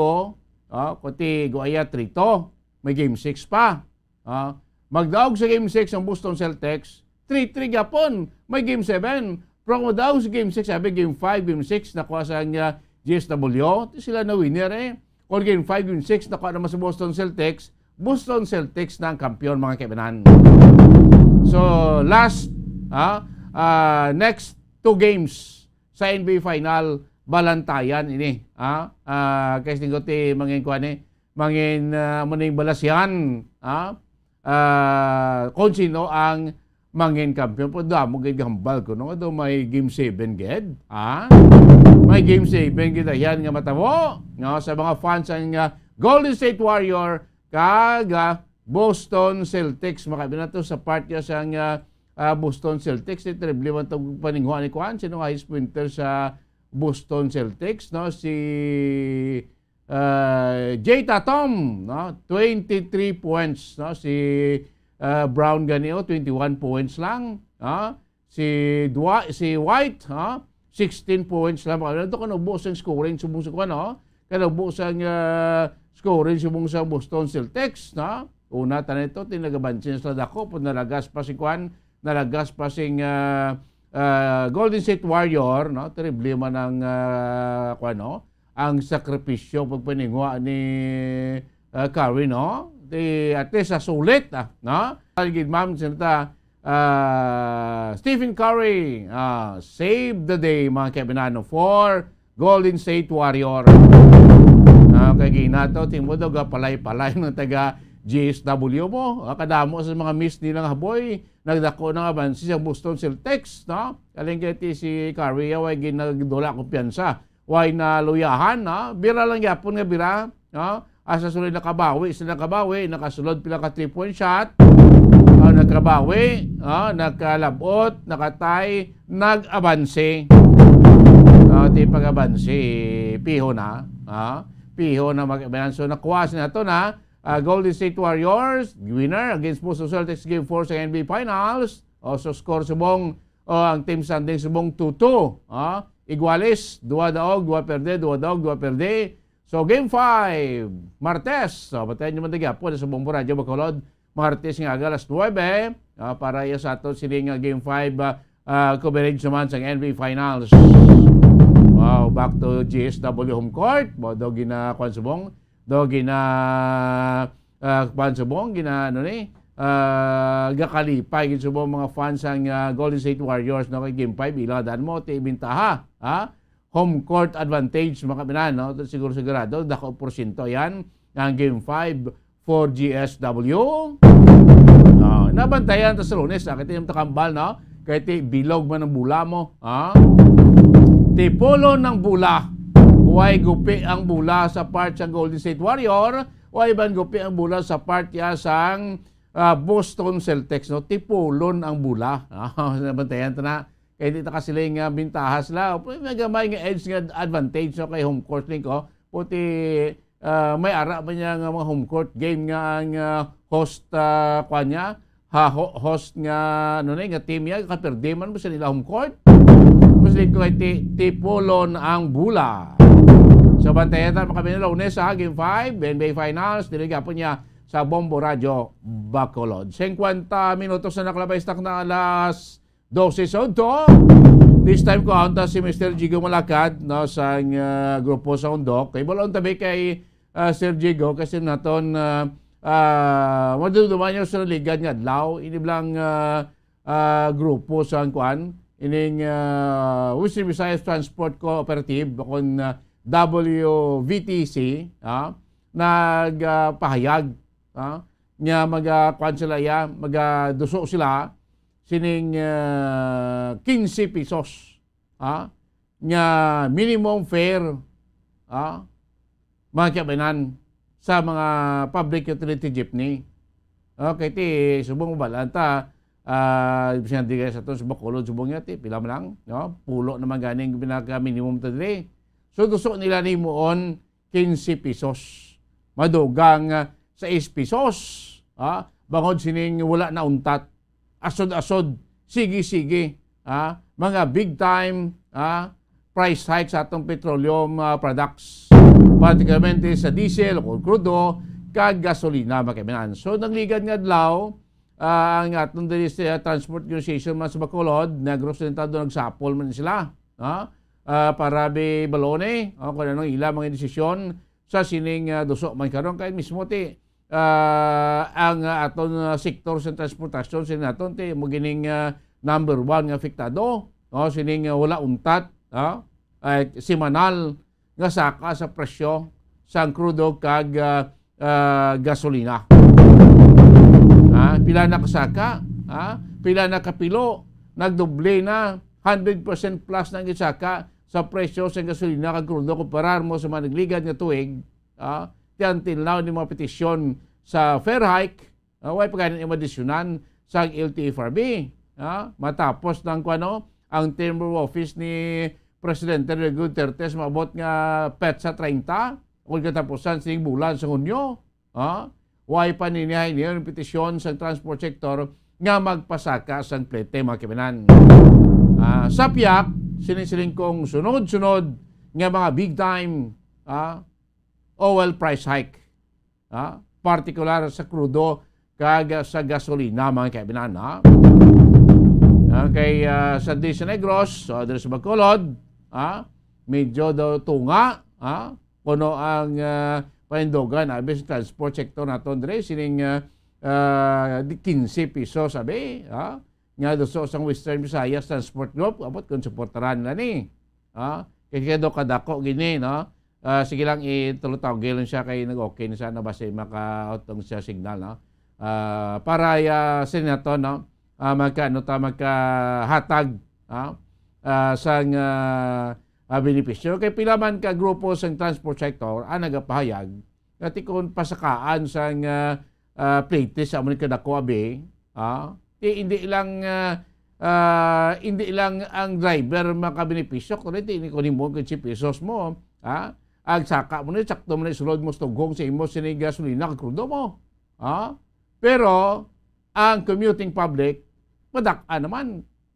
ah, kuti Guaya three two, may game six pa. Ah, magdaog sa game six ang Boston Celtics, three three gyapon, may game seven. Pero kung magdaog sa game six, sabi game five, game six, nakuha sa, ah, G S W, di sila na winner eh. Kung game five, game six, nakuha naman sa Boston Celtics, Boston Celtics na ang kampiyon, mga kaibinan. So, last, ah, ah, next two games sa N B A Final, balantayan ini, ah, ah, kay singko ti mangin kuan ni, mangin, ah, amo ning balasyan, ah, ah, kung sino ang mangin kampiyon. Pero damo gid hambal ko, no? Ito may game seven gid, ah? May game seven gid yan nga matabo, no? Sa mga fans ang, ah, Golden State Warrior kag, ah, Boston Celtics, makabina to sa part niya sang, ah, ah, Boston Celtics. Di terrible man to paningwa ni kuan, sino nga highest pointer sa Boston Celtics, no? Si, ah, Jay Tatum, no? Twenty-three points, no? Si, ah, Brown gani, oh, twenty-one points lang, no? Si Dwa-, si White, ha? Sixteen points lang. Ano to, kanubo sang scoring subong sa kuan, no? Kanubo sang, ah, scoring subong sa Boston Celtics, no? Una, tanan ito, tinagabansin sila dako, pag nalagas pa si kuan, nalagas pa sing, ah, ah, Golden State Warrior, no? Terrible man ang, ah, kuan, no? Ang sakripisyo pagpaningwa ni, ah, Curry, no? Di, at least, sa sulit, ah, no? Gid, ma'am, sinta, ah, Stephen Curry, ah, save the day, mga kaibinan, for Golden State Warrior. Ah, kay ginato, tingmo daw, gapalay-palay ng taga G S W mo. Ah, kadamo sa mga miss nilang haboy, nagdako na nga bansi sa Boston Celtics, no? Kaling kay ti si Curry, ah, way ginagdula kumpiyansa. Way na luyahan, no? Bira lang gyapon nga bira, no? Asa sila nakabawi, sila nakabawi, nakasulod pila ka three-point shot, ah, nakabawi, ah, nakalabot, nakatay, nag-abanse. Ah, ti pag-abanse, piho na, ah, piho na mag-abanse. So, nakuha sila to na, ah, Golden State Warriors, winner against Boston Celtics Game four sa N B A Finals. O, so score subong, o, ang team standing subong two two, ah, iguales, dua daog, dua perde, dua daog, dua perde. So, Game five, Martes. So, bantayan nyo man gihapon sa Bombo Radyo Bacolod, Martes nga aga alas nuebe, ah, para iya sa aton sini nga Game five, ah, ah, coverage naman sa N B A Finals. Wow, back to G S W home court. Mo do gina, kwan subong, do gina, ah, kwan subong, gina, ano ni, ah, gakalipay gid subong mga fans ang, ah, Golden State Warriors, no, kay Game five, ila dan mo ti bintaha, ha? Home court advantage, mga kabinan, no? Siguro sigurado, dako porsyento yan, ang Game five for G S W. Oh, nabantayan ta sa Lunes, ah, kay ti takambal, no? Kay ti bilog man ang bula mo, ha? Tipulon ang bula. Way gupi ang bula sa part sa Golden State Warrior, way ban gupi ang bula sa part ya sang, ah, Boston Celtics, no? Tipulon ang bula. Ah, nabantayan ta na. Kay di ta kasiling nga bintaha sila. May gamay nga edge nga advantage, no, kay home court, lingko. Puti, ah, may ara ba niya nga mga home court game nga ang, ah, host, ah, kwan niya? Ha, ho-, host nga, ano na, nga team niya, kapirdi man ba sa nila home court? Mas lingko kay ti-, tipulon ang bula. So, bantayan ta, mga kabinan, Lunes, ha, Game five, N B A Finals, dili gapon niya sa Bombo Radyo Bacolod. Singkwenta minutos na nakalabay sa takna alas dose sa udto. This time, kuhaon ta si Mister Jigo Malakad, no, sang, ah, grupo sa Undok. Kay balon tabi kay, ah, Sir Jigo, kasi naton, ah, ah, maduduman niyo sa naligad nga adlaw. Ini blang, ah, ah, grupo sa kuan, ining, ah, Western Visayas Transport Cooperative, kon, ah, W V T C, ah, nag, ah, pahayag, ah, nga mag, ah, kuan sila, ya, mag, ah, duso sila sining, ah, quince pesos, ah, nga minimum fare, ah, mga kiabanan sa mga public utility jeepney. Okay, ti subong mabalaan ta, ah, bisan di kay sa aton sa Bacolod, subong niya, ti pila man lang, no? Pulo naman ganing pinaka-minimum ta diri. So, gusto nila ni muon quince pesos. Madugang, ah, sais pesos, ah, bangod sining wala na untat. Asod-asod, sige-sige, ah, mga big time, ah, price hike sa atong petroleum, ah, products, particularmente sa diesel o krudo kag gasolina, mga kaibigan. So, nagligad nga adlaw, ah, ang aton diri sa Transport Negotiation man sa Bacolod, Negros Orientado, nagsapol man sila, ah, ah, para bi balone, ah, kung anong ila mga desisyon sa sining, ah, duso man karon, kay mismo ti, ah, ang, ah, aton, ah, sektor sa transportasyon, sini naton ti mo gining, ah, number one nga apektado, no? Sining, ah, wala untat, ah, ay, semanal nga saka sa presyo sang krudo kag, ah, ah, gasolina. Ha? Pila na kasaka? Ha? Pila na kapilo? Nagdoble na, hundred percent plus na ang gisaka sa presyo sa gasolina kag krudo kumparar mo sa mga nagligad nga tuig. Ah, ti until now, ni mga petisyon sa fare hike, ah, way pa gani ni madisyonan sa L T F R B. Ah, matapos ng kuano, ang term of office ni Presidente Rodrigo Duterte, maabot nga petsa treinta, o katapusan sining bulan sa Hunyo. Ah, way pa ninihay niyo ang petisyon sa transport sector nga magpasaka sang plete, mga kibanan. Ah, sa piyak, sining-siling kong sunod-sunod nga mga big time, ah, oil price hike, ha? Partikular sa krudo kag sa gasolina, mga kaibinan, ha? Ah, kay, ah, sa Disa Negros, so, diri sa Bacolod, ha? Medyo daw tunga, ha? Kuno ang, ah, panindugan, abi sa transport sector naton diri, sining, ah, ah, di quince pesos, abi, ha? Nga duso sang Western Visayas Transport Group, abot kung suportaran nila ni. Ha? Kay kaya daw kadako gini, no? Ah, sige lang, itulutawgi lang siya kay nag-okay na siya, no? Basta makautong siya signal, no? Ah, para, ah, sa nato, no? Ah, magka, ano ta, magkahatag, ha? Ah, sang, ah, ah, benepisyo. Kay pila man ka grupo sang transport sector ang nagapahayag nga ti kon pasakaan sang, ah, ah, plete sa amo ni kadako, abi, ah, ti hindi lang, ah, ah, hindi lang ang driver makabenepisyo, kundi ti ini kon himo quince pesos mo, ah, ang saka mo ni, sakto mo ni sulod mo sa tughong sa imo sini gasolina kag krudo mo, ah. Pero ang commuting public, madak-an naman,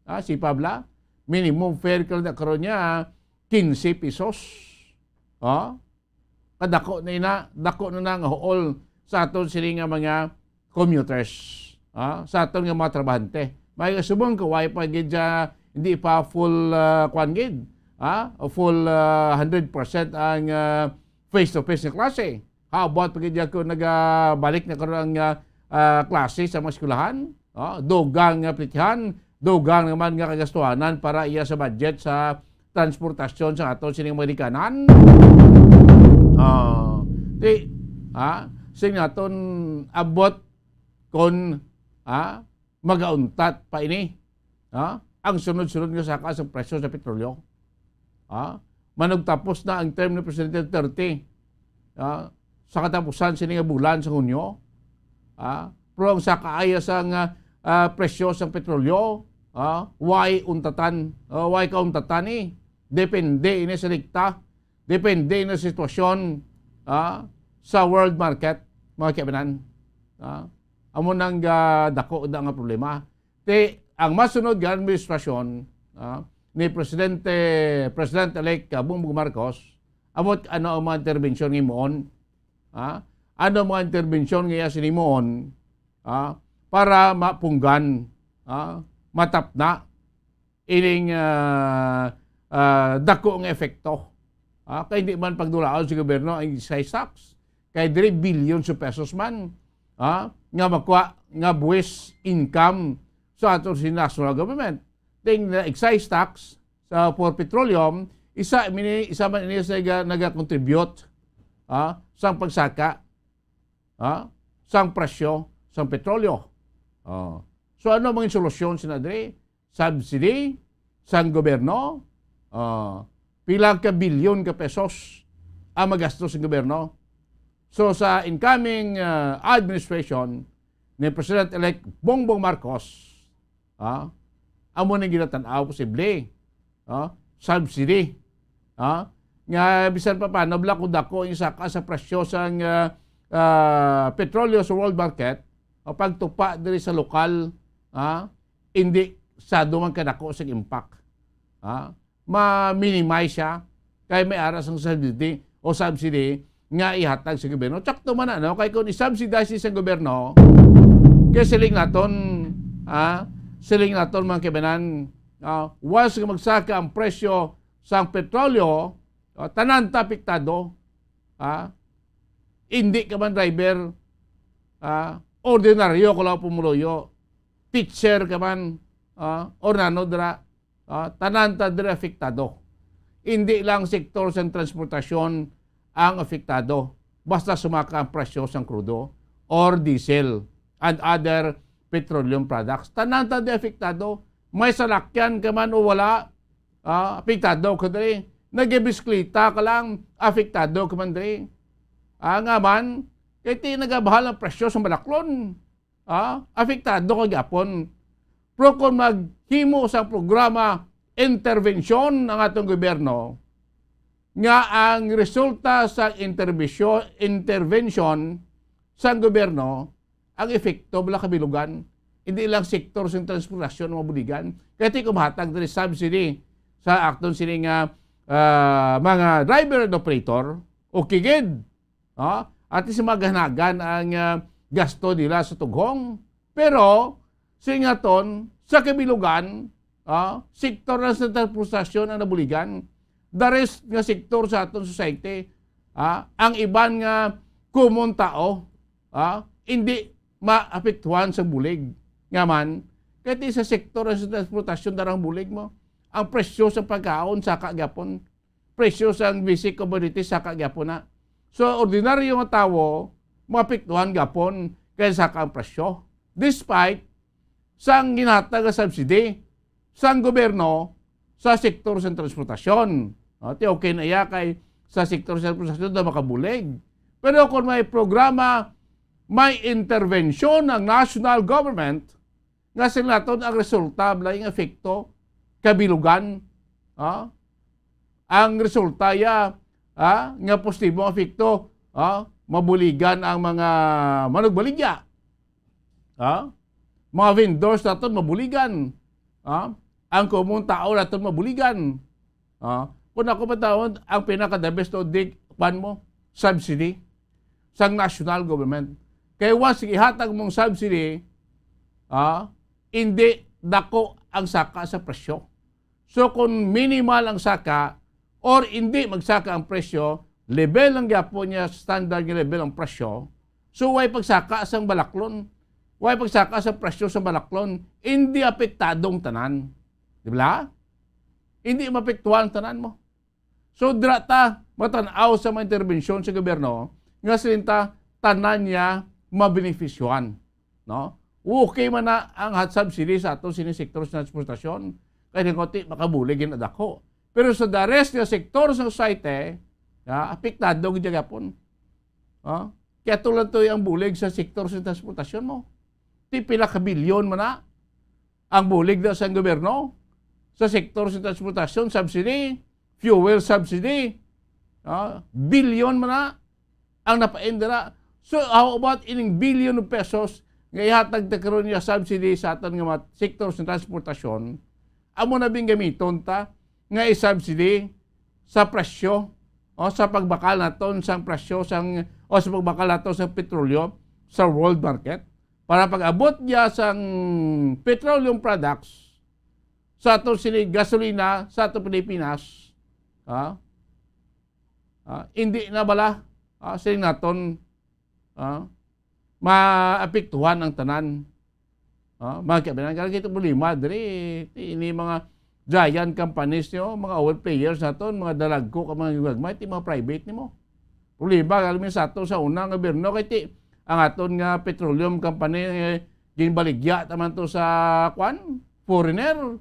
ah, si Pabla, minimum fare ka na karon niya, quince pesos. Ah, kadako na ina, dako na na nga huol sa aton sini nga mga commuters, ah, sa aton nga mga trabahante. May subong ka, why pa gid siya hindi pa full, ah, kwan gid, ah, full, ah, hundred percent ang, ah, face-to-face nga klase. How about pa gid kung nagabalik na karon ang, ah, ah, klase sa mga eskwelahan? Ah, dugang nga plitihan, dugang naman nga kagastuhanan para iya sa budget sa transportasyon sa aton sining mga ginikanan. Ah, di, ah, sing naton abot kon, ah, magauntat pa ini, ah, ang sunod-sunod nga saka sa presyo sa petrolyo. Ah, manugtapos na ang term ni Presidente Duterte, ah, sa katapusan sini nga bulan sa Hunyo. Ah, pero ang saka ay sa nga, ah, presyo sa petrolyo, ah, why untatan? Ah, why kauntatan ni? Depende ini sa dikta. Depende na sa sitwasyon, ah, sa world market, mga kaibanan. Ah, amo nang, ah, dako na nga problema. Ti, ang masunod nga administrasyon, ah, ni Presidente, President-elect, ah, Bongbong Marcos, amo ano ang mga interbensyon nga himuon? Ah, ano ang mga interbensyon nga iya sini himuon, ah, para mapunggan, ah, matapna ining, ah, ah, dako nga epekto. Ah, kay hindi man pagdulaon sa gobyerno ang excise tax. Kay diri billions of pesos man, ah, nga makuha nga buwis income sa aton si national government. Ting na excise tax sa for petroleum, isa mini, isa man ini sa naga, naga-contribute, ah, sa pagsaka, ah, sang presyo sang petrolyo. Ah. So ano mga solusyon sina diri? Subsidy sang gobyerno, ah, pila ka bilyon ka pesos ang magastos sa gobyerno. So sa incoming, ah, administration ni President-elect Bongbong Marcos, ah, amo ning ginatan-aw posible, ah, subsidy, ah, nga bisan pa paano bala kung dako ang saka sa presyo sang, ah, ah, petrolyo sa world market, o pagtupa diri sa lokal, ah, hindi sado man kadako sa impact. Ah, ma-minimize siya kay may ara sang subsidy o subsidy nga ihatag sa gobyerno. Tsakto man na, no? Kay kung i-subsidize sa gobyerno, kay siling naton, ah, siling naton mga kaibanan, ah, once nga magsaka ang presyo sang petrolyo, ah, tanan ta apektado, ah, hindi ka man driver, ah, ordinaryo ka lang pumuluyo, teacher ka man, ah, or nano dira, ah, tanan ta diri apektado. Hindi lang sektor sa transportasyon ang apektado basta sumaka ang presyo sang krudo or diesel and other petroleum products. Tanan ta diri apektado. May salakyan ka man o wala, ah, apektado ka diri. Nagabisikleta ka lang, apektado ka man diri. Ah, nga man, kay ti nagabahal ang presyo sa malaklon. Ah, apektado ka gyapon. Pero kung maghimo sa programa, intervensyon ang atong gobyerno, nga ang resulta sa interbisyo-, intervention sa gobyerno, ang epekto bala kabilugan. Hindi lang sektor sa transportasyon ang mabuligan. Kaya ti kumahatag diri subsidy sa akton sini nga, ah, mga driver and operator, okay gid. Ah, at least maganagan ang, ah, gasto nila sa tughong. Pero, singaton, sa kabilugan, ah, sektor na sa transportasyon ang nabuligan. The rest nga sektor sa aton society, ah, ang iban nga common tao, ah, hindi maapektuhan sa bulig. Nga man, kay ti sa sektor sa transportasyon darang bulig mo, ang presyo sa pagkaon saka gyapon, presyo sang basic commodities saka gyapon na. So, ordinaryo nga tawo, maapektuhan gyapon kay saka ang presyo. Despite sang ginhatag nga subsidy sang gobyerno sa sektor sa transportasyon. No, ti okay na iya kay sa sektor sa transportasyon na makabulig. Pero kung may programa, may intervention ng national government, nga sila naton ang resulta, balay nga epekto, kabilugan, ah, ang resulta ya, ah, nga positibo ang epekto, ah, mabuligan ang mga manugbaligya. Ah, mga vendors naton mabuligan. Ah, ang common tao naton mabuligan. Ah, kung ako patawon, ang pinaka the best to dig, kwan mo, subsidy sang national government. Kay once ihatag mong subsidy, ah, hindi dako ang saka sa presyo. So, kung minimal ang saka or hindi magsaka ang presyo, level lang gyapon niya, standard nga level ang presyo. So, way pagsaka sang balaklon, way pagsaka sa presyo sa balaklon, hindi apektado ang tanan. Di ba? Hindi maapektuhan ang tanan mo. So, dira ta matan-aw sa mga interbensyon sa gobyerno nga siling ta tanan niya mabenepisyohan, no? Okay man na ang hot subsidy sa aton sini sektor sa transportasyon, kay di ko ti makabulig gid na dako. Pero sa the rest nga sektor sa society, ya, apektado gid gyapon. Ha? Kaya tulad to ang bulig sa sektor sa transportasyon mo. Ti pila ka bilyon man na ang bulig na sa gobyerno sa sektor sa transportasyon, subsidy, fuel subsidy, ah, bilyon man na ang napain dira. So, how about ining billion of pesos nga ihatag ta karon nga subsidy sa aton nga mga sektor sa transportasyon? Amo na bing gamiton ta nga i-subsidy sa presyo o sa pagbakal naton sang presyo sang, o sa pagbakal naton sa petrolyo sa world market. Para pag-abot niya sang petroleum products sa aton sini gasolina sa aton Pilipinas, ha? Ah, hindi na bala, ah, siling naton, ah, maapektuhan ang tanan. Ah, mga kaibigan, kaya kita problema diri, ini mga giant companies niyo, mga oil players naton, mga dalagko ka mga gagmay, ti mga private nimo. Problema kami sa ato sa una nga gobyerno kay ti ang aton nga petroleum company, eh, ginbaligya ta man to sa kwan, foreigner.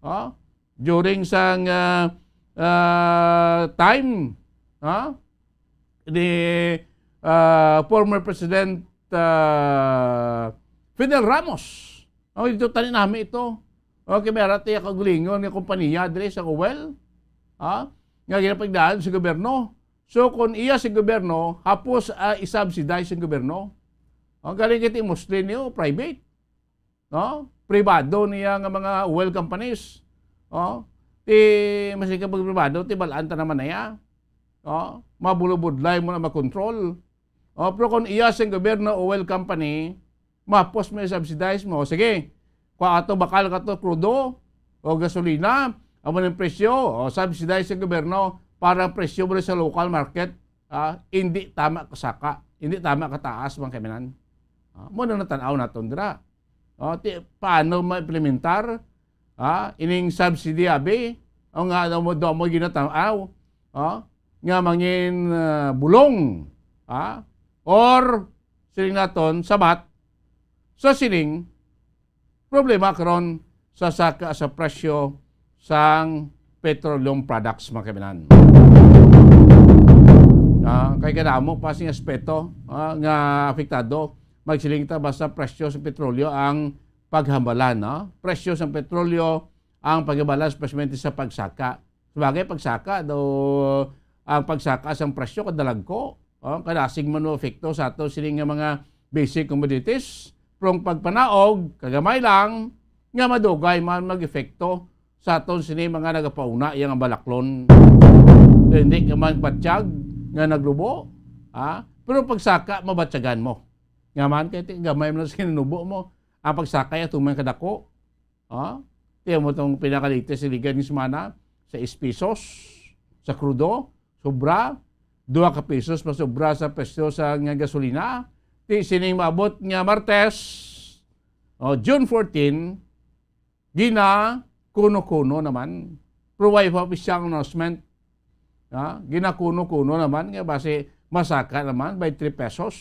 Ha? During sang, ah, ah, time, ha? Ni, ah, former President, ah, Fidel Ramos. Oh, ito tani nami ito. Okay, may arati ako gulingon nga kompanya diri sa oil. Ha? Nga ginapagdaan sa gobyerno. So, kung iya sa gobyerno, hapos, ah, i-subsidize sa gobyerno. Ang galing kiti Muslim niyo, private. No? Pribado niya nga mga oil companies. Oh, ti, maski ka pag pribado, ti balaan ta naman na iya. Oh, mabulubudlay mo na makontrol. Oh, pero kung iya sing gobyerno o oil company, mapos mo, subsidize mo. Sige, kung ato bakal ka to, krudo o gasolina, amo ng presyo, o subsidize sa gobyerno para ang presyo mo sa local market, ah, hindi tama kasaka, hindi tama kataas, mga kaibigan. Ah, mo na natan-aw naton dira. Oh, ti, paano ma-implementar, ah, ining subsidy, abi? O nga, ano mo, do mo ginatanaw, ah, nga mangin, ah, bulong, ah, or siling naton, sabat, sa siling problema karon sa saka sa presyo sang petroleum products, mga kaibigan. Ah, kay kadamo pa sing aspeto, ah, nga apektado. Magsiling ta basta presyo sa petrolyo ang paghambalan, no? Presyo sa petrolyo ang paghambalan, especially sa pagsaka. Sabagay, pagsaka daw, ang pagsaka sang presyo kadalagko, oh, kadasig man mo epekto sa ato sini nga mga basic commodities. Pero ang pagpanaog, kagamay lang, nga madugay man mag-epekto sa aton sini mga nagapauna iya nga balaklon. So, hindi ka man batyag nga naglubo, ha? Pero pagsaka, mabatyagan mo. Nga man, kay ti-, gamay man sa kinunubo mo. Ang pagsaka, iya tuman kadako. Ha? Tiyan mo tong pinakalatest sa ligan ni semana, sa is pesos, sa krudo, sobra, dua ka pesos pa sobra sa presyo sa nga gasolina. Ti sining maabot nga Martes, o, June fourteen, gina kuno-kuno naman. Pero way pa opisyal announcement. Ha? Ginakuno-kuno naman nga basi masaka naman by three pesos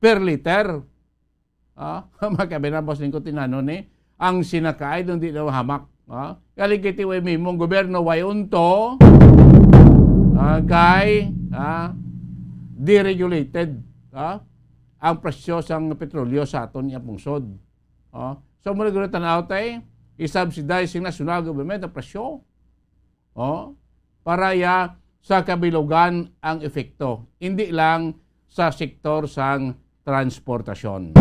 per liter. Ah, mga kabinabos ning kutinanon ni, ang sinakaay doon di na mahamak. Ah, kaligiti way mimong gobyerno, way unto, ah, kay, ah, deregulated, ah, ang presyo sang petrolyo sa aton nga pungsod. Ah, so, muna guro tanaw tay, i-subsidize sing national government ang presyo. Oh, para ya sa kabilugan ang epekto, hindi lang sa sektor sang transportasyon.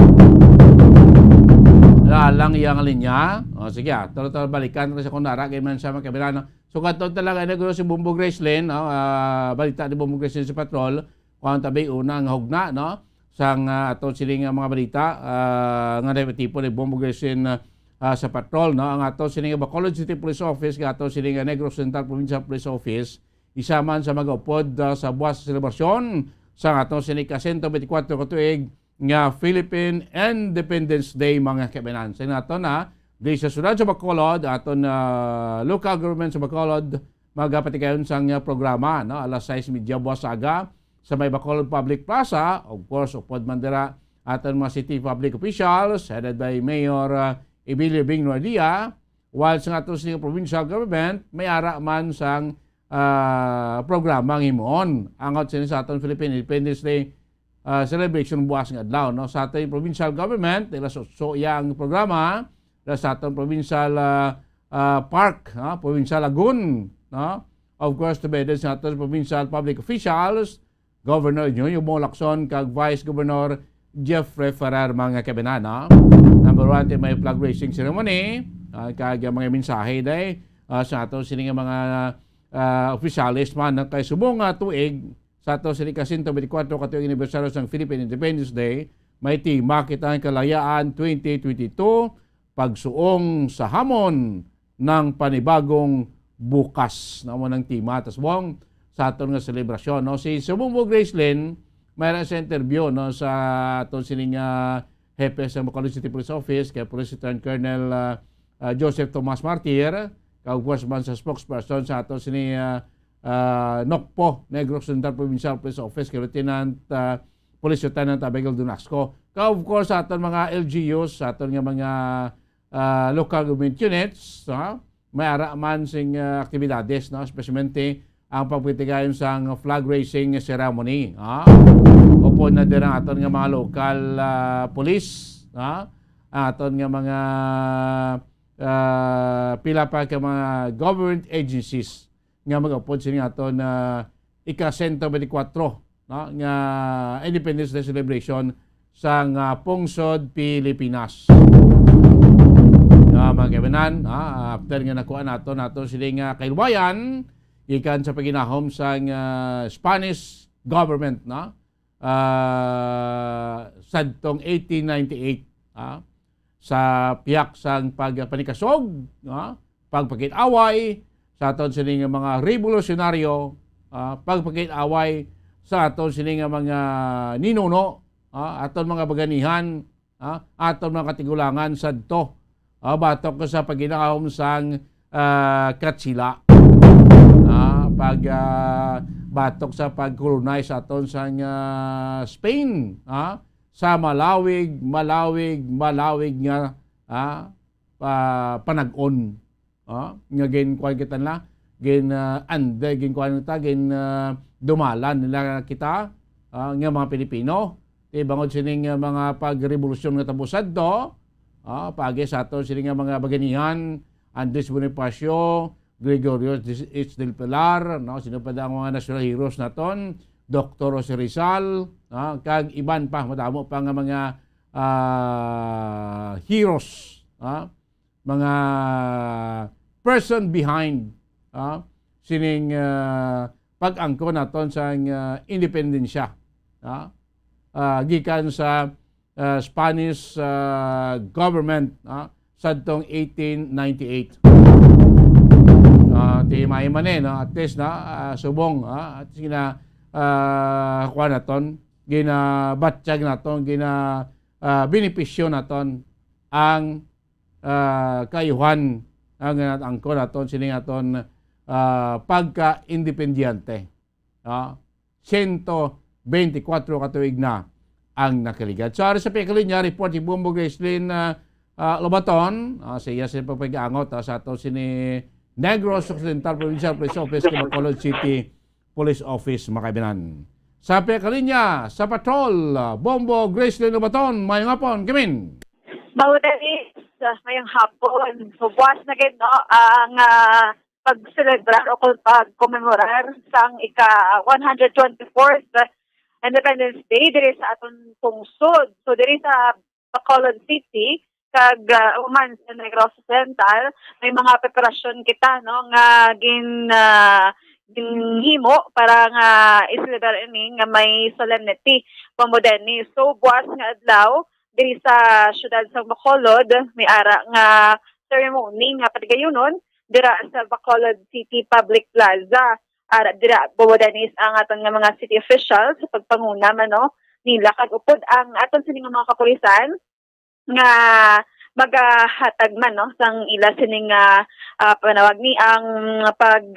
Lalang iyang linya. O, sige, ah, tuloy-tuloy balikan ko sa kung nara, kay man sa mga kabila, no? So, kato talaga, ano, si Bombo Gracelyn, no? Ah, balita ni Bombo Gracelyn sa Patrol, kuan tabi una nga hugna, no? Sang, ah, ato sini nga mga balita, ah, nga natipon ni Bombo Greslen, ah, ah, sa patrol, no? Ang ato sini nga Bacolod City Police Office, nga ato sini nga Negros Occidental Provincial Police Office, isa man sa magaupod, ah, sa buwas sa selebrasyon sa ato sini ka sento bentikwatro ka tuig nga Philippine Independence Day, mga kaibanan. Sa nato na, di sa siyudad sa Bacolod, aton, ah, local government sa Bacolod, magapatigayon sang, ah, programa, no? Alas sais media buwas aga sa may Bacolod Public Plaza. Of course, upod man dira aton mga city public officials headed by Mayor, ah, Ebilio Bing Noadia, while sa aton sini nga provincial government, may ara man sang, ah, programa nga himuon. Angot sini sa aton Philippine Independence Day, ah, celebration buwas nga adlaw, no? Sa aton provincial government, nila sutso iya ang programa, nila sa aton provincial, ah, ah, park, ha? Provincial Lagoon, no? Of course, to be sa aton provincial public officials, Governor Eugenio Bong Lacson, kag Vice Governor Jeffrey Ferrer, mga kaibanan, no? Number one, ti may flag raising ceremony, ah, kag ang mga mensahe day, ah, sa aton sini nga mga, ah, opisyales man, no? Kay subong nga tuig, sa ato sini ka sento bentikwatro ka tuig anibersaryo sang Philippine Independence Day, may tema kita ang Kalayaan twenty twenty-two, Pagsuong sa Hamon ng Panibagong Bukas. Namo nang tema, tas buong sa aton nga selebrasyon, no? Si Subong Bo Gracelyn, mayroon sa interview, no, sa aton sining, ah, hepe sa Bacolod City Police Office, kay Police Lieutenant Colonel, ah, ah, Joseph Tomas Martir, kag of course man sa spokesperson sa aton sini, ah, ah, NOCPO, Negros Occidental Provincial Police Office, kay Lieutenant, ah, Police Lieutenant Abigail Dunasco. Kag of course, sa aton mga L G Us, sa aton nga mga, ah, local government units, ha? May ara man sing, ah, aktibidades, no? Especially ang pagpatigayon sang flag raising ceremony, ha? Upod na dira aton nga mga local, ah, police, ha? Aton nga mga, ah, pila pa ka mga government agencies nga mag-upod sini aton, ah, ika sento bentikwatro, no, nga Independence Day celebration sang, ah, pungsod Pilipinas. Nga, mga kaibanan, ah, after nga nakuha nato, nato sini nga kaluwayan gikan sa paginahom sang, ah, Spanish government, no? Ah, sadtong eighteen ninety-eight, ah, sa piyak sang pagpanikasog, ah, pagpakit-away sa aton sini nga mga revolusyonaryo, ah, pagpakit-away sa aton sini nga mga ninuno, ah, aton mga baganihan, ah, aton mga katigulangan sadto, ah, batok sa paginahom sang, ah, Katsila. Ah, pag, ah, batok sa pag-colonize aton sang, ah, Spain, ah, sa malawig, malawig, malawig nga, ah, pa-, panag-on. Ah, nga ginkuan kita na, gin, ah, ande, ginkuan kita, gin, ah, dumalan nila kita, ah, nga mga Pilipino. Ti bangod sining, ah, mga pagrevolusyon nga tabo sadto, ah, paagi sa aton sini nga mga baganihan, Andres Bonifacio, Gregorio H. del Pilar, no? Sino pa da ang mga national heroes naton? Doktor Jose Rizal, ah, kag iban pa, madamo pa nga mga, ah, heroes, ah, mga person behind, ah, sining, ah, pag-angkon naton sang, ah, independensya, ah, ah, gikan sa, ah, Spanish, ah, government, ah, sadtong eighteen ninety-eight. Ah, ti may man eh, no? At least, no? Ah, subong, ah, at least gina-, ah, kuwan naton, ginabatyag naton, gina-, ah, benepisyo naton ang, ah, kaayuhan, ah, nga angkon naton sining aton, ah, pagka-independyente. Ah, sento bentikwatro ka tuig na ang nakaligad. So, ari sa pagkalinya, report ni Bombo Gracelyn, ah, ah, Lobaton, ah, sa iya sa pagpagangot, ah, sa ato sini Negros Occidental Provincial Police Office, kay Bacolod City Police Office, mga kaibanan. Sa pagkalinya, sa patrol, ah, Bombo Gracelyn Lobaton, mayong hapon, Kimin. Mao dali, sa mayong hapon. So, buwas na gid, no, ang, ah, pagselebrar o kung pagkomemorar sang ika one hundred twenty-fourth Independence Day diri sa aton pungsod. So, diri sa Bacolod City, kag, ah, human sa Negros Occidental, may mga preparasyon kita, no, nga gin, ah, ginhimo para nga i-celebrar ini nga may solemnity, Bombo Dennis. So, buwas nga adlaw, diri sa siyudad sa Bacolod, may ara nga ceremony nga patigayunon dira sa Bacolod City Public Plaza. Ara dira, Bombo Dennis, ang aton nga mga city officials sa pagpanguna man, no, nila, kag upod ang aton sini nga mga kapulisan nga magahatag man, no, sang ila sini nga, ah, panawag ni ang pag,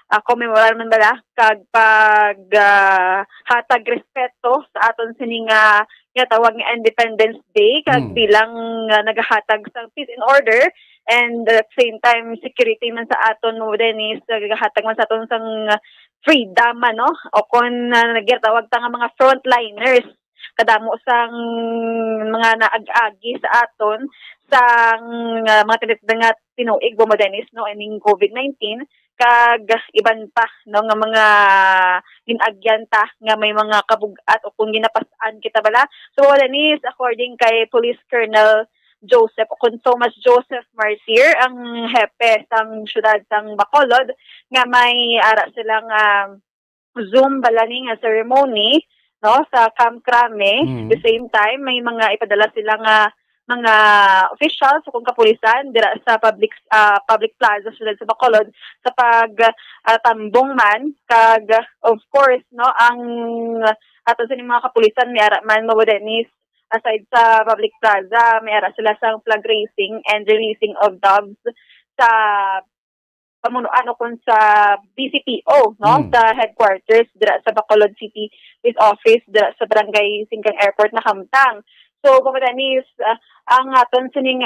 ah, commemorar man bala kag pag, ah, hatag respeto sa aton sini nga ginatawag nga Independence Day, kag Mm. bilang, ah, nagahatag sang peace and order, and at the same time security man sa aton, Bombo Dennis, nagahatag man sa aton sang freedom man, no, o kon, ah, ginatawag ta nga mga frontliners, kadamo sang mga naag-agi sa aton sang, ah, mga tinatda nga tinuig, Bombo Dennis, no, ining COVID nineteen, kag iban pa, no, nga mga gin-agyan ta nga may mga kabug-at o kung ginapas-an kita bala. So, Bombo Dennis, according kay Police Colonel Joseph o kung Thomas Joseph Martir, ang hepe sang siyudad sang Bacolod, nga may ara silang, um, Zoom bala ni nga ceremony, no, sa Camp Crame. Mm. The same time, may mga ipadala sila nga mga officials o kung kapulisan dira sa public, ah, public plaza sa siyudad sa Bacolod sa pag, ah, tambong man. Kag, of course, no, ang ato sa mga kapulisan, may ara man, Bombo Dennis, aside sa public plaza, may ara sila sang flag raising and releasing of doves sa pamunuan o kung sa B C P O, no, Mm. sa headquarters dira sa Bacolod City Police Office dira sa Barangay Singgang Airport, Nakamtang. So, Bombo Dennis, ah, ang aton sining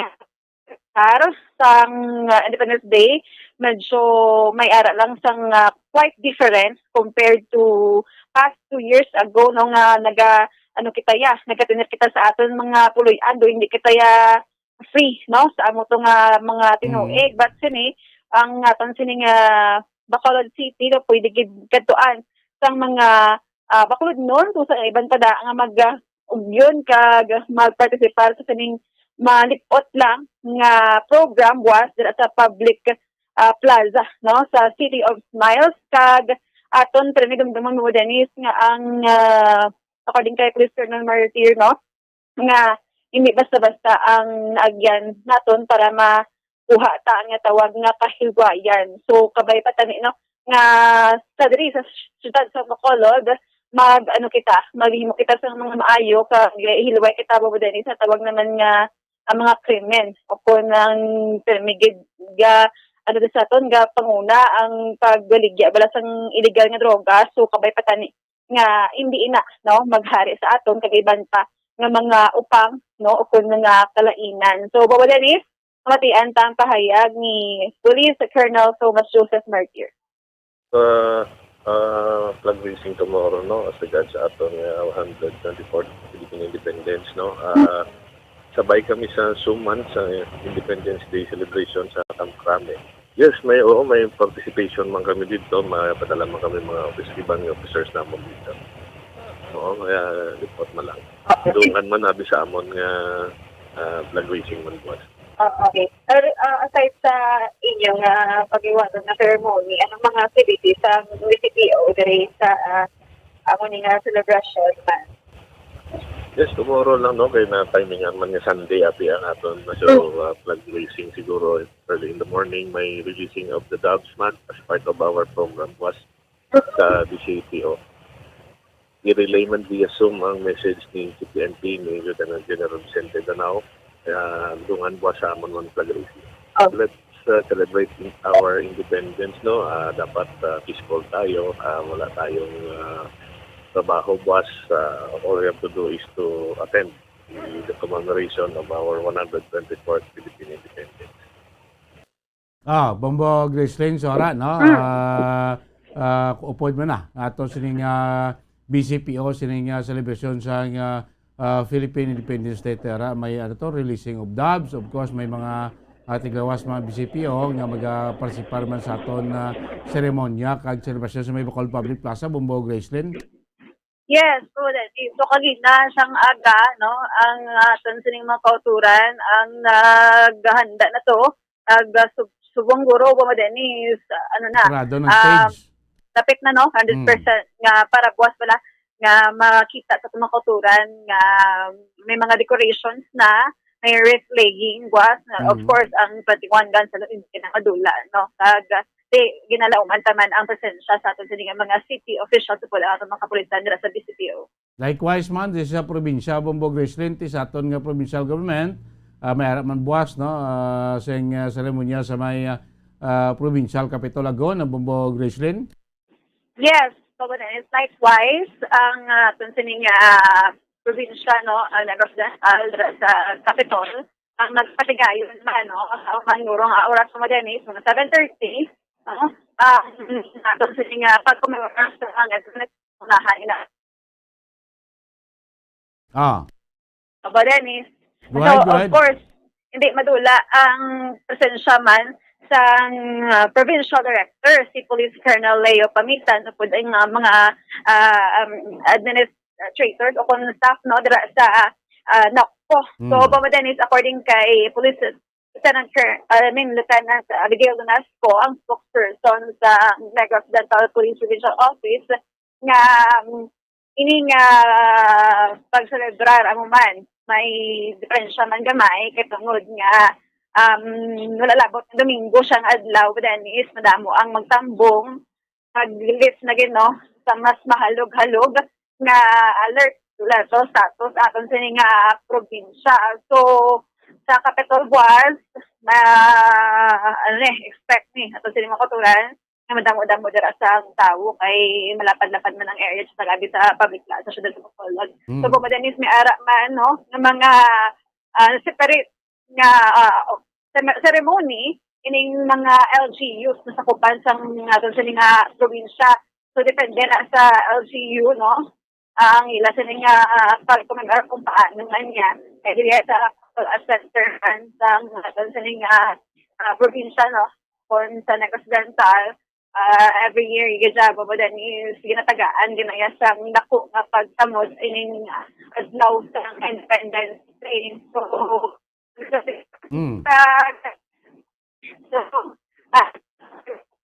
star sang, ah, Independence Day, medyo may ara lang sang, ah, quite different compared to past two years ago, no, nga naga, ano kita ya, nagatinir kita sa aton mga puloy-an, do hindi kita ya free, no, sa amo to nga mga tinuig. Mm. But sini, ang aton sini nga Bacolod City, no, pwede gid kadtuan sang mga, ah, Bacolodnon, kung sa iban pa da nga mag, ah, ugyon kag mag-participar sa sining malip-ot lang nga program buwas dira sa public, ah, plaza, no, sa City of Smiles. Kag aton pirmi dumduman, Bombo Dennis, nga ang, ah, according kay Police Colonel Martir, no, nga hindi basta-basta ang naagyan naton para makuha ta ang tawag nga kahilwayan. So, kabay pa tani, no, nga sa diri sa siyudad sa Bacolod, mag, ano kita, maghimo kita sa mga maayo kag hilway kita, Bombo Dennis, sa tawag naman nga ang mga krimen. O kung ang pirmi gid ga, ano, sa aton, ga panguna ang pagbaligya bala sang illegal nga droga. So, kabay pa tani nga hindi ina, no, maghari sa aton kag iban pa nga mga upang, no, o kun mga kalainan. So, Bombo Dennis, mabatian ta ang pahayag ni Police Colonel Thomas Joseph Martir. Sa, ah, flag raising tomorrow, no, as regards sa aton nga one hundred twenty-fourth Philippine Independence, no, ah, sabay kami sa suman sa Independence Day celebration sa Camp Crame. Yes, may, oo, may participation man kami dito. May padala man kami mga office, iban nga officers namon dito. Oo, kaya report man lang. Dungan man abi sa amon nga, ah, flag raising man buwas. Ah, okay. Sir, ah, aside sa inyong, ah, paghiwaton nga ceremony, anong mga activities ang V C P O diri sa, ah, amo ni nga celebration man? Yes, tomorrow lang, no, kay na-timingan man nga Sunday abi ang aton. So, Mm. ah, flag raising siguro early in the morning, may releasing of the doves man as part of our program was sa V C P O. I-relay man via Zoom ang message ni C P N P, ni Lieutenant General Vicente Danao, ah, dungan buwas sa amon man flag raising. Oh. Let's, uh, celebrate in-, our independence, no? Ah, dapat, ah, peaceful tayo. Ah, wala tayong, ah, trabaho buwas. Ah, all we have to do is to attend the, the commemoration of our one hundred twenty-fourth Philippine Independence. Ah, Bombo Gracelyn, so ara, no? Mm. Ah, ah, upod man na ato sining, ah, V C P O, sining, ah, celebration sa, ah, ah, Philippine Independence Day, ara, may, ano to, releasing of doves. Of course, may mga, ah, tiglawas, mga V C P O nga magapartisipar man sa aton, ah, seremonya kag selebrasyon sa may Bacolod Public Plaza, Bombo Gracelyn. Yes, so that is. So, kagina sang aga, no, ang, ah, aton sining mga kauturan ang naghanda na to, ag, ah, sub-, subong guro, Bombo Dennis, ah, ano na, Sarado ng ah, stage. dapit na, no, hundred percent nga para buwas pala nga makita sa mga kauturan nga may mga decorations na, may wreath laying, buwas na, of Mm. course, ang twenty-one guns, ano, hindi na madula, no? Kag, di, ginalauman ta man ang presensya sa aton sini nga mga city officials sa pula aton mga kapulisan dira sa B C P O. Likewise man, di sa probinsya, Bombo Gracelyn, ti sa aton nga provincial government, ah, may ara man buwas, no, ah, sing, ah, seremonya sa may, ah, ah, provincial capitol, agon, ang Bombo Gracelyn? Yes, Bombo Dennis, likewise, ang, ah, aton sini nga, ah, probinsya, no, ang Negros Oriental, dira sa Capitol, ang nagpatigayon man, no, ang manurong nga oras, Bombo Dennis, mga seven thirty, no, ang aton sini nga pagkomemorasyon ang unahan ina. Ah. Bombo Dennis. Go So, ahead, go of ahead. course, hindi madula ang presensya man sang, ah, provincial director, si Police Colonel Leo Pamitan, upod ang, ah, mga, ah, um, administrators o kon staff, no, dira sa, ah, NOCPO. So, Mm. Bombo Dennis, according kay Police Lieutenant Col-, I mean, Lieutenant Abigail Donasco, ang spokesperson sa Negros Oriental Police Provincial Office, nga, um, ini nga pagselebrar amo man may diferensya man gamay kay tungod nga, um, wala labot nga Domingo siyang adlaw, Dennis, madamo ang magtambong, mag-lift na gid, no, sa mas mahalog-halog nga alert level status aton sini nga probinsya. So, sa Capitol buwas, na, ano ni, expect ni aton sini mga kauturan, nga madamo-damo dira sa tawo kay malapad-lapad man ang area sa tabi sa public plaza sa Siyudad sa Bacolod. Mm. So, Bombo Dennis, may ara man, no, nga mga, ah, separate nga, ah, cere-, ceremony ining mga L G Us na sakupan sang aton sini nga probinsya. So, depende na sa L G U, no? Ang ila sini nga, ah, pag-commemorate kung paano man niya. Kay dili sa, ah, center man sang aton sini nga, ah, probinsya, no? Kung sa Negros Oriental, ah, every year, gid siya, Bombo Dennis, ginatagaan, ginaya sang dako nga pagtamod ining, ah, adlaw sang Independence Day. So, Mm. ah, so, ah,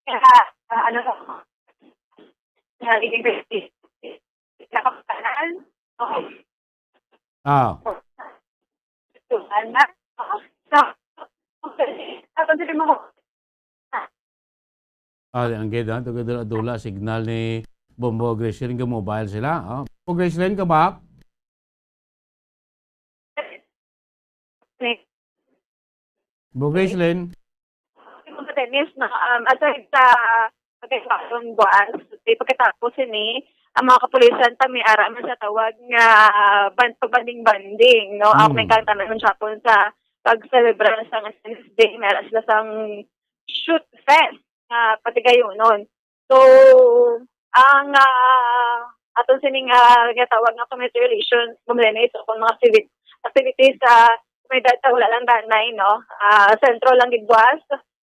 ah, ano, ah, nakapanan, oh. Ah. Tuhan na, oh. So, ako, hindi mo Ah, ang gid, ah, dula-dula signal ni Bombo Gracelyn, ga-mobile sila, ah. Bombo Gracelyn, ka back? Ni Bombo Gracelyn? Bombo Dennis, no, um, aside sa pagkakataon buwas, di pagkatapos ini, ang mga kapulisan ta may ara man sa tawag nga ban-, banding-banding, no? Ang Mm. may kanta na nun siya po sa pagselebrar sa Independence Day, may ara sila sang shoot fest nga patigayunon. So, ang, ah, aton sini nga ginatawag nga community relations, Bombo Dennis, o kung mga civic activities sa komunidad sa Hulalan Danay, no? Ah, sentro lang gid buwas,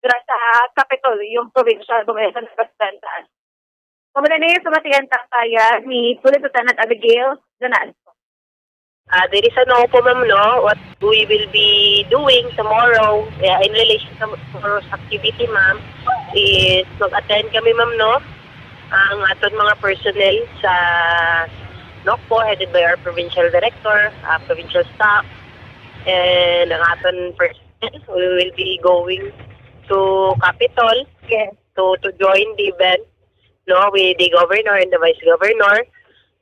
dira sa Kapitolyo, probinsya, Bombo Dennis, sa Negros Oriental. Bombo Dennis, sa matiyan ta kaya ni Police Lieutenant Abigail Ganasco. Ah, diri sa NOCPO, ma'am, no, what we will be doing tomorrow, yeah, in relation sa tomorrow's activity, ma'am, is mag-attend kami, ma'am, no, ang aton mga personnel sa NOCPO, headed by our provincial director, ah, provincial staff, and ang aton personnel, we will be going to Capitol Yes. to, to join the event, no, with the governor and the vice governor.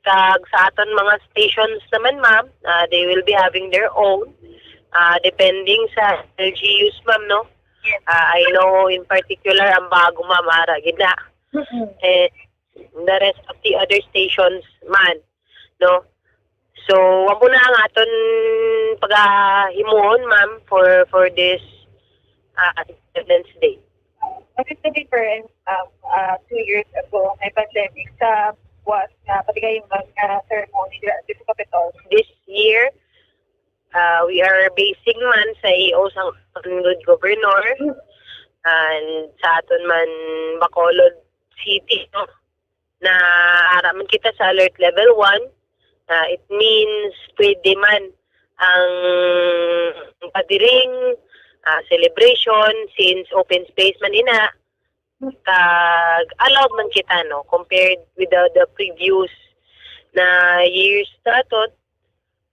Kag sa aton mga stations naman, ma'am, ah, they will be having their own, ah, depending sa L G Us, ma'am, no? Yes. Ah, I know in particular, ang bago, ma'am, ara gid na. Mm-mm. Eh, the rest of the other stations man, no? So, amo na ang aton pagahimuon, ma'am, for, for this, ah, Independence Day. What is the difference of, uh, two years ago, may pandemic, sa buwas nga patigayunan nga ceremony dira sa Capitol? This year, uh, we are basing man sa A O sang aton good governor and sa aton man Bacolod City, no? Na ara man kita sa alert level one, uh, it means pwede man ang gathering, ah, celebration, since open space man ina, Kag allowed man kita, no, compared with the, the previous na years na ato,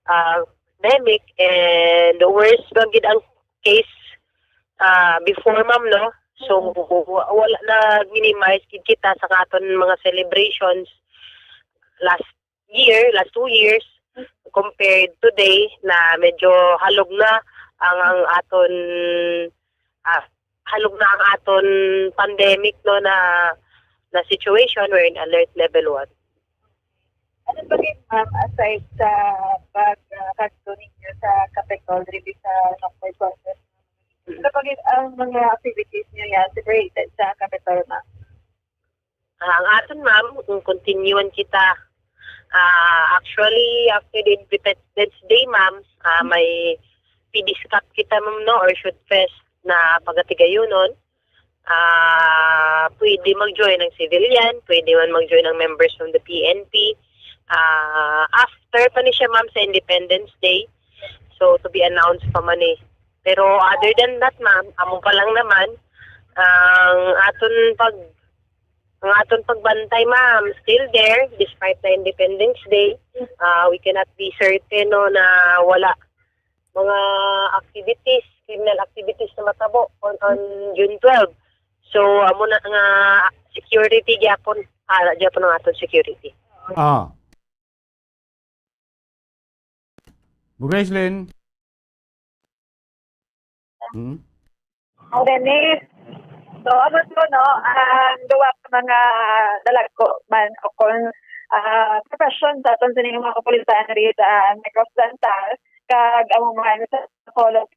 ah, pandemic, and worse man gid ang case, ah, before, ma'am, no? So, Mm. wa-, wala, nag-minimize gid kita sa aton mga celebrations last year, last two years, compared today na medyo halog na ang, ang aton, ah, halog na ang aton pandemic, no, na, na situation, we're in alert level one. Ano pa rin, ma'am, aside sa pag, ah, kadto ninyo sa Capitol, diri sa Northwest Conference? Ano pa rin ang mga activities niyo yan, separated sa Capitol, ma'am? Ah, ang aton, ma'am, kung continuan kita. Ah, actually, after the Independence Day, ma'am, ah, may P D S C A P kita, ma'am, no, or Shoot Fest na pagatigayunon. Ah, pwede mag-join ang civilian, pwede man mag-join ang members from the P N P. Ah, after pa ni siya, ma'am, sa Independence Day. So, to be announced pa man eh. Pero other than that, ma'am, amo pa lang naman, ang aton pag, ang aton pagbantay, ma'am, still there, despite na Independence Day. Ah, we cannot be certain, no, na wala mga activities, criminal activities na matabo on, on June twelve. So, amo na nga security gyapon, ara gyapon ang aton security. Ah. Bugreslin. Hmm? Ang Dennis. So, amo to, no? Ang duwa ka mga dalagko man o kung, ah, profession sa aton sining mga kapulisan diri sa Negros Oriental, kag amo man sa Colon.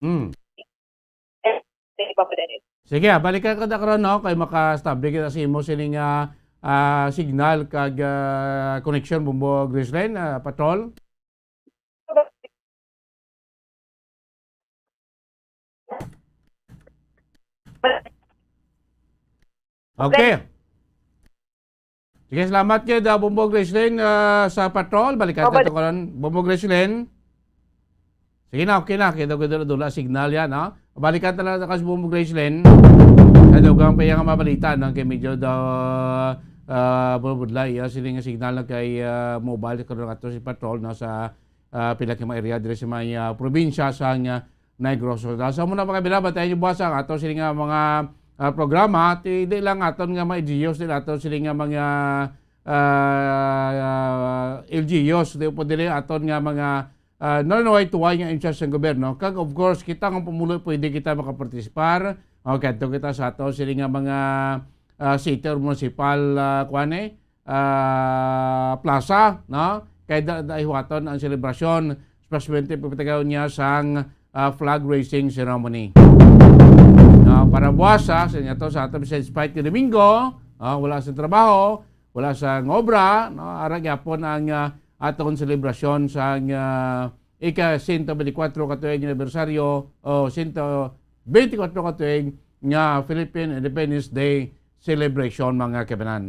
Hmm. Sige, ah, balikan ko na karon, no, kay maka-stable kita sa imo sining, ah, ah, signal kag, ah, connection, Bombo Graceline, ah, Patrol. Okay. Sige, salamat kay da Bombo Graceline, ah, sa Patrol. Balikan ta karon, Bombo Graceline. Sige na, okay na. Kaya daw dula signal yan, ha? Balikan ta lang sa kas Bombo Graceline. Kaya daw kang pa yung mabalita, no? Kay medyo daw, ah, budlay, ah, sila nga signal na kay, ah, mobile karon ato si Patrol, no? Sa, ah, pila ka mga area diri sa may, ah, probinsya sa nga Negros Oriental. So, muna mga kabila, batayan niyo buwas ang ato sila nga mga, ah, programa. Ti-, di lang aton nga mga L G Us, di lang aton sila nga mga, ah, ah, L G Us, di po dili aton nga mga, ah, nanuway-tuway nga in charge sang gobyerno. Kag, of course, kita nga pumulo, pwede kita makapartisipar. O, kadto kita sa ato sila nga mga, ah, city or municipal, ah, kuwan eh, ah, plaza, no? Kay da-, daihuaton ang selebrasyon, especially pagpatagaw niya sang, ah, flag raising ceremony. No, para buwas, ah, sa inyo to, sa ato, sa despite ni Domingo, ah, wala sa trabaho, wala sa obra, no? Ara gyapon ang, ah, aton selebrasyon sang, ah, ika sento bentikwatro ka tuig anibersaryo o sento bentikwatro ka tuig nga Philippine Independence Day celebration, mga kabanan.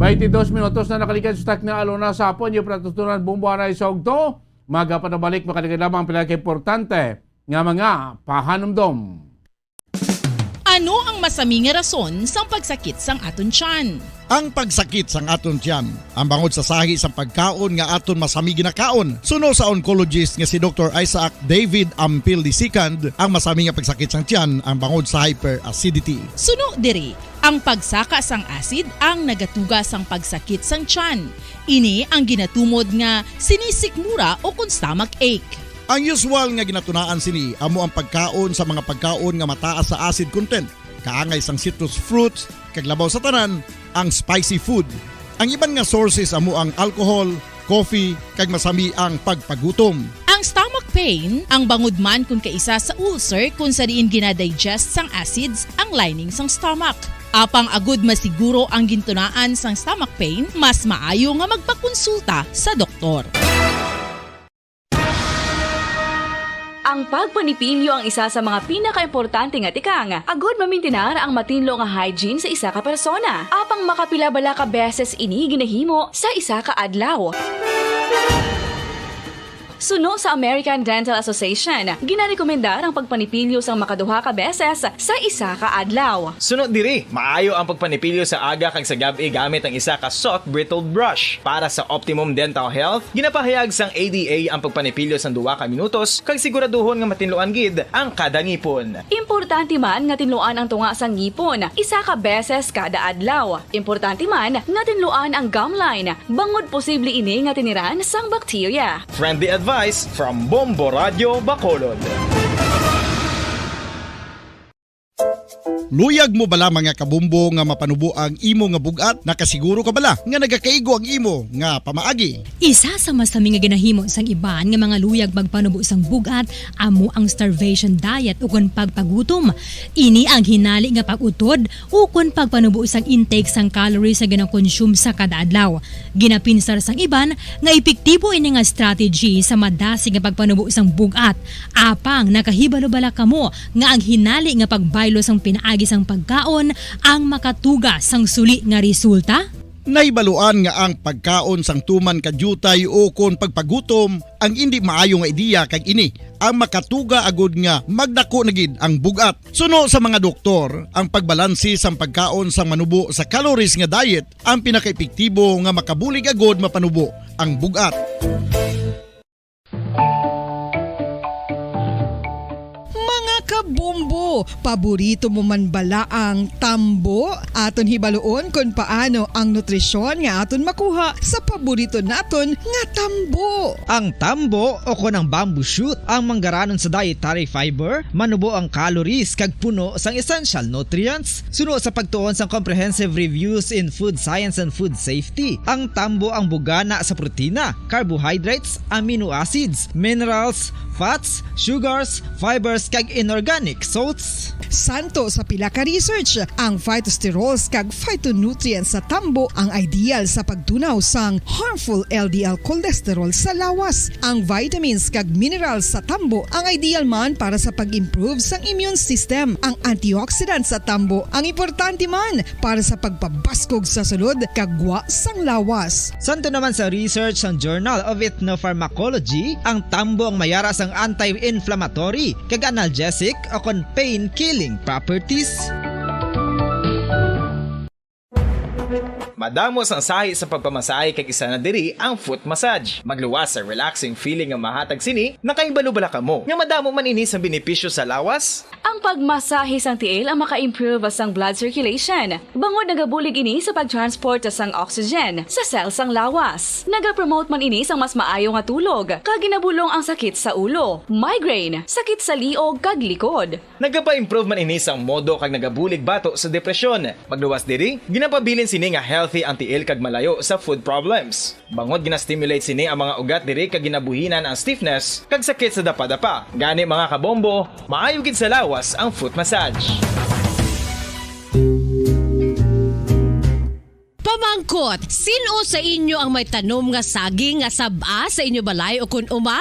Twenty-dos minutos na nakalikan sa takna aluna sa hapon, yung patutunan bumbuanay sa ugto. Magapanabalik, makaligad lamang pila ka importante nga mga pahanumdom. Ano ang masami nga rason sang pagsakit sang aton tiyan? Ang pagsakit sang aton tiyan, ang bangod sa sahi sang pagkaon nga aton masami ginakaon, suno sa oncologist nga si Doktor Isaac David Ampil the second, ang masami nga pagsakit sang tiyan ang bangod sa hyperacidity. Suno diri, ang pagsaka sang acid ang nagatuga sang pagsakit sang tiyan. Ini ang ginatumod nga sinisikmura o kon stomach ache. Ang usual nga ginatunaan sini amo ang pagkaon sa mga pagkaon nga mataas sa acid content, kaangay sang citrus fruits, kag labaw sa tanan, ang spicy food. Ang iban nga sources amo ang alcohol, coffee, kag masami ang pagpagutom. Ang stomach pain, ang bangod man kon kaisa sa ulcer kon sa diin ginadigest sang acids ang lining sang stomach. Apang agud masiguro ang gintunaan sang stomach pain, mas maayo nga magpakonsulta sa doktor. Ang pagpanipinyo ang isa sa mga pinakaimportante nga tikang agud mamintinar ang matinlo nga hygiene sa isa ka persona. Apang makapila bala ka beses ini ginahimo sa isa ka adlaw? Suno sa American Dental Association, ginarekomendar ang pagpanipilyo sang makaduha ka beses sa isa ka adlaw. Suno diri, maayo ang pagpanipilyo sa aga kag sa gab-i gamit ang isa ka soft bristled brush. Para sa optimum dental health, ginapahayag sang A D A ang pagpanipilyo sang duha ka minutos kag siguraduhon nga matinluan gid ang kada ngipon. Importante man nga tinluan ang tunga sang ngipon isa ka beses kada adlaw. Importante man nga tinluan ang gum line, bangod posible ini nga tiniran sang bakterya. Friendly advice from Bombo Radio Bacolod. Luyag mo bala, mga kabombo, nga mapanubo ang imo nga bug-at? Nakasiguro ka bala nga nagakaigo ang imo nga pamaagi? Isa sa mas lami nga ginahimo sang iban nga mga luyag magpanubo sang bug-at amo ang starvation diet ukon pagpagutom. Ini ang hinali nga pag-utod ukon pagpanubo sang intake sang calories nga ginakonsume sa kada adlaw. Ginapinsar sang iban nga epektibo ini nga strategy sa madasig nga pagpanubo sang bug-at. Apang nakahibalo bala kamo nga ang hinali nga pagbaylo sang pinaagi sang pagkaon ang makatuga sang suli nga resulta? Nahibaluan nga ang pagkaon sang tuman ka diutay ukon pagpagutom ang indi maayo nga ideya, kag ini ang makatuga agud nga magdako na gid ang bug-at. Suno sa mga doktor, ang pagbalanse sang pagkaon sang manubo sa calories nga diet ang pinakaepektibo nga makabulig agud mapanubo ang bug-at. Mga kabombo, paborito mo man bala ang tambo? Aton hibaluon kon paano ang nutrisyon nga aton makuha sa paborito naton nga tambo. Ang tambo, o kon ang bamboo shoot, ang manggaranon sa dietary fiber, manubo ang calories kag puno sang essential nutrients. Suno sa pagtuon sang Comprehensive Reviews in Food Science and Food Safety, ang tambo ang bugana sa protina, carbohydrates, amino acids, minerals, fats, sugars, fibers, kag inorganic salts. Santo sa pila ka research, ang phytosterols kag phytonutrients sa tambo ang ideal sa pagtunaw sang harmful L D L cholesterol sa lawas. Ang vitamins kag minerals sa tambo ang ideal man para sa pag-improve sang immune system. Ang antioxidants sa tambo ang importante man para sa pagpabaskog sa sulod kag gwa sang lawas. Santo naman sa research sang Journal of Ethnopharmacology, ang tambo ang mayara sang anti-inflammatory kag analgesic o kon pain-killing properties. Madamo sang sahi sa pagpamasahe, kag isa na diri ang foot massage. Magluwas sa relaxing feeling nga mahatag sini. Nakahibalo bala kamo nga madamo man ini sang benepisyo sa lawas? Ang pagmasahe sang tiil ang maka-improve sang blood circulation, bangod nagabulig ini sa pag-transport sang oxygen sa cell sang lawas. Nagapromote man ini sang mas maayo nga tulog, kag ginabulong ang sakit sa ulo, migraine, sakit sa liog, kag likod. Nagapa-improve man ini sang modo kag nagabulig bato sa depresyon. Magluwas diri, ginapabilin sini nga healthy ang tiil kag malayo sa foot problems. Bangod gina-stimulate sini ang mga ugat diri kag ginabuhinan ang stiffness kag sakit sa dapadapa. Gani, mga kabombo, maayo gid sa lawas ang foot massage. Pamangkot, sin-o sa inyo ang may tanom nga saging nga sab-a sa inyo balay o kun uma?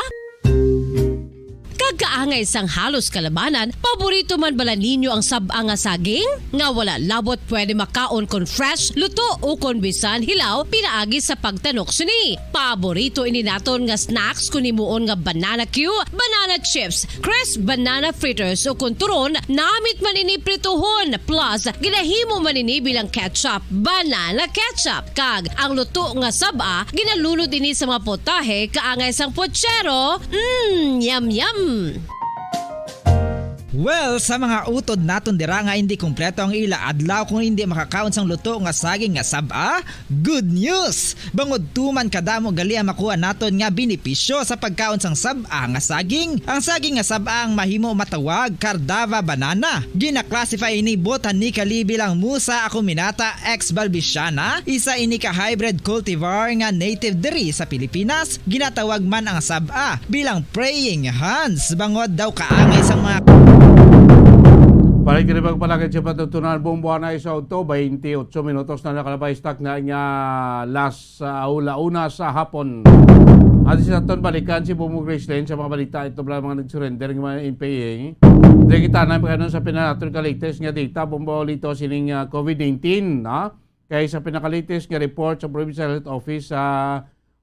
Kag kaangay sang halos kalabanan, paborito man bala ninyo ang sab-a nga saging? Nga wala labot pwede makaon kon fresh, luto, o kon bisan hilaw pinaagi sa pagtanok sini. Paborito ini naton nga snacks kon himuon nga banana cue, banana chips, crisp banana fritters, o kon turon, namit man ini prituhon, plus ginahimo man ini bilang ketchup, banana ketchup. Kag ang luto nga sab-a, ginalunod ini sa mga putahe kaangay sang pochero. Mm, yum, yum! Well, sa mga utod naton dira nga hindi kompleto ang ila adlaw kung hindi makakaon sang luto nga saging nga sab-a, good news! Bangod tuman kadamo gali ang makuha naton nga benepisyo sa pagkaon sang sab-a nga saging. Ang saging nga sab-a ang mahimo matawag Cardava banana. Gina-classify ini botanically bilang Musa acuminata ex balbisiana, isa ini ka hybrid cultivar nga native diri sa Pilipinas. Ginatawag man ang sab-a bilang praying hands, bangod daw kaangay sang mga Balik diri pagpalakad sa patutunan, Bombo, anay sa auto, twenty-eight minutos na nakalabay stock na nga last sa ula-una sa hapon. At sa aton balikan si Bombo Gracelyn sa mga balita, ito pala mga nag-surrender ng mga N P A. Di kita na pagkano sa pinanaton ka latest nga data, Bombo, lito sining, ah, COVID nineteen, no? Kay sa pinaka-latest nga report sa Provincial Health Office sa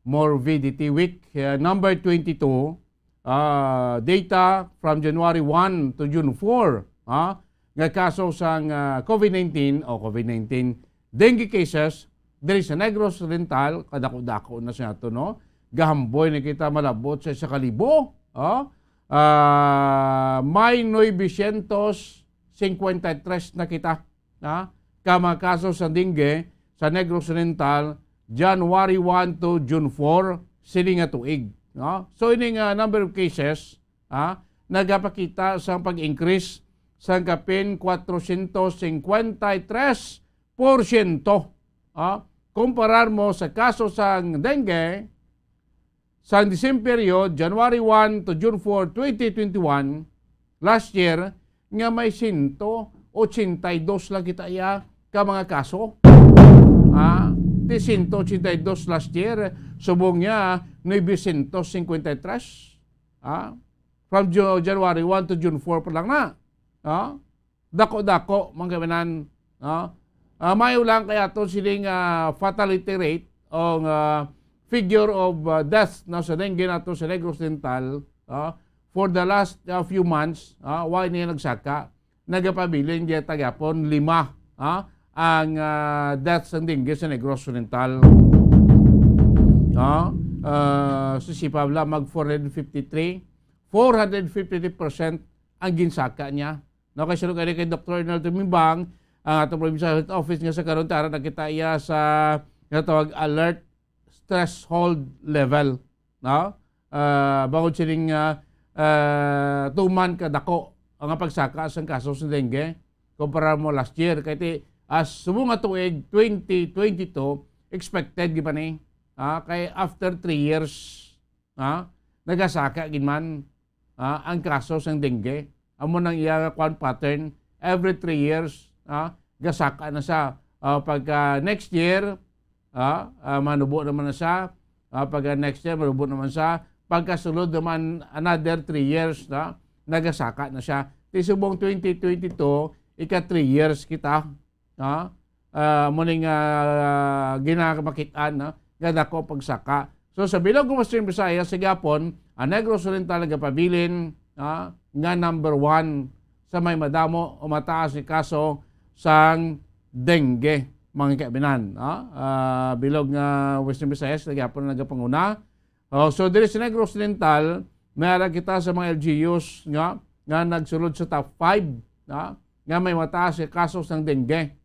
Morbidity Week, uh, number twenty-two, uh, data from January one to June four, ha, nga kaso sang, uh, COVID nineteen o COVID nineteen dengue cases diri sa Negros Oriental, kadako-dako na siya to, no? Gahamboy na kita malabot sa isa ka libo, ha? Ah, may novecientos cincuenta y tres na kita, ha, ka mga kaso sa dengue sa Negros Oriental, January one to June four, sini nga tuig, no? So, ini nga number of cases, ha, nagapakita sa pag-increase sa kapin kwatrocientos cincuenta y tres porsyento, ha, kumparar mo sa kaso sang dengue, sang the same period, January one to June four, twenty twenty-one, last year, nga may sento ochenta y dos lang kita iya ka mga kaso. Ah, di sento ochenta y dos last year, subong niya, novecientos cincuenta y tres. Ah, from Ju-, January one to June four pa lang na. Ah, dako-dako, mga kaibigan, no? Ah, mayo lang kay ato sining, ah, fatality rate o nga figure of, ah, death, no, sa dengue nato sa Negros Oriental, no? For the last, ah, few months, ah, why niya nagsaka? Nagapabilin gyud ta gyapon lima, ah, ang, ah, death sang dengue sa Negros Oriental. No? Ah, sa Sipab lamang four hundred fifty-three, four hundred fifty-three percent ang ginsaka niya. No, kay sino kay, kay Doktor Arnel Tumimbang, ang atong provincial health office nga sa karon tara nakita iya sa natawag alert threshold level, no? Ah, bangod sining, ah, ah, tuman ka dako ang pagsaka sang kaso sa dengue kumpara mo last year. Kay ti, as subong nga tuig twenty twenty-two, expected gyud man ni, ah, kay after three years, ah, nagasaka gid man, ah, ang kaso sang dengue. Amo nang iya nga kwan pattern, every three years, ah, gasaka na siya. Ah, pagka next year, ah, ah, manubo naman na siya. Ah, pagka next year, manubo naman siya. Pagkasulod naman, another three years, ah, nagasaka na siya. Ti subong twenty twenty-two, ika three years kita, no? Ah, mo ning, ah, ginamakit-an, no, nga dako pagsaka. So, sa bilog nga Western Visayas, sa gihapon, ang Negros Oriental nagapabilin, ah, nga number one sa may madamo o mataas nga kaso sang dengue, mga kaibigan, no? Ah, bilog nga Western Visayas, sa gihapon nagapanguna. Oh, so, diri sa Negros Oriental, may ara kita sa mga L G Us nga, nga nagsulod sa top five, no, nga may mataas nga kaso sang dengue.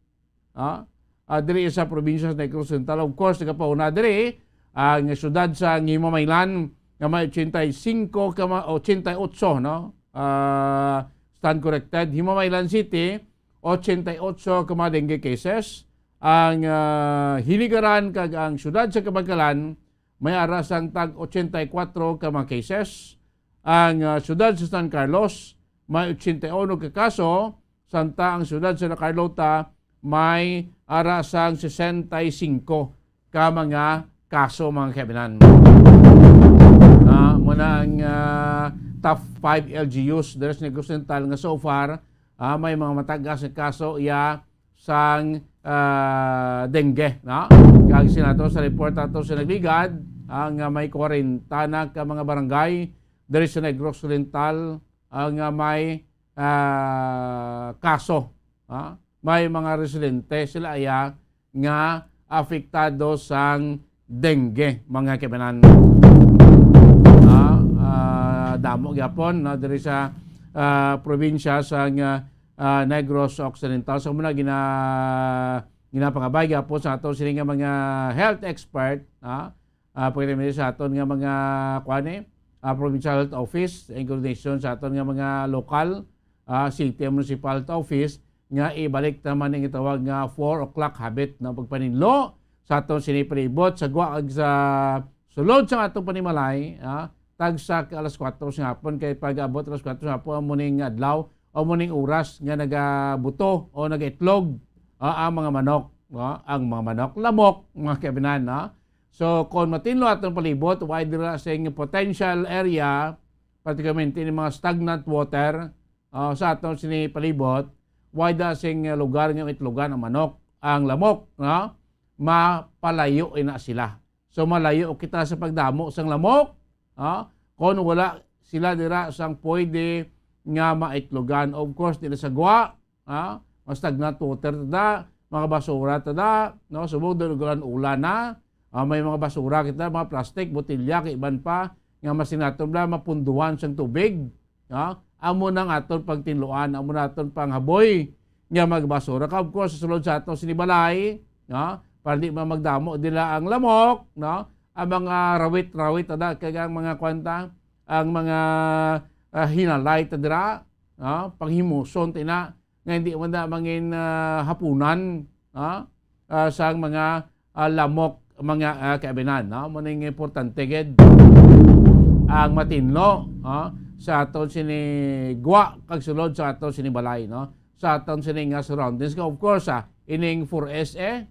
Ah, ah, diri sa probinsya sa Negros Oriental. Of course, nagapauna diri ang siyudad sa Himamaylan nga may ochenta y cinco ka ma-, ochenta y ocho, no? Ah, stand corrected. Himamaylan City, ochenta y ocho ka mga dengue cases. Ang, ah, Hinigaran kag ang siyudad sa Kabankalan may ara sang tag ochenta y kuwatro ka mga cases. Ang, ah, siyudad sa San Carlos may ochenta y uno ka kaso, samtang ang siyudad sa La Carlota may ara sang sesenta y cinco ka mga kaso, mga kaibigan. Ah, muna ang, ah, top five L G Us diri sa Negros Oriental nga so far, ah, may mga matagas nga kaso iya sang, ah, dengue, no? Kag sinato sa report ato sa nagligad, ang, ah, may kwarenta na ka mga barangay diri sa Negros Oriental ang, ah, may, ah, kaso, ha? May mga residente sila iya nga apektado sang dengue, mga kaibigan. Ah, ah, damo gyapon, no, diri sa, ah, probinsya sang, ah, ah, Negros Occidental. So, muna gina-, ginapangabay gyapon sa ato sini nga mga health expert, ah, ah, pwede man sa aton nga mga, kuan, eh, ah, provincial health office, in coordination sa aton nga mga local, ah, city and municipal health office, nga ibalik naman ang itawag nga four o'clock habit, no? Pagpaninlo sa aton sini palibot, sa gwa kag sa sulod sa atong panimalay, ah, tagsa ka alas kuwatro sa hapon, kay pag-abot alas kuwatro sa hapon, amo ning adlaw, o amo ning oras nga nagabuto o nagaitlog, ah, ang mga manok, no? Ang mga manok, lamok, mga kaibigan, no? So, kung matinlo atong palibot, wide ra sing potential area, particularmente ni mga stagnant water, ah, sa aton sini palibot, wide ra sing lugar nga itlogan ang manok, ang lamok, no? Mapalayo ina sila. So, malayo kita sa pagdamo sang lamok, ha? Kung wala sila dira sang pwede nga maitlogan. Of course, dira sa gwa, ha? Mas stagnant water ta da, mga basura ta da, no? Subong doon ulan-ulan na. Ah, may mga basura kita, mga plastic, botelya, kay iban pa, nga mas naton bala mapunduhan sang tubig, no? Amo nang aton pagtinluan, amo na aton panghaboy nga magbasura ka. Of course, sa sulod sa aton sini balay, no? Para di man magdamo dila ang lamok, no? Ang mga rawit-rawit, ada, kag ang mga kwanta, ang mga, ah, hinalay ta dira, no? Panghimuson tina, nga hindi man na mangin, ah, hapunan, ha? Ah, sang mga, ah, lamok, mga, ah, kaibinan, no? Mo ning importante gid ang matinlo, ha? Sa aton sini gwa kag sulod sa aton sini balay, no? Sa aton sini nga surroundings. Of course, ah, ining four S A,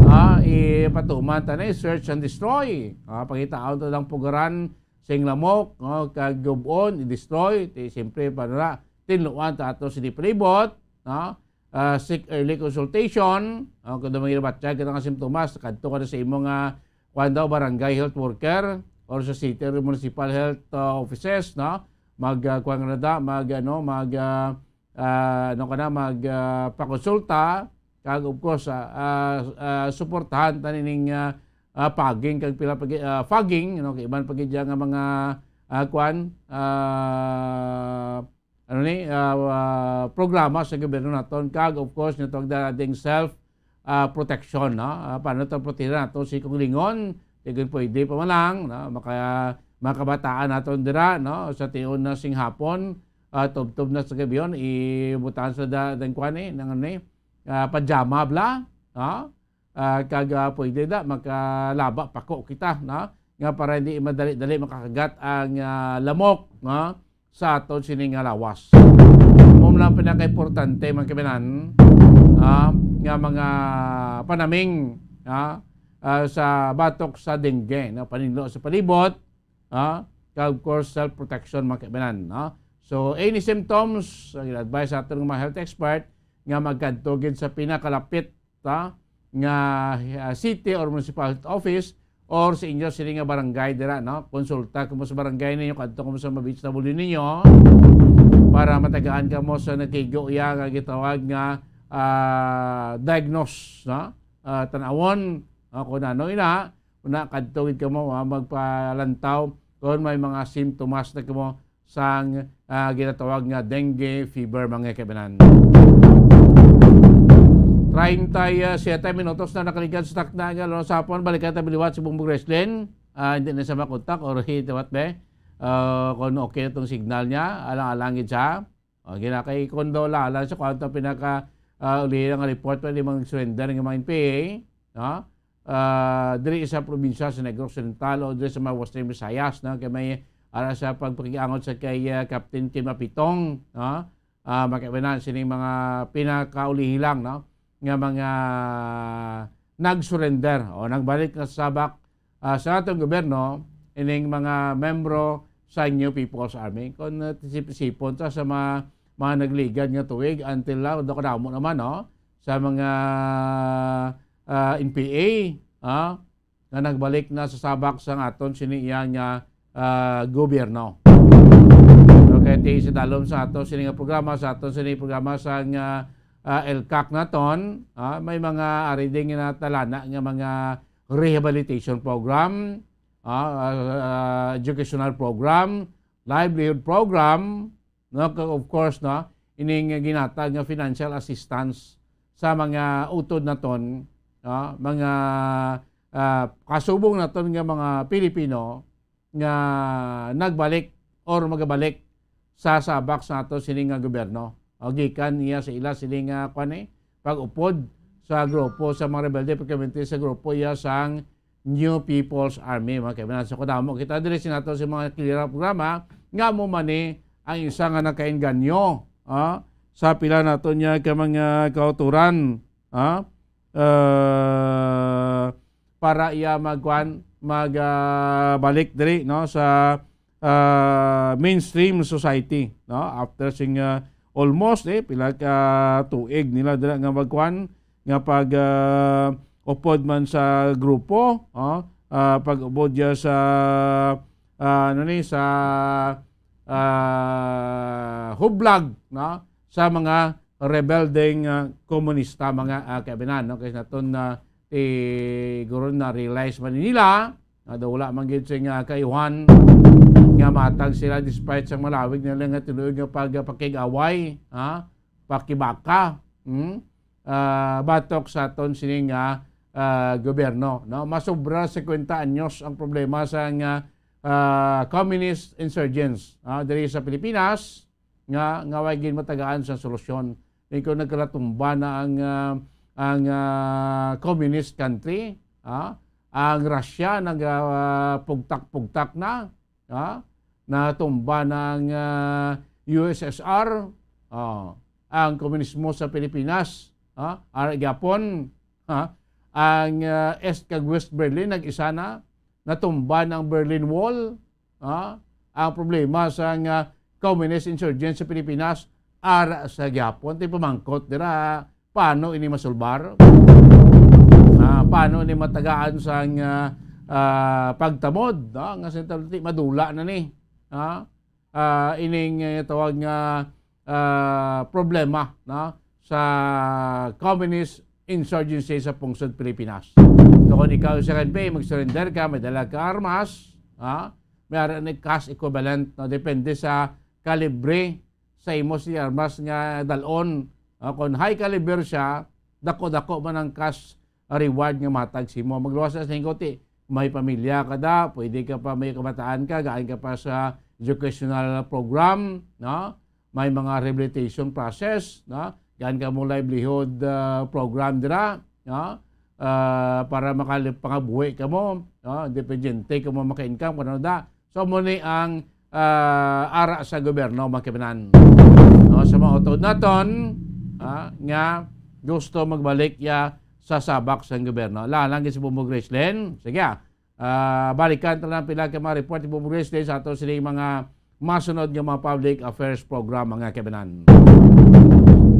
ah, ipatuman ta ni search and destroy. Ah, pangitaon ta lang pugaran sing lamok, no? Kag gub-on, i-destroy, ti, siyempre, para tinluan ta ato sini palibot, no? Ah, seek early consultation. Ah, kung may nabatyag kita nga simptomas, kadto ka na sa imo nga, kuwan daw, barangay health worker or sa city or municipal health, ah, offices, no? Mag, ah, kuwan ka na da, mag, ano, mag, ah, ah, ano ka na, mag, ah, pakonsulta. Kag, of course, ah, ah, ah, suportahan ta nining, ah, ah, fogging kag pila pa gi-, ah, fogging, you know, kay iban pa gid nga mga, ah, kuwan, ah, ano ni, ah, ah, programa sa gobyerno naton, kag of course, nito ang dating self, ah, protection, no? Ah, paano to protehiran nato si kaugalingon? Di gid pwede pa man lang, no? Maka-, mga kabataan naton dira, no? Sa tion na sing hapon, ah, tubtob na sa gabi yun, ibutang sa da-, dang kwan eh, nang ano eh, ah, pajama bla, no? Ah, kag, ah, pwede da, makalaba pa ko kita, no? Nga para hindi madali-dali makakagat ang, ah, lamok, no? Sa aton sini nga lawas. Mo lang pinakaimportante, mga kaibinan, ah, nga mga panaming, ah, ah, sa batok sa dengue, no? Paninlo sa palibot, ah, kag of course, self-protection, mga kaibinan, no? So, any symptoms, ang advice sa aton nga mga health expert, nga magkadto gid sa pinakalapit ta nga, ah, city or municipal health office or sa inyo sini nga barangay dira, no? Konsulta kamo sa barangay ninyo, kadto kamo sa mga B H W ninyo para matagaan kamo sa nagkigo iya nga gitawag nga, ah, diagnose, no? Ah, tan-awon, ah, kung ano ina, una kadto gid kamo, ah, magpalantaw kung may mga simptomas na kamo sang, ah, ginatawag nga dengue fever, mga kaibinan. Treinta y siete minutos na nakaligad sa takna nga alas dos hapon. Balikan ta liwat si Bongbong Reslin. Ah, hindi na siya makontak or he, what be? Ah, kung okay na tong signal niya, alang-alang gid siya. O, gina kay Kondo, la, alang sa kwanto pinaka, ah, uli nga report, pwede mag-surrender nga mga N P A, no? Ah, diri sa probinsya sa Negros Oriental o diri sa mga Western Visayas, no? Kay may ara sa pagpakiangot sa kay, ah, Captain Kim Apitong, no? Ah, makibanan sining mga pinakaulihi lang, no? Nga mga nag-surrender o nagbalik na sa sabak, ah, sa atong gobyerno, ining mga membro sa New People's Army. Kung, ah, sip-, sipon ta sa mga, mga nagligad nga tuig, until now, daw kadamo naman, no? Sa mga, ah, N P A, ah, nga nagbalik na sa sabak sang aton sini iya nga, ah, gobyerno. Okay, ti sa dalom sa aton sini nga programa, sa aton sini programa sa nga, ah, ELCAC naton, ah, may mga ari din nga natalana nga mga rehabilitation program, ah, ah, educational program, livelihood program, no? Kag of course, no, ining ginatag nga financial assistance sa mga utod naton, no, mga, ah, kasubong naton nga mga Pilipino nga nagbalik or magabalik sa sabak sa ato sini nga gobyerno. O, gikan niya sa ila sini nga, kwan, eh, pag-upod sa grupo sa mga rebelde, pagkaminti sa grupo iya sang New People's Army, mga kaibigan. So, kadamo kita diri sinato sa mga kilira programa nga mo man ni ang isa nga nakainganyo, ah, sa pila nato niya ka mga kauturan, ah, ah, para iya magkuan, mag, ah, balik diri, no, sa, ah, mainstream society, no, after sing, ah, almost, eh, pila ka tuig nila dira nga magkuan, nga pag, ah, upod man sa grupo, oh, ah, pag-ubod niya sa, ah, ano ni, sa, ah, hublag, no, sa mga rebeldeng, ah, komunista, mga, ah, kaibinan, no? Kay naton na, eh, guro na-realize man nila, nga daw wala man gid sing, ah, kaayuhan nga matag sila despite sang malawig nila nga tinuod nga pag-, pakig-away, ha? Pakibaka, hmm? Ah, batok sa aton sining, ah, ah, gobyerno, no? Masobra singkwenta anyos ang problema sang, ah, ah, communist insurgents, ah, diri sa Pilipinas, nga, nga way gid matagaan sa solusyon. Ikaw nagkalatumba na ang, ah, ang, ah, communist country, ah, ang Russia nag, ah, pugtak-pugtak na, ah, natumba na ang, ah, U S S R, ah, ang komunismo sa Pilipinas, ah, ara gyapon, ah, ang, ah, East kag West Berlin nag-isa na, natumba na ang Berlin Wall, ah, ang problema sa nga communist insurgents sa Pilipinas, ara sa gyapon, ti pamangkot dira, paano ini masulbar? Ah, paano ini matagaan sang, ah, ah, pagtamod, no? Nga sa ti madula na ni, ah, ah, ining, eh, tawag nga, ah, problema, no? Sa communist insurgency sa pungsod Pilipinas. So, kung ikaw sa K N P, mag-surrender ka, may dala ka armas, ha? May ara ni cash equivalent, no? Depende sa kalibre sa imo si armas nga dalon. Ah, kung high caliber siya, dako-dako man ang cash reward nga matag sa imo. Magluwas sa singkoti, may pamilya ka da, pwede ka pa, may kabataan ka, gaan ka pa sa educational program, no? May mga rehabilitation process, no? Gaan ka mo livelihood, ah, program dira, no? Ah, para makali-, pangabuhi ka mo, no? Independiente ka mo maka-income, kung ano da. So, mo ni ang, ah, ara sa gobyerno, mga kaibinan. No, sa mga utod naton, ah, nga gusto magbalik ya sa sabak sa gobyerno. Lalang si Bombo Gracelyn. Sige, ah, balikan ta lang pila ka mga report ni Bombo Gracelyn sa ato sining mga masunod nga mga public affairs program, mga kaibinan.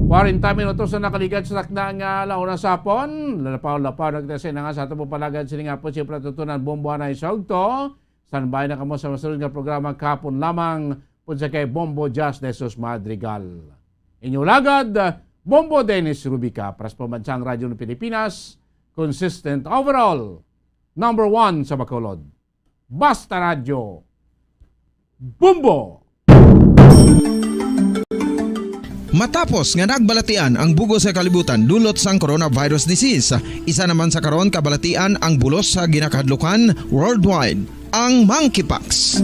Kwarenta minutos na nakaligad sa takna nga launa sa hapon. Lalapaw-lapaw na kita sa inangan sa ato pong palagad sining hapon. Siyempre, tutunan, Bombo Anay Sogto. Standby na kamo sa masunod nga programa kahapon lamang pud sa kay Bombo Jazz de Jesus Madrigal. Inyong lagad, Bombo Dennis Rubica, para sa Pambansang Radyo ng Pilipinas, consistent overall, number one sa Bacolod. Basta Radyo, Bombo! Matapos nga nagbalatian ang bug-os nga kalibutan dulot sang coronavirus disease, isa naman sa karon kabalatian ang bulos sa ginakahadlukan worldwide, ang monkeypox.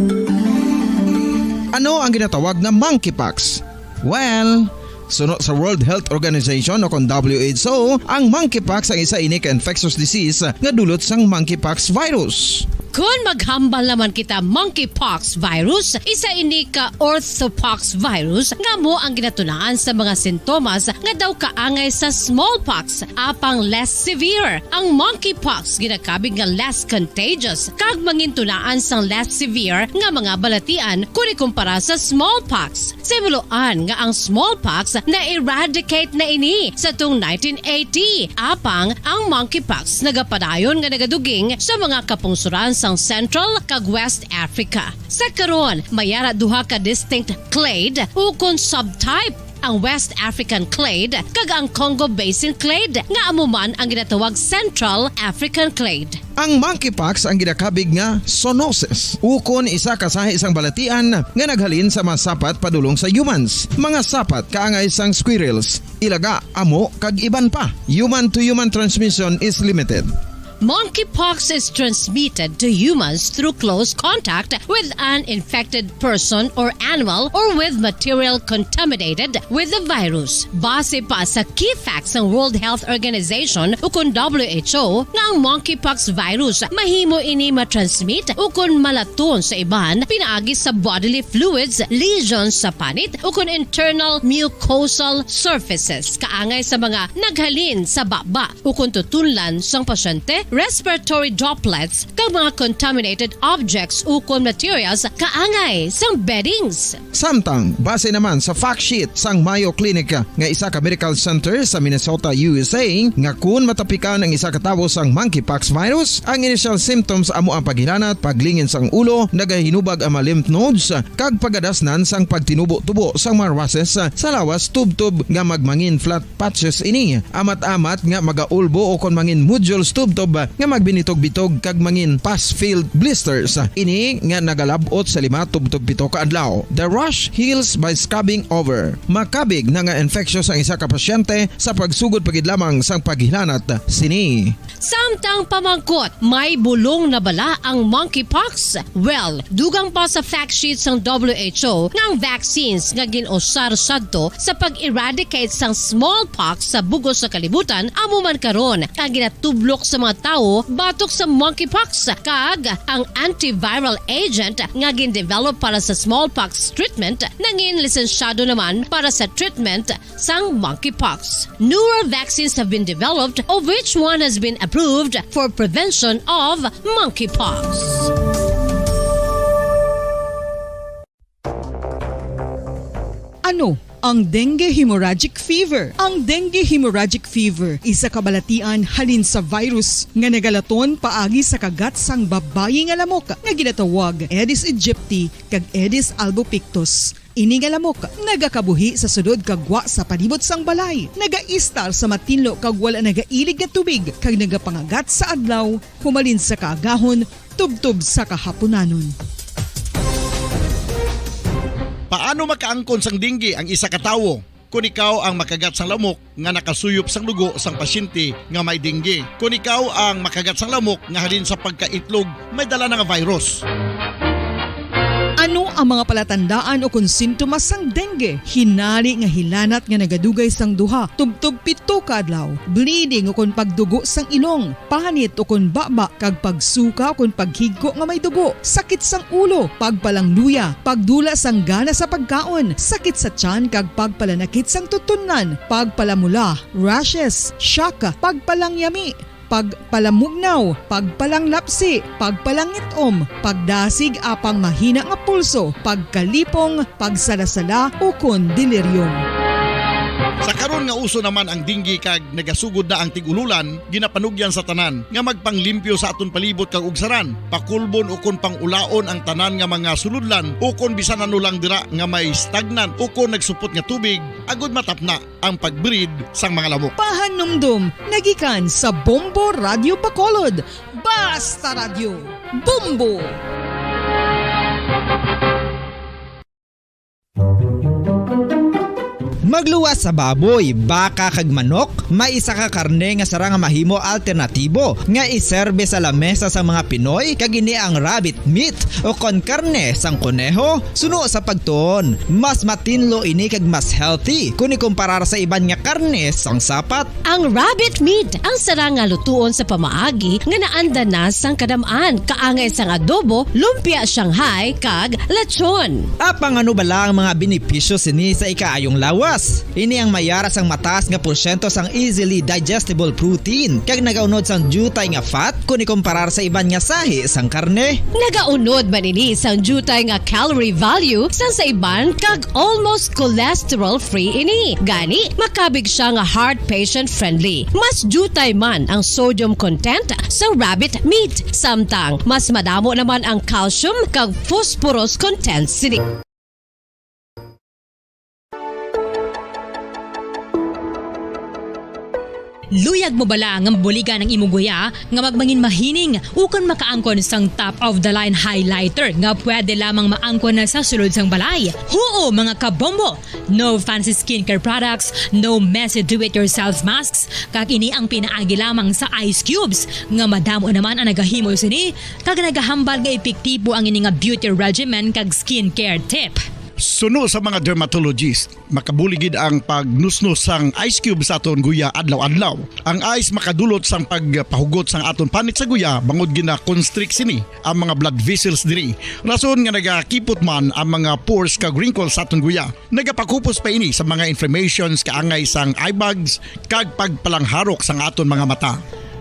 Ano ang ginatawag nga monkeypox? Well, suno sa World Health Organization o kon W H O, ang monkeypox ang isa ini ka infectious disease nga dulot sang monkeypox virus. Kon maghambal naman kita monkeypox virus, isa ini ka orthopox virus nga amo ang ginatunaan sa mga sintomas nga daw kaangay sa smallpox, apang less severe. Ang monkeypox ginakabig nga less contagious kag mangintunaan sang less severe nga mga balatian kon ikumpara sa smallpox. Sa himuloan nga ang smallpox na-eradicate na ini sa tong nineteen eighty, apang ang monkeypox nagapadayon nga nagaduging sa mga kapungsoran sang Central kag West Africa. Sa karon, may ara duha ka distinct clade ukon subtype, ang West African clade kag ang Congo Basin clade, nga amo man ang ginatawag Central African clade. Ang monkeypox ang ginakabig nga zoonosis, ukon isa ka sahi sang balatian nga naghalin sa mga sapat padulong sa humans, mga sapat kaangay sang squirrels, ilaga, amo, kag iban pa. Human-to-human transmission is limited. Monkeypox is transmitted to humans through close contact with an infected person or animal or with material contaminated with the virus. Base pa sa key facts sang World Health Organization ukon W H O, nga ang monkeypox virus mahimo ini matransmit ukon malaton sa iban pinaagi sa bodily fluids, lesions sa panit, ukon internal mucosal surfaces, kaangay sa mga naghalin sa baba ukon tutunlan sang pasyente respiratory droplets, kag mga contaminated objects ukon materials kaangay sang beddings. Samtang, base naman sa fact sheet sang Mayo Clinic nga isa ka medical center sa Minnesota, U S A, nga kun matapikan ang isa ka tawo sang monkeypox virus, ang initial symptoms amo ang paghilanat, paglingin sang ulo, nagahinubag ang mga lymph nodes, kag pagadasnan sang pagtinubo-tubo sang mga rashes sa lawas tubtob nga magmangin flat patches ini. Amat-amat nga magaulbo o kon mangin nodules tubtob nga magbinitog-bitog kag mangin pus-filled blisters. Ini nga nagalab-ot sa lima tubtob pito ka adlaw. The rash heals by scabbing over. Makabig na nga infectious ang isa ka pasyente sa pagsugod pa gid lamang sang paghilanat sini. Samtang pamangkot, may bulong na bala ang monkeypox? Well, dugang pa sa fact sheet sang W H O nga ang vaccines nga gin-usar sadto sa pag-eradicate sang smallpox sa bug-os nga kalibutan amo man karon ang ginatublok sa mga tawo batok sa monkeypox, kag ang antiviral agent nga gin-develop para sa smallpox treatment nangin lisensyado naman para sa treatment sang monkeypox. Newer vaccines have been developed, of which one has been approved for prevention of monkeypox. Ano ang dengue hemorrhagic fever? Ang dengue hemorrhagic fever isa ka balatian halin sa virus nga nagalaton paagi sa kagat sang babayi nga lamok nga ginatawag Aedes aegypti kag Aedes albopictus. Ini nga lamok nagakabuhi sa sulod kag gwa sa palibot sang balay, nagaistar sa matinlo kag wala nagailig nga tubig, kag nagapangagat sa adlaw humalin sa kaagahon tubtob sa kahapunanon. Paano makaangkon sang dengue ang isa ka tawo? Kon ikaw ang makagat sang lamok nga nakasuyop sang dugo sang pasyente nga may dengue. Kon ikaw ang makagat sang lamok nga halin sa pagkaitlog may dala na nga virus. Ano ang mga palatandaan o kon sintomas sang dengue? Hinali nga hilanat nga nagadugay sang duha tubtob pito ka adlaw, bleeding o kon pagdugo sang ilong, panit o kon baba, kag pagsuka o kon paghigko nga may dugo, sakit sang ulo, pagpalangluya, pagdula sang gana sa pagkaon, sakit sa tiyan kag pagpalanakit sang tutunlan, pagpalamula, rashes, shock, pagpalangyami, pagpalamugnaw, pagpalanglapsi, pagpalangit-om, pagdasig apang mahina nga pulso, pagkalipong, pagsalasala, ukon delirium. Sa karon nga uso naman ang dengue kag nagasugod na ang tig-ululan, ginapanugyan sa tanan nga magpanglimpyo sa aton palibot kag ugsaran, pakulbon ukon pang-ulaon ang tanan nga mga sulodlan ukon bisan ano lang dira nga may stagnant ukon nagsupot nga tubig, agud matapna ang pag-breed sang mga lamok. Pahanumdom nga gikan sa Bombo Radyo Bacolod. Basta Radyo, Bombo! Magluwas sa baboy, baka kag manok, may isa ka karne nga sarang nga mahimo alternatibo nga iserbe sa lamesa sang mga Pinoy, kag ini ang rabbit meat o kon karne sang koneho. Suno sa pagtuon, mas matinlo ini kag mas healthy kon ikumparar sa iban nga karne sang sapat. Ang rabbit meat ang sarang nga lutuon sa pamaagi nga naanda na sang kadam-an, kaangay sang adobo, lumpia Shanghai, kag lechon. Apang ano bala ang mga benepisyo sini sa ikaayong lawas? Ini ang may ara sang mataas nga porsyento sang easily digestible protein, kag nagaunod sang diutay nga fat kon ikumparar sa iban nga sahi sang karne. Nagaunod man ini sang diutay nga calorie value sang sa iban, kag almost cholesterol-free ini. Gani, makabig sia nga heart patient-friendly. Mas diutay man ang sodium content sa rabbit meat, samtang mas madamo naman ang calcium kag phosphorus content sini. Luyag mo bala nga mabuligan ang imong guya nga magmangin mahining ukon makaangkon sang top of the line highlighter nga pwede lamang maangkon na sa sulod sang balay? Huo, mga kabombo! No fancy skincare products, no messy do-it-yourself masks, kag ini ang pinaagi lamang sa ice cubes nga madamo naman ang nagahimo sini, kag nagahambal nga epektibo ang ini nga beauty regimen kag skincare tip. Suno sa mga dermatologist, makabulig gid ang pagnusnos sang ice cube sa aton guya adlaw-adlaw. Ang ice makadulot sang pagpahugot sang aton panit sa guya bangod gina-constrict sini ang mga blood vessels diri. Rason nga nagakipot man ang mga pores kag wrinkles sa aton guya. Nagapakupos pa ini sa mga inflammations kaangay sang eye bags kag pagpalangharok sang aton mga mata.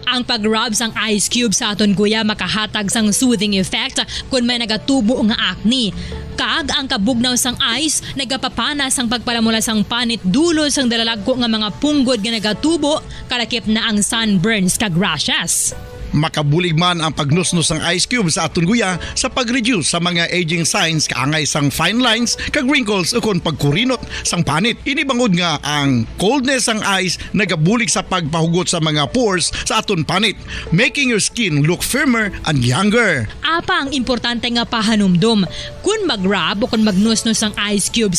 Ang pag-rub sang ice cube sa aton guya makahatag sang soothing effect kon may nagatubo nga acne. Kag ang kabugnaw sang ice nagapapana sang pagpalamula sang panit dulod sang dalalagko nga mga punggod nga nagatubo, kalakip na ang sunburns kag rashes. Makabulig man ang pagnusnos sang ice cube sa aton guya sa pag-reduce sa mga aging signs kaangay sang fine lines kag wrinkles ukon pagkurinot sang panit. Ini bangod nga ang coldness sang ice nagabulig sa pagpahugot sa mga pores sa aton panit, making your skin look firmer and younger. Apa ang importante nga pahanumdom, kun mag-rub o kun magnusnos ang ice cube